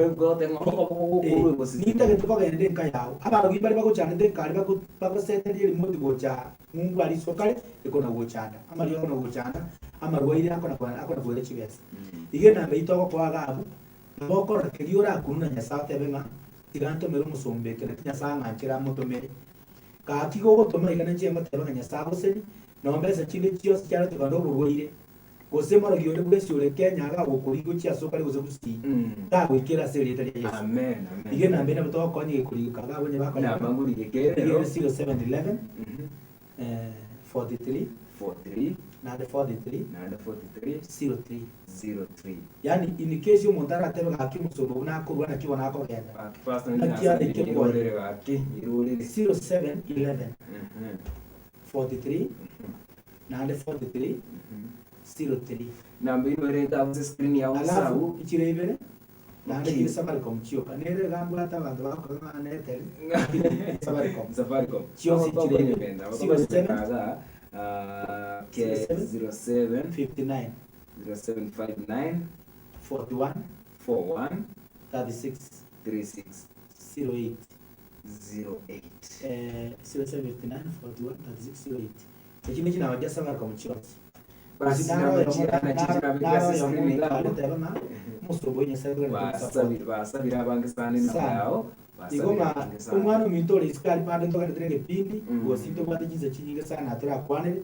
nintagete kogenda enka yao. Abarogi mbaria bagochandete enka aria bagoseteria erimoti gocha aa, ng'umbu aria isokare ekona-gochanda, amariogo akona-gochanda, amarwaire akona-koira chibesa. Iga enamba eyio togokoa iga abwo, nabo okorora keria orakunwe na Nyasae otebe ng'a tiga ntomere omosomba eke naki Nyasae ang'anchere amotomere. Gaki gogotoma iga ninche ngoteba ng'a Nyasae agosenie, nonya mbesa chinde chionsi chiarete kogenda oborwaire, Gose morogi onde bwensi ore Kenya agagokoria gochia ase okare gose Gusii, tagoikera ase erieta ria Yeso. Amen, amen. Iga enamba eye nabo togokonya gekorigeka iga abwo onye bakonyora. Namba ngorigeke ere Iga ero. ere 0711 43 43 naende 43 naende 43 03. 03. Yaani in case omonto aratebe gaki omosomba buna akorwa naki bono akogenda. Gaki pastor Naki areke nase bwoye. irorere gaki irorere. 0711 43 naende 43 03. Namba ino ere iga ase screen yao Alafu sabu. chire ibere naende Okay. chire Safaricom chioka nere iga mbwate abanto bagokora ng'a na Airtel lakini Safaricom Safaricom. chionsi chire ibere. 07 07 07 59 0759 41 41 36 36 08 08. Eh, 0759 41 36 08 Echi ne chinamba chia Safaricom chionsi. Basi Gose naro namba oyomo chia- nachi chirabe naro ase oyomo screen iga abwo. aretebe ng'a omosomba o Nyasae togende tomosupport. Basabire basabire abange sana enamba Sana. yao Igo basabire ng'a abange sana. omwana ominto ore isiko aria bande ntogenderete negepindi Mm. gose ntobwate chinsa chinyinge sana torakwanere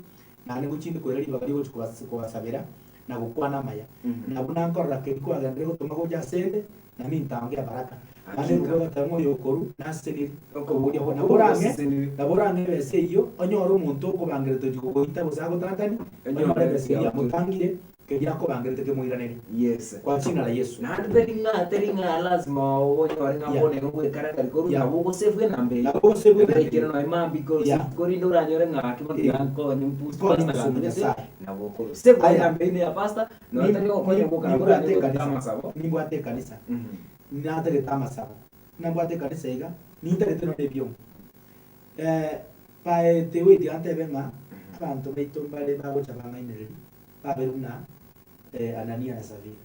naende ngochinde koira ribaga rigochi kobas kobasabera na gokwana amaya. Mhm. Na buna nkorora keria kwagenderire gotoma gocha asende na nintange ebaraka. Naende Hakika. nigo ogoteba ng'a oyokorwa naseseniri. Okoboria Nabo okoboria orang'e oseseniri. nabo orang'e ebesa eyio, onyore omonto okobangerete ochia gogoita gose agotantanie, Onyore onyore ebesa eyio ebiato. amotangire, keria akobangerete kemoiranere. Yes. Kwa jina la Yesu. Naende teri ng'a teri ng'a lazima onyore ng'a Yeah. bono igo gwekarakari korwa Yeah. nabo ogosebwa enamba eyio. Nabo ogosebwa enamba Ekero eyio. nonya mambia koro Yeah. korinde oranyore ng'a gaki bono Eh. tiga nkonye boost Nkonye pastor omosungu gantugete, Nyasaye. nabo okorosebwa Aya. enamba eyio neya pastor, nonya tari gokonya boka nabo Nimbwate oranyore ekanisa. gotuta amasabo. Nimbwate ekanisa. Natagete amasabo. Nabwate ekanisa iga, nintagete nonya ebioma. Eh, by the way tiga ntebe ng'a abanto baito mbare bagocha bang'ainereria, babere buna eh, Anania na Safira.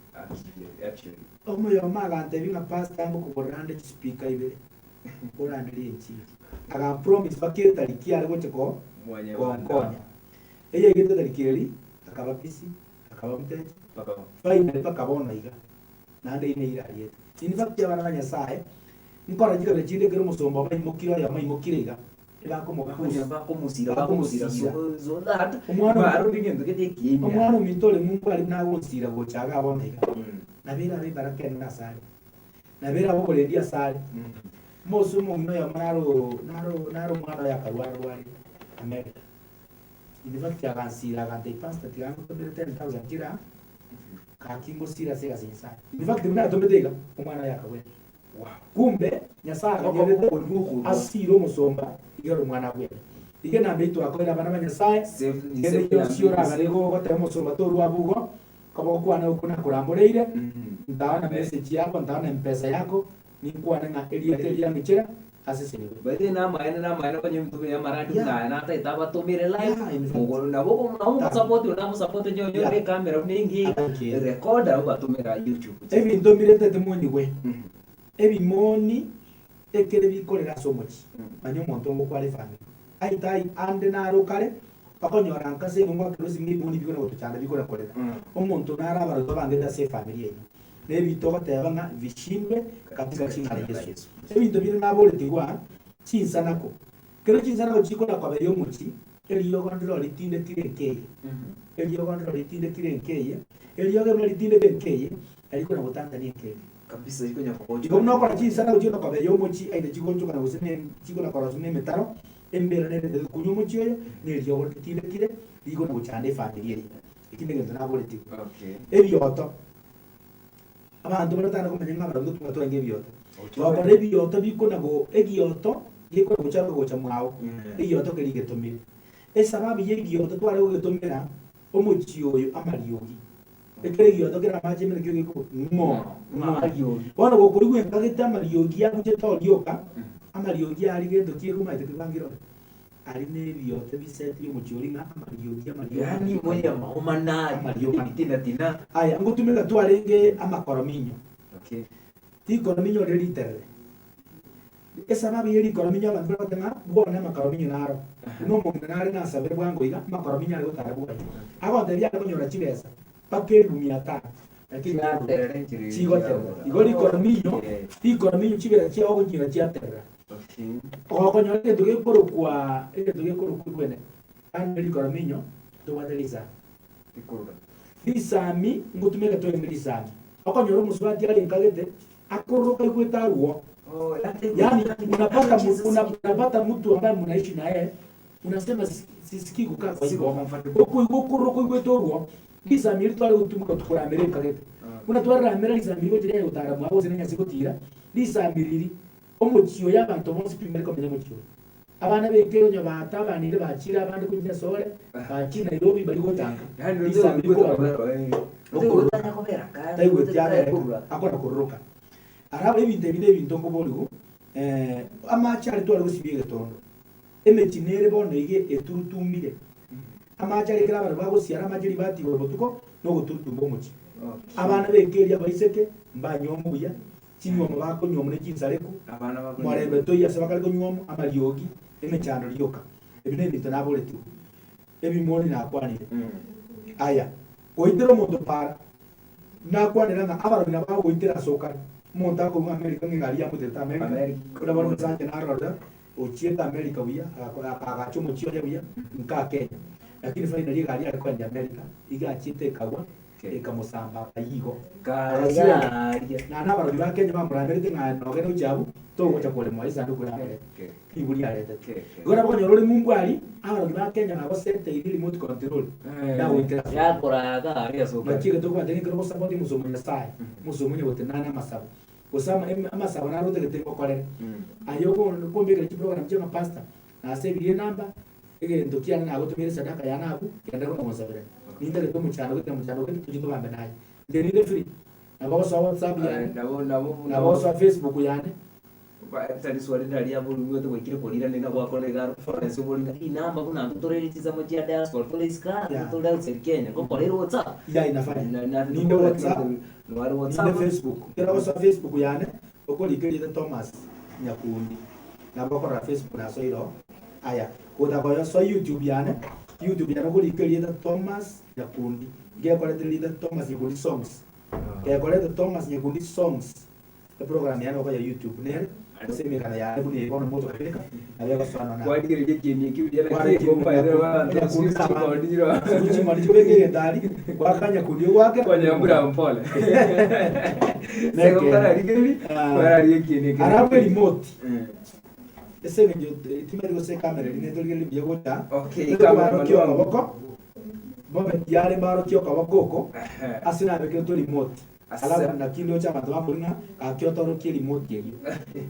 Actually. Omoyomo agantebia ng'a pastor ngokogorera ande chispeaker ibere, oranderie enchiri. Agampromise mpaka etariki are gocha ko Mwanyabanto. konkonya. Eyaigete etariki eria, akaba busy, akaba mteja, finally mpaka bono iga. naende eyio neyio ariete. In fact abana ba Nyasaye, nkora chikabira chinde ekero omosomba obo aimokire oyomo aimokire iga, ebakomopush, Bakomusira, bakomusira bakomosira. so, so that Omwana barore egento gete ekiya ime omwana ominto ore ng'umbu aria buna agonsira gocha igaa bono iga. Nabo erabe ebaraka enene asare, nabo erabe oborendi asare. Mose omong'ina oyomo naro naro naro omwana oye akarwara rwarire America. In fact agansira agantebia pastor tiga ngotomere 10,000 chire aa, gaki ngosire ase egasi ya Nyasaye. In fact buna atomete iga, omwana oye akabwena. Kumbe Nyasaye akanyerete asire omosomba igere omwana abwene. Iga enamba eyio twakoire abana ba Nyasaye, kende gionsi oragare igo ogoteba omosomba torwa abwo igo, koba gokwana okwo nakoramboreire, ntaona message yako, ntaona mpesa yako, ninkwane ng'a erieta eri riang'ichera ase esenigwe. By the way namaene namaene konya ebinto buna amarandi Yeah. buna aya natagete abatomere live Yeah, in fact. ogo nabo ogo nabo omosupport onde amosupport onye onye Yeah. ore ecamera buna engiya iga Okay. recorder obatomera YouTube. Ebinto mbiretete monyigwe, ebimoni ekere bikorera ase omochie, manya omonto ngokware efamiri. Aye tai ande naro kare, okonyora nka ase engongo akero ase ebimoni bikona gotochanda bikona korera. Omonto naro abarogi abangete ase efamiri yaino. Na ebinto ogoteba ng'a vishindwe katika jina la Yesu. Ebinto binde naboretigwe aa, chinsanako. Kero chinsanako chikona koberia omochie, eriogo ndiro ritindekire nkeiyo. Eriogo ndiro ritindekire nkeiyo, eriogo buna ritindeke nkeiyo, nari rikona gotantania enkeiyo. Kabisa rikonya kogochora. Igo buna okora chinsana gochia koberia omochie, aidha chigoonchokana gose ne chikona koroswa nemetaro, embera nere egokunya omochie oyo, na eriogo ritindekire, rikona gochanda efamiri eye. Eki negento naboretigwe. Okay. Ebioto. Abanto baria tari komanya ng'a abaronge tobwate orenge ebioto. Gokora ebioto bikona go egioto gekona gocharoka gocha mwao, egioto keria getomire. Esababu ya egioto tware gogetomera omochie oyo amariogi. Ekero egioto kere amache ime nakio gekoba ng'o ng'o. Bono gokorigwa enkagete amariogi abuchete orioka, amariogi aria gento ki ekomanyete kebangire ore. Aria nebioto bisetire omochie oria ng'a amariogi, amariogi, Yaani amariogi. moria maomana Amariogi. tina tina. Aya, ngotumeka twarenge amakorominyo. Okay. Rikorominyo riria riterere. Esababu ye rikorominyo abanto bare goteba ng'a bwone amakorominyo naro. Buna omong'ina nare nasabire bwango iga, amakorominyo are gotara bwoye. Agontebia are konyora chibesa mpaka elifu mia tano. Lakini Chiaterera enchera eria chigoterera. chiagora. Igo rikorominyo, Okay. rikorominyo chibesa chiao ogochinyora chiaterera. Okay. Okonyora egento gekorokwa egento gekorokwa bwene kando rikorominyo tobwate risami. Rikorora. Risami ngotumeka twarenge risami. Okonyora omosubati are nkagete akororoka aigwete arwo. Oh, Yaani unapata mu- una, unapata mtu ambaye mnaishi na yeye unasema si- sisikii kukaa kwa hii boma. Okoigwa okororoka oigwete orwo risami eri tware gotumeka tukoramera enkagete. Buna twararamera risami rigocha riaye gotara mwabo gose nenyasi gotira, risami riri Omochie oyo abanto bonsi pi mbare komenya omochie oyo. Abana b'ekero onye baatabanire bachiire abande korwa Nyasore, bachire Nairobi bari gotanga risambi rikobarwa okororoka. Taigweti abereka akona kororoka. Araba ebinto ebi nebinto nkoborigwe, amache aria tware gosibia egetondo, emechie nere bono iga eturutumire. Amache aria ekero abanto bagosiara amache ribati igoro botuko, nogoturutumba omochie. Abana b'ekeri abaiseke mbanyuoma buya, Chinyuomo bakonyuomwa ne chinsareku, morembe toiyo ase bakare konyuomwa, amariogi, emechando rioka. Ebi nebinto naboretigwe, ebimoni nakwanire. Aya, goitera omonto para, nakwanera ng'a abarogi nabo bagogoitera ase okare. Omonto akorwa Amerika ng'a egari yamoiterete Amerika, buna bono omosacha narorire ochiete Amerika buya, akaagacha omochie oye buya, nka Kenya. Lakini finally egari yare koenda Amerika, iga achiete ekagwa, ekamosamba akayia igo. Agasira na nabarogi ba Kenya bamoramerete ng'a nogende gochia abwo, togocha koremwa esanduku eramerete. Ribu riaretete. Igo nabo okonyora ore ng'umbu aria, abarogi ba Kenya bagosenteirie remote control, yagoitera ase Yakoraga aria ase okare. Naki egento okobwate ng'a ekero ogosapoti omosomo Nyasaye, omosomo onye gotenena amasabo, gose ama amasabo naro otagete ngokorere. Aye oko okombekera chiprogram chia ng'a pastor, nasebirie enamba, Egento kiane nagotomeire esadaka yane abwo, genda buna gonsaberania. Nintagete omochando gete na mochando gete tochie togambe naye. Inche ninde free. Nabo ogosoa WhatsApp yane, nabo ogosoa Facebook yane. Tari swali riria riaborirwe gwaikire korirana na gwakora iga reference obori ng'a inamba buna intwe tore chinsemo chia diaspora tore isiko aa tore outside Kenya ngokora ere WhatsApp. Ya inafanya. Ninde WhatsApp, ninde Facebook. Ekero ogosoa Facebook yane, okorika erieta Thomas Nyakundi. Nabo okorora Facebook nasoire oo. Aya, gotakoyosoa YouTube yane, YouTube yane okorika erieta Thomas Nyakundi, gekorete erieta Thomas Nyakundi Songs, gekorete Thomas Nyakundi Songs. Eprogram yane gokonya YouTube nere, gose emegano yane buna eye bono motokabeka, nabo egosoana na. Kwarigereria ekieni ekio buya naki Kwara ekieni ekomba ere abanto nyakundi siku na chikondi abande. chiro. Siku ching'ondi chikobeka egento aria, gwakanya kundi ogwake. Kwanyambura mpole. Sego Nekeene. kwararigereria, Ah. kwararigia ekieni ekio. Alafu erimote Eh. ase eng'encho timanyeti gose ekamera eria netorigereria buya gocha, Okay, nigo camera barokia man wangu. okoboko, bobe tiare mbarokia okoboko oko, Ehe. ase nabekeretwe remote. Ase- Alafu naki ndoche abanto bakori ng'a gaki otorokie remote eyio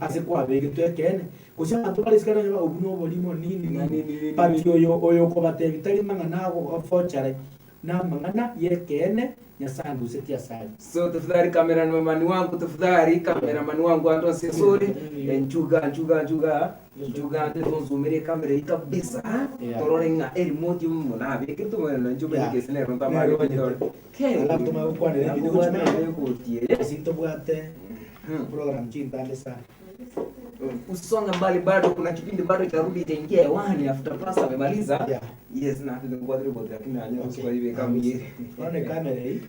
ase kwabegetwe ekeene, gose abanto bare isiko aria obwo noborimo nini Ng'a nini, nini, nini, but nini. oyo oyo okobatebia tari mang'ana ago forgery, namang'ana y'ekeene Nyasae andusetie ase aria. So tafadhali cameraman wangu tafadhali cameraman wangu anto ase sori enchuga nchuga nchuga nchuga ante tonzumire ekamera eyio kabisa Yeah. torore ng'a erimote omo nabekire tomanye nainche omanye Yeah. gese nero Nero ntamanyete omanyete. tore Alafu tomanye gokwanera ebinto Nakobwatera gochimanya. egoti eye. Gose ntobwate program chintambe sana. Usonge mbali bado kuna kipindi bado itarudi itaingia hewani after pastor amemaliza. Yeah. Yes na ningobwatire botira lakini nanya Okay. okay. ibeka muyere. Bono ekamera eyio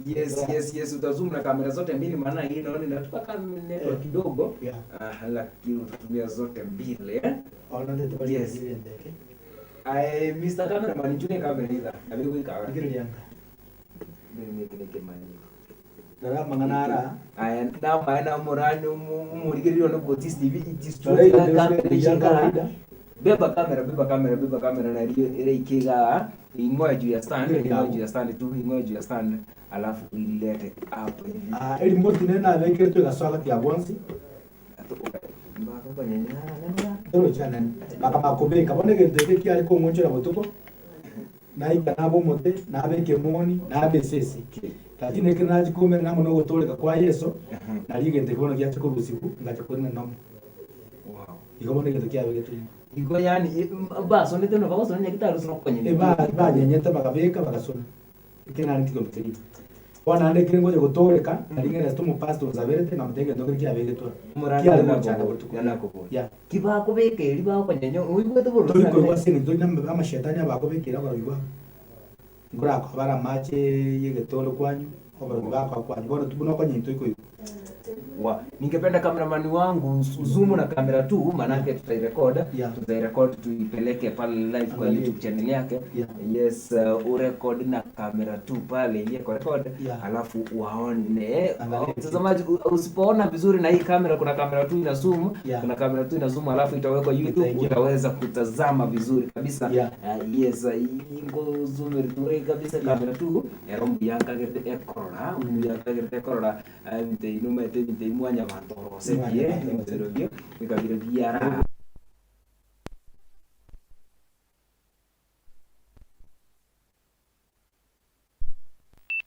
Yes, yes, yes, utazoom na kamera zote mbili maana hii naona inatupa kama network kidogo. Yeah. Ah, lakini utatumia zote mbili eh. Ona ndete Yes. Ai Mr. Cameraman njune kamera ila. Nabiri kuikawa. Ndikireria nka. Ndiri Rora amang'ana ara. Aya namaye namorani omorigereria one Otis TV it is true Rora that egento kamera buya ichingara. kawaida. Beba kamera beba kamera beba kamera na rio ere ikiga ing'oe juu ya stand Ndio ing'oe yabo. juu ya stand tu ing'oe juu ya stand alafu uilete hapo hivi. Ah, erimote nere nabekeretwe egasoa gati ya bonsi. Torochana bakamaka kobeka bono egento eke kiare kong'onchora botuko naika nabe omote nabe ekemoni nabe esese lakini ekero nachia koumera amo na ogotoreka kwa Yeso nario egento eke bono giacha korusiwa ngacha korina nomo. Igo bono egento kiabegetwe ime. Igo yaani basonete no bagosona nyagitari ase okonyenya. Eba banyenyete bakabeka bagasona. Ekero nare ntigombe keria. Bono naende ekere ngocha gotoreka, nari ng'ereste omopastor onsaberete nkamotebia egento kere kiabegetwe aro. Kiare gonchanda botuko. Yeah. Kibakobeka erio bakonyenya oigwete bororo Tori koigwa ase eng'encho tori na amashetani abakobekeire oborogi bwabo. Nkorakoa bare amache y'egetondo kwanywa, oborogi bakoa kwanywa. Bono buna okonyenya tori koigwa. Wa, ningependa cameraman wangu uzumu na kamera tu manake tutairecord Yeah. tutairecord tuipeleke pale live kwa Angalia. YouTube channel yake Yeah. yes uh, urecord na kamera tu pale yeko record Yeah. alafu waone Angalia. mtazamaji u- usipoona vizuri na hii kamera kuna kamera tu ina zoom Yeah. kuna kamera tu ina zoom alafu itawekwa YouTube Itaingia. utaweza kutazama vizuri kabisa Yeah. uh, yes uh, ingo zoom ture kabisa kamera tu ero mbuyankagete ekorora mbuyankagete ekorora ebinto ebi nomanyete ebinto ebi mwanyabanto orosetie Mwanyabanto ebinto ebio bikabire biara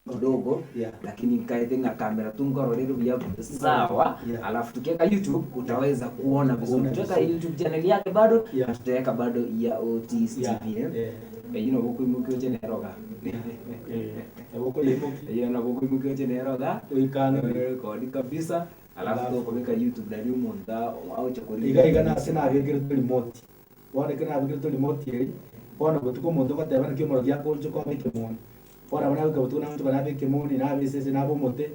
kidogo Yeah. lakini nkaete ng'a kamera tu nkororere buya sawa Yeah. alafu tukiweka youtube utaweza kuona vizuri Kuona tutaweka vizuri. youtube channel yake bado Yeah. na tutaweka bado ya Otis Yeah. TV eh Eh. Eh, ino bokuimukia ocheneroga iyo nabo kuimukia ocheneroga Oikano. rekodi kabisa alafu Alafu. tokobeka youtube nari omonto aoche Iga iga nase nabekeretwe remote. Bono ekero nabekeretwe remote eri, bono botuko omonto ogoteba naki omorogi akonche koba ekemoni. Bono nabo nabeka botuko nagocha nabe ekemoni, nabe esese, nabe omote,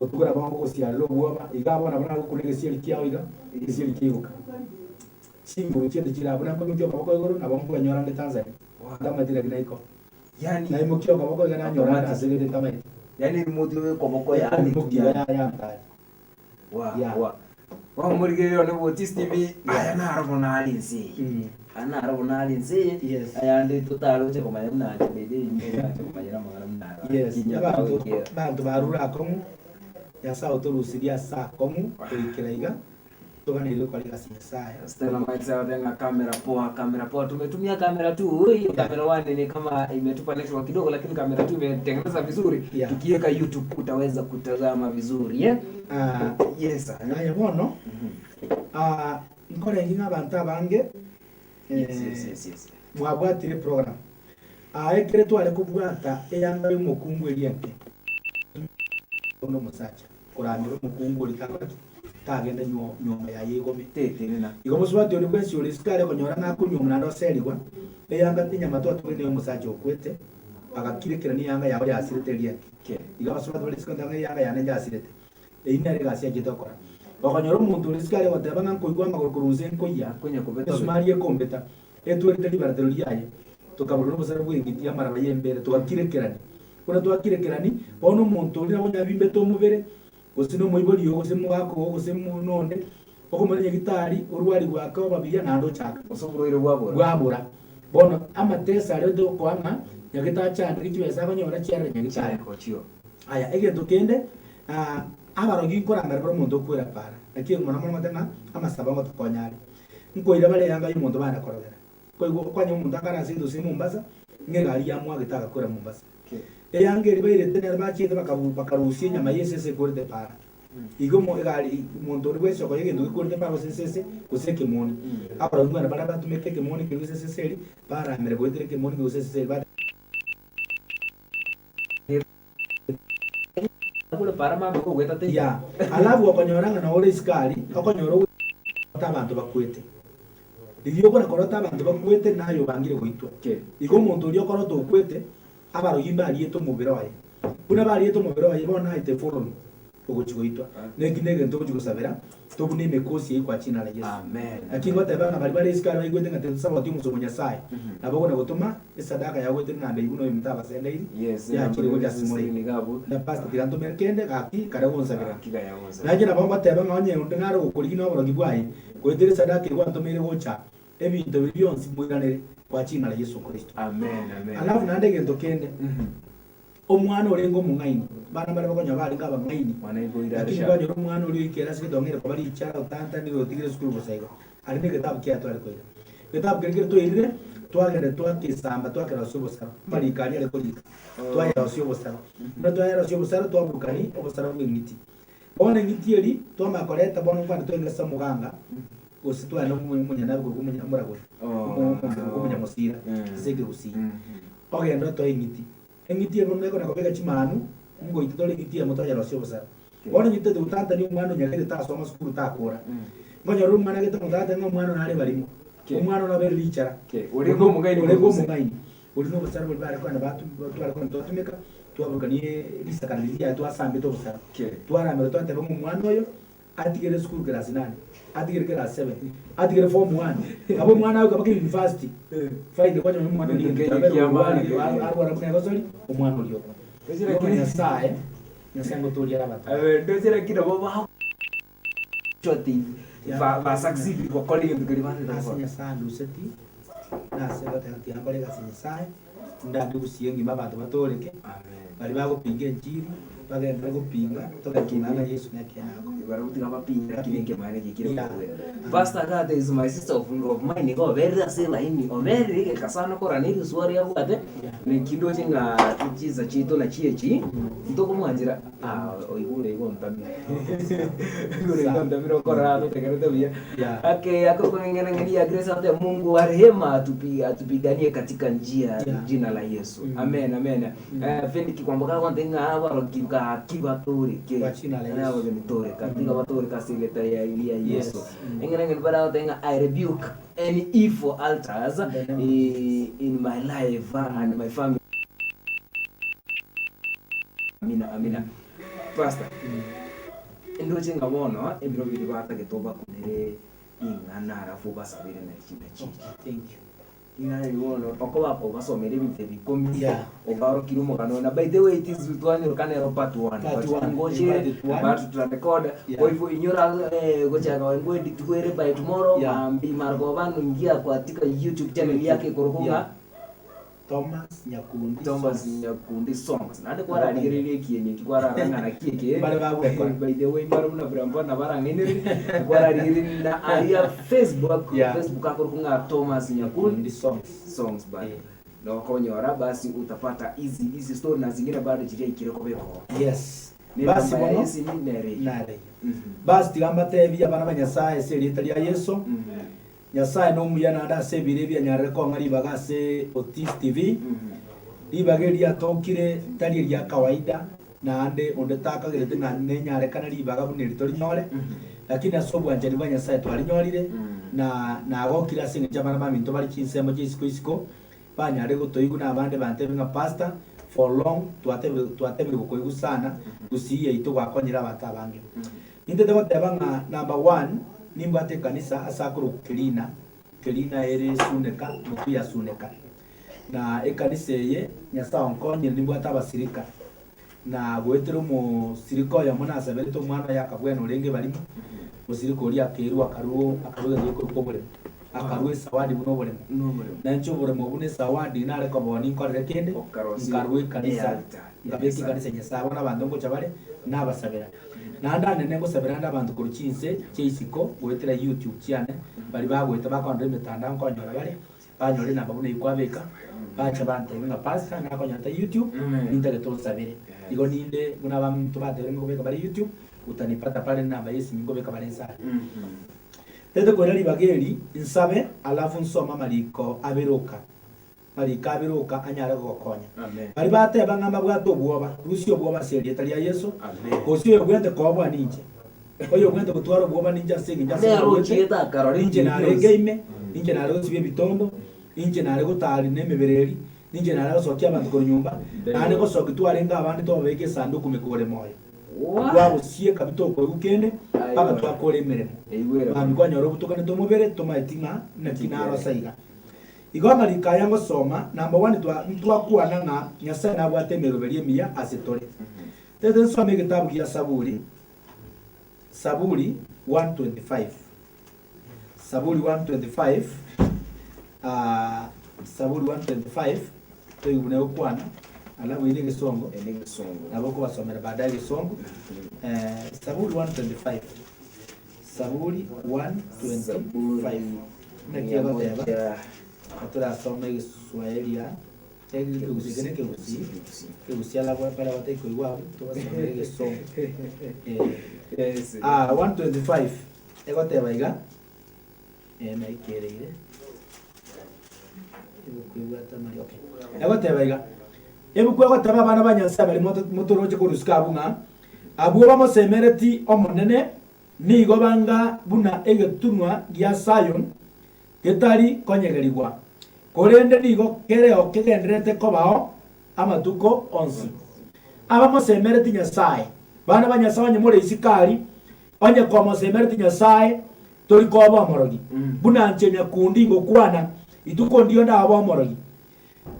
botuko nabo ngogosiarera obwoba, iga bono nabo nagokuna egesieri kiago iga, egesieri kiagoka. Chinguru chiende chire abwo nakoimokia okoboko igoro, nabo nkonyora nde Tanzania. Ntamanyeti naki naiko. Yani Naimokia okoboko iga nanyora ande ase gete ntamanyeti. yani remote koboko yani Remote iga ya- yantari. wa Yeah. wa wamurigereria one Otis TV aya naro bono ari nse aya naro bono ari nse Yes. ayande totaroche komanya buna nche bede inche komanyera amang'ana buna aro. Yes, Kinya abanto kawekera. abanto barure akong'u nyasaye otorusirie ase akong'u goikera iga toganeirie gokora egasi nyasaye Stella Mike sawa tena kamera poa, kamera poa. Tumetumia kamera tu. Hiyo kamera one ni kama imetupa network kidogo, lakini kamera tu imetengeneza vizuri. Yeah. Tukiweka YouTube utaweza kutazama vizuri eh? Ah, Yes. aya bono ah, nkore engi ng'a abanto abange Yes, yes, yes, yes. mwabwatire program Ah, ekere tware kobwata eyanga ya omokungu eria enke ono omosacha korambera omokungu ori takoraki tagenda nyoma yaye igome Tetenena. igo mosubati ori bwensi ori isiko are konyora ng'akonywa naende oserigwa, eyanga enyama twatugire niyo omosacha okwete, agakirekera niyanga yabo yasirete eria enke. Okay. Igo abasubati bare isiko ntanga eyanga yane njasirete. Eyio nere egasi achete gokora. Okonyora omonto ore isiko aria ogoteba ng'a nkoigwa amagoro korwa inse nkoyia, esumari ekombeta, etwerete ribaratero riaye, tokaborora obosare bw'eng'iti y'amaraba y'embeera, togakirekerania. Buna twakirekerani, bono omonto oria nabo onye abimbete omobere, gose nomoibori oo, gose mogaka oo, gose nonde, okomoira nyagitari, orwarigwe ake oba buya naende ochaka. Gose oborwaire bwabora. Bwabora. Bono amatesa aria tokoa ng'a nyagete achandeke chibesa akonyora chiarere nyagitari. Aya, egento kende, abarogi nkorambera bare omonto okwera para, naki mono mono ngote ng'a amasabo ngotokonya are. Nkoira bare eyanga y'omonto bana korogera. Nkoigwa kwanyora omonto akare ase gose Mombasa, ng'a egari yamwagete agakwera Mombasa. Eyanga eria bairete nero bachiete bakabu bakarusia enyama y'esese ekwerete para. Igo omo egari omonto onde bwensi okonya egento gekwerete para gose esese gose ekemoni. Abarogi buna baria batumete ekemoni keria gose esese eria, baramera goetera ekemoni keria gose esese eria ba. Ya, alafu okonyora ng'a nore isiko aria, okonyora ogoita abanto bakwete. Riria okona korota abanto bakwete naye obangire goitwa. Igo omonto oria okorota okwete, abarogi mbariete omobere oye. Buna bariete omobere oye bono naete following ogochi goitwa. Neki negento ogochi gosabera, tobune emekosi eyio kwa jina la Yesu. Naki ngoteba ng'a baria bare isiko aria baigwete ng'a titosaboti omosomba o Nyasaye, nabo okona gotoma esadaka yao goetera enamba eyio buna oyominto abasendeiri, yachire gocha ase more. Na pastor tiga ntomere kende gaki kare gonsabera. Nainche nabo ngoteba ng'a onye onde nare gokorigia noborogi bwaye, goetera esadaka eyio gwantomeire gocha, ebinto biria bionsi moiranere kwa jina la Yesu Kristo. Alafu naende egento kende. Omwana orenge omong'aini, abana mbare bakonyora barenge abang'aini, lakini kwanyora omwana oria oikere ase egetong'ere koba richara otantanire otigire esukuru bosa igo, aria na egetabu kiaye tware koira. Egetabu keria keria twairire, twagenda twakesamba twakerosia obosaro, amariko aria are korika, twayerosia obosaro. Buna twayerosia obosaro twaburukani obosaro bwa eng'iti. Bono eng'iti eria twamanya koreta bono nkwane twenge ase omoganga, gose twagenda omonyanabi korwa omoragori, omonto korwa omonyamosira ase ekegusii, ogende otoe eng'iti. Eng'iti eye bono ekona kobeka chimanu, ngoita tore eng'iti eyemo toyerosie obosara. Bono inche tete gotantania omwana onyagete tasoma sukuru takora. Nkonyora omwana agete omotata ng'a omwana one are barimo, omwana one abeire richara, Orenge omong'aini orenge korwa gose. omong'aini. Oria na obosara boria bare kogenda batu tware kogenda twatumeka, twaburukania risakara riria riaye twasambete obosara. Twaramera twateba ng'a omwana oyo, Atigere esukuru class nane, atigere class seven, atigere form one, nabo omwana agoika mpaka university, finally kwanyora omwana oria Gento egento kenya kiabere kiamana orwarire, kenya. arwara buna egosori, omwana oria okwa. Igo Nyasaye, Nyasaye ngotoria are abato. Ndoche lakini nabo ba ati ba ba succeed gokora egento keria batete Ase gokora. Nyasaye anduseti, nase ngoteba tiga nkore egasi ya Nyasaye, ndande gusii engima abanto batooreke, baria bagopinga enchiri, bagenderere gopinga, togende komanya ng'a Yeso nekeene agokora. Barabwo tiga bapinge lakini ekemanyererio eke kere Yeah. kobua. Pastor Agatha is my sister of, of mine iga oberire ase elaini, oberire egeka sana korana eriswa riabwate, naki ndoche ng'a chinsa chiaito nachi echi, ntokomwanchera ah oigure igo ontamire oigure igo ontamire okorora totegerete buya. Okay, akokong'eng'ena ng'eni ya Grace ate Mungu wa rehema atupi, atupiganie katika njia jina la Yesu. Amen, amen. Eh, Feniki kwamboka agonte ng'a abaroki gaki batoreke. Kwa jina la Yesu. Abageni toreka, tiga batoreka ase erieta ria ria Yes. Yesu. Eng'ena ng'eni baragote ng'a I rebuke any evil altars eh, in my life and my family. Amina, amina. Pastor. Ndoche ng'a bono ebiro biria batagete obakunere ring'ana alafu obasabere na chinda chichi. Thank you. Ring'ana eri bono okoba obasomere ebinto ebi ikomi, Yeah. obaorokirie omogano na by the way it is twanyorokana ero part one. Part But one, ngoche part one. but tutarecord Yeah. kwa hivyo inyora eh, gochaka ngo edit kwere by tomorrow Yeah. mambi margoba ingia katika YouTube channel yake korokwo ng'a Yeah. Thomas Nyakundi Thomas Songs. Nyakundi Songs. Naende kwararigereria ekieni eki kwarara ng'a naki eke. Mbare bagwekora. By the way mbare buna Brambwa nabarang'ainereria. Kwararigereria na aria Facebook, Yeah. Facebook akorokwa ng'a Thomas Nyakundi Songs. Songs bado. Na okonyora basi utapata hizi hizi story na zingine bado chiriaikire kobekwa. Yes. Ne Basi namba ya bono esimi nere eyio. nere eyio. Basi tiga mbatebie abana ba Nyasaye ase erieta ria Yeso. Nyasae nomuya naende ase ebiro ebi anyarire kong'a ribaga ase Otis TV. Ribaga eri riatokire tari eria kawaida naende onde takagerete ng'a nenyarekane ribaga buna eri torinyore, lakini ase obwanchani bwa Nyasae twarinyorire na nagokire ase eng'encho abana baminto bare chinsemo chia isiko isiko banyarire gotoigwa na abande bantebie ng'a Pastor. for long twatebire twatebire gokoigwa sana gusii yaito gwakonyire abanto abange. Nintete goteba ng'a number one nimbwate ekanisa ase akorokwa Kerina, Kerina ere Suneka motwe ya Suneka. Na ekanisa eye Nyasae onkonyire nimbwate abasirika na goetera omosirika oyomo nasaberete omwana oye akabwena orenge barimo, omosirika oria akerwa akarwa akarwa egento gekorokwa oboremo, akarwa esawadi buna oboremo. Na inche oboremo obwo na esawadi nare koboa ninkorere kende, nkarwa ekanisa, nkabeka ekanisa Nyasae. Bono abanto ngocha bare, nabasabera. Naende anene ngosabera ande abanto korwa chinse chia isiko goetera YouTube chiane, baria bagoeta bakondora emetandao nkonyora bare, Banyora enamba buna eyio kwabeka, bacha bantebia ng'a pastor nakonyorete YouTube, nintagete onsabere. Igo ninde buna abanto batebire ngobeka bare YouTube, utanipata pale enamba ya esimi ngobeka bare inse aria. Ntagete koira ribaga eri nsabe alafu nsome amariko abere oka, amariko abere oka anyare gogokonya. Baria bateba ng'a mbabwate obwoba, rusia obwoba ase erieta ria Yeso, gose oyobwente koboa ninche. Oyobwate gotwara obwoba ninche ase engencho ase Nere naruete, ochiete akarora ninche ebinto narenge bionsi. ime, ninche nare gosibia ebitondo, ninche nare gotari nemebere eri, ninche nare gosokia abanto korwa nyomba, naende gosokia twarenge abande twababeka esanduku ime kore moyo. Wa! Twagosieka bitokoigwa kende, mpaka Aye. twakora emeremo. Eigwere Mambia bono. kwanyora obutokanete omobere, tomaeti ng'a naki naro ase iga. Igo amariko aya ngosoma, number one twa ntwakwana ng'a Nyasae nabwate emeroberi emiya ase tore. Tete nsome egetabu gia Saburi, Saburi 125 Saburi 125 ah, Saburi 125 toigwe buna egokwana alafu ere egesongo Ere egesongo. nabo okobasomera baadaye egesongo eh, Saburi 125 Saburi 125 naki Mia egoteba moja. torasome egeswaeri aa Ekegusii eke nekegusii, ekegusii alafu baria batari koigwa abwo tobasomere egesongo. Eh, ah, 125 egoteba iga, eh, naikereire, ebuku ebwate amari okay. Egoteba iga, ebuku egoteba abana ba Nyasaye baria moto motoroche korwa isiko abwo ng'a, abwo bamosemereti Omonene nigo banga buna egetunwa gia Sayoni getari konyegerigwa, korende nigo kereo kegendererete kobao amatuko onsi. Abamosemereti Nyasae, bana ba Nyasae onye more isiko aria, onye komosemereti Nyasae tori koba omorogi, buna nche nyakundi ngokwana, rituko ndiyo ndabe omorogi.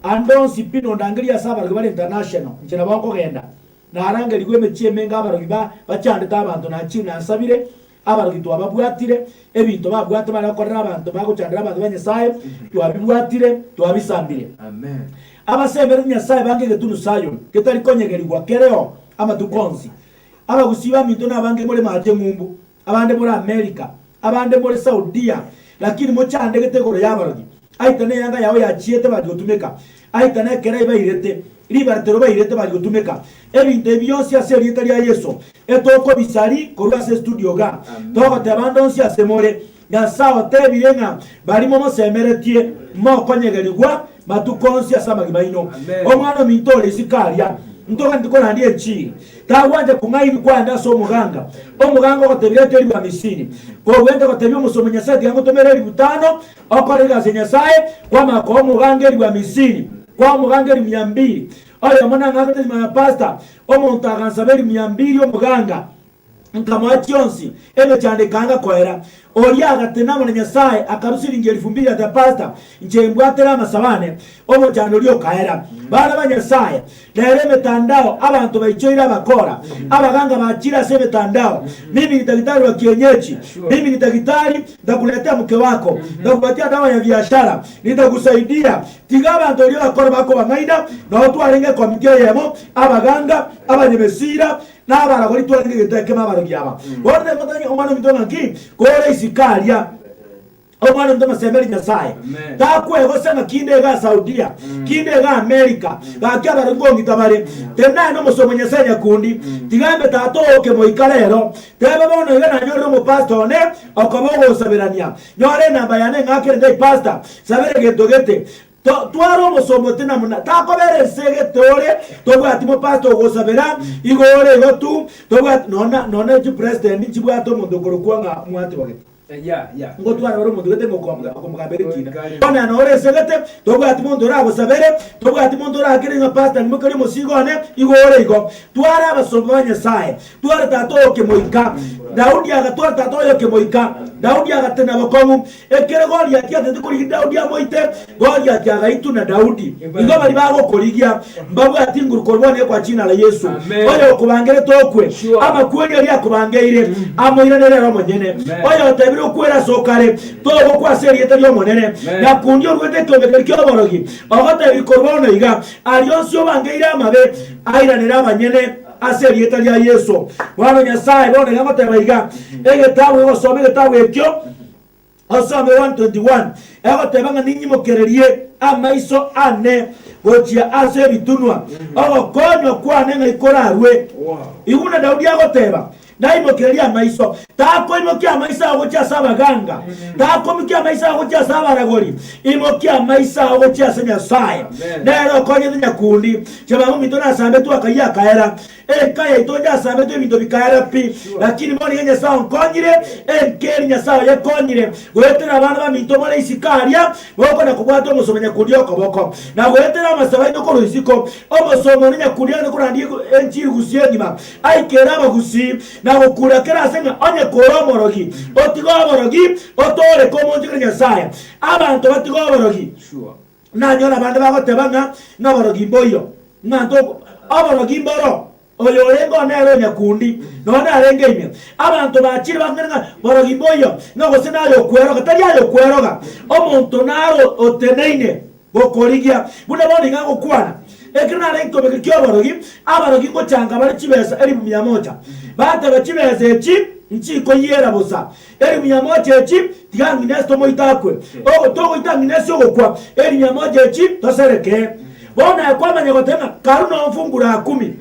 Ande onsi pi nondangerie ase abarogi bare international, inche nabo nkogenda. Narangerigwe emechie emenge abarogi ba bachandete abanto nachire nansabire, abarogi twababwatire, ebinto babwate bare gokorera abanto bagochandera abanto ba Nyasaye, twabibwatire, twabisambire. Amen. Abasemereti Nyasaye bange egetunu Sayoni, getari konyegerigwa kereo amatuko onsi. Abagusii baminto nabange more mache ng'umbu, abande more America, abande more Saudia, lakini mochandegete igoro y'abarogi. Aita neyanga yao yachiete bari gotumeka, aita nekerai bairete, ribaratero bairete bari gotumeka. Ebinto ebi bionsi ase erieta ria Yeso etokobisari korwa ase estudio igaa. Togoteba ande onsi ase more, Nyasae otebire ng'a baria momosemeretie mokonyegerigwa matuko onsi ase amagima aino. Omwana ominto ore isiko aria, ntoganeti korandia enchiri, tagwancha kong'ainwa kwaende ase omoganga, omoganga ogotebia reta eribu amisini, kogwenta gotebia omosomi Nyasae tiga ngotomere eribu tano okore egasi ya Nyasae, kwamanya koa omoganga eribu amisini, kwaa omoganga eribu mia mbiri. Oyomo nang'akete nyuma ya pastor, omonto agansaba eribu mia mbiri omoganga, Nkamoa chionsi, emechando ekaanga koera. Oria agatenena amo na Nyasae, akarusia chiringi elifu mbili agateba, Pastor, inche mbwatere amasabo ane. Omochando oria okaera. Bana ba Nyasae, rero emetandao abanto baichoire abakora, abaganga bachire ase emetandao. Mimi ni daktari wa kienyeji, mimi ni daktari, ntakuletea mke wako, ntakupatia dawa ya biashara, nitakusaidia. Tiga abanto baria bakore bakobang'aina, nao twarenge ekomiti eyemo, abaganga, abanyemesira, Nabaragori twarenge egento ekemo abarogi aba. Bono negotanya omwana ominto ng'a ki? Kore isiko aria. Omwana ominto mosemeri Nyasaye. Takwegosa ng'a kinde iga Saudia, kinde iga America, gaki abarogi nkong'ita bare. Tenena nomosomo Nyasaye nyakundi. Tiga mbe tata oo kemoika rero. Teba bono iga nanyorire omopastor one okoba ogonsaberania. Nyora enamba yane ng'akere ndai pastor, sabera egento gete. To, tware omosomba ote namuna, takobera ense egete ore, tobwati mopastor ogosabera, igo ore igo tu, tobwati, nona, nona echi president nchibwate omonto okorokwa ng'a mwati bogete. Ngotwara ore omonto gete ng'okomogambera ekina. Bono nore esegete, tobwati monto oragosabere, tobwati monto orakere ng'a pastor ng'imokerie omosigo one, igo ore igo. Twara abasomba ba Nyasae, twara tata oyo kemoika. Daudi agatwara tata oyo kemoika. Daudi agatena bokong'u. Ekero Goliati atete korigia Daudi amoite, Goliati agaitwa na Daudi. Igo baria bagokorigia mbabwati nguru korwa kwa china la Yesu. Oyo okobangerete okwe, amakweri aria akobangeire, amoiranere ere omonyene. Oyo otebire okwere ase okare, togokwa ase erieta ri'Omonene. Nyakundi oruete ekeombe keria ki'oborogi, ogotebi korwa bono iga, aria onsi obangeire amabe, airanere abanyene ase erieta ria Yeso. Bono Nyasae bono iga agoteba iga, egetabu egosoma egetabu ekio, Osome 1:21, egoteba ng'a ninyimokererie amaiso ane gochia ase ebitunwa, ogokonywa kwane ng'ai korarue. Igo buna Daudi agoteba, Naimokererie amaiso. Takoimokia amaiso ao gochia ase abaganga, takoimokia amaiso ao gochia ase abaragori, imokia amaiso ao gochia ase Nyasae. Nere okonyete nyakundi. Chiababa ominto nasambetwe akayia akaera. Enka yaito yasambetwe ebinto bikaera pi, lakini bono iga Nyasae onkonyire, enka eri Nyasae oyekonyire, goetera abana baminto more isiko aria, gokona kobwata omosomba nyakundi okoboko, na goetera amasabo aino korwa isiko, omosomba one nyakundi agende korandia enchiri gusii engima, aikere abagusii, na gokura kera ase ng'a onye kore omorogi, otige oborogi, otooreke omonchokere Nyasae. Abanto batige oborogi. Nanyora abande bagoteba ng'a noborogi mboiyo, ng'a ntoko oborogi mboro, oyo orenge oo nere onyakundi, nonya narenge ime. Abanto bachire bakong'aina ng'a borogi mboiyo, ng'a gose naye okweroga, tari aye okweroga, omonto naro oteneine gokorigia. Buna bono iga agokwana, ekero narenge kobeka ki'oborogi, abarogi ngochanga bare chibesa elifu mia moja, bateba chibesa echi nchikoyiera bosa, Elimu ya mocha echi, tiga ng'ina ase tomoite akwe. Ogo togoita ng'ina ase ogokwa, elimu ya mocha echi toserekee. Bono aye kwamanya goteba ng'a karu noo fungu la kumi.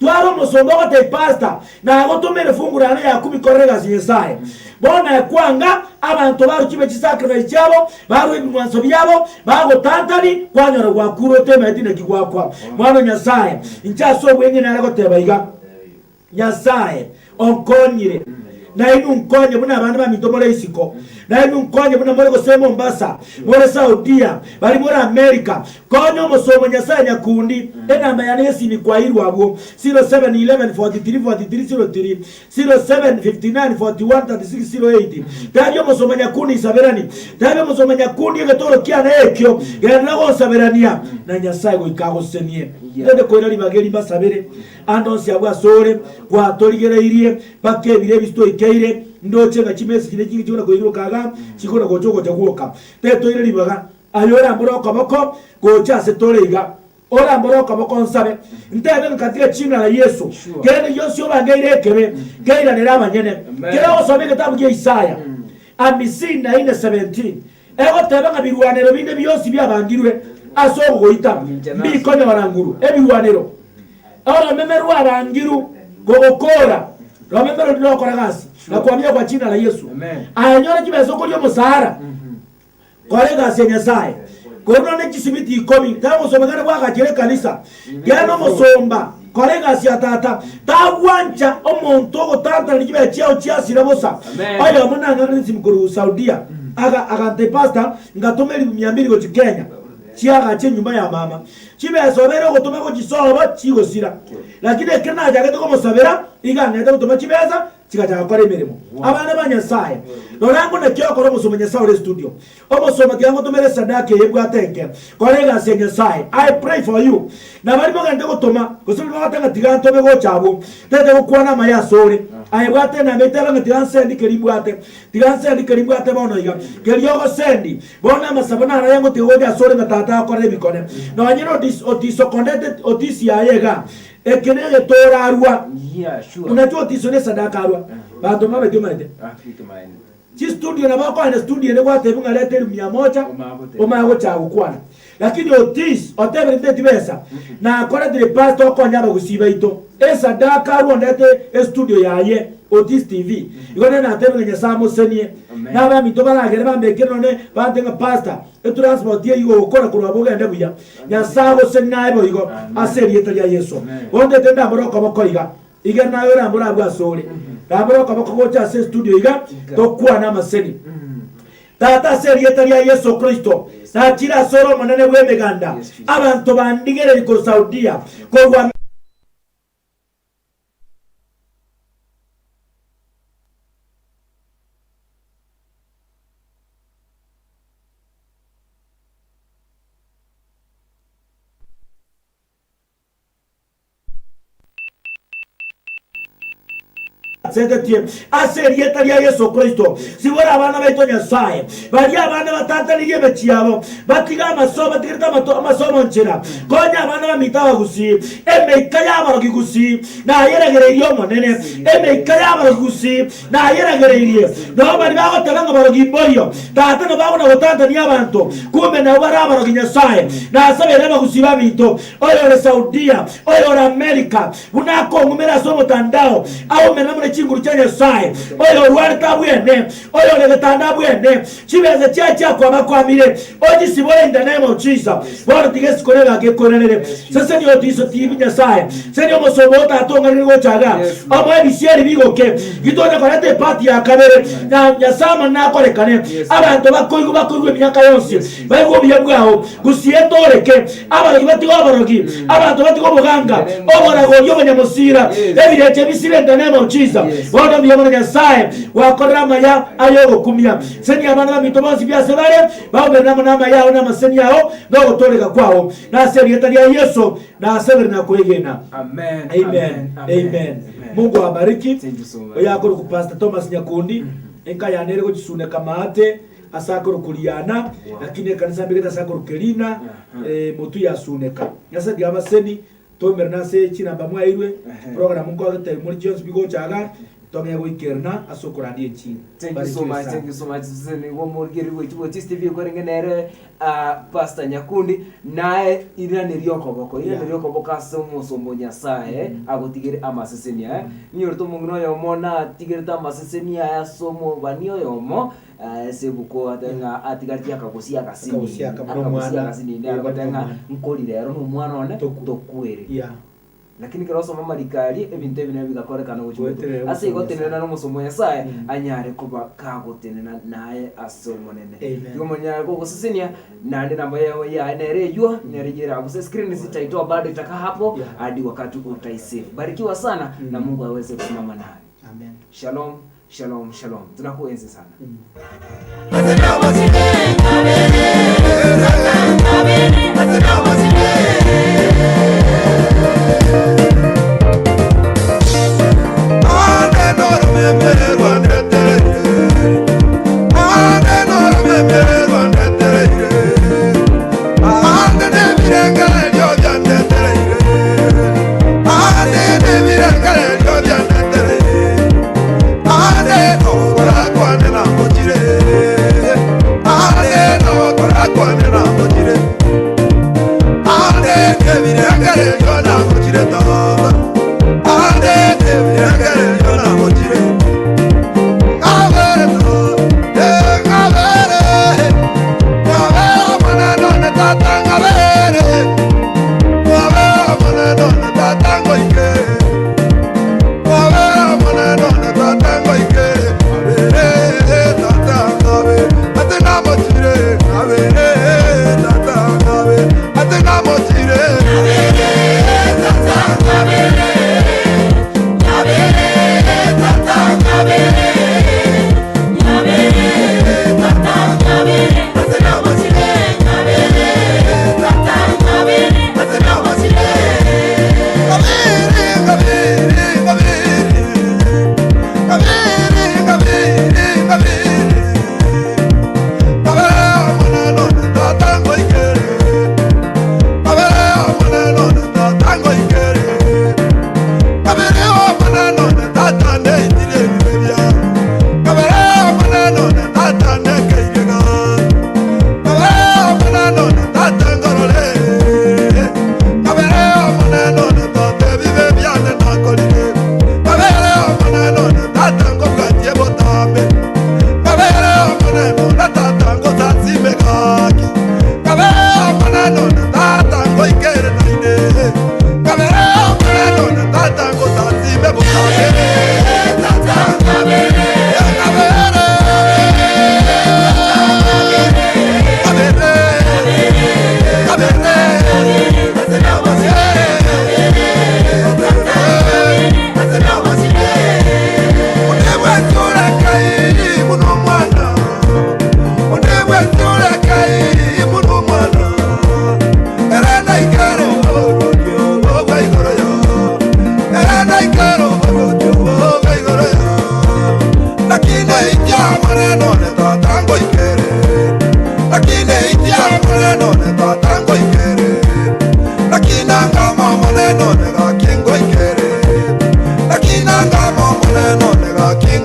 Twara omosomba ogotebia pastor, nagotomere fungu rane ya kumi korera egasi ya Nyasaye. Bono aye kwanga abanto barwe chibe chisacrifice chiabo, barwe ebing'wanso biabo, bagotantani, kwanyora gwakure otemeti naki gwakwa. Mwana o Nyasaye, inche ase obweng'e nare goteba iga. Nyasae onkonyire, nainwe nkonye buna abana baminto more isiko, nainwe nkonye buna more gose Mombasa, more Saudia, baria more America. Konya omosomba Nyasae nyakundi, enamba yane y'esimi kwairwe abwo, 0711434303, 0759413608. Tebia omosomba nyakundi nsaberani, tebia omosomba nyakundi egetoro kiane ekio, genderera gonsaberania, na Nyasae goika agosesenie. Ntete koira ribaga eri mbasabere. Ande onsi abwo asore gwatorigereirie, mpaka ebiro ebi toikeire, ndoche ng'a chimesa chinde chinge chikona koiroka iga, chikona gocha ogocha gwoka. Tetoire ribaga, aye orambore okoboko gocha ase tore iga, orambore okoboko nsabe, ntebe ng'a katika ching'ana Yeso, kende gionsi obangeire ekebe, keiranere abanyene. Kera ogosoma egetabu gia Isaya amisini na ine 17, egoteba ng'a birwanero binde bionsi biabangirwe ase ogogoita, mbikonyora nguru. Ebirwanero. Oromeme rw'abangiru gogokoora, romeme roria rogokora gasi, na kwamia kwa china la Yesu. Aye nyora chibesa okoria omosara, kora egasi ya Nyasaye. Korwa nonye chisimiti ikomi, teba omosomba genda bwagachere ekanisa, genda omosomba, kora egasi ya tata. Tagwancha omonto ogotantana chibesa chiao chiasira bosa. Oyomo nang'anete esimi korwa Saudia, aga agantebia pastor, ngatoma elifu mia mbili gochia Kenya, chiagache enyomba ya mama. Chibesa obeire ogotoma gochisobo chigosira. Lakini ekero nachagete komosabera, iga ang'ete gotoma chibesa chigachaka gokora emeremo. Abana ba Nyasaye, rora ng'o naki okora omosomba Nyasaye ore estudio. Omosomba tiga ngotomere esadaka eye ebwate enke. Kora egasi ya Nyasaye. I pray for you. Na baria mogente gotoma, gose baria bagoteba ng'a tiga ntome gocha abwo, tete gokwana amaya asore. Aye bwate enamba etebe ng'a tiga nsendi keria mbwate. Tiga nsendi keria mbwate bono iga. Keria ogosendi. Bono amasabo naro ayangotiga gocha asore ng'a tata akorere ebikone. Nonye notis otisokondete otisi yaye iga, eke negetoro arua. Buna otiso nesadaka arua. Banto mbabeti omanyete. Chistudio nabo okoenda studio ende gwatebiwa ng'a reta elifu mia moja omanye gochaka gokwana. Lakini Otis otebire tindeti besa nakoretire pastor okonye abagusii baito esadaka arue ondete estudio yaye Otis TV. Igo nere natebire ng'a Nyasaye amosenie. Na abaminto baragere bambekere nonye bante ng'a pastor etransport eye ogokora korwa abwo ogende buya. Nyasaye agosenie naye boigo ase erieta ria Yeso. Bono ntete ndambore okoboko iga. Iga naye orambore abwo asore. Rambora okoboko gocha ase estudio iga, tokwane amaseni. Tata, ase erieta ria Yeso Kristo, nachire asore Omonene bw'Emeganda, abanto bandigererie korwa Saudia, korwa. Asetetie ase erieta ria Yeso Kristo, sibora abana baito Nyasae, baria abana batatanirie emechie yabo, batige amasomo, batigerete amato amasomo nchera. Konya abana baminto abagusii, emeika y'abarogi gusii nayeragereirie Omonene, emeika y'abarogi gusii nayeragereirie. Nabo baria bagoteba ng'a barogi mboiyo, Tata nabo bagona gotantania abanto, kumbe nabwo bare abarogi Nyasae. Nasabeire abagusii baminto, oyore Saudia, oyore Amerika, Buna akong'umera ase omotandao, aumere amo ne chinguru chia Nyasae, oyo orwarete abwene, oyore getanda abwene, chibesa chiaye chiakwama-kwamire, ochisibore in the name of Jesus. Bono tiga isiko ri'egaki ekoiranere. Sesenia otiso TV Nyasae, sesenia omosomba oo tata ong'anire gocha igaa, omoe ebisieri bigoke, gitonya koreta epati ya kabere, na Nyasae amanene akorekane, abanto bakoigwa bakoigwa emiaka yonsi, baigwe obuya bwao, Gusii etooreke, abarogi batige oborogi, abanto batige oboganga, oboragori, obonyamosira, ebirecha ebisire in the name of Jesus. Bono mbuya mono Nyasae gwakorire amaya ay'ogokumia. Senia abana baminto bonsi bi ase bare, baumerane amo namaya ao na amaseseni ao na ogotooreka kwao. Nase erieta ria Yeso nasabire na kwegena. Amen. Amen. Amen. Mungu awabariki. so much. Oyo akorokwa Pastor Thomas Nyakundi, enka yane ere gochisuneka maate. Ase akorokwa Riana, lakini ekanisa mbegete ase akorokwa Kerina, motwe ya Suneka. Nyasae tiga abaseni, tomerane ase chinamba mwaeirwe, chiprogram nkogetebia more chionsi bigocha iga, tong'ee goikerana ase okorandia enchiri. Thank you so Barikiwe much, sana. thank you so much. Susan nigo omorikeri bwe chibo Otis TV kwarenge nere ah, Pastor Nyakundi naye iraneria okoboko iraneria okoboko ase omosomba o Nyasaye agotigere amasesenia eh. Ninyorete omong'ina oyomo natigerete amasesenia aye ase omobani oyomo Ase ebuku atebe ng'a atigaretie akagosia agasinini, Akagosia akamo akagosia nomwana, agasinini, eh, agoteba ng'a nomwana. nkori rero nomwana one Tokwe. tokwere. Yeah. Lakini ekero osoma amariko aria, ebinto ebi nabio bigakorekana gochia motwe. Goeterera Ase igo omosomo tenena Nyasae. nomosomo o Nyasae, anyare koba kagotenena naye ase Omonene. Amen. Igo monyare kogosesenia, naende namba yao yaye nere eywo, nere eywo eraguse screen sitaitoa bado itakaa hapo Yeah. hadi wakati utaisave. Barikiwa sana na Mungu aweze kusimama nawe. Amen. Shalom. Shalom shalom tunakuenzi sana. Ande okora kwane namochire.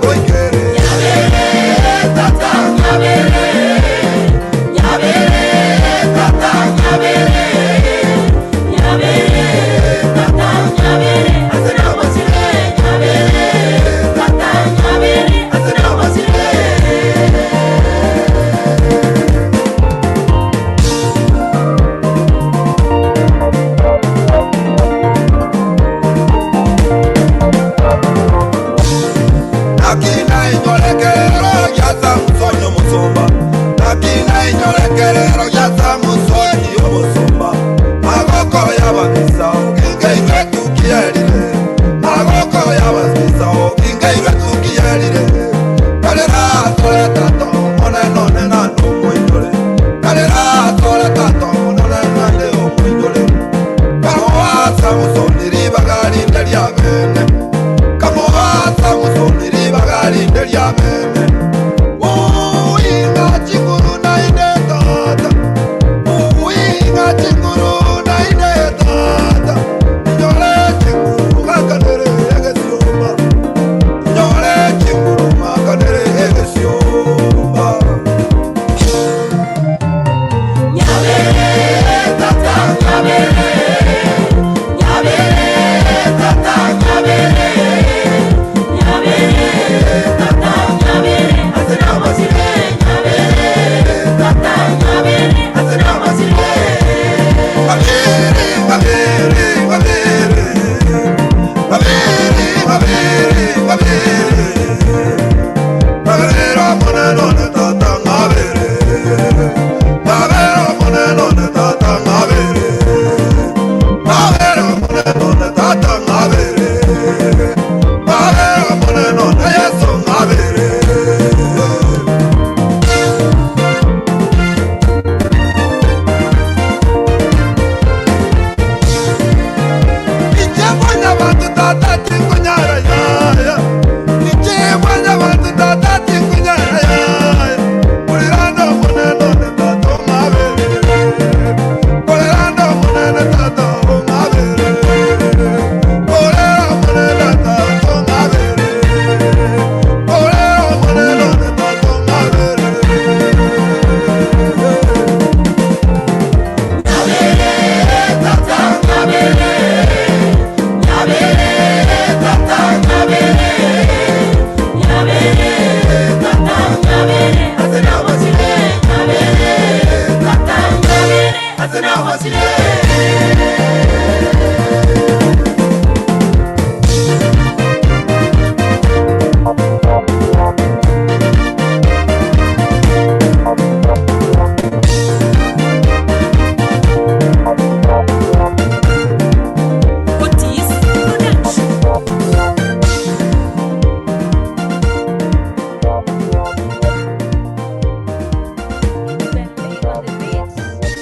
ngoikere. Tata nyabere, nyabere, tata nyabere, nyabere, tata nyabere, asina masire, nyabere, tata nyabere, asina masire. Nakina inyorekerero ya Samusoni omusumba Nakina inyorekerero ya Samusoni omusumba Magoko y'ababisa ogingeirwe tukiyerire Magoko y'ababisa ogingeirwe tukiyerire Kalera tore tato mone none na numuinyore Kalera tore tato none nande omuinyore Kamoa Samusoni ribaga rinde rya bene Kamoa Samusoni ribaga rinde rya bene.